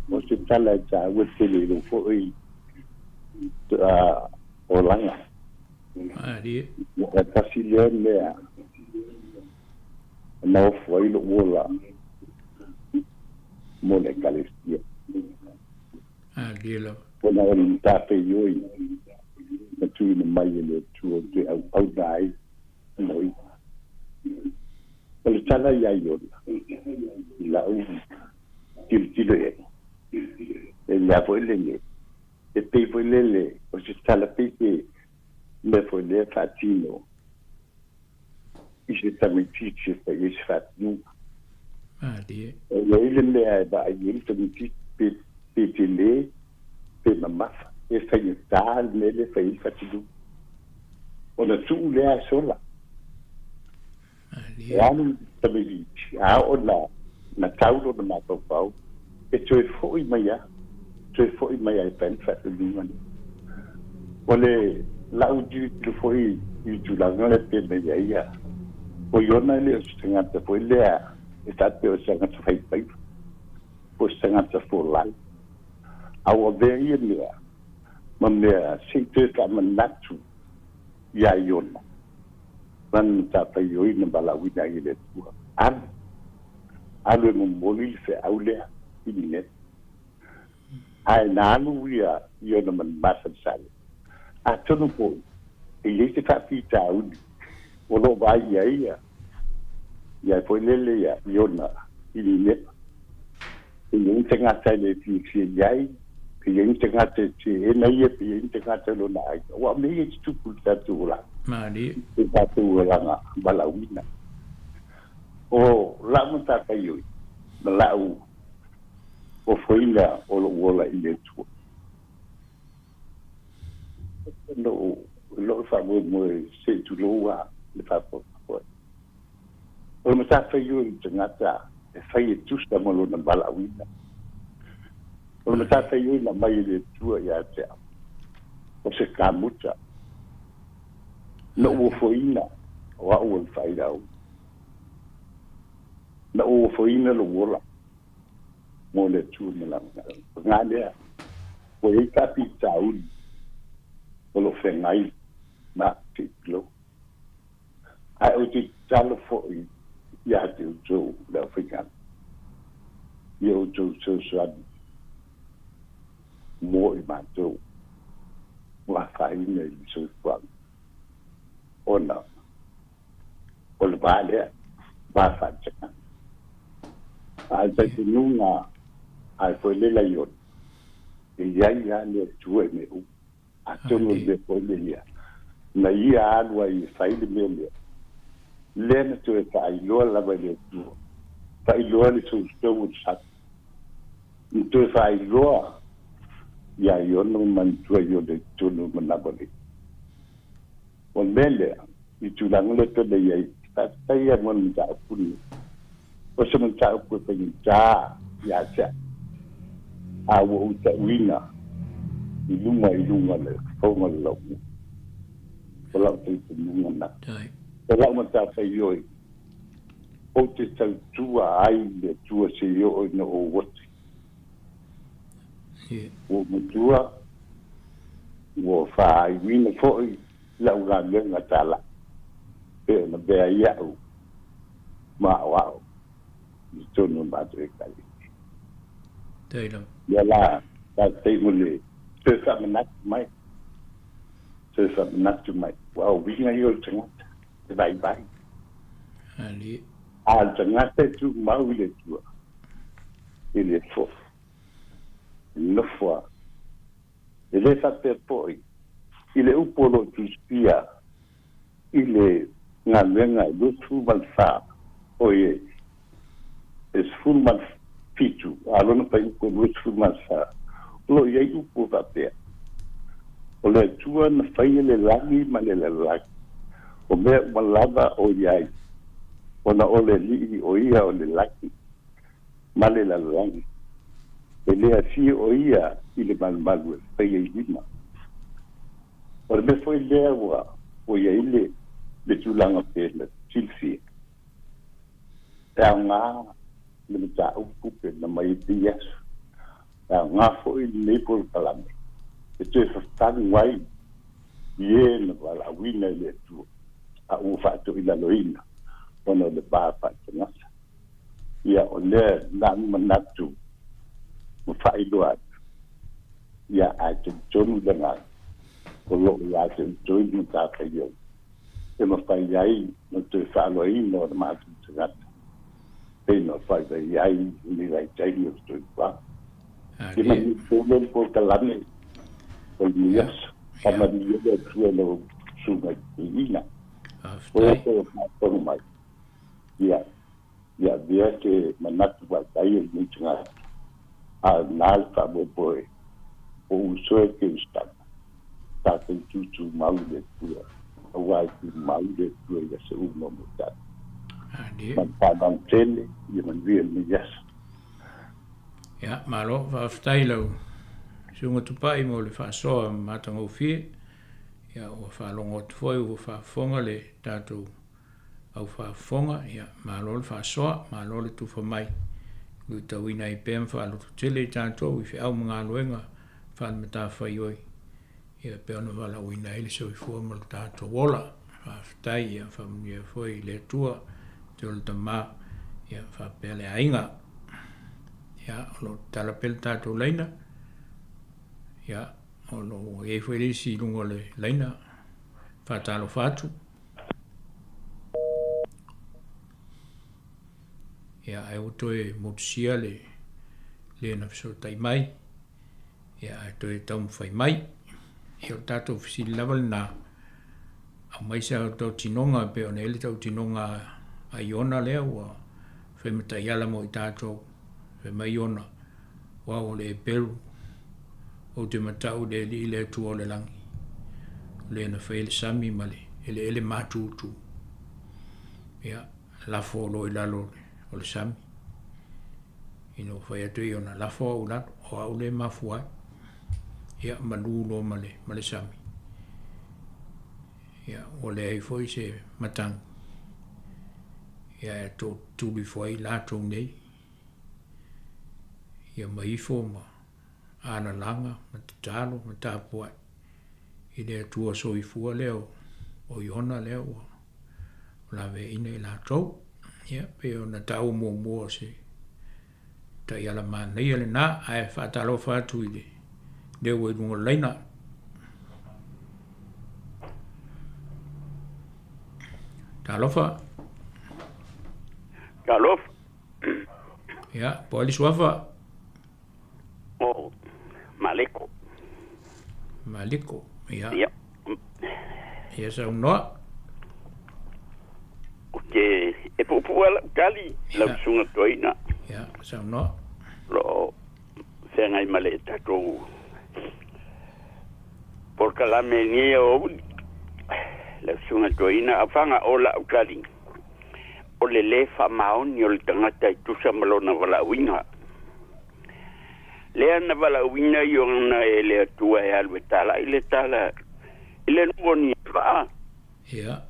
o se tala e taua tele i lou foi olaga. Ua tasi lea mea na ofo ai lou ola mo le Ekalesia. Ona o le matafaioi na tuuina mai e le Atua ou te auauna ai mo ia. O le tala ia Iona i lau tilotilo i ai, e mea foi lele, e pei foi lele o se tala pei se mea foi lea faatino i se tamaitiiti e fai ai se faatinoga. E i ai le mea e vaai ai le tamaitiiti pe, pe tele, pe mamafa, pe faigata le mea lea e fai ai le faatinoga. Ona tuu lea e sola. E alu le tamaitiiti, a oo ina na tau lona mafaufau, e toe foi mai lava, toe foi mai lava e fai le faatinoga lea. O le lau tilotilo foi i le tulaga lea pe mei ai ia, o Iona e le o se tagata foi lea e faapea o se tagata faifaiva, po o se tagata folau. A ua avea ia mea ma mea se i toe faamanatu iā Iona, lana matafaioi na valaauina ai e le Atua, Alu, alu e momoli le feau lea i Nineve. Ae na alu ia Iona ma le masalesale. Atonu foi e i ai se faafitauli o lo o vaai i ai ia ia foi lele ia Iona i Nineva. Pe i ai ni tagata e le fiafia i ai, pe i ai ni tagata e teena ia, pe i ai ni tagata o lona aiga. Aua o mea ia e tutupu i le tatou olaga. Malie. I le tatou olaga valaauina. O lau matafaioi ma lau ofoina o lou ola i le Atua. Lou lou faamoemoe se i tulou a le faafogafoga. O le matafaioi i le tagata e fai e tusa ma lona valaauina. O le matafaioi na aumai e le Atua ia te au, o se kamuta. Na ou ofoina o au o le faailau. Na ou ofoina lou ola mo le Atua ma lana paga lea. Ua i ai faafitauli o lo o feagai ma au se i tulou. Ae ou te tatalo foi ia te outou le aufaigaluega, ia outou fesoasoani mo i matou ua afaina i le soifuaga, ona o le va lea, va faale-tagata. A o le talitonuga a foi le laiona, e i ai lava le Atua i mea uma. Atonu o le mea foi lea na ia alu ai e fai le mea lea, lea na toe faailoa lava e le Atua, faailoa le sousou o le sami. Na toe faailoa ia Iona ma manatua Iona i totonu o le manava lea. O le mea lea, i tulaga lea pei ona i ai, faafetai lava mo le mataupu lenei. O se mataupu e faigata ia te au, a ua ou tauina i luma i luga o le fofoga o le laumua. O lau talitonuga lena. O lau matafaioi, ou te tautua ai i le Atua seia oo ina ou oti. Ua ou matua, ua faaiuina foi lau galuega talai, pei ona avea ai au ma aoao i totonu o le matou Ekalesia. Ia la, faafetai mo le toe faamanatu mai, toe faamanatu mai, aua o uiga ia o le tagata, e vaivai. A o le tagata e tumau i le Atua, I le foʻi nofo a e lē faapea poʻi i le upu o loo tusipia i le galuega e 24 oi e e 17 a lona faiupu e 24 o loo iai upu o faapea o le Atua na faia le lagi ma le lalolagi o mea uma lava o iai ona o le Alii o ia o le lagi ma le lalolagi e lē afio o ia i le malumalu e faia i lima. O le mea foi lea ua ua i ai le le tulaga pe na silafia e aogā le mataupu pe na mai ai pei aso. E aogā foi lenei polokalame e toe fafagu ai i e na valaauina e le Atua a ua faatoilaloina ona o le va faaletagata. Ia, o lea na manatu ma faailoa atu, ia, ae talitonu le agaga o loo ia te outou le matafaioi e mafai ai ona toe faaloaina o le matou tagata pei ona faivai ai i lenei vaitaimi o le soifuaga. Ia manuia tele le polokalame o lenei aso. Faamanuia le Atua i lau susuga i le Toeaina. O e toe faafofoga mai, ia, ia avea se manatu vaivai o lenei tagata, a o lena le faamoemoe o uso e kerisiano, tatou tutumau i le Atua, aua e tumau le Atua i aso uma mo tatou. Ma le faaaloalo tele, ia manuia lenei aso. Ia, malo, faafetai i lau Susuga Tupai mo le faasoa matagofie. Ia, ua faalogo atu foi ua faafofoga le tatou au faafofoga, ia, malo le faasoa, malo le tufa mai, luitauina ai pea ma faalototele i tatou i feau ma galuega faale-matafaioi, ia pei ona valaauina ai le soifua ma lo tatou ola. Faafetai, ia faamanuia foi i le Atua, te ola tama, ia faapea le aiga. Ia, o lo o tatala pea le tatou laina, ia, o lo o i ai foi le isi i luga o le laina, faatalofa atu. Ia, ai ua toe motusia le le na fesootai mai, ia ae toe taumafai mai. Ia, o le tatou fesili lava lenā, aumai se tautinoga e pei ona i ai le tautinoga a Iona lea ua fai ma taiala mo i tatou. Fai mai Iona, O au o le Eperu, ou te matau i le Alii le Atua o le lagi, o le na faia le sami ma le eleele matutu. Ia, lafo o lo i lalo o le sami. Ina ua fai atu e Iona, lafo au i lalo, o au le mafua ai. Ia, malu loa ma le, ma le sami. Ia, ua leai foi se matagi. Ia, e tootutulu ifo ai latou nei. Ia ma ifo ma alalaga ma tatalo ma tapuai i le Atua soifua lea o Iona lea ua laveaiina i latou. Ia, pei ona taua muamua o se taiala manaia lenā, ae faatalofa atu i le leo ua i luga o le laina. Talofa. Talofa. Ia, po ai le suafa? O Maliko. Maliko, ia. Ia. Ia saunoa. Ou te e puupuu lava lau tali i lau susuga toeaina. Ia, saunoa. O lo o feagai ma le tatou polokalame i lenei aoauli. Lau susuga toeaina, afaga o lau tali, o le lē faamaoni o le tagata e tusa ma lona valaauina. Lea na valaauina Iona e le Atua e alu e talai le tala i le nuu o Nineva. Ia.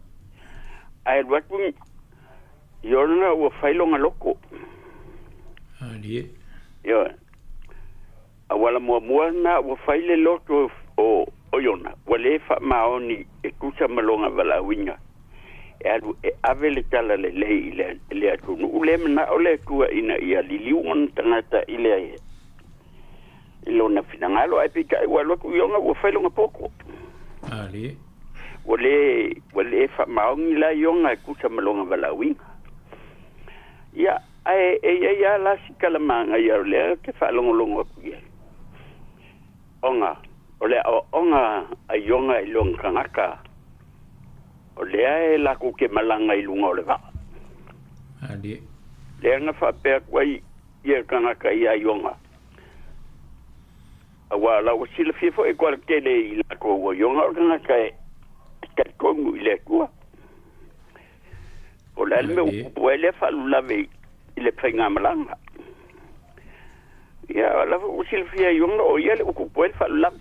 Ae alu atu Iona ua fai lona loko. Alie. Ioe. Auala muamua lena ua fai le loto o o Iona, ua lē faamaoni e tusa ma lona valaauina e alu e ave le tala lelei i le le atunuu lea manao le Atua ina ia liliu ona tagata i le i lona finagalo ae peitai ua alu atu Iona ua fai lona poto. Alie. Ua lē ua lē faamaoni la Iona e tusa ma lona valaauina. Ia. Ae e i ai lava la si tala manaia o lea ou te faalogologo atu i ai, ona o le aoaoga a Iona i lona tagata, o lea e latou te malaga i luga o le vaa. Lea na faapea atu ai ia tagata iā Iona, aua o la ua silafia foi e toatele i latou o Iona o le tagata e talitonu i le Atua. O le a le mea ua tupu ai lea faalulave i le faigamalaga? Ia, o la foi ua silafia e Iona o ia le ua tupu ai le faalulave.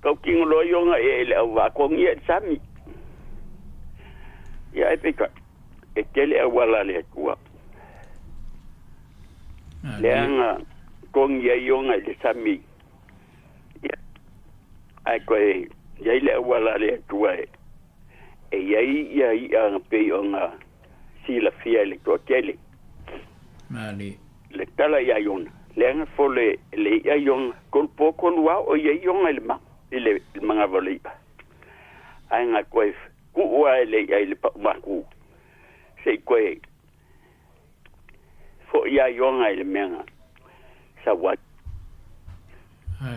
Tautino loa Iona i le au vaa togi ia i le sami. Ia, ae peitai, e tele auala a le Atua. Lea na togi ai Iona i le sami. Ia, ae toe i ai le auala a le Atua e e i ai ia i'a na pei ona silafia e le toatele. Le tala iā Iona, leaga fole le i'a Iona, tolu po tolu ao o i ai Iona i le ma, i le manava o le i'a. Ae na toe tuu lava e le i'a i le pa'umātū, se i toe fo'i iā Iona i le mea na sau ai.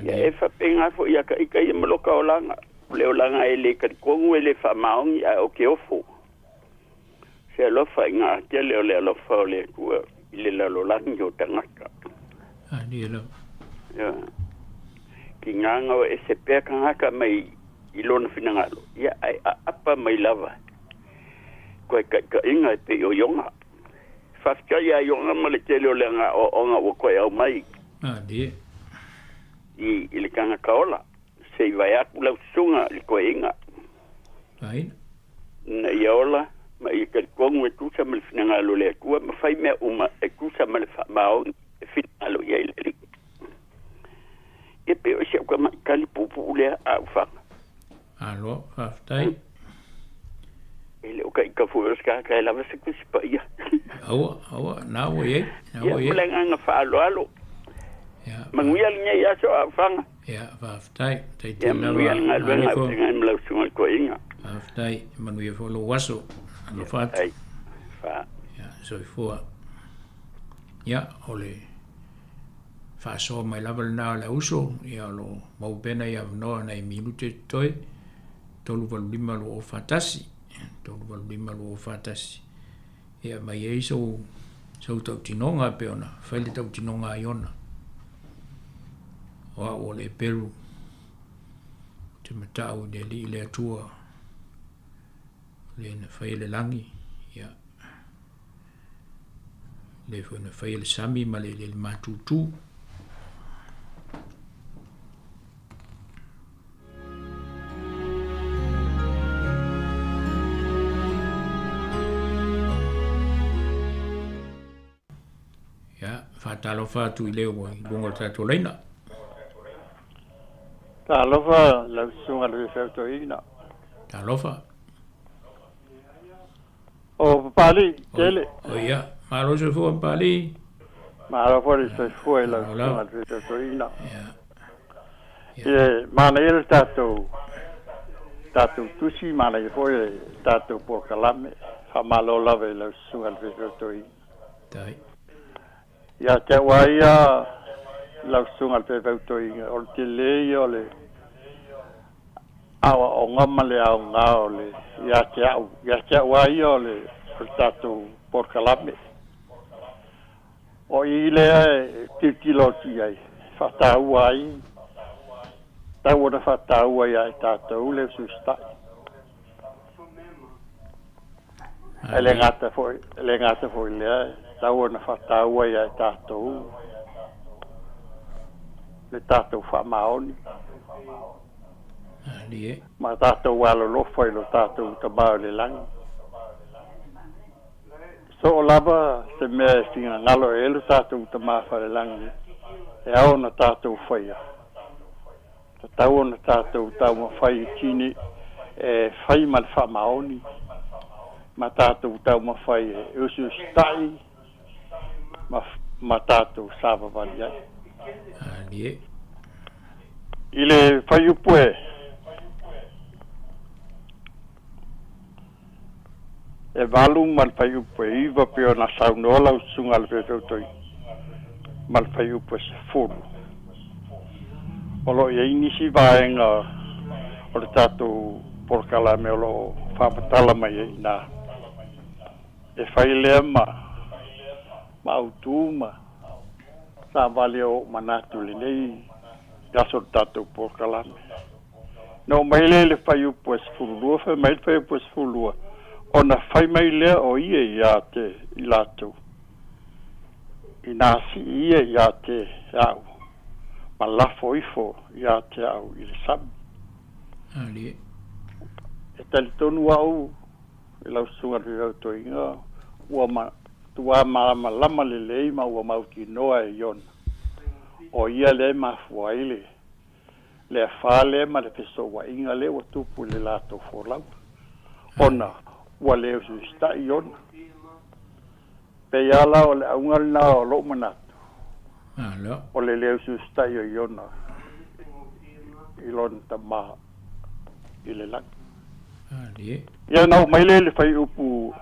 Ia e faapena foi ia ka ika ia ma loka olaga. O le olaga e le talitonu e le faamaoni ae o ke ofo. Se alofa i ngā tele o le alofa o le Atua i le lalolagi o tagata. Ia. Tigaga o ese pea tagata mai i lona finagalo, ia ae aapa mai lava koe taitaiga e pei o Iona. Faafetai ia Iona ma le tele o le aoaoga ua koe aumai i i le tagata ola, se i vae atu lau susuga i le toeaina. Ina ia ola ma ia talitonu e tusa ma le finagalo o le Atua ma fai mea uma e tusa ma le faamaoni e finagalo i ai le Alii. Ia pei o si au tamaitali puupuu lea a Ufaga. Malo, faafetai. E le o taita foi o se tagata e lava se Tusi Paia. Aua, aua, na ua i ai, na ua i ai. Ia, ma le agaga faaaloalo. Ia, Manuia lenei aso a Ufaga. Ia, faafetai. Ia, Taitai lava. manuia le galuega a Mareko. feagai ma lau susuga i le toeaina. Faafetai, manuia foi lou aso. Ia, Alofa atu. faafetai. Fa. Ia, soifua. Ia, o le faasoa mai lava lena o le auso, ia o lo o maua pea nai avanoa nai minute totoe, 385 204 385 204. Ia aumai ai sou, sou tautinoga e pei ona fai le tautinoga a Iona. O au o le Eperu, ou te matau i le Alii le Atua, le na faia le lagi, ia, le foi na faia le sami ma le eleele matutu. Ia, faatalofa atu i le ua i luga o le tatou laina. Talofa lau susuga i le Fefaatauaina. Talofa. O Papalii, tele. O ia, malo soifua Papalii. Malo foi le soifua i lau susuga i le Fefaatauaina. Ia, manaia le tatou tatou tusi, manaia foi le tatou polokalame. Faamalo lava i lau susuga i le Fefaatauaina. Tai. Ia te au lava ia lau susuga i le Fefaatauaina, o le tele ia o le aoaoga ma le aoga o le ia te au, ia te au lava ia o le o le tatou polokalame. O i lea e tilotilo atu i ai, e faataua ai, tau ona faataua ia i tatou le usiusitai. Ae le gata foi, le gata foi i lea, e tau ona faataua ia i tatou le tatou faamaoni. Ma tatou alolofa i lo tatou Tama o i le lagi. Soo lava se mea e finagalo i ai lo tatou Tama Falelagi e ao ona tatou faia. Tatau ona tatou taumafai i tini e fai ma le faamaoni, ma tatou taumafai e usiusitai ma ma tatou savavali ai. I le fuaiupu e E 8 ma le fuaiupu e 9 pei ona saunoa lau susuga i le faifeau ma le fuaiupu e 10. O lo o i ai nisi vaega o le tatou polokalame o lo o faamatala mai ai i ina. E fai lea ma ma autu ma savali o ou manatu i lenei aso o le tatou polokalame. Na oo mai lea i le fuaiupu e 12, fai mai le fuaiupu e 12, ona fai mai lea o ia ia te i latou, inā sii ia ia te au, ma lafo ifo ia te au i le sami. Alie. E talitonu au i lau susuga i le Faifeau Toeaina, ua matua malamalama lelei ma ua mautinoa e Iona, o ia lea e mafua ai le le afa lea ma le fesouaiga lea ua tupu i le latou folauga, ona ua le usiusita'i Iona. Pei lava la o le auga lena o lou manatu, o le le usiusita'i o Iona i lona Tama i le lagi. Ia ona oo mai lea i le fuaiupu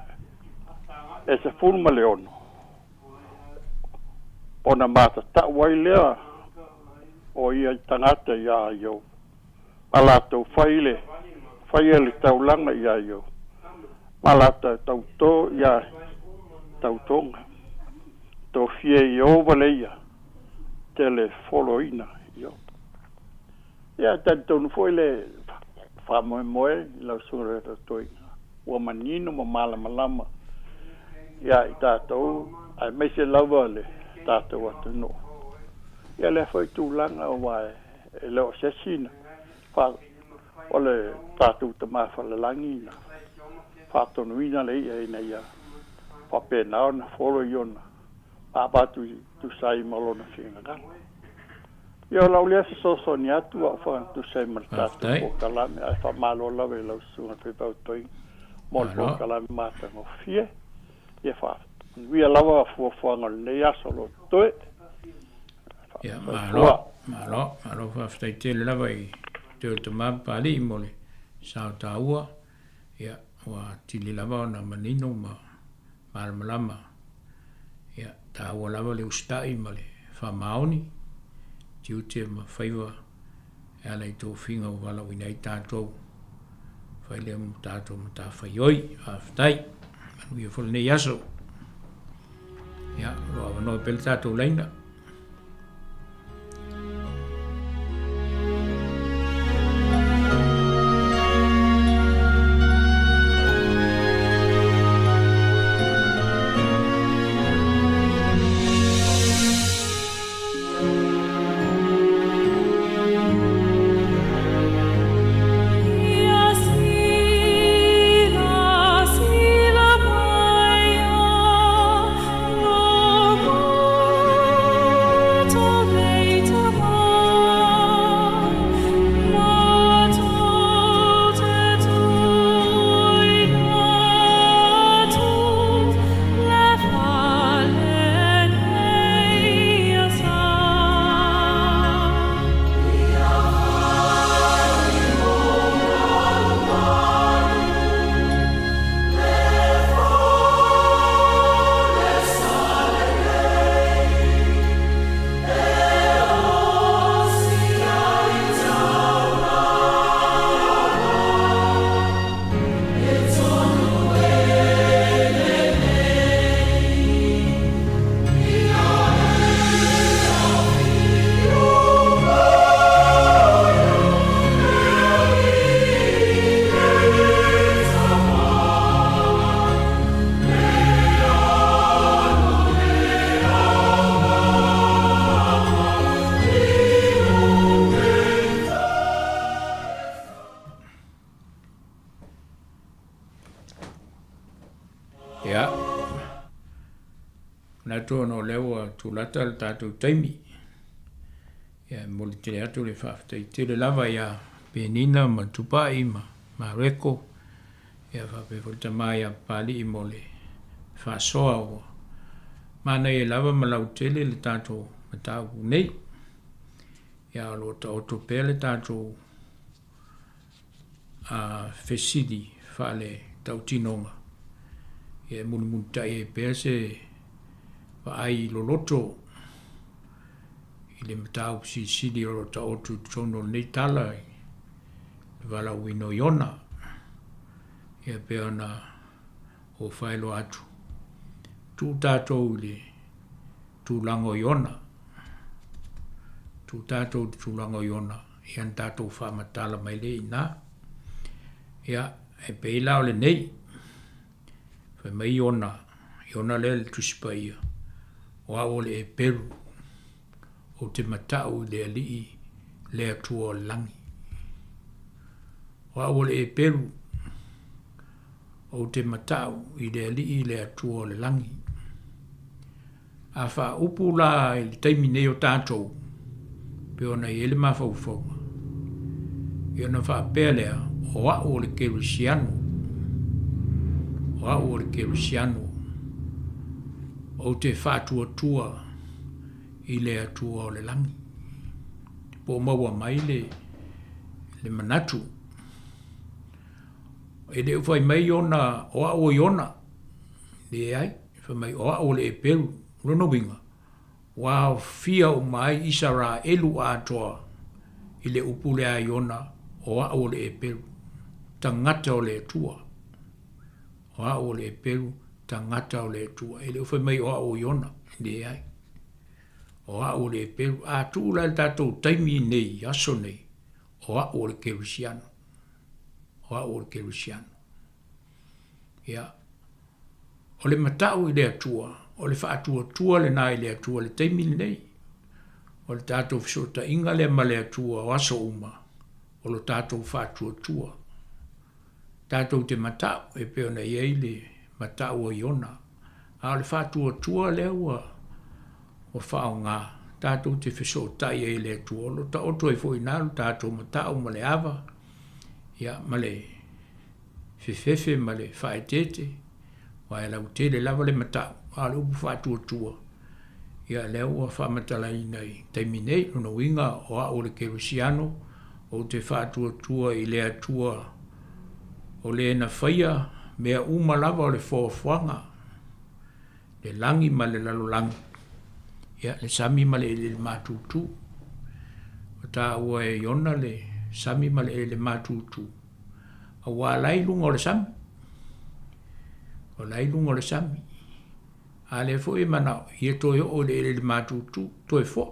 e 16, ona matatau ai lea o ia tagata iā Io, ma latou fai le faia le taulaga iā Io, ma latou tautō iā tautoga. Tofia e Ieova le ia tele foloina Io. Ia, e talitonu foi le faamoemoe i lau Susuga i le Toeaina, ua manino ma malamalama ia i tatou, aemaise lava le tatou atunuu. Ia lea foi tulaga aua e le o se isi na fa, o le tatou Tama Falelagi na faatonuina le i'a ina ia faapena ona folo i ona avatu i tusa ai ma lona finagalo. Ia o lau lea fesoasoani atu a o fagatusa ai ma le tatou polokalame, ae faamalo lava i lau Susuga Faifeau Toeaina mo le polokalame matagofie. Ia faamanuia lava fuafuaga o lenei aso o lo o totoe. Ia, malo, malo, malo faafetai tele lava i te o Tama Papalii mo le sao taua. Ia, ua tili lava ona manino ma malamalama. Ia, taua lava le usitai ma le faamaoni, tiute ma faiva e ala i tofiga ua valaauina ai tatou. Fai lea mo tatou matafaioi. Faafetai. Manuia foi lenei aso. Ia, o lo o avanoa pea le tatou laina. Ia, manatu ona o lea ua tulata le tatou taimi. Ia, e momoli tele atu le faafetai tele lava ia Penina ma Tupai ma Mareko, ia faapea foi le tama ia Papalii mo le faasoa ua manaia lava ma lautele le tatou mataupu nei. Ia, o lo o taoto pea le tatou a fesili faaletautinoga. Ia e mulimulitai ai pea se vaai loloto i le mataupu silisili o lo o taoto i totonu o lenei tala i le valaauina o Iona. Ia pei ona ou faailoa atu, tuu tatou i le tulaga o Iona. Tuu tatou i le tulaga o Iona, ia ona tatou faamatala mai lea i ina. Ia, e pei la o lenei, fai mai Iona, Iona lea le Tusi Paia, o au o le Eperu, ou te matau i le Alii le Atua o le lagi. O au o le Eperu, ou te matau i le Alii le Atua o le lagi. A faaupu la i le taimi nei o tatou, pei ona i ai le mafaufauga, ia ona faapea lea, o au o le Kerisiano, o au o le Kerisiano, ou te faatuatua i le Atua o le lagi. Po o maua mai le, le manatu. E le o fai mai Iona, o au o Iona. Leai, fai mai o au o le Eperu. O lona uiga, ua aofia uma ai Isaraelu atoa i le upu lea a Iona, o au o le Eperu, tagata o le Atua. O au o le Eperu, tagata o le Atua. E le o fai mai o au o Iona. Leai. O au o le Eperu. A tuu la i le tatou taimi nei, aso nei, o au o le Kerisiano. O au o le Kerisiano. Ia, o le matau i le Atua, o le faatuatua lena i le Atua i le taimi lenei. O le tatou fesootaiga lea ma le Atua o aso uma, o lo tatou faatuatua. Tatou te matau e pei ona i ai le matau o Iona. A o le faatuatua lea ua ua faaaoga, tatou te fesootai ai i le Atua, o lo o taoto ai foi i ina lo tatou matau ma le ava, ia, ma le fefefe ma le faaeteete, aua e lautele lava le matau, a o le upu faatuatua, ia lea ua faamatalaina i taimi nei. Lona uiga, o au o le Kerisiano, ou te faatuatua i le Atua o le na faia mea uma lava o le foafoaga, le lagi ma le lalolagi, ia, le sami ma le eleele matutu. Ua taua e Iona le sami ma le eleele matutu, aua la i luga o le sami. O la i luga o le sami. A lea foi e manao, ia toe oo i le eleele matutu, toe foi.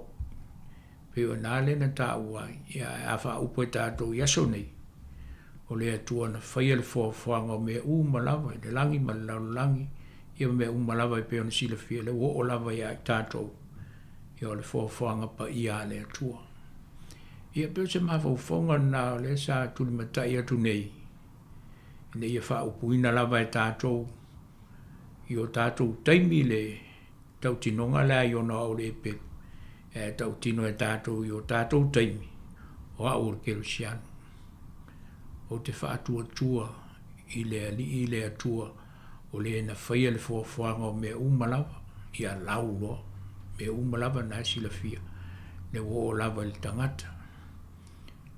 Pei o ina lea na taua ai, ia, ae a faaupu e tatou i aso nei, o le Atua na faia le foafoaga o mea uma lava i le lagi ma le lalolagi, ia ma mea uma lava e pei ona silafia, lea ua oo lava ia i tatou, ia o le foafoaga paia a le Atua. Ia pei o se mafaufauga lena o lea sa tulimatai atu nei, ina ia faaupuina lava e tatou i o tatou taimi le tautinoga lea i ona au le epelu, e tautino e tatou i o tatou taimi, o au o le Kerisiano. Ou te faatuatua i le Alii le Atua o le na faia le foafoaga o mea uma lava, ia lau loa, mea uma lava na e silafia, le ua oo lava i le tagata,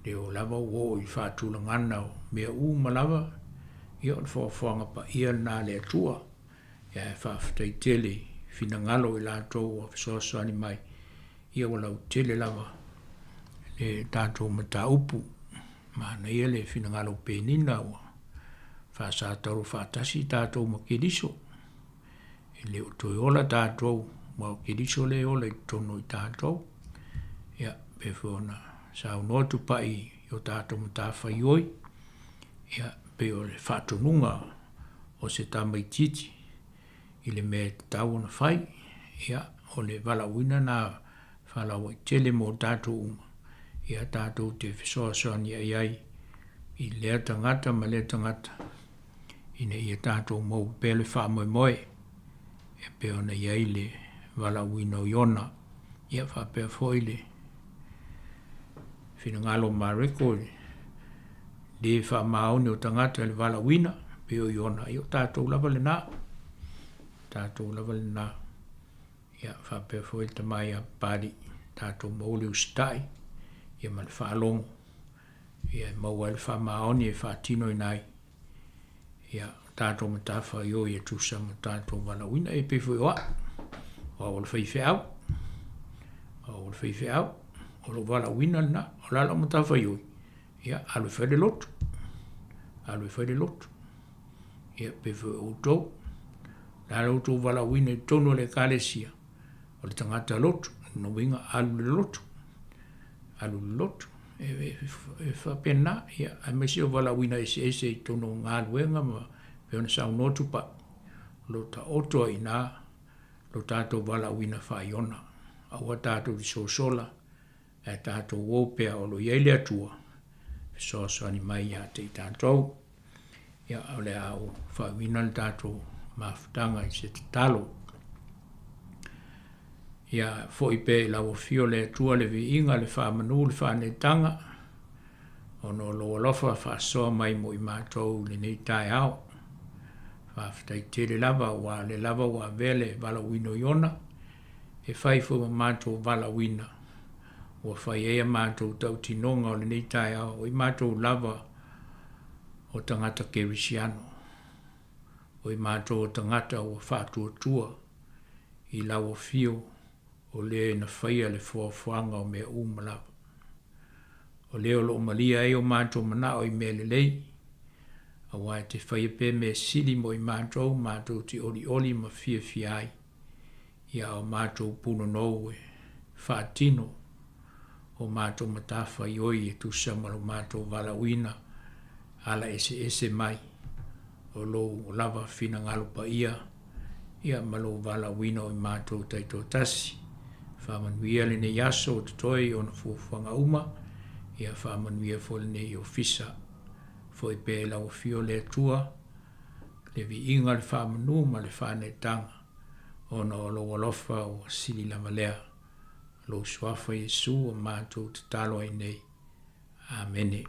le oo lava ua oo i faatulagana o mea uma lava, ia o le foafoaga paia lena a le Atua. Ia ae faafetai tele i finagalo o i latou ua fesoasoani mai, ia ua lautele lava le tatou mataupu. Manaia le finagalo o Penina ua faasatalo faatasi tatou ma Keriso. E le o toe ola tatou, aua o Keriso lea e ola i totonu o i tatou. Ia, pei foi ona saunoa Tupai i o tatou matafaioi, ia, pei o le faatonuga o se tamaitiiti i le mea e tatau ona fai, ia, o le valaauina lena faalauaitele mo tatou uma, ia tatou te fesoasoani ai ai i lea tagata ma lea tagata ina ia tatou maua pea le faamoemoe e pei ona i ai le valaauina o Iona, ia faapea foi le finagalo o Mareko i le le faamaoni o tagata i le valaauina pei o Iona, ia o tatou lava lena, tatou lava lena. Ia, faapea foi le tama ia Papalii, tatou maua le usitai, ia ma le faalogo, ia e maua ai le faamaoni e faatinoina ai. Ia, o tatou. tatou matafaioi e tusa ma tatou valaauina. E pei foi o a'u, o au o le faifeau, o au o le faifeau, o lou valaauina lena, o le a lau matafaioi? Ia, alu e fai le lotu, alu e fai le lotu. Ia, pei foi o outou, o le a lo outou valaauina i totonu o le Ekalesia, o le tagata lotu, lona uiga, alu i le lotu, alu i le lotu. E, e, e faapena, ia, aemaise o valaauina eseese i totonu o galuega ma pei ona saunoa Tupai, o lo o taoto ai i ina lo tatou valaauina faaiona. Aua tatou te sosola, ae tatou o pea o lo o i ai le Atua, fesoasoani mai ia te i tatou. Ia, o le a ou faauiina le tatou mafutaga i se tatalo. Ia, foi pea i lau afio le Atua le viiga, le faamanu, le faaneetaga, ona o lou alofa faasoa mai mo i matou i lenei taeao. Faafetai tele lava, aua o lea lava ua avea le valaauina o Iona, e fai foi ma matou valaauina, ua fai ai a matou tautinoga o lenei taeao, o i matou lava o tagata kerisiano, o i matou o tagata ua faatuatua i lau afio o le na faia le foafoaga o mea uma lava. O le o lo o malie ai o matou manao i mea lelei, aua e te faia pea mea sili mo i matou, matou te olioli ma fiafia ai. Ia o matou punonou e faatino o matou matafaioi e tusa ma lo matou valaauina ala eseese mai o lou lava finagalo paia ia ma lou valaauina o i matou taitoatasi. Faamanuia lenei aso o totoe i ona fuafuaga uma, ia faamanuia foi lenei ofisa. Foi pea i lau afio le Atua, le viiga, le faamanu ma le faaneetaga, ona o lou alofa ua sili lava lea. Lou Suafa Iesu ua matou tatalo ai nei. Amene.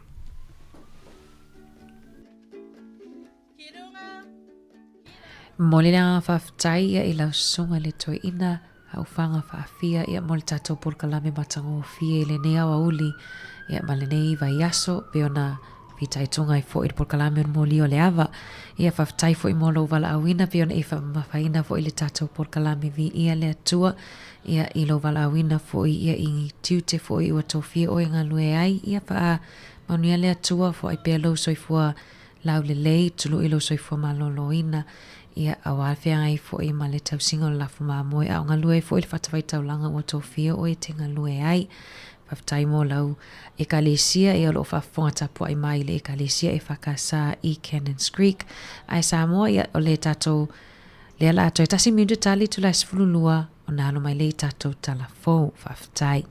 Momoli le agaga faafetai ia i lau susuga i le toeaina Aufaga Faafia ia mo le tatou polokalame matagofie i lenei aoauli ia ma lenei vaiaso pei ona fitaituga ai foi i le polokalame o le moli o le ava. Ia faafetai foi mo lou valaauina pei ona e faamamafaina foi le tatou polokalame viia le Atua ia i lou valaauina foi ia i tiute foi ua tofia oe e galue ai ia faamanuia le Atua foai pea lou soifua laulelei, tului lou soifua malōlōina, ia, auā feagai foi ma le tausiga o le lafo mamoe, a o galue ai foi le fatafaitaulaga ua tofia oe e te galue ai. Faafetai mo lau Ekalesia, ia o lo o faafofoga tapuai mai i le Ekalesia EFKS i Cannons Creek. Ae Samoa, ia, o le tatou, lea la a toe tasi minute tali itula e 12 ona alo mai lea i tatou tala fou. Faafetai.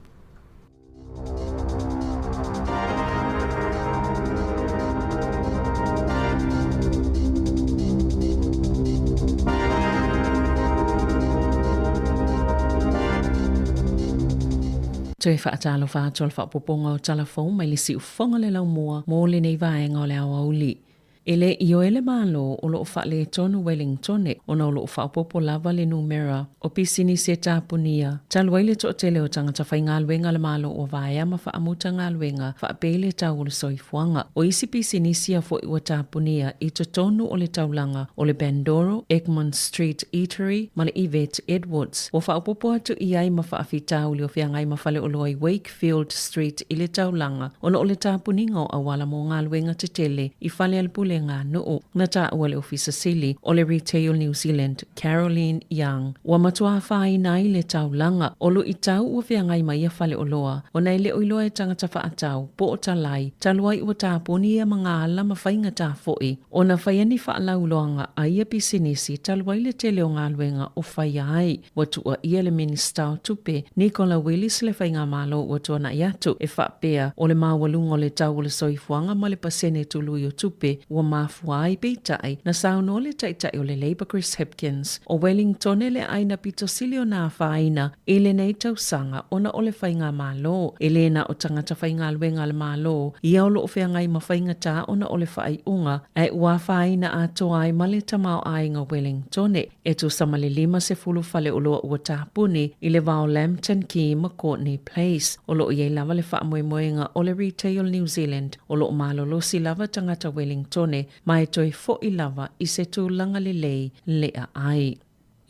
Toe faatalofa atu o le faaopoopoga o tala fou mai le siufofoga le laumua mo lenei vaega o le aoauli. E le ioe le Malo o lo o faaletonu Wellingtone ona o lo o faaopoopo lava le numera o pisinisi e tapunia talu ai le toatele o tagata faigaluega a le Malo ua vaea ma faamuta galuega faapei le tau o le soifuaga. O isi pisinisi ia foi ua tapunia i totonu o le taulaga o le Bandoro, Egmont Street Eatery ma le Yvette Edwards. Ua faaopoopo atu i ai ma faafitauli o feagai ma faleoloa i Wake Field Street i le taulaga ona o le tapuniga o auala mo galuega tetele i fale a le pulega a nuu. Na taua le Ofisa Sili o le Retail New Zealand, Caroline Young, ua matua afaina ai le taulaga o luitau ua feagai ma ia faleoloa ona e le o iloa e tagata faatau po o talai talu ai ua tapuni ia magaala ma faigata foi ona faia ni faalauiloaga a ia pisinisi talu ai le tele o galuega o faia ai. Ua tuuaia le Minisita o Tupe, Nicola Willis le Faigamalo ua tuanai atu e faapea o le maualuga o le tau o le soifuaga ma le pasene tului o tupe ua mafua ai peitai na saunoa le Taitai o le Labour Chris Hipkins o Wellingtone le aina pito sili ona afaina i lenei tausaga ona o le Faigamalo e le na o tagata faigaluega a le Malo ia o lo o feagai ma faigata ona o le faaiuga ae ua afaina atoa ai ma le tamaoaiga o Wellingtone. E tusa ma le 50 faleoloa ua tapuni i le va o Lambton Quay ma Courtenay Place. O lo o i ai lava le faamoemoega o le Retail New Zealand o lo o malolosi lava tagata Wellingtone. Wellingtone ma e toe foʻi lava i se tulaga lelei leʻa ai.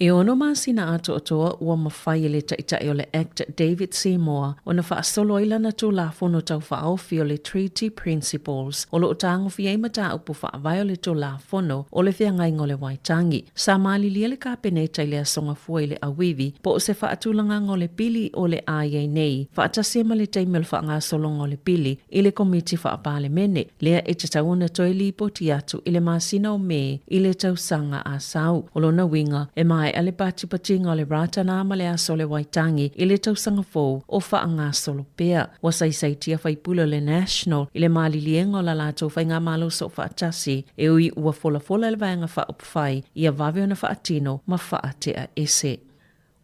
E ono masina atoatoa ua mafai e le Taitai o le Act David Seymour ona faasolo ai lana Tulafono Tau Faaofi o le Treaty Principles o lo o tagofia ai mataupu faavae o le Tulafono o le Feagaiga o le Waitangi. Sa malilie le Kapeneta i le Aso Gafua i le Auivi po o se faatulagaga o le pili o le a i ai nei faatasi ai ma le taimi o le faagasologa o le pili i le Komiti Faa-Palemene, lea e tatau ona toe lipoti atu i le masina o Me i le tausaga a sau. O lona uiga, e maea le patipatiga o le Rātana ma le Aso o le Waitangi i le tausaga fou o faagasolo pea. Ua saisaitia faipule o le National i le maliliega o la latou faigamalo soofaatasi, e ui ua folafola e le Vaega Faaupufai ia vave ona faatino ma faatea ese.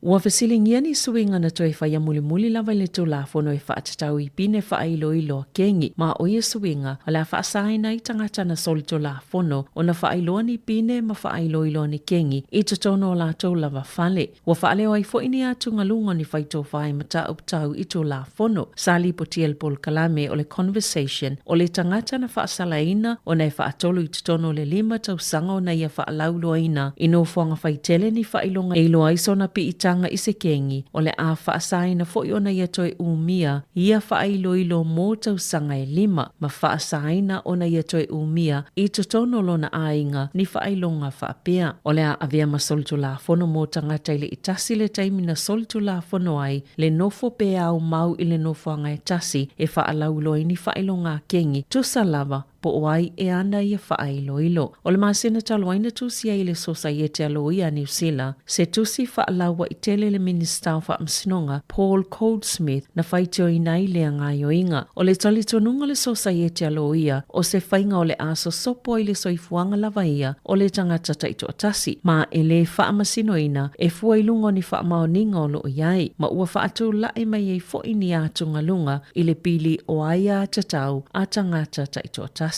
Ua fesiligia ni suiga na toe faia mulimuli lava i le Tulafono e faatatau i pine faailoilo a kengi, ma o ia suiga o le a faasaina ai tagata na solitulafono ona faailoa ni pine ma faailoilo a ni kengi i totonu o latou lava fale. Ua faaleo ai foi ni atugaluga o ni faitofa i mataupu tau i Tulafono. Sa lipotia e le polokalame o le Conversation o le tagata na faasalaina ona e faatolu i totonu o le lima tausaga ona ia faalauiloaina i nofoaga faitele ni faailoga e iloa ai sona piitaga i se kengi, o le a faasaina foi ona ia toe umia ia faailoilo mo tausaga e lima, ma faasaina ona ia toe umia i totonu o lona aiga ni faailoga faapea. O le a avea ma solitulafono mo tagata i le itasi le taimi na solitulafono ai le nofo pe aumau i le nofoaga e tasi e faalauiloa ai ni faailoga a kengi, tusa lava po o ai e ana ia faailoilo. O le masina talu ai na tusi ai i le Sosaiete a Loia a Niu Sila se tusi faalauaitele i le Minisita o Faamasinoga, Paul Goldsmith, na faitioina ai lea gaoioiga. O le talitonuga o le Sosaiete a Loia, o se faiga o le a sosopo ai le soifuaga lava ia o le tagata taitoatasi, ma e lē faamasinoina e fua i luga o ni faamaoniga o lo o i ai, ma ua faatula'i mai ai fo'i ni atugaluga i le pili o aia tatau a tagata taitoatasi.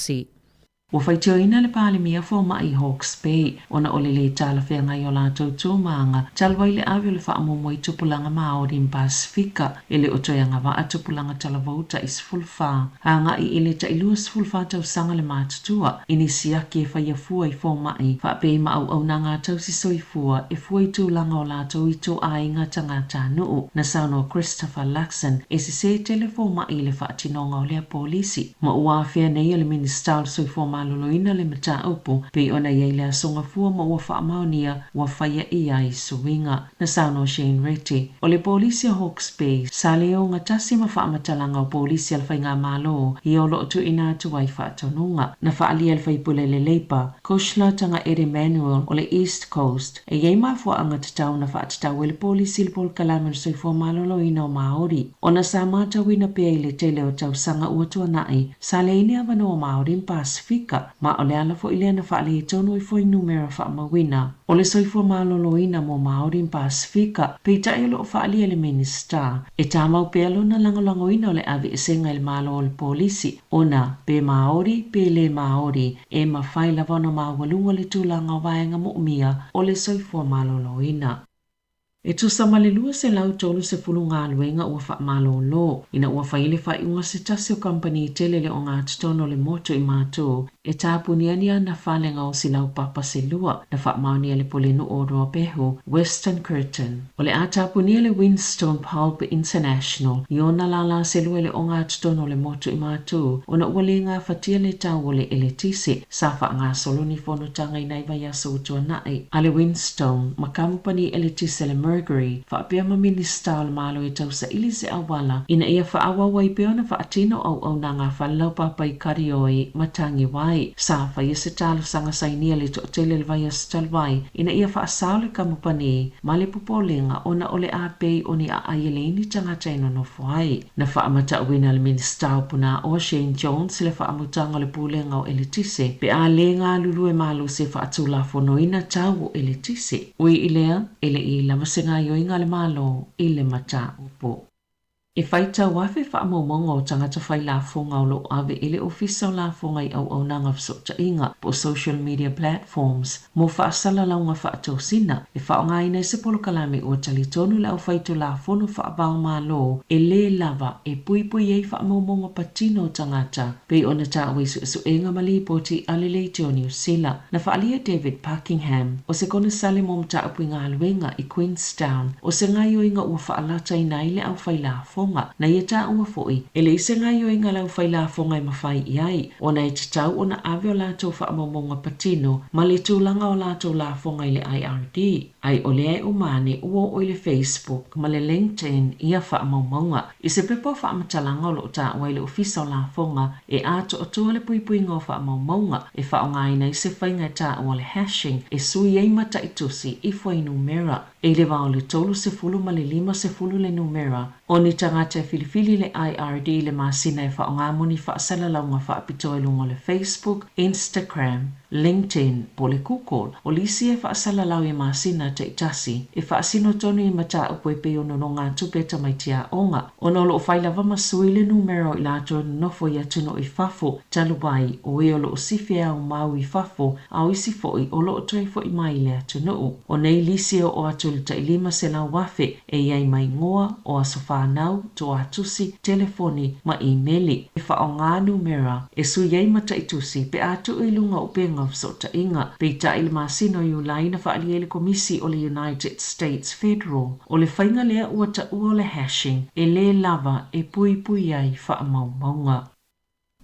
Ua faitioina le Palemia Fomaʻi Hawke's Bay ona o le lē talafeagai o latou tumaga talu ai le ave o le faamoemoe i tupulaga Māori ma Pasefika e le o toe agavaa tupulaga talavou taʻi 14 agai i le taʻi 24 tausaga le matutua i ni siaki e faia fua i fomaʻi faapei ma auaunaga a tausi soifua e fua i tulaga o latou i ituaiga tagatanuu. Na saunoa Christopher Luxon e sesē tele fomaʻi i le faatinoga o lea polisi. Ma ua afea nei e le Minisita o le Soifua Maloloina le mataupu pei ona i ai le Aso Gafua ma ua faamaonia ua faia i ai suiga. Na saunoa Shane Reti, o le polisi a Hawke's Bay sa le ogatasi ma faamatalaga o polisi a le Faigamalo ia o lo o tuuina atu ai faatonuga. Na faaalia e le faipule le Leipa, Cushla Tagaere Manuel o le East Coast, e i ai mafuaaga tatau na faatatau ai le polisi i le polokalame o le soifua maloloina o Māori. Ona sa matauina pea i le tele o tausaga ua tuanai, sa leai ni avanoa Māori ma Pasefika, ma o le ala foi lea na faaletonu ai fuainumera faamauina o le soifua maloloina mo Māori ma Pasefika. Peitai o lo o faaalia e le Minisita, e tamau pea lona lagolagoina o le aveesega i le Malo o le polisi, ona pe Māori pe lē Māori, e mafai lava ona maualuga le tulaga o vaega moomia o le soifua maloloina. E tusa ma le 230 galuega ua faamalōlō, ina ua fai le faaiuga se tasi o kamupani tele le ogatotonu o le motu i Matu e tapunia ni ana fale gaosi laupapa se lua na faamaonia e le Pulenuu o Ruapehu, Western Curtain. O le a tapunia le Winstone Pulp International i ona lālā se lua i le ogatotonu o le motu i Matu ona ua lē gafatia le tau o le eletise sa faagasolo ni fonotaga i nai vaiaso ua tuanaʻi a le Winstone ma kamupani eletise le Mercury faapea ma Minisita o le Malo e tausaili se auala ina ia faaauau ai pea ona faatino auaunaga a fale laupapa i Karioi ma Tagiwai. Sa faia se talosaga sainia le toatele i le vaiaso talu ai ina ia faasao le kamupani ma le popolega ona o le a pei o ni aai e leai ni tagata e nonofo ai. Na faamatauina e le Minisita o Punaoa Shane Jones le faamutaga o le Pulega o Eletise pe a lē galulue malosi e faatulafonoina tau o eletise. Ui i lea, e le i lava se gaoioiga a le Malo i le mataupu. E faitau afe faamaumauga o tagata fai lafoga o lo o ave i le Ofisa o Lafoga i auaunaga fesootaiga po o social media platforms mo faasalalauga faatosina e faaaogaina i se polokalame ua talitonu le aufaitulafono faava-o-Malo e lē lava e puipui ai faamaumauga patino o tagata pei ona taua i suesuega ma lipoti a le Leitio Niu Sila. Na faaalia e David Parkingham, o se konesale mo mataupu i galuega i Queenstown, o se gaoioiga ua faalataina ai le aufailafoga. Na ia taua foi, e leai se gaoioiga a le aufailafoga e mafai i ai, ona e tatau ona ave o latou faamaumauga patino ma le tulaga o latou lafoga i le IRD, ai o lea e uma ane ua oo i le Facebook ma le LinkedIn ia faamaumauga. I se pepa o faamatalaga o lo o taua i le Ofisa o Lafoga e atoatoa le puipuiga o faamaumauga e faaaogaina ai se faiga e taua o le hashing e sui ai mataitusi i fuainumera e i le va o le 30 ma le 50 le numera o ni tagata e filifili le IRD i le masina e faaaoga mo ni faasalalauga faapitoa i luga o le Facebook, Instagram, LinkedIn po o le Google, o lisi e faasalalau i masina taitasi e faasino tonu i mataupu e pei o nonogatupe a tamaiti aoga, ona o lo o fai lava ma sui le numera o i latou e nonofo i atunuu i fafo, talu ai o e o lo o sifi e aumau i fafo a o isi foi o lo o toe foi mai i le atunuu. O nei lisi e oo atu i le tai 500,000 e i ai ma igoa, o aso fanau, toatusi, telefoni ma imeli. E faaaoga numera e sui ai mataitusi pe a tuu i luga o upega o fesootaiga. Peitai i le masina o Iulai na faaalia ai le Komisi o le United States Federal o le faiga lea ua taua o le hashing e lē lava e puipui ai faamaumauga.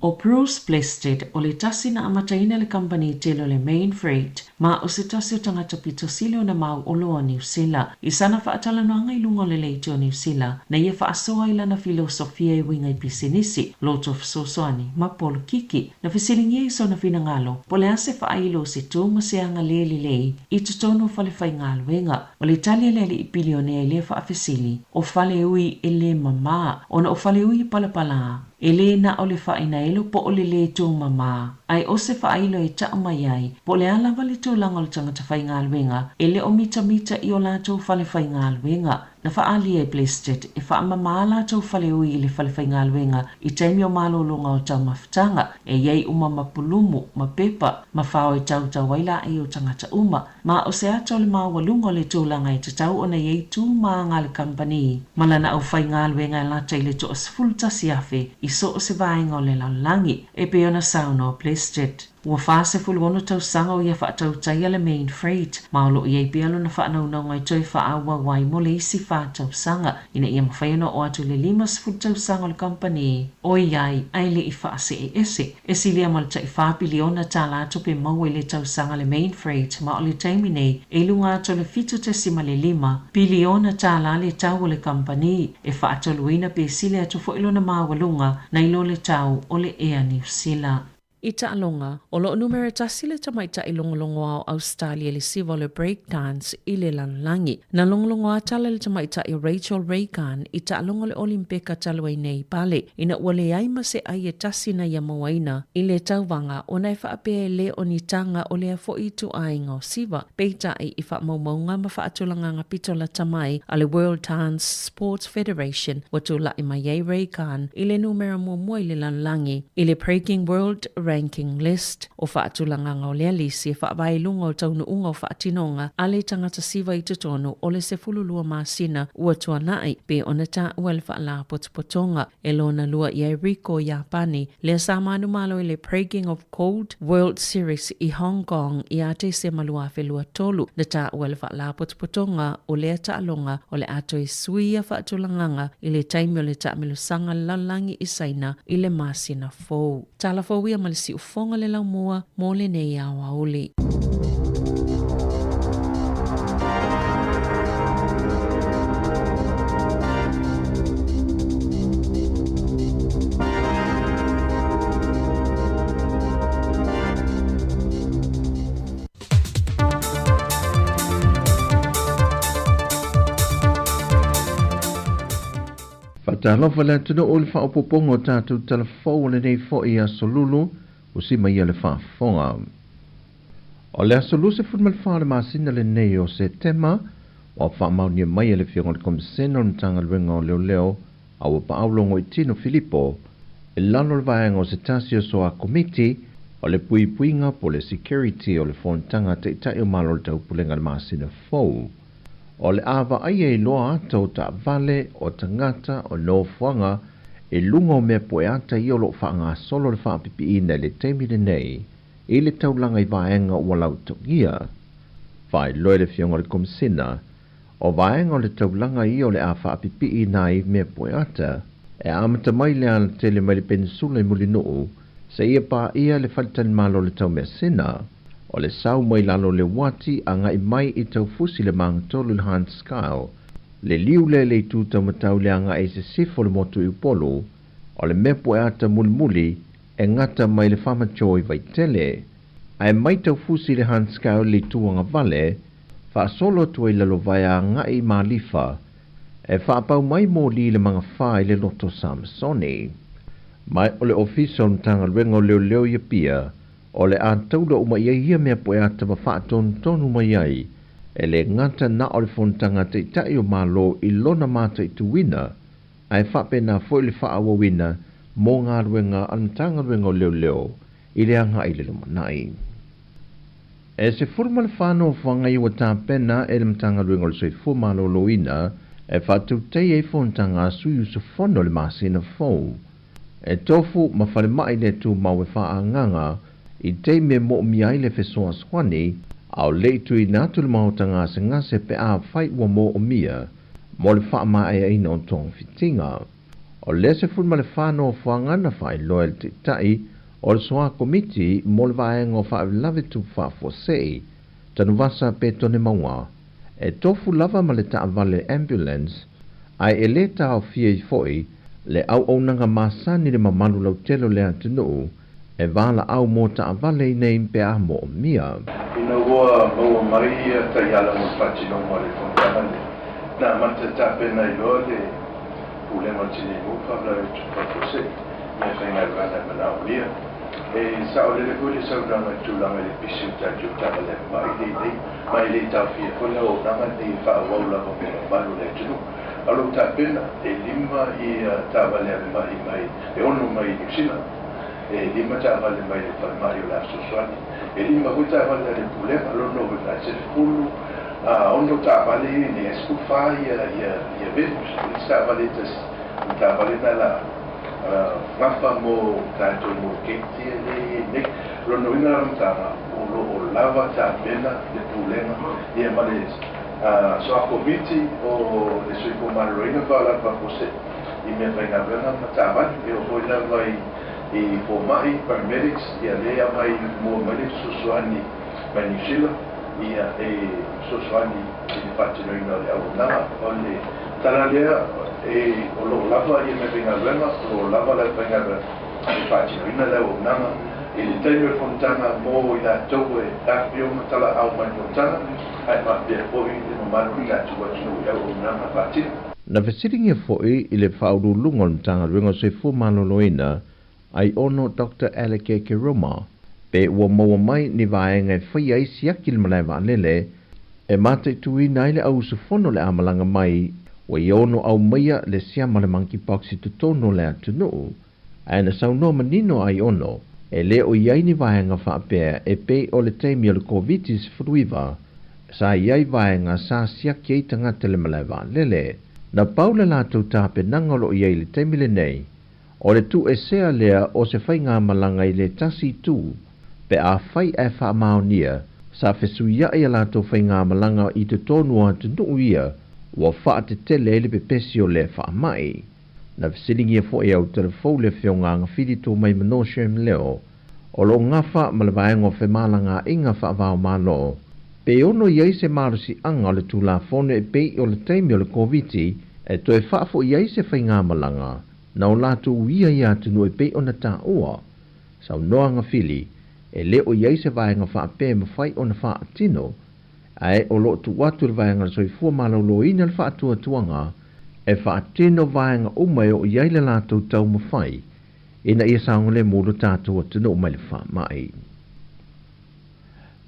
ʻO Bruce Plested, o le tasi na amataina le kamupani tele o le Mainfreight, ma o se tasi o tagata pito sili ona mau oloa o Niu Sila. I sana faatalanoaga i luga o le leitio o Niu Sila, na ia faasoa ai lana filosofia e uiga i pisinisi, loto fesoasoani, ma polokiki. Na fesiligia i sona finagalo, po o le a se faailo o se tu ma se aga lē lelei i totonu o falefaigaluega. O le tali a le alii pilionea i lea faafesili, o faleui e lē mamā, ona o faleui e palapalā. E lē na o le faainaelo po o le lē tūmamā, ae o se faailo e taʻu mai ai, po o le a lava le tulaga o le tagata faigaluega, e le o mitamita i o latou fale faigaluega. Na faaalia e Blested e faamamā latou faleui i le fale faigaluega i taimi o malologa o taumafataga, e i ai uma ma pulumu, ma pepa, ma fao e tautau ai laei o tagata uma. Ma o se ata o le maualuga o le tulaga e tatau ona i ai tu ma aga a le kamupani ma lana aufaigaluega e lata i le 11,000 i so o se vaega o le lalolagi, e pei ona saunoa Plested. Ua 46 tausaga o ia faatautaia le Mainfreight, ma o lo o i ai pea lona faanaunauga e toe faaauau ai mo le isi fa tausaga ina ia mafai ona oo atu i le 50 tausaga o le kamupani ʻoiai ae le i faasee ese. E silia ma le tai fa piliona tālā tupe maua i le tausaga le Mainfreight ma o le taimi nei e i luga atu o le 7.5 piliona tālā le tau o le kamupani e faatoluina pe sili atu foi lona maualuga nai lo le tau o le Air Niu Sila. I taaloga, o lo o numera tasi le tamaitai logologoa o Ausetalia i le siva o le break dance i le lalolagi. Na logologo tala le tamaitai o Rachel Regan i taaloga o le Olimpeka talu ai nei i Pale, ina ua leai ma se ai e tasi na ia mauaina i le tauvaga ona e faapea e le o ni taga o lea foi ituaiga o siva, peitai i faamaumauga ma faatulagaga pito lata mai a le World Dance Sports Federation ua tula'i mai ai Regan i le numera muamua i le lalolagi i le Breaking World Ranking List. O faatulagaga o lea lisi e faavae i luga o taunuuga o faatinoga a le tagata siva i totonu o le 12 masina ua tuana'i, pei ona taua e le Faalapotopotoga e lona lua i ai Riko Iapani, lea sa manumalo i le Breaking of Gold World Series i Hong Kong ia Tesema 2023. Na taua e le Faalapotopotoga o lea taaloga o le a toe suia faatulagaga i le taimi o le taamilosaga lalolagi i Saina i le masina fou. Tala fou ia ma le siufoga le laumua mo lenei aoauli. Faatalofa le atunuu i le faaopoopoga o tatou tala fou o lenei foi aso Lulu ua sima ia le faafofoga. O le aso 24 o le masina lenei o Setema ua faamaonia mai e le Afioga i le Komisena o le Matagaluega o Leoleo A ua paau Logoitino Filipo i lalo o le vaega o se tasi o Soa Komiti o le Puipuiga po o le Security o le Fonotaga a Taitai o Malo o le Taupulega i le masina fou. O le a vaaia i loa ata o taavale, o tagata, o nofoaga i luga o mea pueata ia o lo o faagasolo le faapipiina i le taimi lenei i le taulaga i vaega ua lautogia. Faailoa e le Afioga i le Komesina, o vaega o le taulaga ia o le a faapipiina ai mea pueata e amata mai le alatele mai le Penisula i Mulinuu seia paia le faletalimalo o le Taumeasina, o le sau mai lalo o le uati agai mai i Taufusi le magatolu i le Hans Kyle, le liu lea i le itu taumatau le agai i sisifo o le motu i Upolu, o le mea pueata mulimuli e gata mai le Famacho i Vaitele, ae mai Taufusi i le Hans Kyle i le itu agavale, faasolo atu ai i Lalovaea agai i Malifa, e faapau mai moli i le magafa i le Loto Samasoni. Ma o le Ofisa o le Matagaluega o Leoleo i Apia, o le a taula uma i ai ia mea pueata ma faatonutonu mai ai, e le gata na o le fonotaga a Taitai o Malo i lona mataituina, ae faapena foi le faaauauina mo galuega a le Matagaluega o Leoleo i le agai i le lumanai. E 14 nofoaga ia ua tapena e le Matagaluega o le Soifua Maloloina e faatautaia ai fonotaga a sui usufono i le masina fou. E tofu ma falemai le tumau e faaagaga i taimi e moomia ai le fesoasoani, a o le i tuuina atu le maota gasegase pe afai ua moomia mo le faamaeaina o togafitiga. O lea 14 nofoaga na faailoa e le Taitai o le Soa Komiti mo le Vaega o Faalavelave Tupu Faafuasei, Tanuvasa Petone Mauga, e tofu lava ma le taavale ambulance, ae e le taofia ai foi le auaunaga masani i le mamalu lautele o le atunuu e valaau mo taavale i nei pe a moomia. Ina ua maua mai ia taiala mo le faatinoga o le fonotaga lenei, na amata tapena ai loa le Pulega o le Tinei Mu Faalavelave Tupu Faafuasei, meafaigaluega e manaomia. E saolele foi le saunoaga i le tulaga i le pisi o le tatou taavale ma'i lenei, ma e le taofia foi le auaunaga lenei e faaauau lava mo le mamalu o le atunuu. A o lou tapena, e lima taavale ave ma'i mai, e ono mai Niu Sila, e lima taavale mai le falemai o le a fesoasoani, e lima foi taavale a le Pulega, lona uiga e 16 taavale ia i inei, ae 14 venues. O le isi taavale e tasi, o le taavale lena la gafa mo tatou moloketi ia lea e i ai nei. O lona uiga la mataaga, o lo o lava tapena le Pulega ia ma le Soa Komiti o le Soifua Maloloina Faalavelave Faafuasei i mea faigaluega ma taavale. E oo foi lava i fomai, paramedics, ia lea e aumai mua mai le fesoasoani mai Niu Sila ia e fesoasoani i le faatinoina o le auaunaga. O le tala lea e o lo o lava ia mea faigaluega, o lo o lava le aufaigaluega e faatinoina le auaunaga i le taimi o le fonotaga mo i latou e afifio ma talaau mai le fonotaga, ae faapea foi le mamalu o le tatou atunuu i auaunaga faatino. Na fesiligia foi i le Faauluuluga o le Matagaluega o Soifua Maloloina Aiono Doctor Alec Keroma pe ua maua mai ni vaega e faia ai siaki le malae vaalele e mataituina ai le au usufono o le a malaga mai ua ia ono aumaia le siama o le monkeypox i totonu o le atunuu. Ae na saunoa manino Aiono e le o i ai ni vaega faapea e pei o le taimi o le Koviti-19 sa i ai vaega sa siaki ai tagata i le malae vaalele. Na pau le latou tapenaga o lo o i ai i le taimi lenei, o le tuuesea lea o se faigamalaga i le tasi itu, pe afai ae faamaonia, sa fesuiai a latou faigamalaga i totonu o atunuu ia ua faatetele ai le pepesi o lea faamai. Na fesiligia foi e Autalafou le Afioga Agafili Tumaimano Sherm Leo, o lo o gafa ma le vaega o femalagaaiga faava-o-Malo, pe ono i ai se malosiaga o le Tulafono e pei o le taimi o le Koviti e toe faafo'i ai se faigamalaga na o latou uia i atunuu e pei ona taua. Saunoa Agafili, e le o i ai se vaega faapea e mafai ona faatino, ae o lo o tuu atu i le vaega o le soifua maloloina le faatuatuaga e faatino vaega uma e oo i ai le latou taumafai ina ia saogalemu lo tatou atunuu mai le faamai.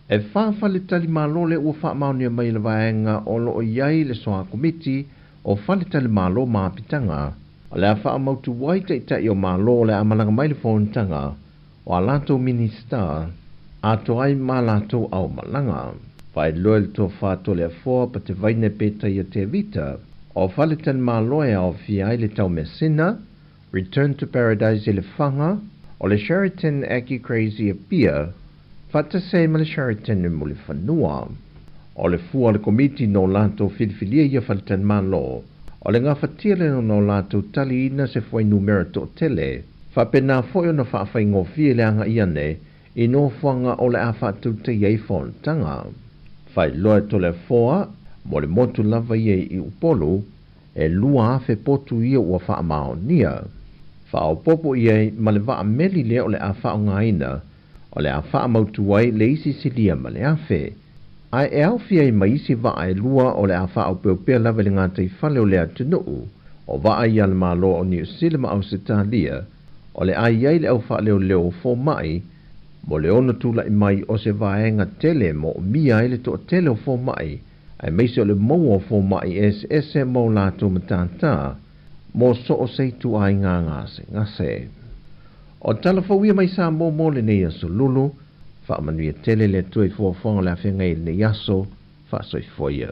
E fa faletalimalo lea ua faamaonia mai e le vaega o lo o i ai le Soa Komiti o Faletalimalo ma Apitaga. O le a faamautu ai Taitai o Malo o le a malaga mai le fonotaga o a latou Minisita atoa ai ma latou aumalaga. Faailoa i le Tofa Toleafoa Patevaine Petaia Tevita o faletalimalo e aofia ai le Taumeasina, Return to Paradise i Lefaga, o le Sheraton Aki Crazy Apia, faatasi ai ma le Sheraton i Mulifanua. O le fua a le Komiti no latou filifilia ia faletalimalo, o le gafatia lena no latou taliina se fuainumera toatele, faapena foi ona faafaigofie le agai ane i nofoaga o le a faatautaia ai fonotaga. Faailoa e Toleafoa, mo le motu lava ia i Upolu, e 2,000 potu ia ua faamaonia. Faaopoopo i ai ma le vaa meli lea o le a faaaogaina, o le a faamautu ai le isi silia ma le 1,000. Ae e aofia ai ma isi vaa e lua o le a faaopeopea lava i le gataifale o le atunuu, o vaa ia a le Malo o Niu Sila ma Ausetalia, o le a i ai le au faaleoleo o fomai, mo le ono tulai mai o se vaega tele e moomia ai le toatele o fomai, aemaise o le maua o fomai eseese ma o latou matata mo so o se ituaiga gasegase. O tala fou ia mai Samoa mo lenei aso Lulu, faamanuia tele le Atua i fuafuaga o le a feagai ai lenei aso, faasoifua ia.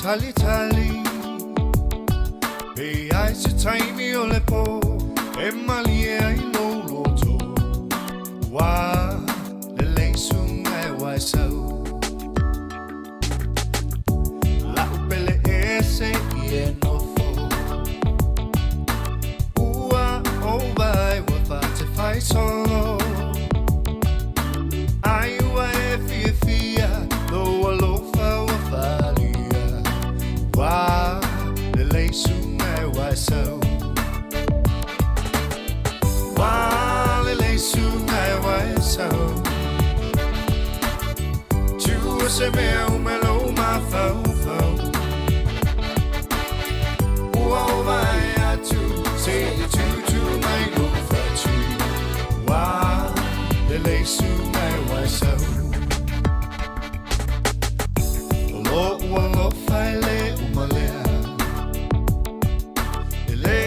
faatalitali Pe i ai se taimi o le pō E malie ai lou loto Ua lelei suga e waesau La'u pele ē se'i e nofo Ua ou vaai ua faatefaisolo Ai ua e fiafia lou alofa ua faaalia Ua lelei suga e waesau Ua lelei suga e waesau Tua se mea uma i lou mafaufau Ua ou vaai atu se'i tutu mai lou fatu Ua lelei suga e waesau O lo'u alofa e lē uma lea E lē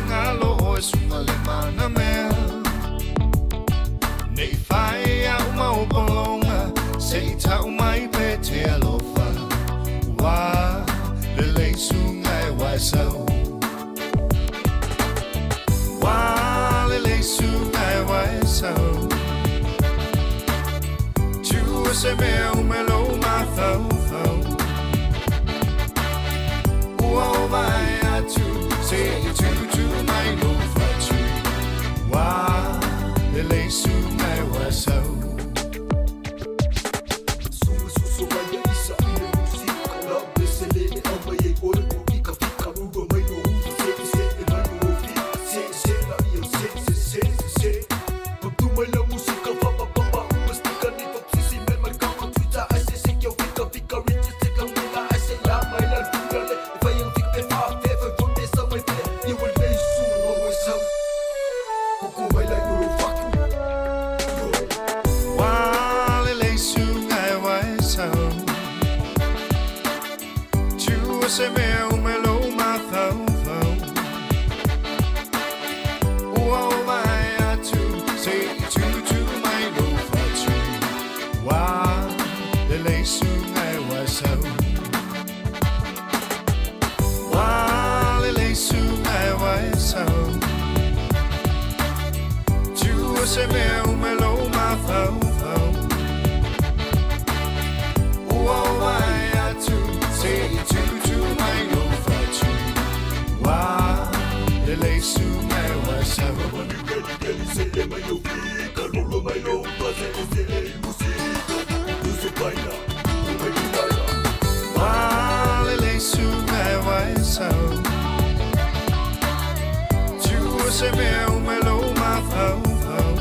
galo ʻoe suga le manamea Nei fai a'u mau pologa Se'i ta'u mai pe e te alofa Ua lelei suga e waesau Ua lelei suga e waesau Tua se mea uma i lou mafaufau Ua ou vaai atu se'i tutu mai lou fatu Ua lelei suga e waesau Ua lelei suga e waesau Tua se mea uma i lou mafaufau Ua ou vaai atu se'i tutu mai lou fatu Ua lelei suga e waesau Ua lelei suga e waesau Tua se mea uma i lou mafaufau Ua ou vaai atu se'i tutu mai lou fatu Ua lelei suga e waesau Ua lelei suga e waesau Tua se mea uma i lou mafaufau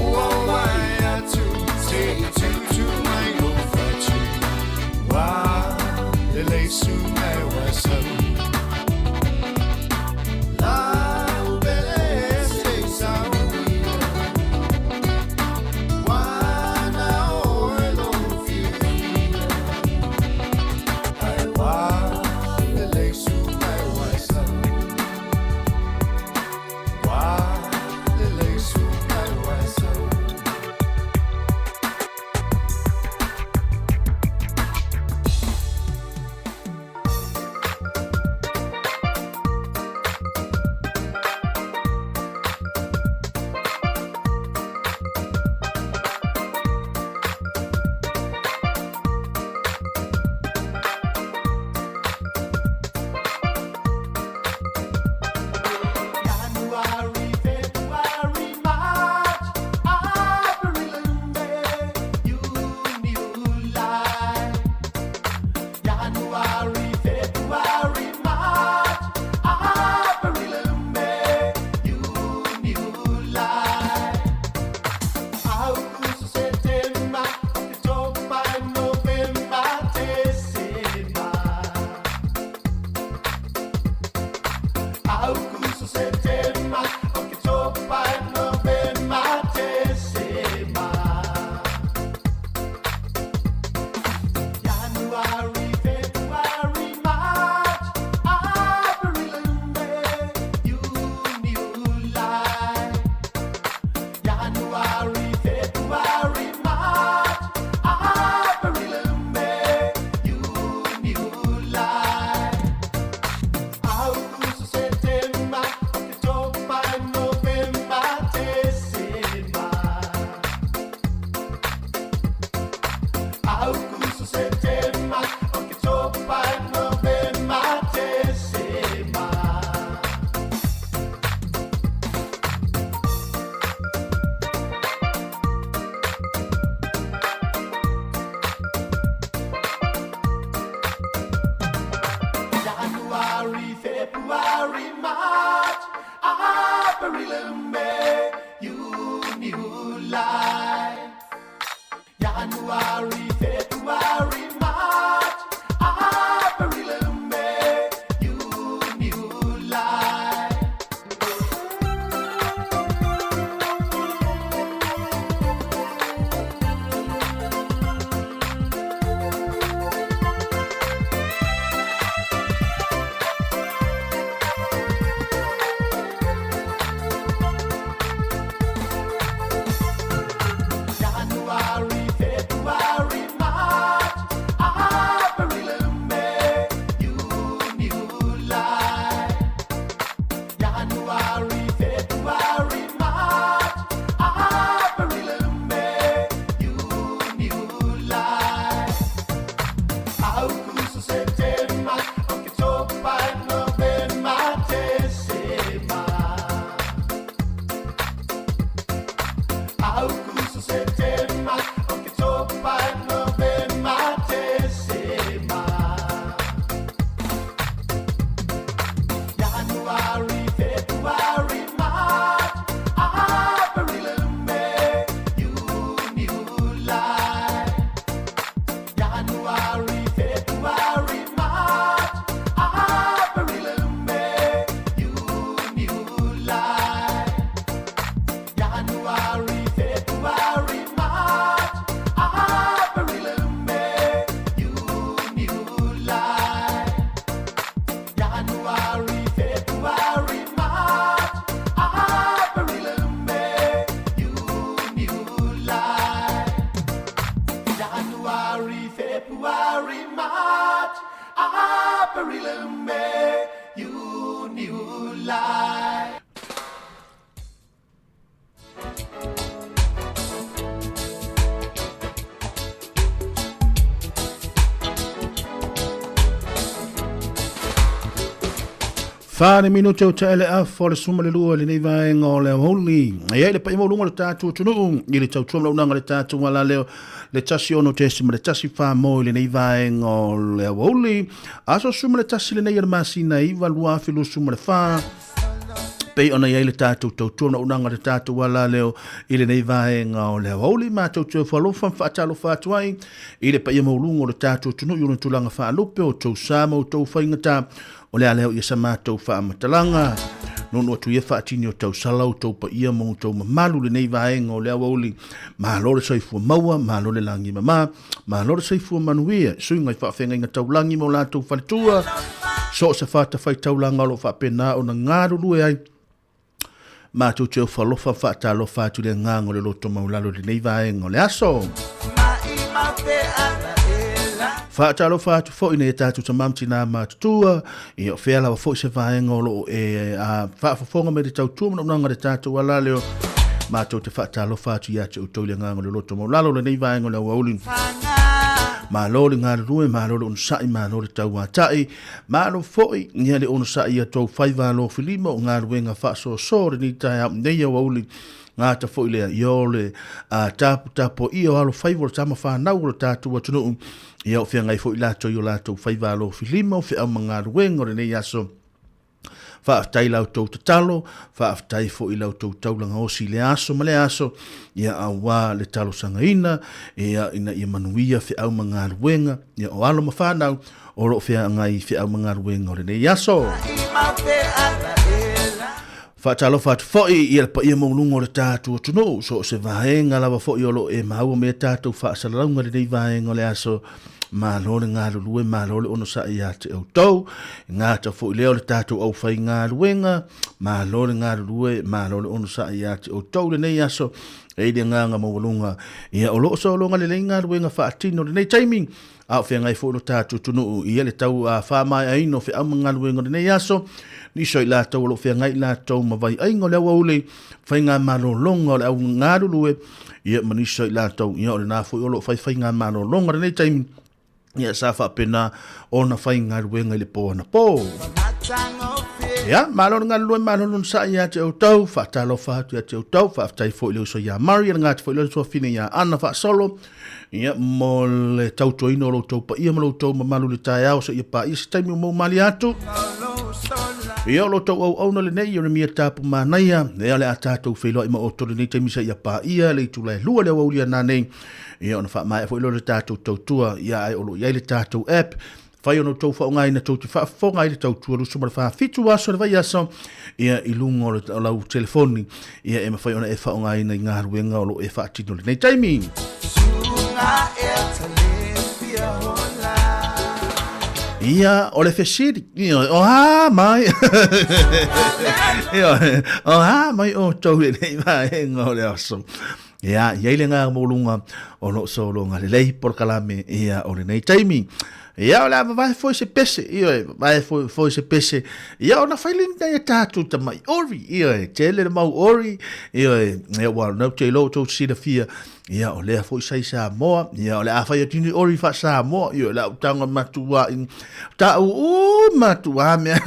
Ua ou vaai atu se'i tutu mai lou fatu Ua lelei suga e waesau La'u pele ē se'i sau ia Ua na o ʻoe lou fiafia Ae ua lelei suga e waesau Ua lelei suga e waesau April, May, June, July. January, February, March, April, May, June, July. January, February, March, April, May, June, July. January, February, March, April, May, June, July. August, September, October, November, December. August, September, October, November, December. January, February, March, April, May, June, July. January, February, March, April, May, June, July. January, February, March, April, May, June, July. January, February, March, April, May, June, July. January, February, March, April, May, June, July. Fa le minute o taele afa o le suma le lua lenei vaega o le aoauli. E ai le paia maualuga o le tatou atunuu i le tautua malaunaga le tatou alaleo le 16.14 mo i lenei vaega o le aoauli. Aso 11 lenei o le masina 9 2024 pei ona i ai le tatou tautua naunaga le tatou ala leo i lenei vaega o le aoauli matou te ofo alofa ma faatalofa atu ai i le paia maualuga o le tatou atunuu i ona tulaga faalupe o tou sa ma outou faigata o le a leo ia sa matou faamatalaga nuunuu atu ia faatini o tausala outou paia ma outou mamalu lenei vaega o le aoauli malo le soifua maua malo le lagi mama Malo le soifua manuia i suiga i faafeagaiga taulagi ma o latou faletua, so o se fatafaitaulaga o lo o faapena ona galulue ai. Matou te ofo alofa ma faatalofa atu i le agaga o le loto maualalo i lenei vaega o le aso. Faatalofa atu foi nei tatou tama ma tina matutua, ia o fea lava foi se vaega o lo o e faafofoga mai le tautua ma naunaga le tatou ala leo. Matou te faatalofa atu ia te outou i le agaga o le loto maualalo lenei vaega o le aoauli. Malo le galulue, malo le onosai, malo le tauatai, malo foi ia le onosai ia tou faiva alofilima o galuega faasoasoa o lenei taeao nei aoauli. Gata foi lea ia o le taputapuaia o alofaiva o le tama fanau o le tatou atunuu, ia o feagai foi latou i o latou faiva alofilima o feau ma galuega o lenei aso. Faafetai i la outou tatalo, faafetai foi i la outou taulaga osi i lea aso ma lea aso, ia auā le talosagaina, ia ina ia manuia feau ma galuega, ia o alo ma fanau o lo o feagai i feau ma galuega o lenei aso. Faatalofa atu foi i le paia maualuga o le tatou atunuu, so o se vaega lava foi o lo o e maua mai a tatou faasalalauga i lenei vaega o le aso. Malo le galulue, malo le onosai ia te outou. E gata foi lea o le tatou aufaigaluega, malo le galulue, malo le onosai ia te outou lenei aso. E i le agaga maualuga, ia o lo o sologa lelei galuega faatino i lenei taimi, A o feagai foi lo tatou atunuu i le tau faamaeaina o feau ma galuega o lenei aso, nisi o i latou o lo o feagai i latou ma vaiaiga o le aoauli, faigamalologa o le au galulue, ia ma nisi o i latou, ia o lena foi o lo o fai faigamalologa lenei taimi, ia sa faapena ona fai galuega i le po anapo. Ia, malo le galulue, malo le onosai ia te outou, faatalofa atu ia te outou, faafetai foi i le uso ia Mari, le gata foi le tuafine ia Ana Faasolo, Ia, mo le tautuaina o lo outou paia ma lo outou mamalu i le taeao seia paia se taimi ua maumalie atu. Ia o lo outou auauna lenei o le mia tapu manaia, ia o le a tatou feiloai ma outou lenei taimi seia paia le itula e lua le aoauli a nanei, ia ona faamaea foi lea o le tatou tautua, ia ae o lo o i ai le tatou app, fai ona outou faaaogaina tou te faafofoga ai le tautua 24 aso o le vaiaso, ia i luga o, le, o lau telefoni, ia e mafai ona e faaaogaina i galuega o lo o e faatino i lenei taimi. Ia, o le fesili, ia, o a mai, ia, o a mai outou i lenei vaega o le aso. Ia, i ai le agaga maualuga o lo o sologa lelei polokalame ia o lenei taimi. Ia, o le a vavae foi se pese, ia, e vavae foi, foi se pese, ia, ona fai lenei e tātou tamai ori, ia, e tele le mau ori, ia, e, ia, ua nau te ilo tou silafia, ia, o lea foi sai Samoa, ia, o le a fai atu ni ori faa Samoa, ia, o le a utaga matua i, ta u u matua mea,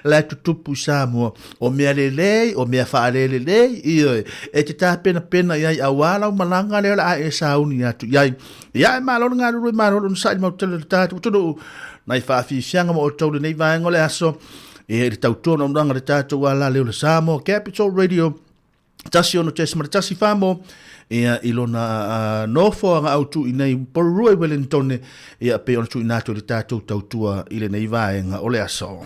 la tutupu i Samoa, O mea lelei, o mea faalelelei, ioe, e te tapenapena i ai auā lau malaga lea o le a e sauni atu i ai. Ia, e malo le galulue, malo le onosai i le mau tele o le tatou atunuu, nai faafiafiaga ma outou i lenei vaega o le aso, ia, i le tautua naunautauga a le tatou alaleo o le Samoa Capital Radio, 16.1 Famo, ia, i lona uh, nofoaga autu i nei Porirua i Wellington, ia, pei ona tuuina atu i le tatou tautua i lenei vaega o le aso.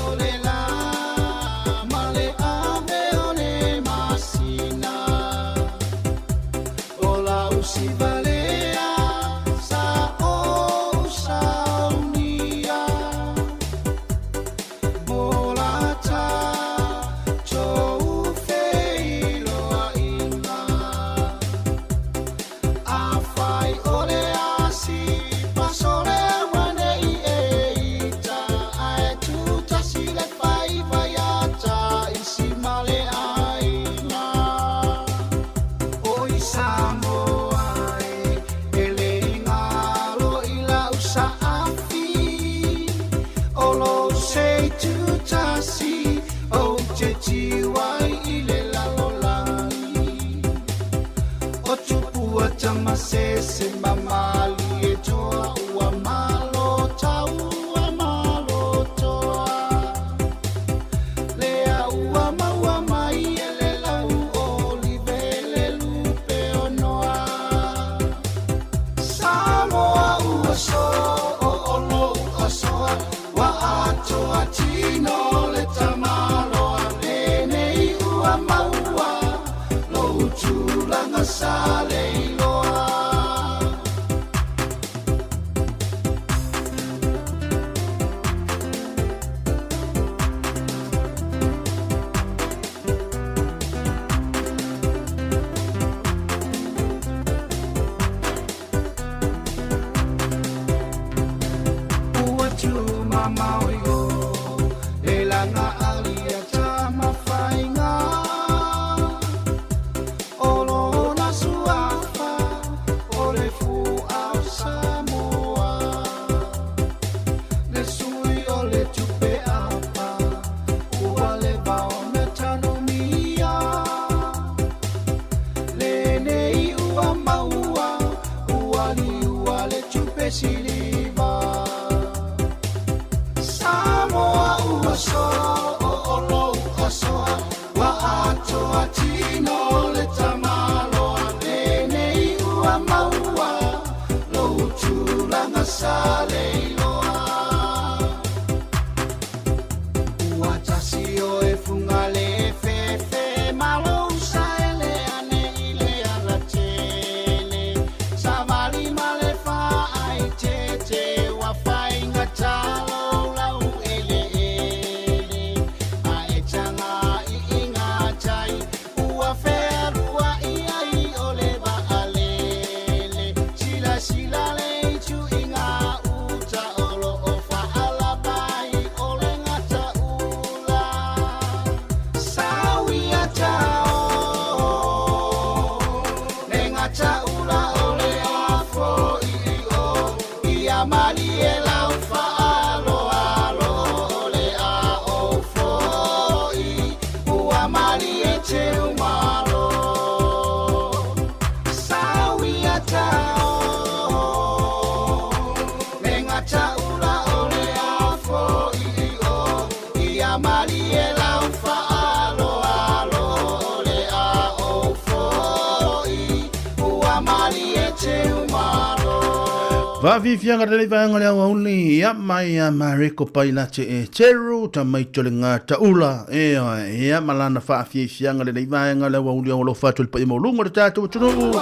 o le lā ma le ave o le masina O lau sivalea sa ou saunia Mo la tatou feiloaiga Afai o le asi pasole uanei e ita Ae tutasi le faiva ia taisi ma le aiga Oi Samoa e, e le i galo i lau saafi O lou seitutasi ou te tiu ai i le lalolagi O Tupua Tamasese ma Malietoa ua malo taua malo toa Lea ua maua mai e le lau olive le lupe o Noa Samoa ua soo o lou asoa Ua atoa tino le tamaloa Lenei ua maua lou tulaga sa le iloa. Ua tumamao i o le laga alia Tamafaiga O lona suafa o le fua o Samoa Le sui o le tupe apa ua leva ona tanumia Lenei ua maua ua liua le tupe siliva Samoa ua soo o lou asoa Ua atoa tino le tamaloa Lenei ua maua lou tulaga sa le iloa Ua tasi oe fuga le fefe malo saele ane i le alatele Savali ma le faaitete ua faigata lou laueleele Ae taga i igatai ua fealuai ai o le vaalele Silasila le itu i gauta o lo o faalapa ai o le gataula Sauia tao le gataula o le afo i o ia malie lau faaaloalo o le a ou foi ua malie teumalo Sauia tao le gataula o le afo i o ia malie lau faaaloalo o le a ou foi ua malie teumalo. Vaafiafiaga lenei vaega o le aoauli ia mai ia Mareko Pailate e Teru tamaiti o le Gataula ioe ia ma lana faafiafiaga lenei vaega o le aoauli o alofa atu i le paia maualuga o le tatou atunuu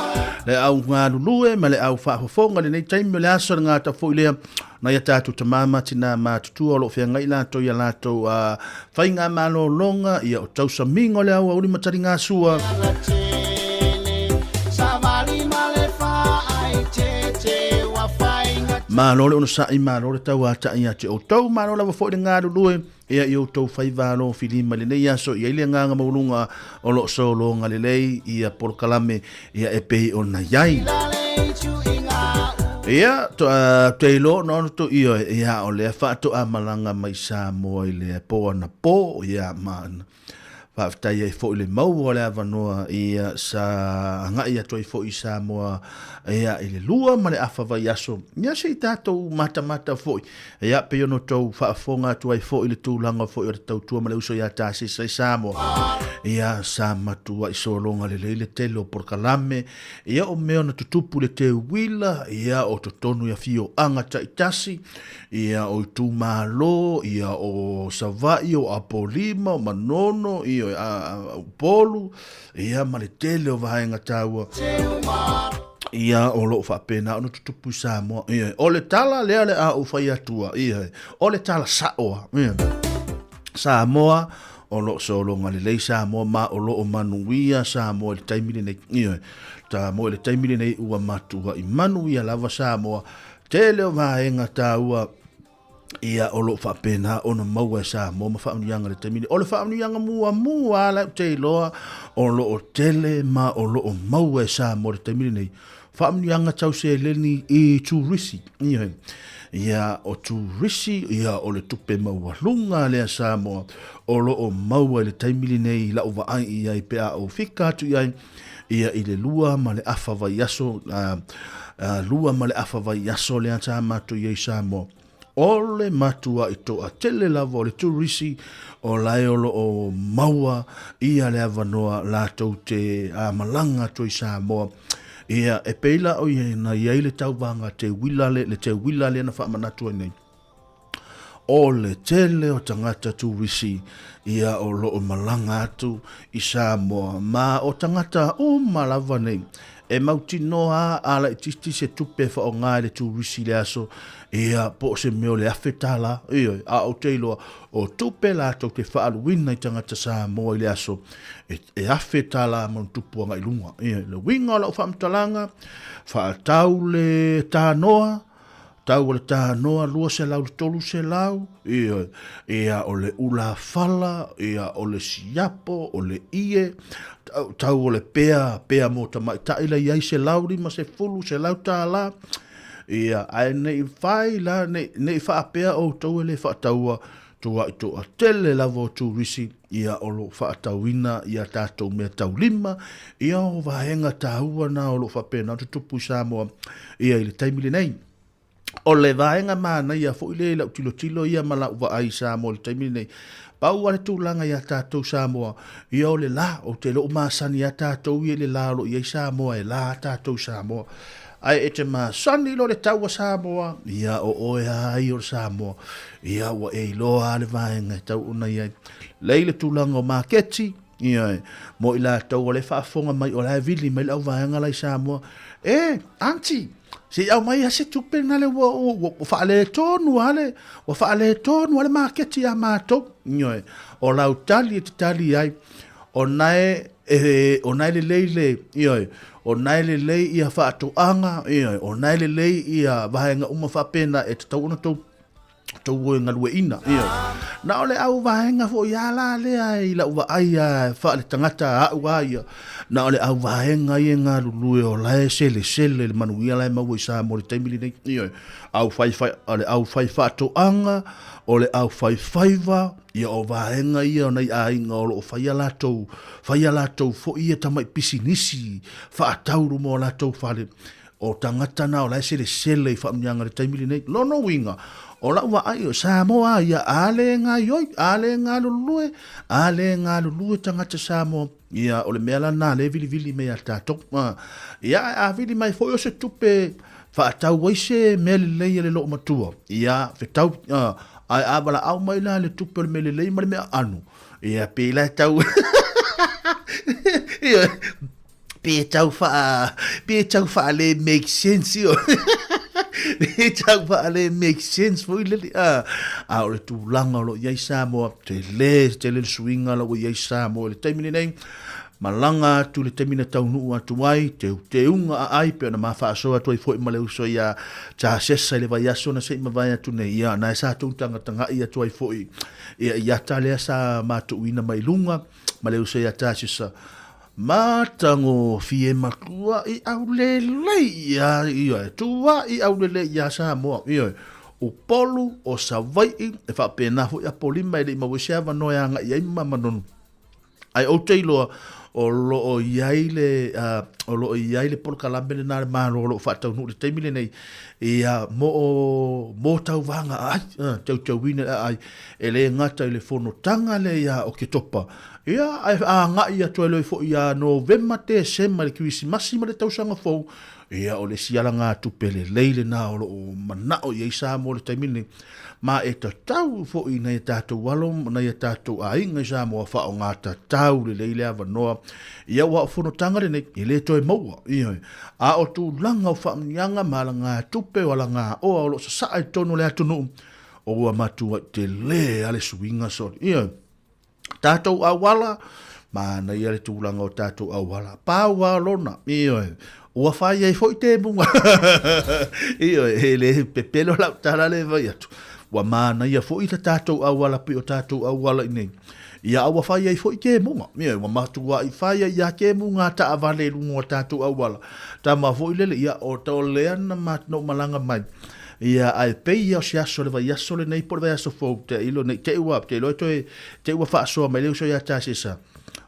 le au galulue ma le au faafofoga lenei taimi o le aso le gata foi lea nai a tatou tama ma tina matutua o lo o feagai latou ia latou uh, faiga malologa ia o tausamiga o le aoauli ma taligasua. Malo le onosai, malo le tauatai ia te outou, malo lava foi le galulue ia i outou faiva alofilima i lenei aso, i ai le agaga maualuga o lo o sologa lelei ia polokalame ia e pei ona i ai. Ia, to, uh, te ilo no to io ia o lea faatoa malaga mai Samoa i le po ana po ia ma faafetai ai foi le maua o le avanoa ia sa agai atu ai foi i Samoa ia i le lua ma le afa vaiaso ia se i tatou matamata foi Ia, pei ona outou faafofoga atu ai foi i le tulaga foi o le tautua ma le uso ia Tasisa i Samoa. Ia, sa matuai sologa lelei le tele o polokalame, ia o mea na tutupu i le teuila, ia o totonu i afioaga taitasi, ia o itumalo, ia o Savaii, o Apolima, o Manono, ia o Upolu, ia ma le tele o vaega taua ia o lo o faapena ona tutupu i Samoa. Ia, o le tala lea le a ou fai atua, ia, o le tala sao lava. Ia, Samoa, o lo o sologa lelei Samoa ma o lo o manuia Samoa i le taimi lenei. Ia, Samoa i le taimi lenei ua matuai manuia lava Samoa. Tele o vaega taua ia o lo o faapena ona maua e Samoa ma faamanuiaga i le taimi lenei. O le faamanuiaga muamua lava la ou te iloa o lo o tele ma o lo o maua e Samoa i le taimi lenei, faamanuiaga tau seleni i turisi. Ioe. Ia, o turisi, ia, o le tupe maualuga lea Samoa o lo o maua i le taimi lenei i lau vaai i ai pe a ou fika atu i ai, ia i le 2 1/2 vaiaso, 2 1/2 vaiaso lea sa matou i ai i Samoa, o le matuai toatele lava o le turisi o lae o lo o maua ia le avanoa latou te malaga atu ai i Samoa. Ia, e pei la o ia na i ai le tauvaga teuila le, le teuila lea na faamanatu ai nei. O le tele o tagata turisi ia o lo o malaga atu i Samoa, ma o tagata uma lava nei e mautinoa a laitiiti se tupe e faaaoga e le turisi i le aso, ia, po o se mea o le $1,000, ioe, a ou te iloa, o tupe latou te faaaluina i tagata Samoa i le aso, e, e $1,000 ma ona tupu agai i luga. Ioe, le uiga o lau faamatalaga, faatau le tanoa, Tau o le tanoa 200 i le 300, ioe, ia o le ulafala, ia o le siapo, o le ie, tau, tau o le pea, pea mo tamaitai la i ai 150, $100, ia, ae ne i fai la, ne, ne i faapea outou e le faataua, tuai toatele lava o turisi, ia o lo o faatauina ia tatou mea taulima, ia o vaega taua na o lo o faapena ona tutupu i Samoa ia i le taimi lenei. O le vaega manaia foi lea i lau tilotilo ia ma lau vaai i Samoa i le taimi lenei, pau lava le tulaga ia tatou Samoa, ia o le la, ou te le o masani lava tatou ia i le la o lo o i ai Samoa, e la lava tatou i Samoa. Ae e te masani loa le tau a Samoa, ia o oe lava ia o le Samoa. Ia ua e iloa lava le vaega e tau ona i ai. Lei le tulaga o maketi, ia mo i latou o lea e faafofoga mai o la e vili mai le auvaega la i Samoa. E, aunty, se i aumai lava se tupe na le ua, ua, ua, ua faaletonu lava le, ua faaletonu lava le maketi ia matou. Ioe, o lau tali e te tali ai, o na e, e, o na e lelei le, ioe, o na e lelei ia faatoaga, ioe, o na e lelei ia vaega uma faapena e tatau ona tou tou e galueina. Ioe. Na o le au vaega foi a la lea i lau vaai a faaletagata a'u a ia, na o le au vaega ia e galulue o la e selesele le manuia la e maua i Samoa i le taimi lenei. Ioe. Au fai, fai, o le au fai faatoaga, o le au fai faiva, ia o vaega ia o nai aiga o lo o fai a latou, fai a latou foi ia tamai pisinisi faatau luma o latou fale. O tagata na o la e selesele i faamanuiaga i le taimi lenei. Lona uiga, o lau vaai, o Samoa a ia, a le gaioi, a le galulue, a le galulue tagata Samoa, ia, o le mea la lena lea e vilivili mai ia tatou. Ia, ae a vili mai foi o se tupe faatau ai se mea lelei a le loomatua, ia, fetau, ae a valaau mai la le tupe o le mea lelei ma le mea aano, ia, pei la e tau, ia, Pe tau wha, pe tau whaale make sense io. Pe tau whaale make sense foi lele. A, a o le tulaga o lo o i ai Samoa, tele, tele le suiga la ua i ai Samoa i le taimi lenei. Malaga atu i le taimi na taunuu atu ai, teuteuga a ai, pe ona ma faasoa atu ai foi ma le uso ia Jasesa i le vaiaso na se i mavae atu nei, ia, na e sa tou tagatagai atu ai foi ia i ata lea sa matuuina mai luga ma le uso ia Jasesa. Matagofie matua i aulelei ia, ioe, tua i aulelei ia Samoa, ioe, Upolu o Savai'i, e faapena foi Apolima e le i maua ai se avanoa e agai ai ma Manonu. Ae ou te iloa, O lo o i ai le, o lo o i ai le polokalame lena a le Malo o lo o faataunuu i le taimi lenei, ia, mo o, mo tauvaga aai, teuteuina le aai, e le gata i le fonotaga lea ia Oketopa, ia, ae agai atu ai loa foi ia Novema, Tesema i le Kerisimasi ma le Tausaga Fou, ia, o le isi alagatupe lelei lena o lo o manao i ai Samoa i le taimi lenei. Ma e tatau foi i nai a tatou alo ma nai a tatou aiga i Samoa faaaoga tatau lelei le avanoa ia aua o fonotaga lenei e le toe maua. Ioe. A o tulaga o faamanuiaga ma alagatupe o alagaoa o lo o sasaa i totonu o le atunuu, ua matuai tele lava le suiga soli. Ioe. Tatou auala, manaia le tulaga o tatou auala. Pau lava lona, ioe, ua fai ai foi temuga. Ioe, e le pepelo lau tala le fai atu. Ua manaia foi le tatou auala pei o tatou auala i nei. Ia, a ua fai ai foi temuga. Ioe, ua matuai fai ai ia temuga a taavale i luga o tatou auala. Tama foi lele, ia, o lea na ou malaga mai. Ia, ae pei ia o se aso le vaiaso lenei po o le vaiaso fou, te ilo nei te ua, te iloa toe, te ua faasoa mai le uso ia Tasesa,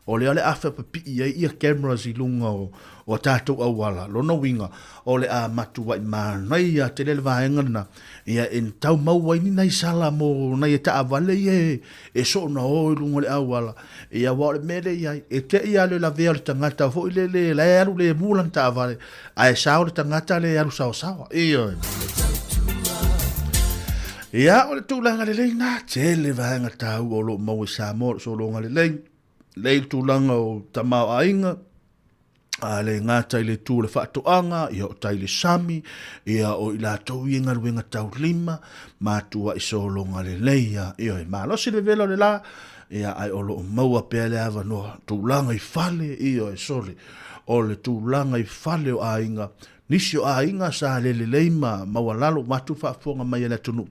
o lea o le a faapipii ai ia cameras i luga o, o tatou auala. Lona uiga, o le a matuai manaia tele le vaega lena, ia e tau mau ai ni nai sala mo nai taavale ia e, e soona o i luga o le auala. Ia, aua o le mea lea e i ai, e te i lava le lavea o le tagata foi lele la e alu lemu lana taavale, ae sao le tagata lea e alu saosaoa. Ioe. Ia, o le tulaga lelei lena, tele vaega taua o lo o maua i Samoa o le sologa lelei, lelei le tulaga o tamaoaiga, a le gata i le itu o le faatoaga, ia o tai le sami, ia o i latou ia i galuega taulima, matuai sologa lelei ia, ioe, malosi le vevela o le la, ia ae o lo o maua pea le avanoa, tulaga i fale, ioe, sole, o le tulaga i fale o aiga, nisi o aiga sa le lelei ma maualalo, matou faafofoga mai a le atunuu,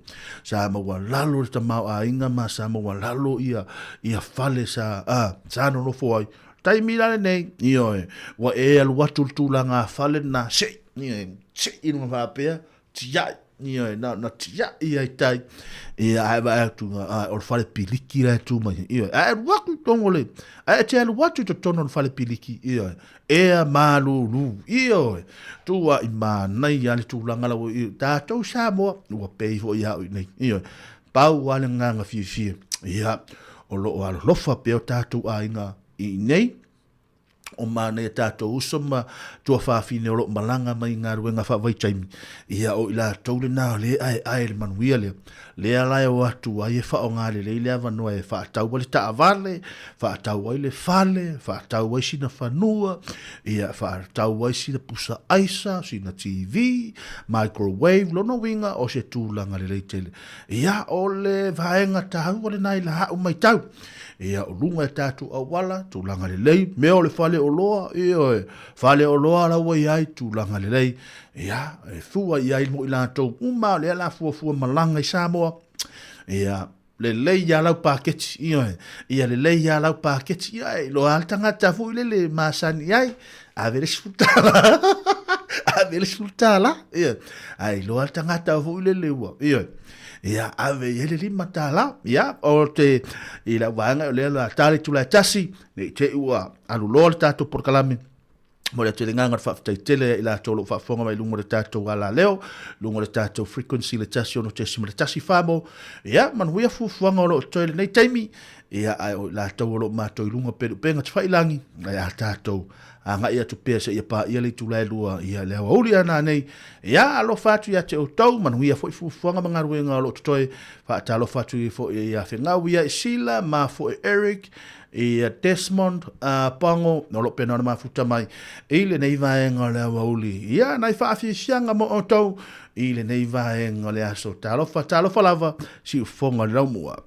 sa maualalo le tamaoaiga ma sa maualalo ia, ia fale sa, a, sa nonofo ai, Taimi la lenei, ioe, ua e alu atu le tulaga fale lena, sei, ioe, sei i luga faapea, tiai, ioe, na, na tiai ai tai, ia, ae vaai atu, a, o le fale piliki la e tu mai, ioe, ae alu atu i totonu o le, ae e te alu atu i totonu o le fale piliki, ioe, ea malulu, ioe, tuai manaia le tulaga la ua, tatou Samoa, ua pei foi ia au i nei, ioe, pau lava le agaga fiafia, ia, o lo o alolofa pea o tatou aiga i inei, o manaia tatou uso ma tuafafine o lo o malaga mai i galuega faavaitaimi, ia o i latou lena o lea e aeae le manuia lea, lea la e o atu ai e faaaoga lelei le avanoa e faatau ai le taavale, faatau ai le fale, faatau ai sina fanua, ia faatau ai sina pusa aisa, sina TV, microwave, lona uiga o se tulaga lelei tele. Ia, o le vaega taua lena i la au matau. Ia, o luga e tatou auala, tulaga lelei, mea o le fale oloa, ioe, fale oloa la ua i ai, tulaga lelei. Ia, e fua i ai mo i latou uma, o lea la fuafua malaga i Samoa. Ia, lelei lava lau paketi, ioe, ia lelei lava lau paketi, ia e iloa lava le tagata foi lele e masani i ai, ave le $10, ave le $10, ioe, ae iloa lava le tagata foi lele ua, ioe, ia ave i ai le $5, ia, o te, i lau vaega o lea la ta le itula e tasi, ne i te i ua alu loa le tatou polokalame, Momoli atu ai le agaga o le faafetai tele ia i latou o lo o faafofoga mai i luga o le tatou alaleo, luga o le tatou frequency le 106.1 Famo. Ia, manuia fuafuaga o lo o totoe i lenei taimi, ia, ae o i latou o lo o matou i luga o pelupelega tafailangi, ae a tatou agai atu pea seia paia le itula e lua, ia, le aoauli a nanei. Ia, alofa atu ia te outou, manuia foi fuafuaga ma galuega o lo o totoe. Faatalofa atu foi ia Fegau ia i Sila, ma foi Eric, i Desmond Pango, o lo o pena ona mafuta mai i lenei vaega o le aoauli. Ia, nai faafiafiaga mo outou i lenei vaega o le aso. Talofa, talofa lava, siufofoga o le laumua.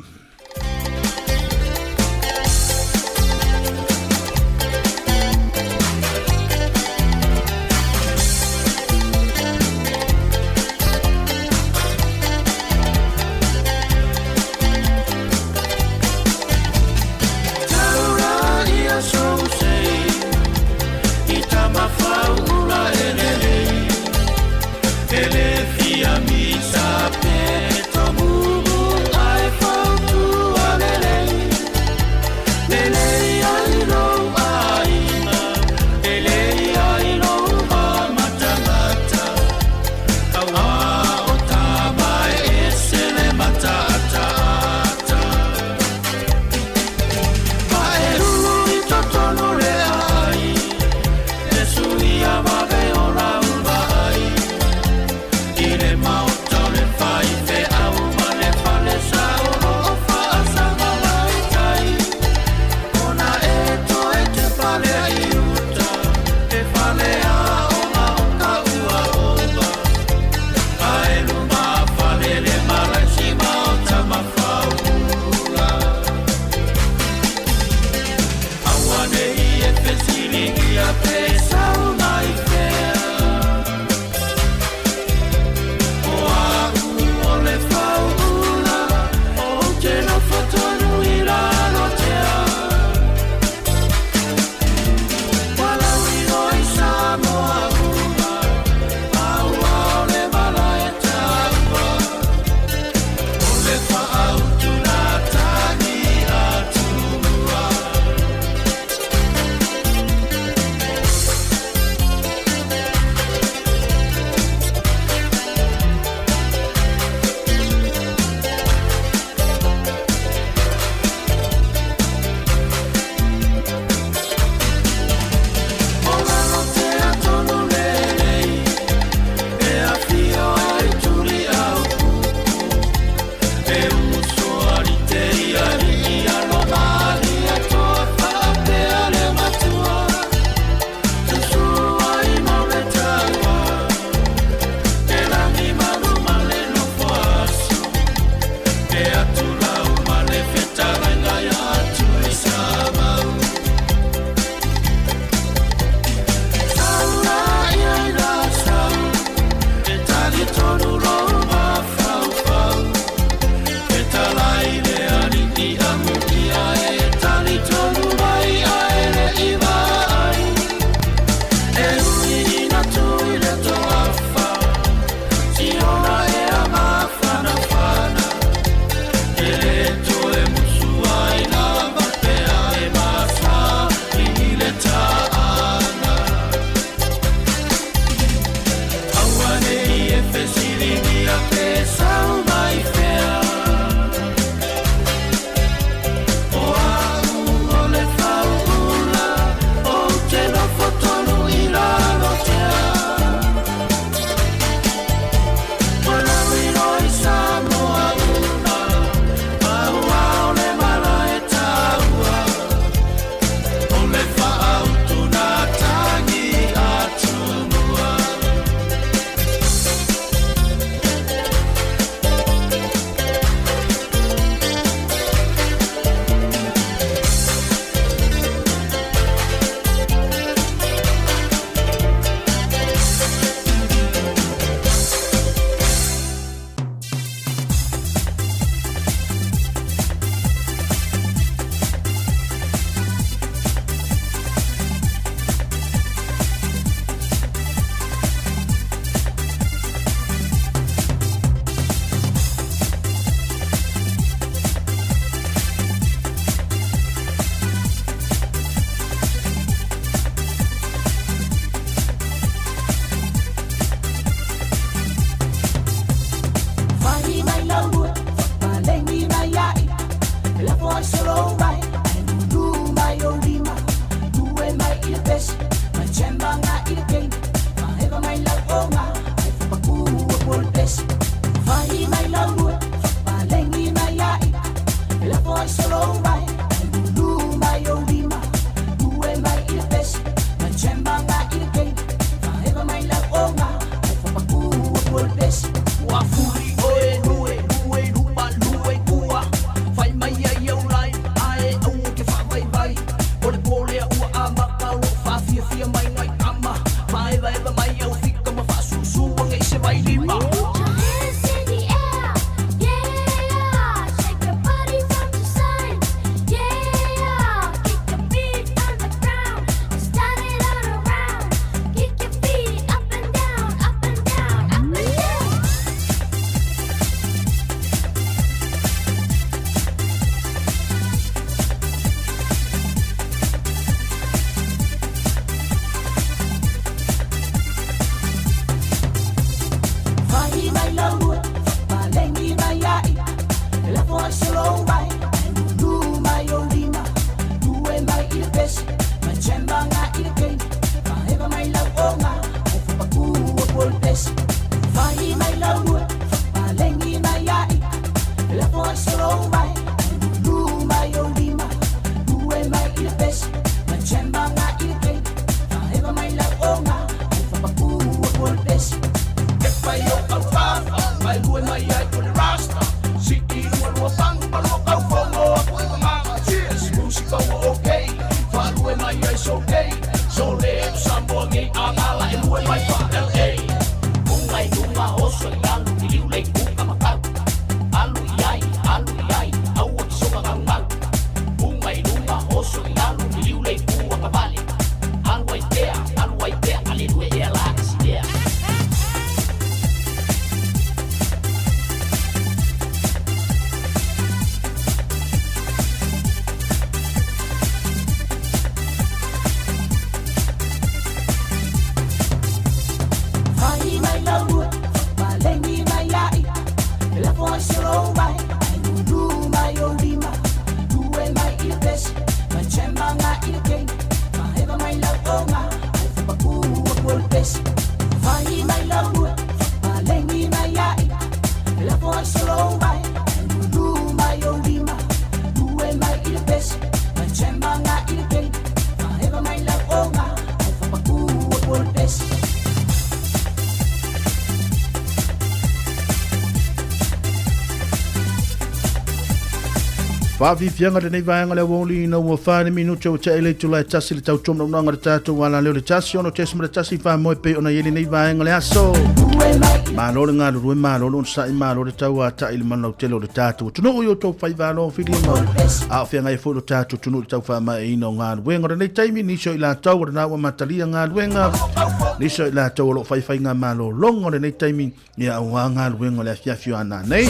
Faafiafiaga lenei vaega o le aoauli ina ua fa le minute ua tea i le itula e tasi le tautuamaunaga o le tatou alaleo le 16.1 faamoe pei ona i ai lenei vaega o le aso. Malo le galulue, malo le onosai, malo le tauatai i le manulautele o le tatou atunuu i outou faiva alofilima a o feagai foi lo tatou atunuu i le tau faamaeaina o galuega o lenei taimi, nisi o i latou o lena ua amatalia galuega, nisi o i latou o lo o fai faiga malologa o lenei taimi, ia aua galuega o le afiafi o ana nei.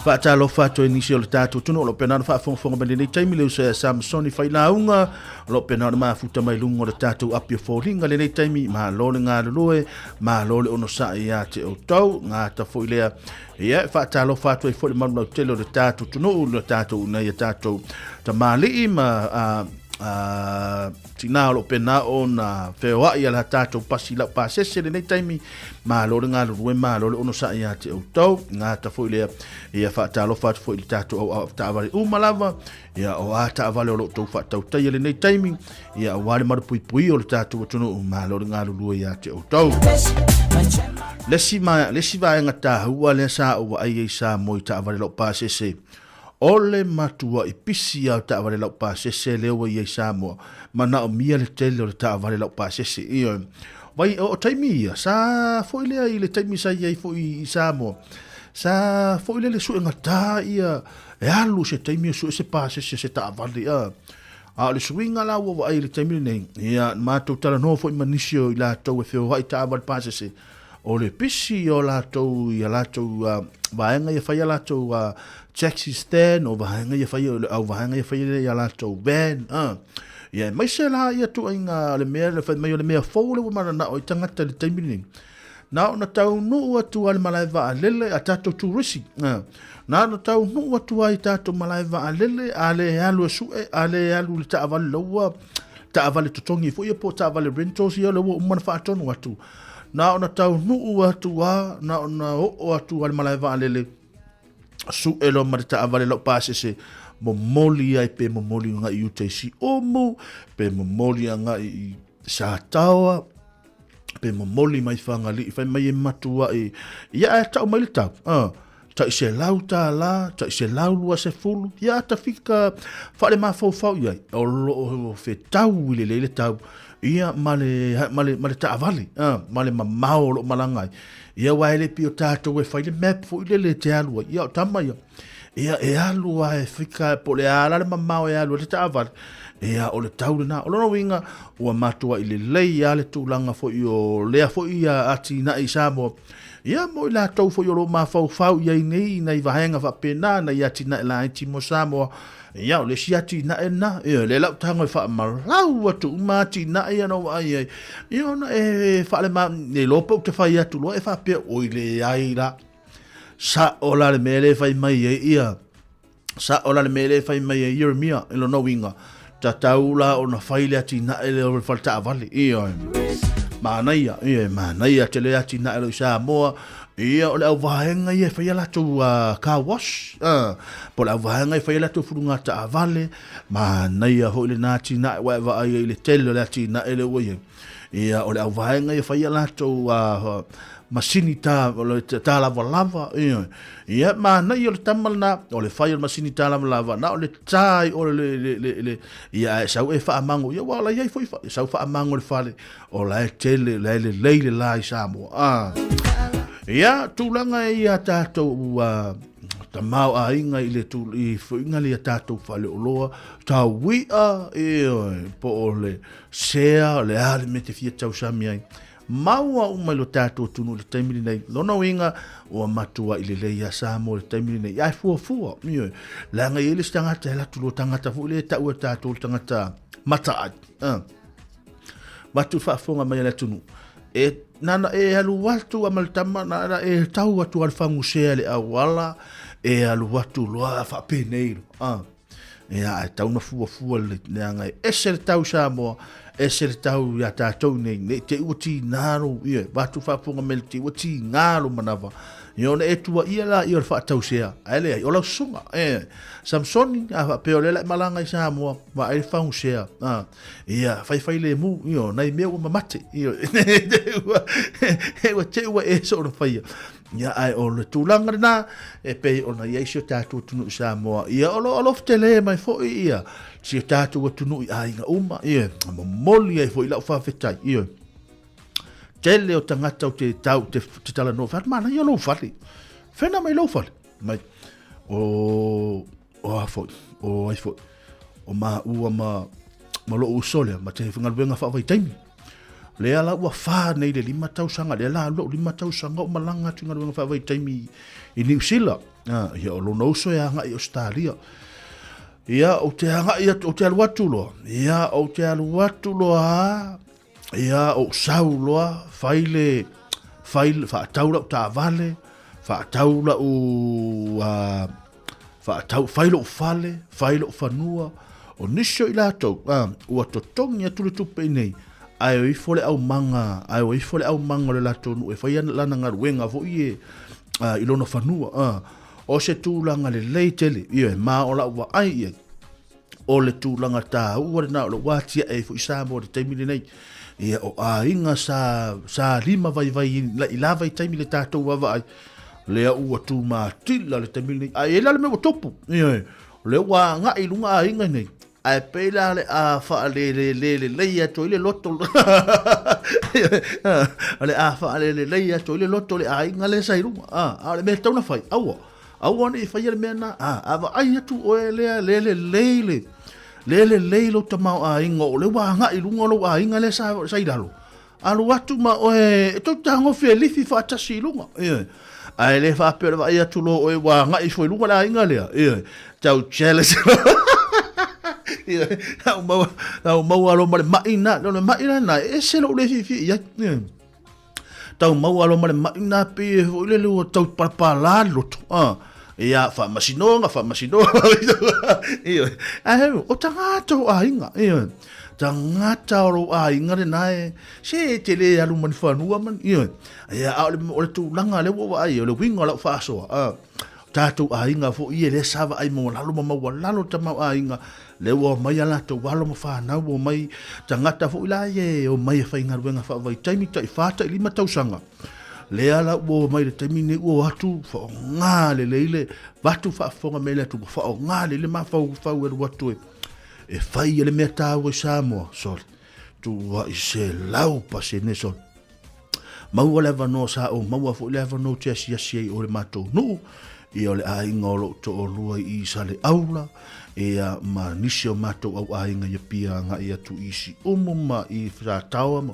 Faatalofa atu ai nisi o le tatou atunuu o lo o pena ona faafogafoga mai lenei taimi, le uso ia Samsoni Failauga, o lo o pena ona mafuta mai luga o le tatou api o foliga lenei taimi. Malo le galulue, malo le onosai ia te outou, gata foi lea. Ia, faatalofa atu ai foi le malu lautele o le tatou atunuu, le tatou nei a tatou tamalii ma tina o lo o pena ona feoai a la tatou pasi lau pasese lenei taimi. Malo le galulue, malo le onosai ia te outou, gata foi lea. Ia, faatalofa atu foi i le tatou au taavale uma lava, ia o a taavale o lo o outou faatautaia lenei taimi, ia aua le malupuipuia o le tatou atunuu. Malo le galulue ia te outou. Le isi vaega taua lea sa ou vaai ai Samoa i taavale lau pasese, o le matuai pisi lava o taavale laupasese lea ua i ai Samoa, manaomia le tele o le taavale laupasese. Ioe. Vai, o taimi ia, sa foi lea i le taimi sa i ai foi i Samoa, sa foi lea le suegata ia e alu se taimi e sue se pasese se taavale. A, a o le suiga la ua vaai i le taimi lenei, ia, matou talanoa foi ma nisi o i latou e feoai taavale pasese, O le pisi o latou i a latou vaega ia fai a latou taxi stand, o vaega ia fai, au vaega ia fai i a latou van, Ia, aemaise la ia tuaiga le mea, le fai mai o le mea fou le ua mananao ai tagata i le taimi lenei. Na ona taunuu atu lava i le malae vaalele a tatou turisi, na ona taunuu atu lava i tatou malae vaalele, a le alu e sue, a le alu i le taavale la ua taavale totogi foi ia po o taavale rentals ia lea ua uma ona faatonu atu. Na ona taunuu atu lava, na ona oo atu lava i le malae vaalele, sue loa ma le taavale lau pasese, momoli ai pe momoli agai i uta i Siumu, pe momoli agai i Sataoa, pe momoli mai Fagalii, fai mai e matuai, ia ae tau mai le tau, tai $100, tai $120, ia a tafika faale-mafaufau i ai, o lo o fetau i lelei le tau, ia ma le, ma le, ma le taavale, ma le mamao o lo o malaga ai. Ia aua e le pei o tatou e fai le map foi lele e te alu ai, ia o tama ia, Ia, e alu a e fika, po o le a la le mamao e alu ai le taavale, ia, o le tau lena. O lona uiga, ua matuai lelei lava le tulaga foi o lea foi atinae i Samoa, ia, mo i latou foi o lo o mafaufau i ai nei i nai vaega faapena, nai atinae laiti mo Samoa, ia, o le isi atinae lena. Ia, lea la ou tago e faamalau atu uma atinae ia na ou vaai ai, ia, ona e faalema, le iloa pe ou te fai atu loa e faapea, oi leai la. Sa'o la le mea lea e fai mai ai ia, sa'o la le mea lea e fai mai ai Ieremia i lona uiga, tatau la ona fai le atinae lea o le fale taavale. Ioe. Manaia, ioe, manaia tele atinae lea i Samoa. Ia, o le auvaega ia e fai a latou car wash, po o le auvaega e fai a latou fuluga taavale. Manaia foi lena atinae ua e vaai ai i le tele o le atinae lea ua i ai. Ia, o le auvaega ia fai a latou masini tā, tā lavalava, ia. Ia, manaia o le tama lena, o le fai o le masini tā lavalava, na o le tā i o le, le, le, le, ia, ae sau e faamago, ia, ua la iai foi, sau faamago le fale, o la e tele, la e lelei le la i Samoa. Ah. Ia, tulaga e ia tātou, tamaoaiga i le tu, i fuiga le ia tātou fale oloa, taui'a, ia, po o le sea, o le a le mea te fia tausami ai. Maua uma i lo tātou atunuu i le taimi lenei. Lona uiga, ua matuai lelei ia Samoa i le taimi lenei. Ae fuafua, ioe. Leaga e i ai le isi tagata e alu atu loa tagata foi lea e tau e tātou le tagata mataai. Avatu le faafofoga mai a le atunuu. E, nana e alu atu a ma le tama, nana e tau atu a le fagusea i le auala, e alu atu loa faapenei loa. Ia, ae tau na fuafua le leaga e ese le tau Samoa, ese le tau iā tātou nei, nei te ua tīnā lou, ia, vatu faafofoga mai le te ua tīnā lou manava. Ia ona e tuaia la ia o le faatausea, ae leai, o lau susuga, e, Samsoni, a faapea o lea la e malaga i Samoa, vaai le fagusea, a, ia, faifai lemu, ia, o nai mea ua mamate, ia, ua te ua e soona faia. Ia, ae o le tulaga lena, e pei ona i ai si o tatou atunuu i Samoa, ia, o lo o alofa tele mai foi ia si o tatou atunuu i aiga uma, ia, momoli ai foi lau faafetai, ia. Tele o tagata o te tau, te, te talanoa, fai atu, manaia lou fale, whena mai lou fale, mai, o, o a foi, o ai foi, o maua ma, ma lou uso lea, ma te galuega faavaitaimi. Lea la ua whā nei le 5 tausaga, lea la lou 5 tausaga o malaga atu i galuega faavaitaimi i Niu Sila. Ah, ia o lona uso e agai i Australia. Ia, ou te agai atu, ou te alu atu loa. Ia, ou te alu atu loa, Ia, ou sau loa, fai le, fai, faatau lau taavale, faatau lau, faatau, fai lou fale, fai lou fanua. O nisi o i latou, ua totogi atu le tupe i nei, ae o ifo le aumaga, ae o ifo le aumaga o le latou nuu e fai ana, lana galuega foi e, i lona fanua. O se tulaga lelei tele, ioe, ma o lau vaai i ai, O le tulaga taua lena o lo o ua atiae ai foi Samoa i le taimi lenei. Ia, o aiga sa, sa lima vaivai i la vaitaimi le tatou vaavaai, lea ua tumatila le taimi lenei. Ae i ai la le mea ua tupu, ioe, o lea ua agai i luga aiga nei, ae pei la le a faalelele lelei atu ai le loto, o le a faalelelei atu ai le loto o le aiga lea sa i luga. A o le mea e tatau ona fai, aua. Aua ne i faia le mea lena. A, a vaai atu oe lea, le lelei le, le lelei lou tamaoaiga, o lea ua agai i luga lou aiga lea sa, sa i lalo. Alu atu ma oe, e tou tagofi e lifi faatasi i luga. Ioe. Ae le faapea o le vaai atu loa oe ua agai ifo i luga le aiga lea. Ioe. Tau jealous. Ioe. Au maua, au maua loa ma le mai na, le mai lena, e ese lou le fiafia i ai. Ioe. Tau maua loa ma le ma'i lena pei e foi lele ua tau palapala le loto, a. Ia, faamasinoga, faamasinoga, ioe. Ae o tagata o aiga, ioe. Tagata o lou aiga lena e, se e te le alu ma ni fanua ma ni, ioe. Ia, a o le, o le tulaga lea ua ou vaai, o le uiga o lau faasoa, a, tatou aiga foi ia lea sa vaai maualalo ma maualalo le tamaoaiga, lea ua omai a latou alo ma fanau, ua omai tagata foi la ia e omai e faigaluega faavaitaimi tai fa tai lima tausaga. Lea la ua omai i le taimi lenei ua o atu faaaoga lelei le avatu faafofoga mai le atu ua faaaoga lelei le mafaufau e alu atu e fai le mea taua i Samoa. Sole, tuuai 100% sole. Maua le avanoa sa ou maua foi le avanoa ou te asiasi ai i o i le matou nuu, ia o le aiga o lou toalua i Saleaula, ia ma nisi o matou au aiga i Apia agai atu i Siumu ma i Sataoa ma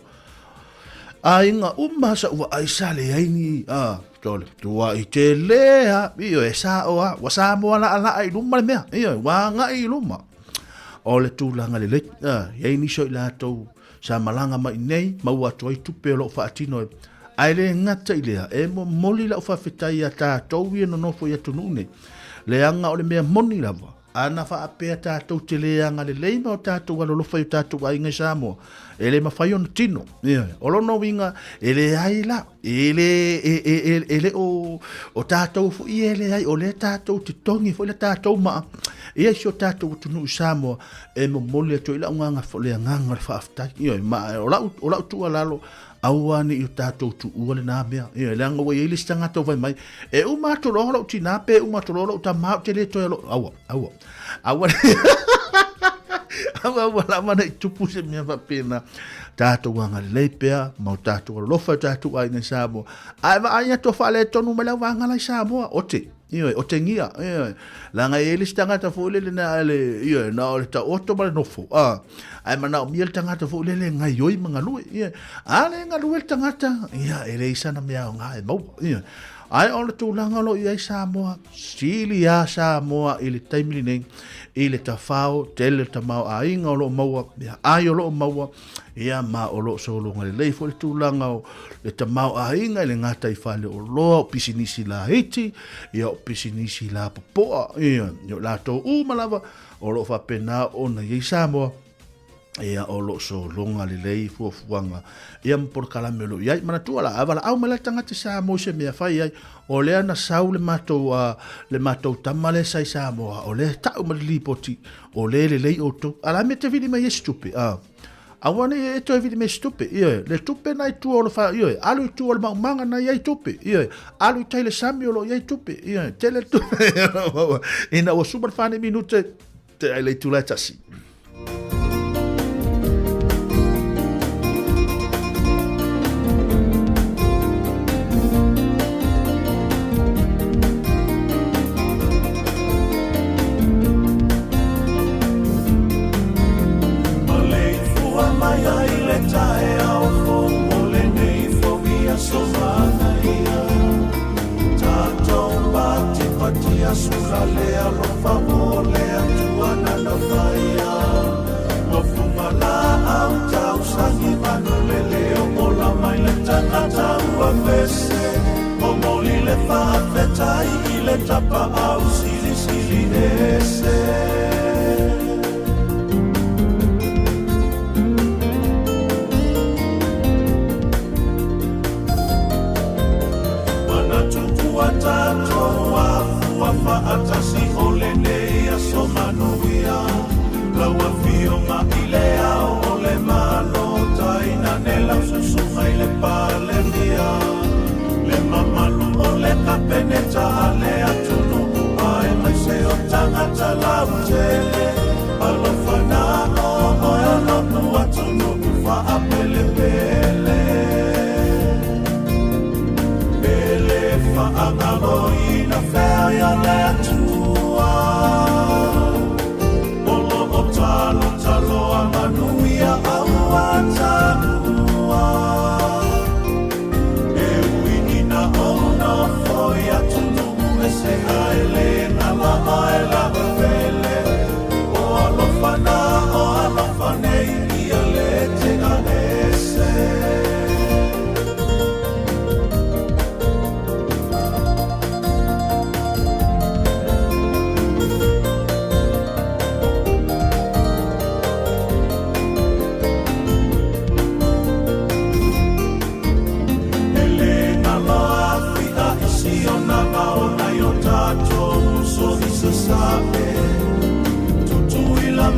aiga uma sa ou vaai sa leai ni a tole tuai tele a ioe sa o a ua Samoa laalaa i luma le mea ioe ua agai i luma o le tulaga lelei a i ai nisi o i latou Sa malaga mai nei, maua atu ai tupe o lo o faatino e. Ae le gata i lea, e momoli lau faafetai ia tatou ia nonofo i atunuu nei, leaga o le mea moni lava, ana faapea tatou te le agalelei ma o tatou alolofa i o tatou aiga i Samoa, e le mafai ona tino. Ioe. O lona uiga, e leai la, e le, e, e, e, e le o, o tatou foi e leai, o lea tatou te togi foi le tatou maa, ia i si o tatou atunuu i Samoa, E momoli atu ai lau agaga, le agaga o le faafetai. Ioe, ma o lau, o lau tuualalo, aua ne i o tatou tuua lena mea. Ioe, leaga ua i ai le isi tagata ua fai mai, e uma atu loa lou tinā pe uma atu loa lou tama, ou te le toe alo, aua, aua, aua, aua, aua lava ne i tupu se mea faapena. Tatou agalelei pea ma o tatou alofa i o tatou aiga i Samoa. Ae vaai atu o faaletonu mai le auvaega la i Samoa, ote. Ioe, otegia, ioe. Leaga e i ai le isi tagata foi lele na o le, ioe, na o le taoto ma le nofo, a. Ae manaomia le tagata foi lele e gaioi ma galue, ioe. A le galue le tagata, ia, e leai sana mea aoga e maua, ioe. Ae o le tulaga o lo o i ai Samoa, sili lava Samoa i le taimi lenei, i le tafao, tele le tamaoaiga o lo o maua, meaai o lo o maua, Ia, ma o lo o sologa lelei foi le tulaga o le tamaoaiga i le gataifale oloa, o pisinisi laiti, ia, o pisinisi lapopoa, ia, o latou uma lava o lo o faapena ona i ai Samoa, ia, o lo o sologa lelei fuafuaga, ia, ma polokalame o lo o i ai. Manatua la, a valaau mai la le tagata Samoa i se mea fai ai, o lea na sau le matou, le matou tama lea sa i Samoa, o lea e tau mai le lipoti, O le lelei outou. A la mea te vili mai ai se tupe, a. Aua ne i e toe vili mai se tupe, ioe. Le tupe na i tua o le fa, ioe. Alu i tua o le maumaga na i ai tupe, ioe. Alu i tai le sami o lo o i ai tupe, ioe. Tele le tupe. Ina ua suma le fa nei minute, te ai le itula e tasi. Maleifua mai ai le taeao fou o lenei foi aso manaia. Tatou patipati sula le alofa o le Atua nana faia. Ua funga laau tausagi manu le leo ola mai le tagata ua vese. Momoli le faafetai i le tapaau silisili ese. Manatu ua tatou afua faatasi o lenei aso manuia. Lau Afioga i le Ao o le Malo, tainane lau susuga i le Palemia, le mamalu o le Kapeneta a le atunuu.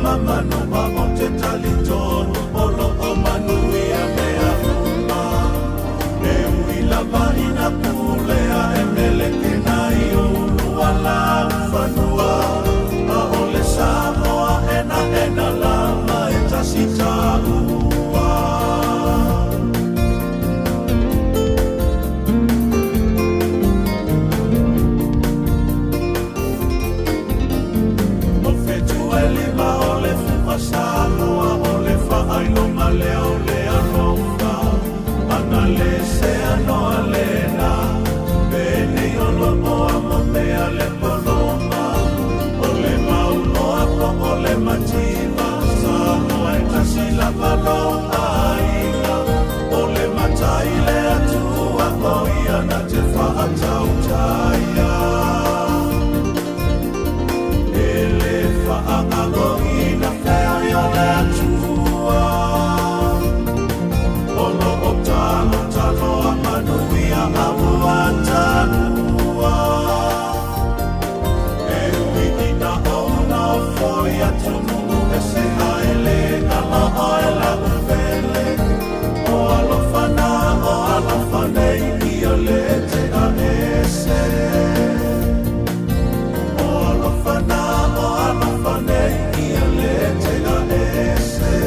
ma Manua ou te talitonu o lo o manuia mea uma. E ui lava ina pulea e Melekena i ulu laufanua, a o le Samoa enaena lava e tasi taua. O fetu e lima o le fua Samoa o le faailoga lea o le alofa ana le seanoa lena penei o lo o amo mea le poloma o le mauloa po o le mativa Samoa e tasi lava lo aiga o le matai le Atua o ia na te faatautaia e le faagagoina feoi o le Atua o lo o talotaloa manuia aua talua e ui ina ou nofo i atunuu ese ae le ala oe lau pele o alofa na o alofa nei ia le tea ese o alofa na o alofa nei ia le tea ese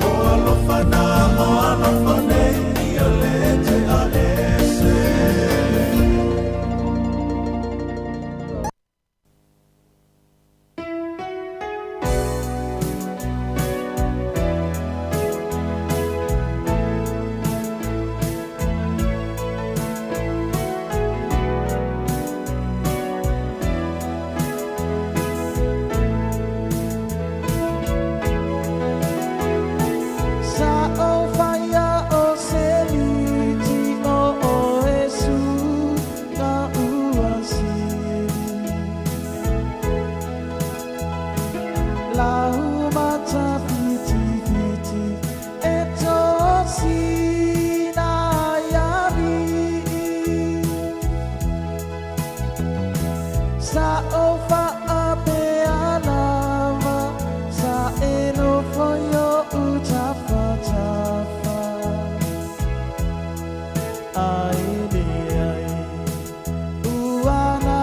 o alofa na o alofa nei ia le tea ese. Sa ou faia o se miti o oe su ka ua sili. Lau mata whitiwhiti e tosina ia alii. Sa ou faapea lava sa e nofo i oʻu tafatafa. Ai leai ua na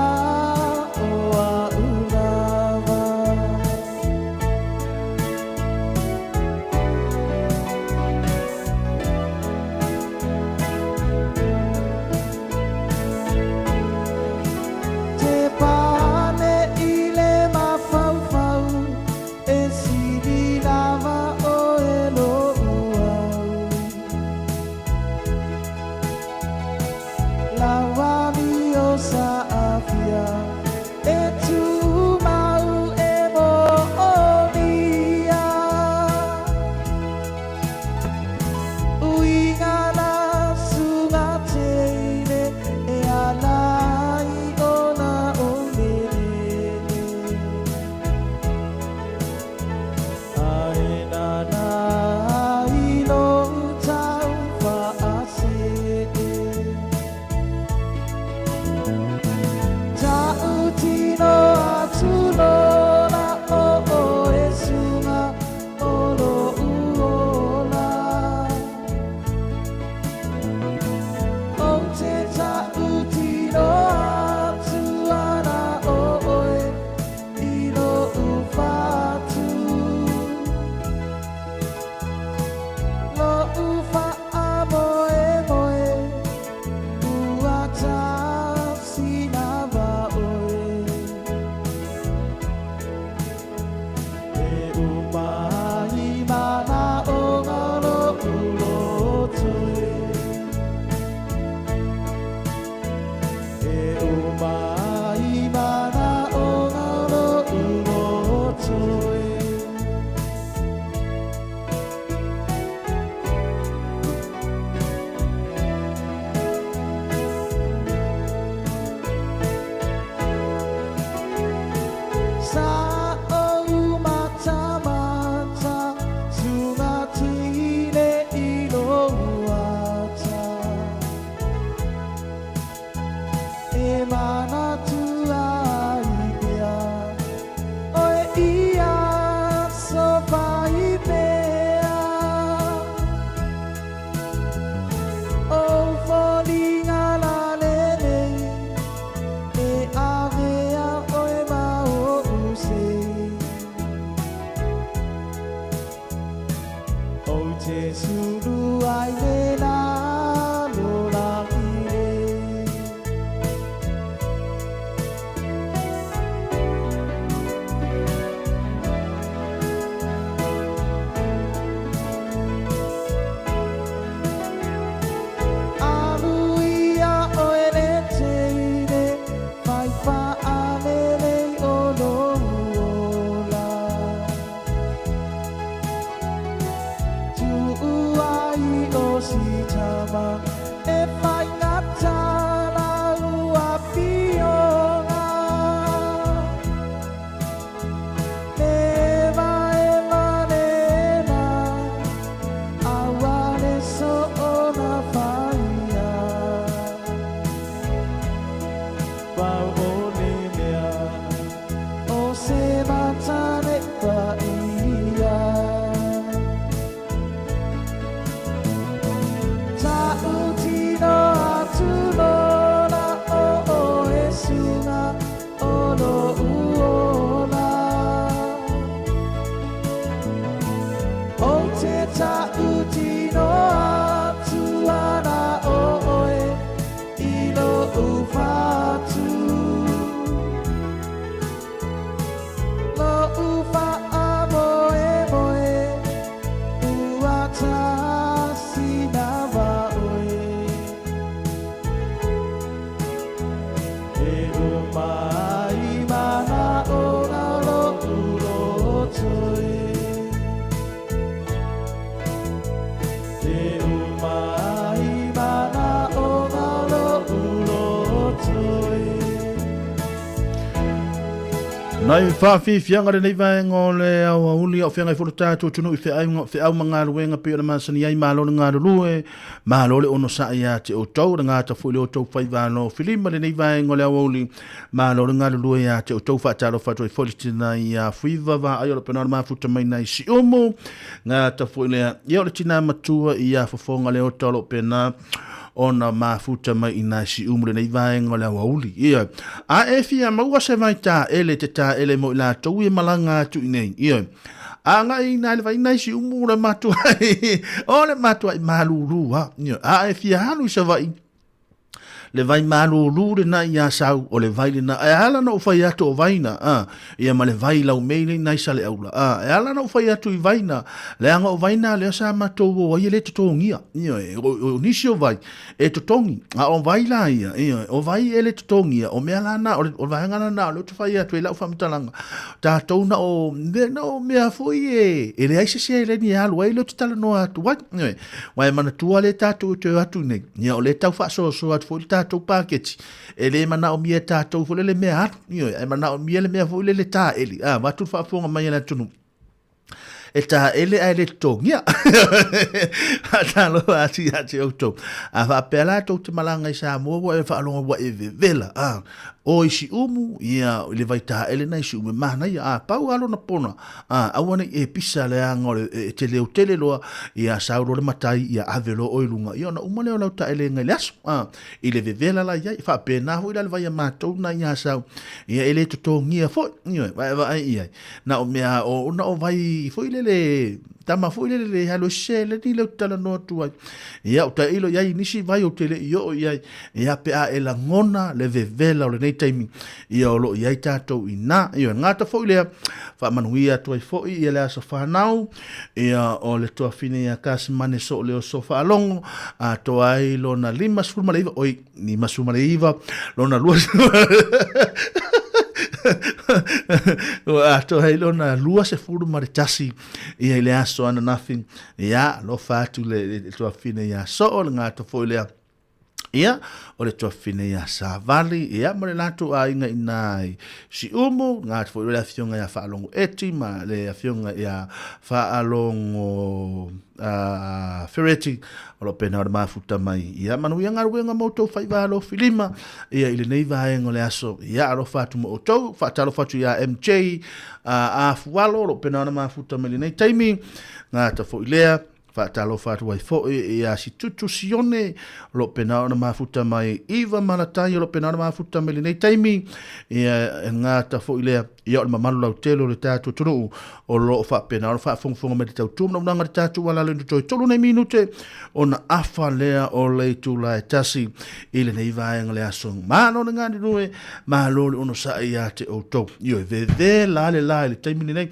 o aʻu lava. Te pane i le mafaufau e sili lava oe loʻu au. Lau amio sa afia e tumau e moomia. Uiga na suga teine e ala ai ona ou lelele. Ae nana ai lou tau faasee. Tautino atu lola o oe suga o loʻu ola. Ou te tautino atu ana o oe i loʻu fatu. Loʻu faamoemoe ua tasi lava oe. E uma ai manaʻoga o loʻu loto e. E uma ai manaʻoga o loʻu loto e. Sa ou matamata suga teine i lou ata. E manatua ai pea oe matane paia. Ta'utino atu lola o oe sunga o lo'u ola. O te ta'utino atu ana o oe i lo'u fatu. Lo'u fa'amoemoe ua tasina oe. E uma ai manaʻoga o lo'u loto e. E uma ai manaʻoga o lo'u loto e. Nai faafiafiaga lenei vaega o le aoauli a o feagai foi lo tatou atunuu i feauga feau ma galuega pei ona masani ai malo le galulue malo le onosai ia te outou le gata foi le outou faivalo filima lenei vaega o le aoauli malo le galulue ia te outou faatalofa atu ai foi le tina ia Fuiva Vaai o lo pena o le mafuta mai nai Siumu gata foi lea ia o le tina matua ia Fofoga Leota o lo pena ona mafuta mai i nai Siumu lenei vaega o le aoauli. Ia, a e fia maua se vai taele te taele mo i latou e malaga atu i nei. Ia, a ngai nai le vai nai Siumu le matuai, o le matuai malulu ha. Ia, a e fia alu i Savaii, le vai malulu lena i Asau, o le vai lena, e ala na ou fai atu o vaina, a, ia ma le vai laumei le nai Saleaula, a, e ala na ou fai atu i vaina, leaga o vaina lea sa matou o ai e le totogia, ioe, o, o nisi o vai e totogi, a o vai la ia, ioe, o vai e le totogia, o mea la na, o le, o le vaega la na o lea ou te fai atu ai lau faamatalaga, tatou na o, mea, na o mea foi e, e leai se seleni e alu ai lea ou te talanoa atu ai, ioe. Aua e manatua lea tatou e toe o atu nei, ia o lea e tau faasoasoa atu foi le tatou paketi, e le manaomia e tatou foi lele mea alu, ioe, ae manaomia le mea foi lele taeli, a, vaeatu le faafofoga mai a le atunuu, e taele ae le totogia. Faatalofa atu ia te outou. A faapea la tou te malaga i Samoa ua e faalogo ua e vevela, a, o i Siumu, ia, i le vaitaele na i Siumu e manaia, a, pau lava lona pona, A, aua ne i e pisa leaga o le, e te leo tele loa, ia sau loa le matai, ia ave loa oe i luga, ia ona uma lea o lau taelega i le aso, a, i le vevela la i ai. E faapena foi la le vai a matou na i Asau, ia e le totogia foi, ioe, vaevae i ai. Na o mea, o, na o vai foi lele, tama foi lele le alu e seleni lea ou te talanoa atu ai. Ia, ou tailo i ai i nisi vai ou te le i oo i ai, ia pe a e lagona le vevela o lenei taimi, Ia o lo o i ai tatou i na. Ioe, gata foi lea, faamanuia atu ai foi ia le aso fanau, ia o le tuafine ia Kasimane Sooleo Faalogo, atoa ai lona 59, oi, 59, lona 20, ua atoa ai lona 21 ia i le aso ananafi, ia, alofa atu le, le tuafine ia Soo, le gata foi lea, Ia, o le tuafafine ia Savali, ia, ma le latou aiga i nā i Siumu, ngā atu foi le afioga ia Faalogo Eti ma le afioga ia Faalogo uh, Fereti, o lo pena o le mafuta mai. Ia, manuia galuega ma outou faiva alofilima, ia, i lenei vaega o le aso, ia, alofa atu ma outou, faatalofa atu ia MJ, uh, Afualo, o lo pena o le mafuta mai lenei taimi, ngā ata foi lea, Faatalofa atu ai foi ia Situtu Sione, o lo o pena ona mafuta mai Iva Malatai, o lo o pena ona mafuta mai lenei taimi, ia e gata foi lea, ia o le mamalu lautele o le tatou atunuu, o lo o faapena ona faafogafoga mai le tautua manaonaga le tatou alalo ina toe tolu nei minute, ona afa lea o le itula e tasi i lenei vaega le aso. Malo le galulue, malo le onosai ia te outou. Ioe, vevela le la i le taimi lenei.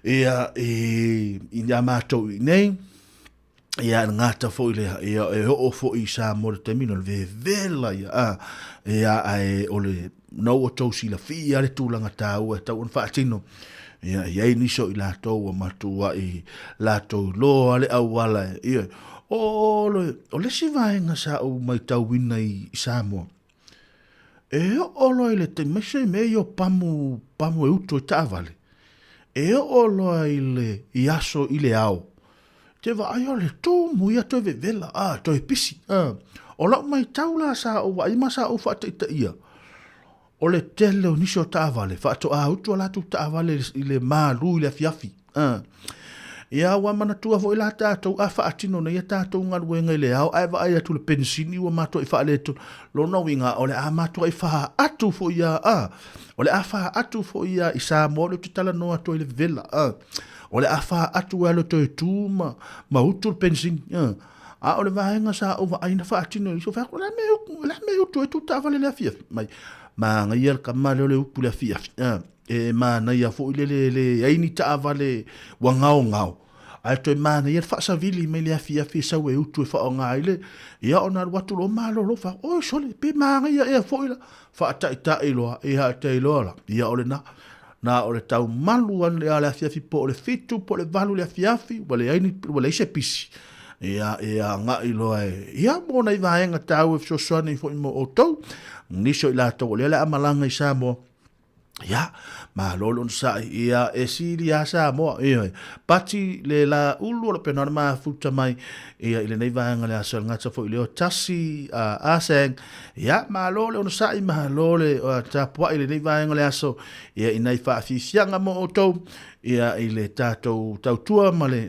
Ia, i, i a mātou i nei, ia, le gata foi lea, ia, e oo foi i Samoa le taimi, no le vevela ia, a, ia, ae o le, na ua tou silafia le tulaga tāua e tau ona faatino, ia, i ai nisi o i latou ua matuai latou iloa le auala, ia, o, o, le, o le isi vaega sa ou matauina i, i Samoa, E oo loa i le taimi, aemaise mea ia o pamu, pamu e utu ai taavale, e oo loa i le, i aso i le ao, te vaai o le tumu ia toe vevela, a, toe pisi, a. O lau maitau la sa ou vaai ma sa ou faataitaia, O le tele o nisi o taavale, faatoa utu a latou taavale i le malu i le afiafi. Ia, ua manatua foi la tatou, a faatino nei a tatou galuega i le ao, ae vaai atu i le penisini ua matuai faaletonu. Lona uiga, o le a matuai faatu foi a, a, o le a faatu foi a i Samoa lea ou te talanoa atu ai i le vevela, a, o le a faatu ai le toe tu ma, ma utu le penisini, a. A o le vaega sa ou vaai na faatino i so fai atu, o le a mea o le a mea e utu ai tou taavale i le afiafi? Mai, manaia le tama lea o le utu i le afiafi. A, e manaia foi le le leai ni taavale ua gaogao, ae toe manaia le faasavili mai le afiafi e sau e utu e faaaoga ai le, ia ona alu atu loa malolo fai atu, oi sole, pe manaia ea foi la. Faataitai loa, ia te iloa la, ia o lena. Na o le tau malu ane a le afiafi po o le 7 po o le 8 i le afiafi, ua leai ni, ua leai se pisi. Ia, e agai loa e, ia, mo nai vaega tāua e fesoasoani foi mo outou. Nisi o i latou o lea o le a malaga i Samoa, ia, malo le onosai, ia, e sili lava Samoa, ioe. Pati le la ulu o le pena o le mafuta mai, ia, i lenei vaega o le aso, e le gata foi i leo tasi, a Sang, Ia, malo le onosai, malo le tapuai i lenei vaega o le aso, ia i nai faafiafiaga mo outou, ia i le tatou tautua ma le,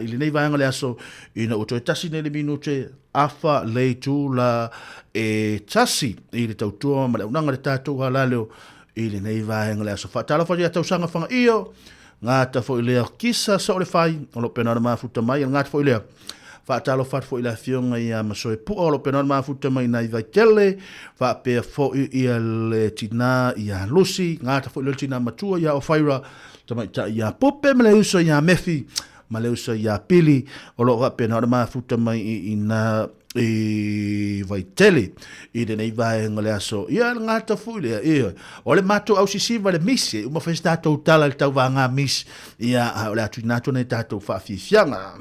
i lenei vaega o le aso, ina ua toe tasi nei le minute, afa le itula e tasi i le tautua ma le auaunaga a le tatou halaleo i lenei vaega o le aso. Faatalofa atu ia Tausaga Fagaio, gata foi lea kisa so o le fai, o lo o pena ona mafuta mai, o le gata foi lea. Faatalofa atu foi i le afioga ia Masoe Pua o lo o pena ona mafuta mai nai Vaitele, faapea foi ia le tina ia Lucy, gata foi lea le tina matua ia Ofaira, tamaitai ia Pupe ma le uso ia Mefi, ma le uso ia Pili, o lo o faapena ona mafuta mai i ina i Vaitele i lenei vaega o le aso. Ia, le gata foi lea, ia, o le matou ausisiva le misi, e uma foi se tatou tala i le tauvaga misi, ia, a o le a tuuina atu nei tatou faafiafiaga.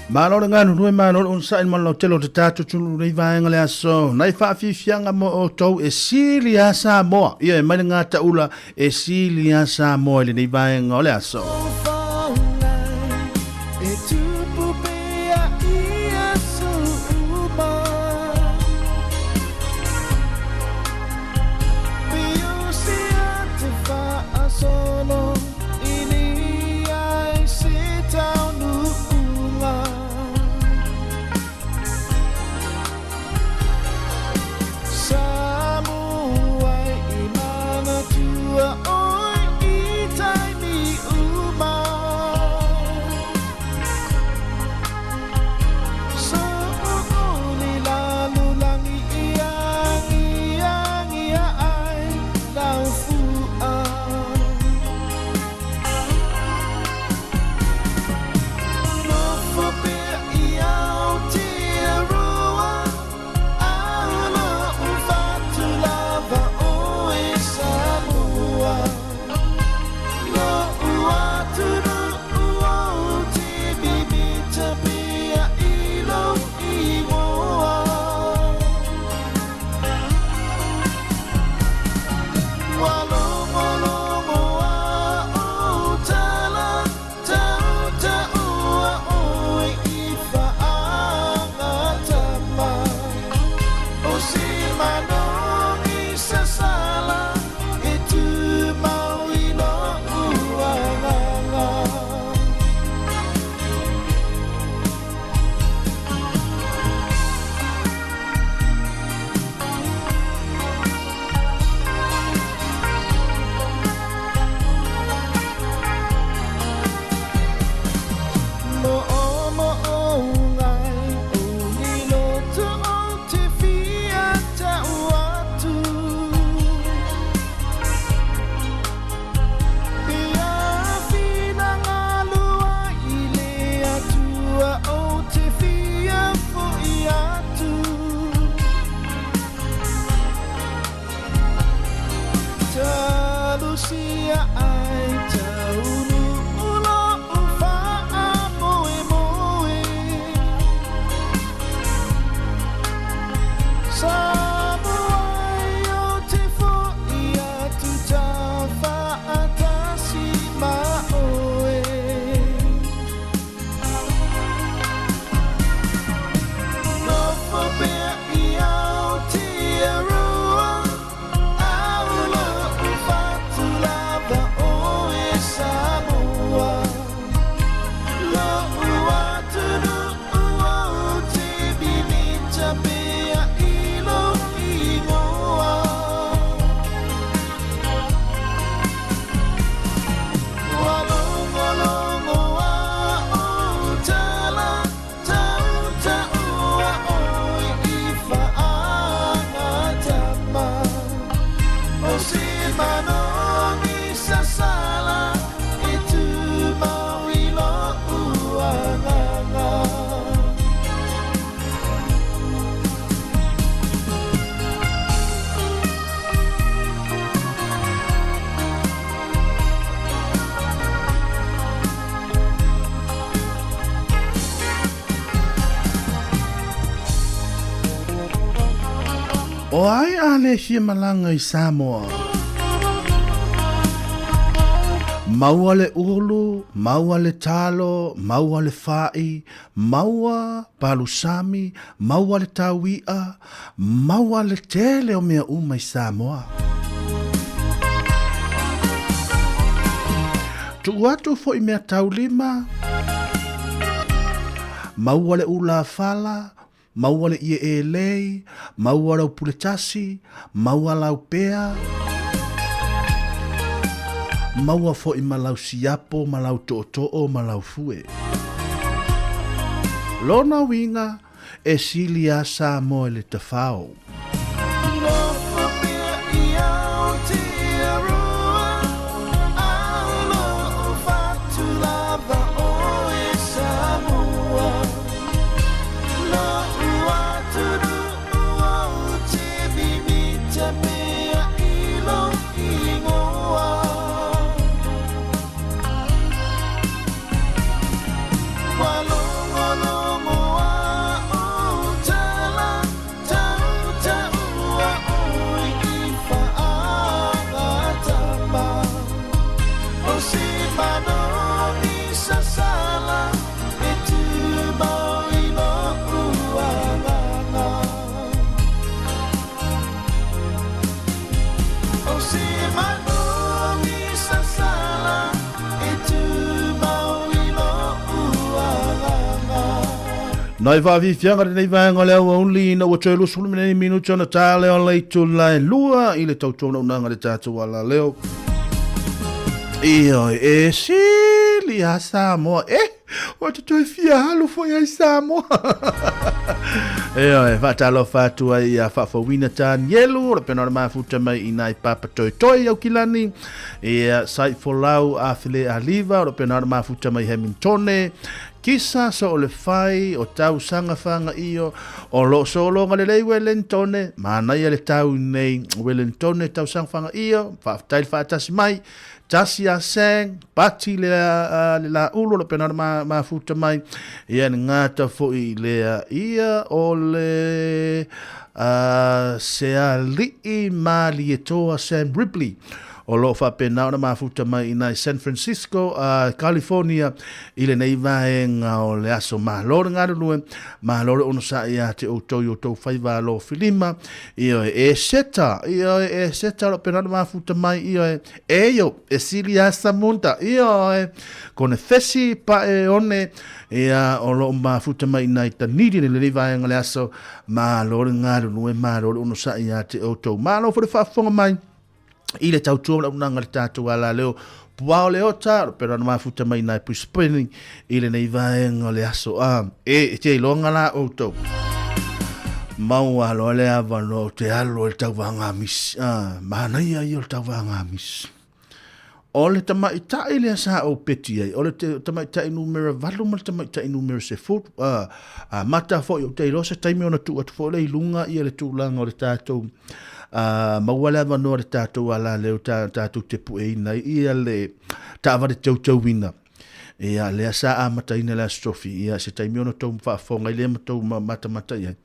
Malo le galulue, malo le onosai ma le lautele o te tatou atunuu i lenei vaega o le aso. Nai faafiafiaga mo outou e sili lava Samoa. Ia e mai le gataula e sili lava Samoa i lenei vaega o le aso. O ai a le fia malaga i Samoa? Maua le ulu, maua le talo, maua le fa'i, maua palusami, maua le taui'a, maua le tele o mea uma i Samoa. Tuu atu foi mea taulima, maua le ulafala, Maua le ie e lei, maua lau pule tasi, maua lau pea, maua foi ma lau siapo, ma lau tootoo, ma lau fue. Lona uiga, e sili a Samoa i le tafao. Nai faafiafiaga lenei vaega o le aoauli ina ua toe 20 minute ona ta lea o le itula e lua i le tautuaunaaunaga i le tatou alaleo. Ioe, e sili a Samoa. E, ua te toe fia alu foi ai Samoa. Ioe, faatalofa atu ai ia Faafouina Tanielu, o le pena o le mafuta mai i nai papa toetoe i Aukilani. Ia, Saifolau Afele Aliva, o le pena o le mafuta mai Hamiltone. Kisa so o le fai o tau sanga fanga io o lo sologa lelei Wellingtone, manaia le tau nei Wellingtone tau sanga fanga io, faafetai le faatasi mai, tasi a sang, pati le, a, le la ulu o le pena ma, mafuta mai, ia le ngata foi lea ia o le uh, Seali'i Malietoa Sam Ripley o lo o faapena ona mafuta mai i nai San Francisco, uh, California, i lenei vaega o le aso. Malo le galulue, malo le onosai ia te outou i outou faiva alofilima, ioe, e seta, ioe, e seta o lo pena ona mafuta mai, ioe, e io, e sili asa munta, ioe, kone fesi pa e one, ia, o lo o mafuta mai i nai taniri le lenei vaega o le aso, malo le galulue, malo le onosai ia te outou. Malo fo le faafofoga mai. i le tautua o le auaunaga i le tatou alaleo puao le ota, o pera na mafuta mai nai Brisbane i lenei vaega o le aso. A, e, e te iloga la outou. Maua loa le avanoa o te alo i le tauvaga misi. A, manaia ia o le tauvaga misi. O le tamaitai lea sa ou peti ai, o le tamaitai numera 8 ma le tamaitai numera 10. A, a mata foi ou te iloa se taimi ona tuu atu foi lea i luga ia le tulaga o le tatou ā, maua le avanoa le tatou alaleo ta, tatou te pueina ai ia le taavale teuteuina. Ia, lea sa amataina le Aso Tofi, ia, se taimi ona tou faafofoga ai lea ma tou matamata i ai.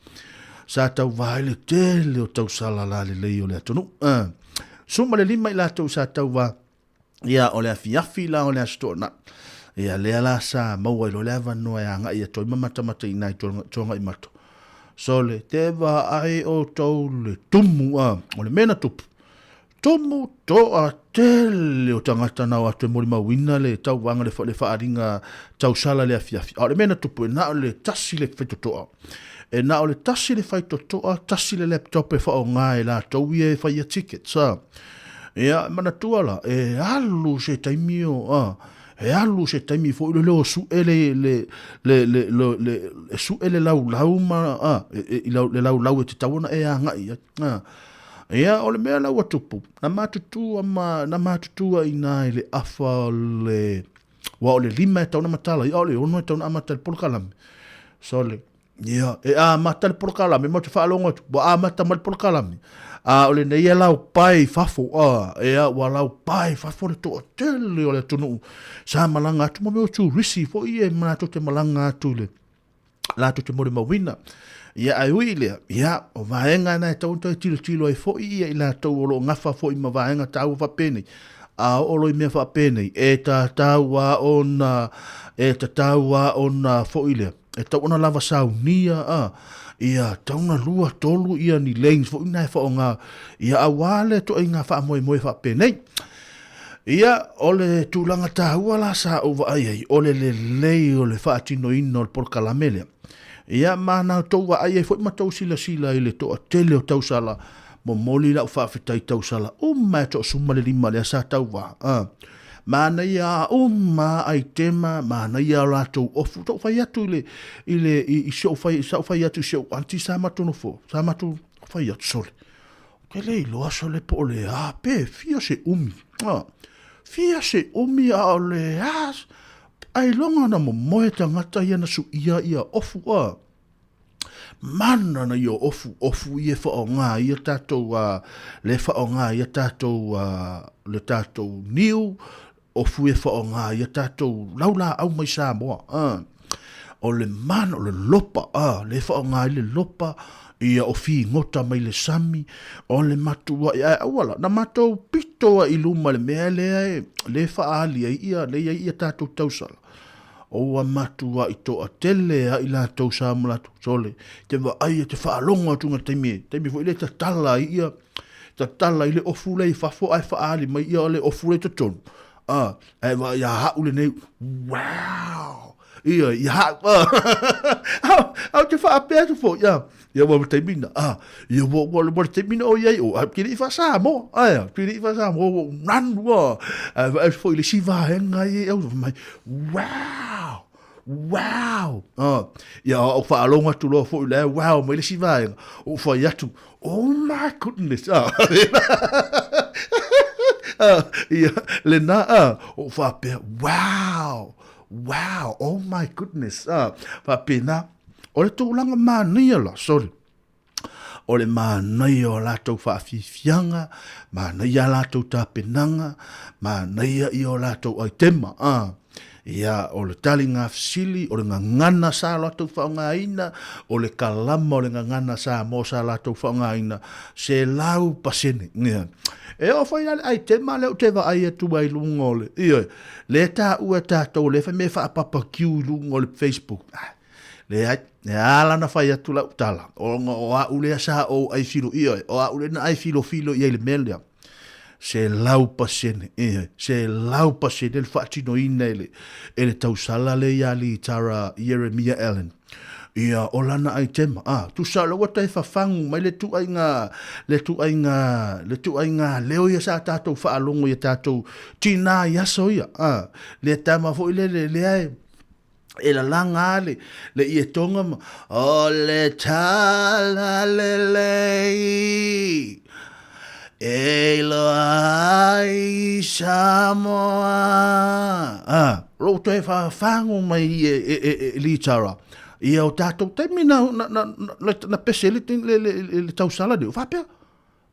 Sa tauva ai le tele o tausala lalelei o le atunuu. Uh, suma le lima i latou sa tauva, ia, o le afiafi la o le Aso Toonai. Ia, lea la sa maua ai loa le avanoa e agai atu ai ma matamata i nai Tuanaimato. Sole, te vaai outou le tumu, a, o le mea na tupu. Tumu toa tele o tagata na o atu e molimauina le tauvaga le, le faaaliga tausala le afiafi. A o le mea na tupu, e na o le tasi le faitotoa. E na o le tasi le faitotoa, tasi le laptop e faaaoga e latou ia e faia tickets. A. Ia, manatua la, e alu se taimi o, a, e alu se taimi foi lele o su'e le, le, le, le, le, le, e su'e le laulau ma, a, e, e, i lau, le laulau e tatau ona e aga'i ai. A, ia, o le mea la ua tupu, na matutua ma, na matutua i ina i le afa o le, ua o le lima e tatau ona matala ai, a o le ono e tatau ona amata i le polokalame. Sole, Ia, e amata le polokalame, ma ou te faalogo atu, ua amata mai le polokalame. A o lenei e laupae i fafo, a, ea, ua laupae i fafo le toatele o le atunuu. Sa malaga atu ma mea o turisi foi ia latou te malaga atu i le, latou te molimauina. Ia, ae ui i lea, ia, o vaega na e tatau ona toe tilotilo ai foi ia i latou o lo o gafa foi ma vaega taua faapenei. A oo loa i mea faapenei, e tatau lava ona, e tatau lava ona foi lea, e tau ona lava saunia a ia tau na lua tolu ia ni lanes foi na e faaaoga ia aua le ituaiga faamoemoe faapenei. Ia o le tulaga taua la sa ou vaai ai o le lelei o le faatinoina o le polokalame lea. Ia ma na outou vaai ai foi ma tou silasila i le toatele o tausala Momoli lau faafetai tausala uma e toasuma le lima lea sa tauva. A. Manaia uma aitema, manaia o latou ofu. Tou fai atu i le, i le, i, i si ou fai, sa ou fai atu i si ou aunty sa matou nofo, sa matou fai atu sole. Ou te le iloa sole po o le a pe fia se umi. A. Fia se umi a o le a, ailoga na momoe tagata ia na suia ia ofu. A. Mana na ia ofu, ofu ia e whaonga ia tātou, uh, le whaonga ia tātou, uh, le tātou niu, ofu e whaonga ia tātou laula au mai Samoa. Uh. O le mana, o le lopa, uh, le whaonga i le lopa, ia o figota mai le sami, o le matua, ia aua la, na matou pito ai i luma le mea lea e, le whaali ai ia, le ia ia tātou tausala. O ua matuai toatele a i latou sa ma latou sole, te vaai e te faalogo atu nga taimi e, taimi foi lea tatala ai ia, tatala ai le ofu lea i fafo ae faaali mai ia le ofu lea i totonu. A, ae vaai ia hau lenei, wow! Ia, ia hau, a. faapea atu foi, a, ia ua le taimi na, a, ia ua, ua, ua le taimi na o i ai o, a, te le i faa-Samoa, ae a, te le i faa-Samoa, ua ou nanu, a, ae vaai atu foi i le isi vaega ia i au, fai mai, wow! Wow! Ah, ia ou faalogo atu loa foi la e wow mai le isi vaega, ou fai atu, oh my goodness! Ah, ah, ia, lena, ah, ou faapea, wow! Wow! Oh my goodness! Ah, faapena, o le tulaga manaia la, sorry, o le manaia o latou faafiafiaga, manaia a latou tapenaga, manaia ia o latou aitema, a. Ia, o le taliga fesili, o le gagana sa latou faaaogaina, o le kalama o le gagana Samoa sa latou faaaogaina, 100%. Ia. E oo foi la le aitema lea ou te vaai atu ai i luga o le, ioe, lea e taua e tatou, lea fai mea e faapapakiu i luga o le Facebook. Ah, Leai, e ala ona fai atu lau tala, ona o a'u lea sa ou ai filo, ioe, o a'u lea na ai filofilo i ai i le mea lea. 100%, ioe, 100% le faatinoina e le, e le tausala lea ia Litara Ieremia Allen. Ia, o lana aitema, a, tusa o lea ua toe fafagu mai le tuaiga, le tuaiga, le tuaiga leo ia sa tatou faalogo i a tatou tinā i aso ia, a, le tama foi lele lea e, e lalaga a le, le ietoga ma, o le tala lelei e iloa ai Samoa. A, lou toe whafago mai e, e, e, e Litara. Ia o tātou taimi na, na, na, na, na pese le, le, le, le, le tausala leo. Whapea,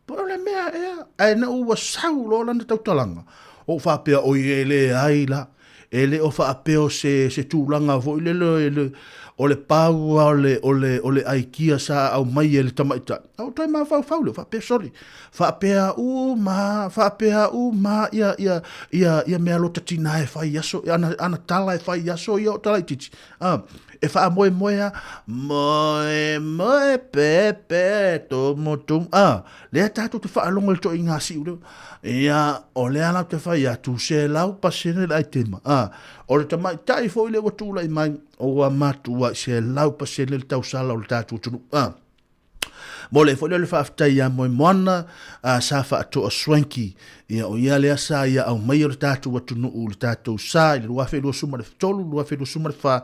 Po o le mea ea, ae na ua sau loa lana tautalaga, ou faapea, oi e leai la, e le o faapea o se, se tulaga foi lele o le, o le pau o le, o le, o le aikia sa aumai e le tamaitai. Na ou toe mafaufau lea, faapea, sole, faapea uma, faapea uma ia, ia, ia, ia mea lota tina e fai aso, ana, ana tala e fai aso ia o tala itiiti. Ah, e faamoemoe a, moemoe pepe tumu tumu, ah, lea tatou te faalogo i le toaiga siu lea. Ia, o lea la ou te fai atu, 100% le aitema. Ah, o le tamaitai foi lea ua tulai mai, ua matuai 100% le tausala o le tatou atunuu. Ah. Mo le foi lea o le faafetai ia Moemoana a sa faatoa Swanky, ia o ia lea sa ia aumaia o le tatou atunuu le tatou sa i le 2023, 2024,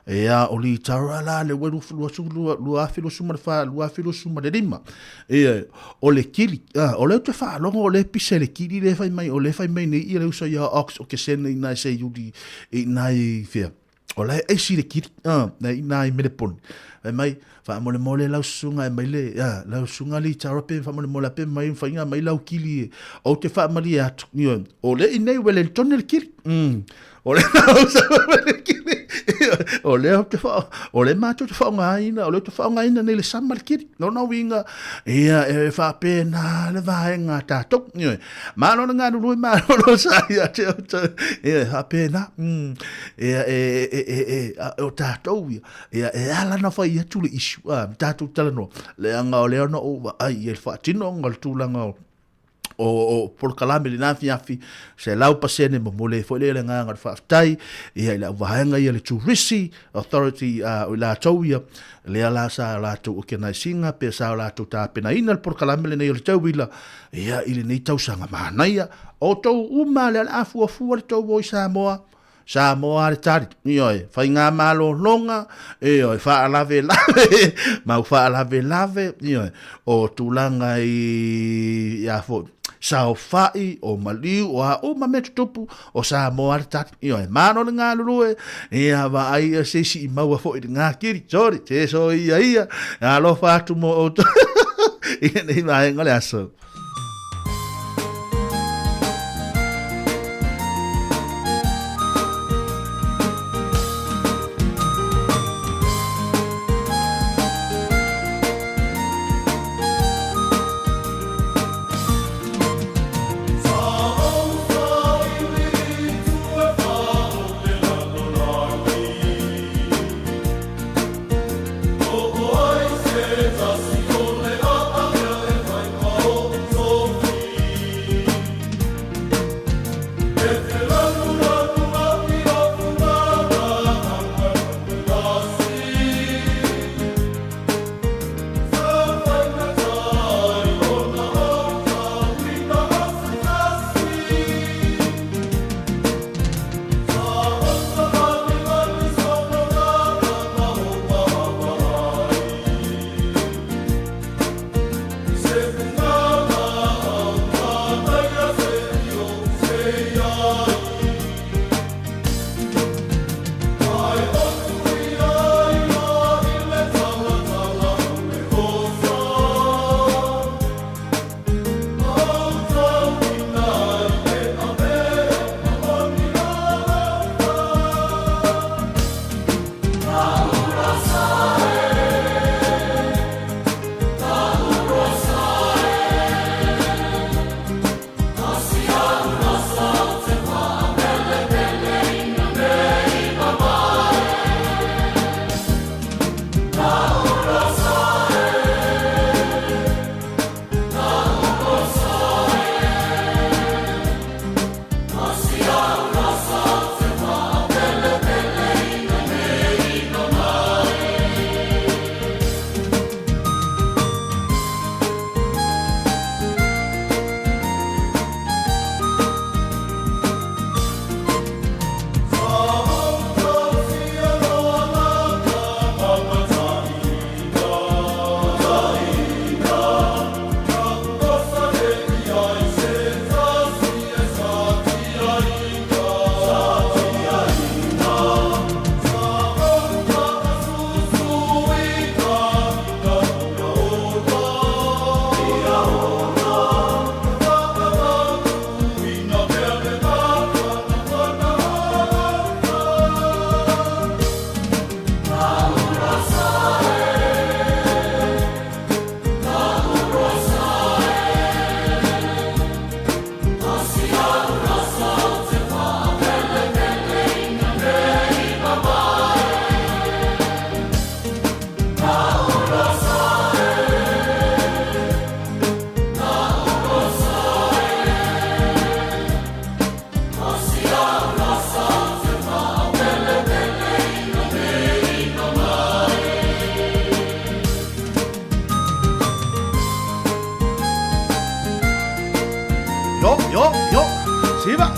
ia o Litara la le ua 2024, 2025. Ia o le kili, a, o lea ou te faalogo o lea e pisa i le kili lea e fai mai, o lea e fai mai nei ia le uso ia Ox o Kesene i nai Seiuli i nai fea. O la e aisi le kili, na i nā i Meleponi. Fai mai, faamolemole lau susuga e mai le, lau susuga li tara pe faamolemole pe mai whainga mai lau kili e. O te faamalie atu. Ioe. O le i nei Wellington le kili. O le le kili. O le te wha, o le mātou te whaongaina, o le te whaongaina nei le sama le kili. No na winga, ia e whaapēnā le vaenga tātou. Ioe. Malo le galulue, malo lo sa ia te outou. Ia, faapena. Ia, e, e, e, e, a, o tātou ia. Ia, e ala na whai atu le issue. A, me tātou talanoa. Leaga o lea ona ou vaai ia le faatinoga o le tulaga o, o, o polokalame le afiafi, 100% momoli ai foi lea le agaga o le faafetai, ia i le auvaega ia le Turisi Authority, a, o i latou ia, lea la sa latou organise ina, pe sa latou tapenaina le polokalame lenei o le tauila, ia i lenei tausaga manaia, outou uma lea o le a fuafua le tou o i Samoa, Samoa le tali, ioe, faigamalologa, ioe, faalavelave, mau faalavelave, ioe, o tulaga i, ia foi, saofai, o maliu, o a uma mea tutupu, o Samoa le tali, ioe, malo le galulue, ia vaai ia se isi i maua foi i le ngakiri, sorry, te so ia ia, alofa atu mo outou, i lenei vaega o le aso.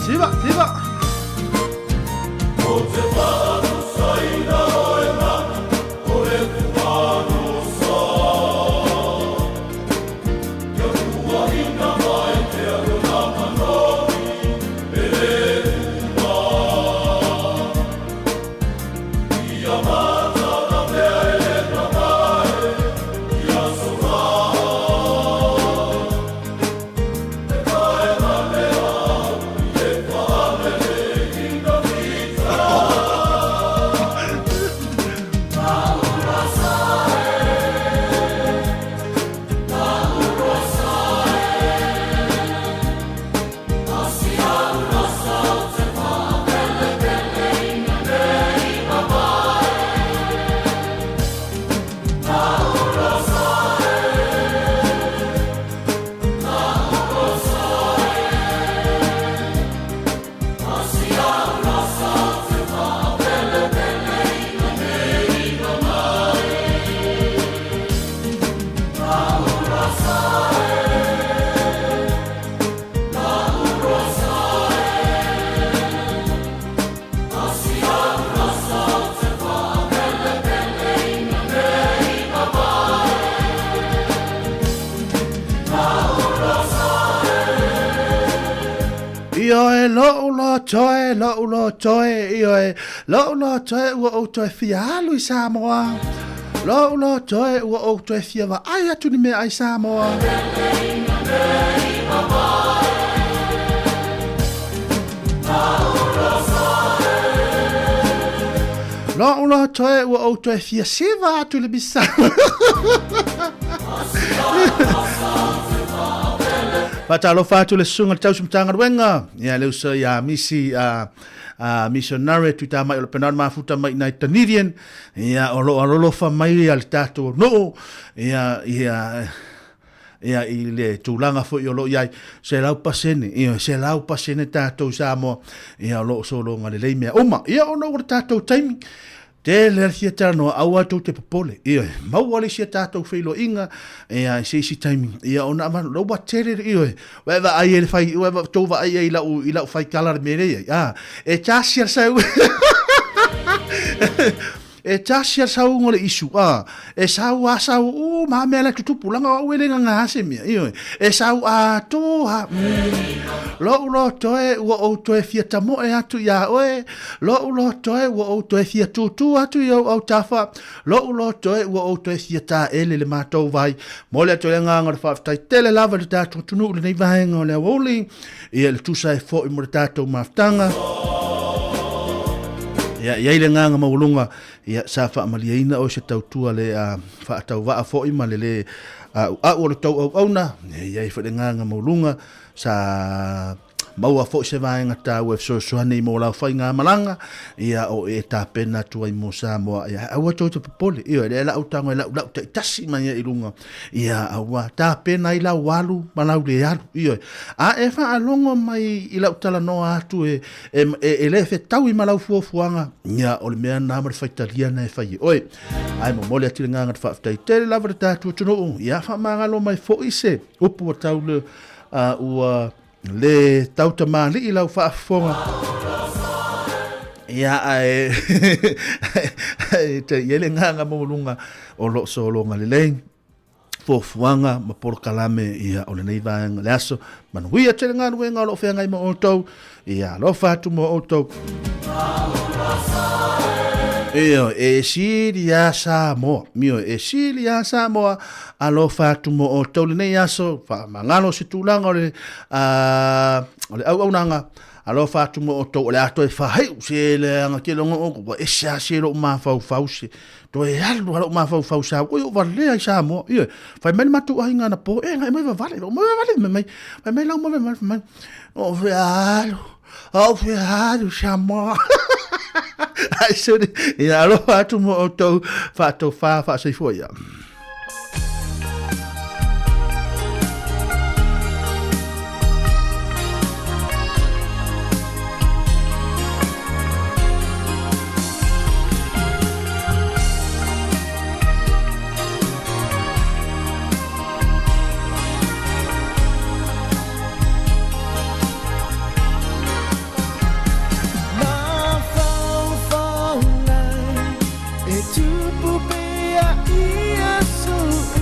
Siva, siva. O te whaanusaina o e mana, o le kuanusa. Kia kuahina mai te arona manohi, e le kuma. Ia mata na mea e le mamae, ia sora. E pae male au, i e whaamele ina mita. Ioe, lo'u loto e, lo'u loto e, ioe, lo'u loto e, ua ou toe fia alu i Samoa. Lo'u loto e, ua ou toe fia vaai atu ni meaai Samoa. Lo'u loto e, ua ou toe fia siva atu i le misa. Faatalofa atu le susuga i le tausi Matagaluega, ia le uso ia Misi a a missionary Tuitamai o le Penau Mafuta mai nai Dunedin, ia o lo o alolofa mai ia le tatou nuu, ia ia ia i le tulaga foi o lo o i ai 100%, ia 100% tatou Samoa, ia o lo o sologa lelei mea uma. Ia ona ua le tatou taimi, Tele a le fia talanoa, aua tou te popole. Ioe, maua le isi a tatou feiloaiga, ia, i se isi taimi, ia ona avatu, la ua tele, ioe, ua e vaai ai le fai, ua e tou vaai ai i lau, i lau faikala le mea lea i ai, a, e tasi a le sau, e tasi a le sauga o le isu, a, e sau a sau, u, ma mea la tutupu, langa o au e le nganga se mea, ioe, e sau atoa, lou loto e, ua ou toe fia tamoe atu iā oe, Lo'u loto e, ua ou toe fia tūtū atu i ou autafa. Lo'u loto e, ua ou toe fia tāele le matou vai. Momoli atu le agaga o le faafetai tele lava i le tatou atunuu i lenei vaega o le aoauli, ia le tusa ai foi mo le tatou mafutaga. Ia, i ai le agaga maualuga, ia, sa faamalieina oe se tautua le a faatauvaa foi ma le lē a'ua'u o le tou auauna. Ia, i ai foi le agaga maualuga, sa Maua foi se vaega taua e fesoasoani mo lau faigamalaga, ia o e tapena atu ai mo Samoa. Ia, aua tou te popole, ioe, lea lau tago e laulau taitasi mai ai i luga, ia aua tapena ai lau alu ma lau le alu, ioe. A e faalogo mai i lau talanoa atu e, e, e, e le fetaui ma lau fuafuaga, ia o le mea na ma le faitalia na e fai e oe. Ae momoli atu le agaga faafetai tele lava le tatou atunuu, ia faamagalo mai foi se upu ua tau le, ua Le tautamalii lau faafofoga. Ia ae te i ai le agaga maualuga o lo o sologa lelei fuafuaga ma polokalame ia o lenei vaega le aso. Manuia tele galuega o lo o feagai ma outou. Ia alofa atu mo outou. Ioe, e sili a Samoa. Ioe, e sili a Samoa. Alofa atu mo outou lenei aso, faamagalo se tulaga o le, o le auaunaga. Alofa atu mo outou, o le a toe fahaiu se leaga tele o outou, ua ese lava se lou mafaufau se, toe alu lava lou mafaufau sa, oi ou valea i Samoa. Ioe, fai mai le matou aiga anapo, e agai mai vavale, oo mai vavale, fai mai, fai mai lau mai, fai mai, oo fea alu, oo fea alu Samoa. Ai suri, ia alofa atu mo outou, faatofa, faasoifua ia. Tupu pea i aso.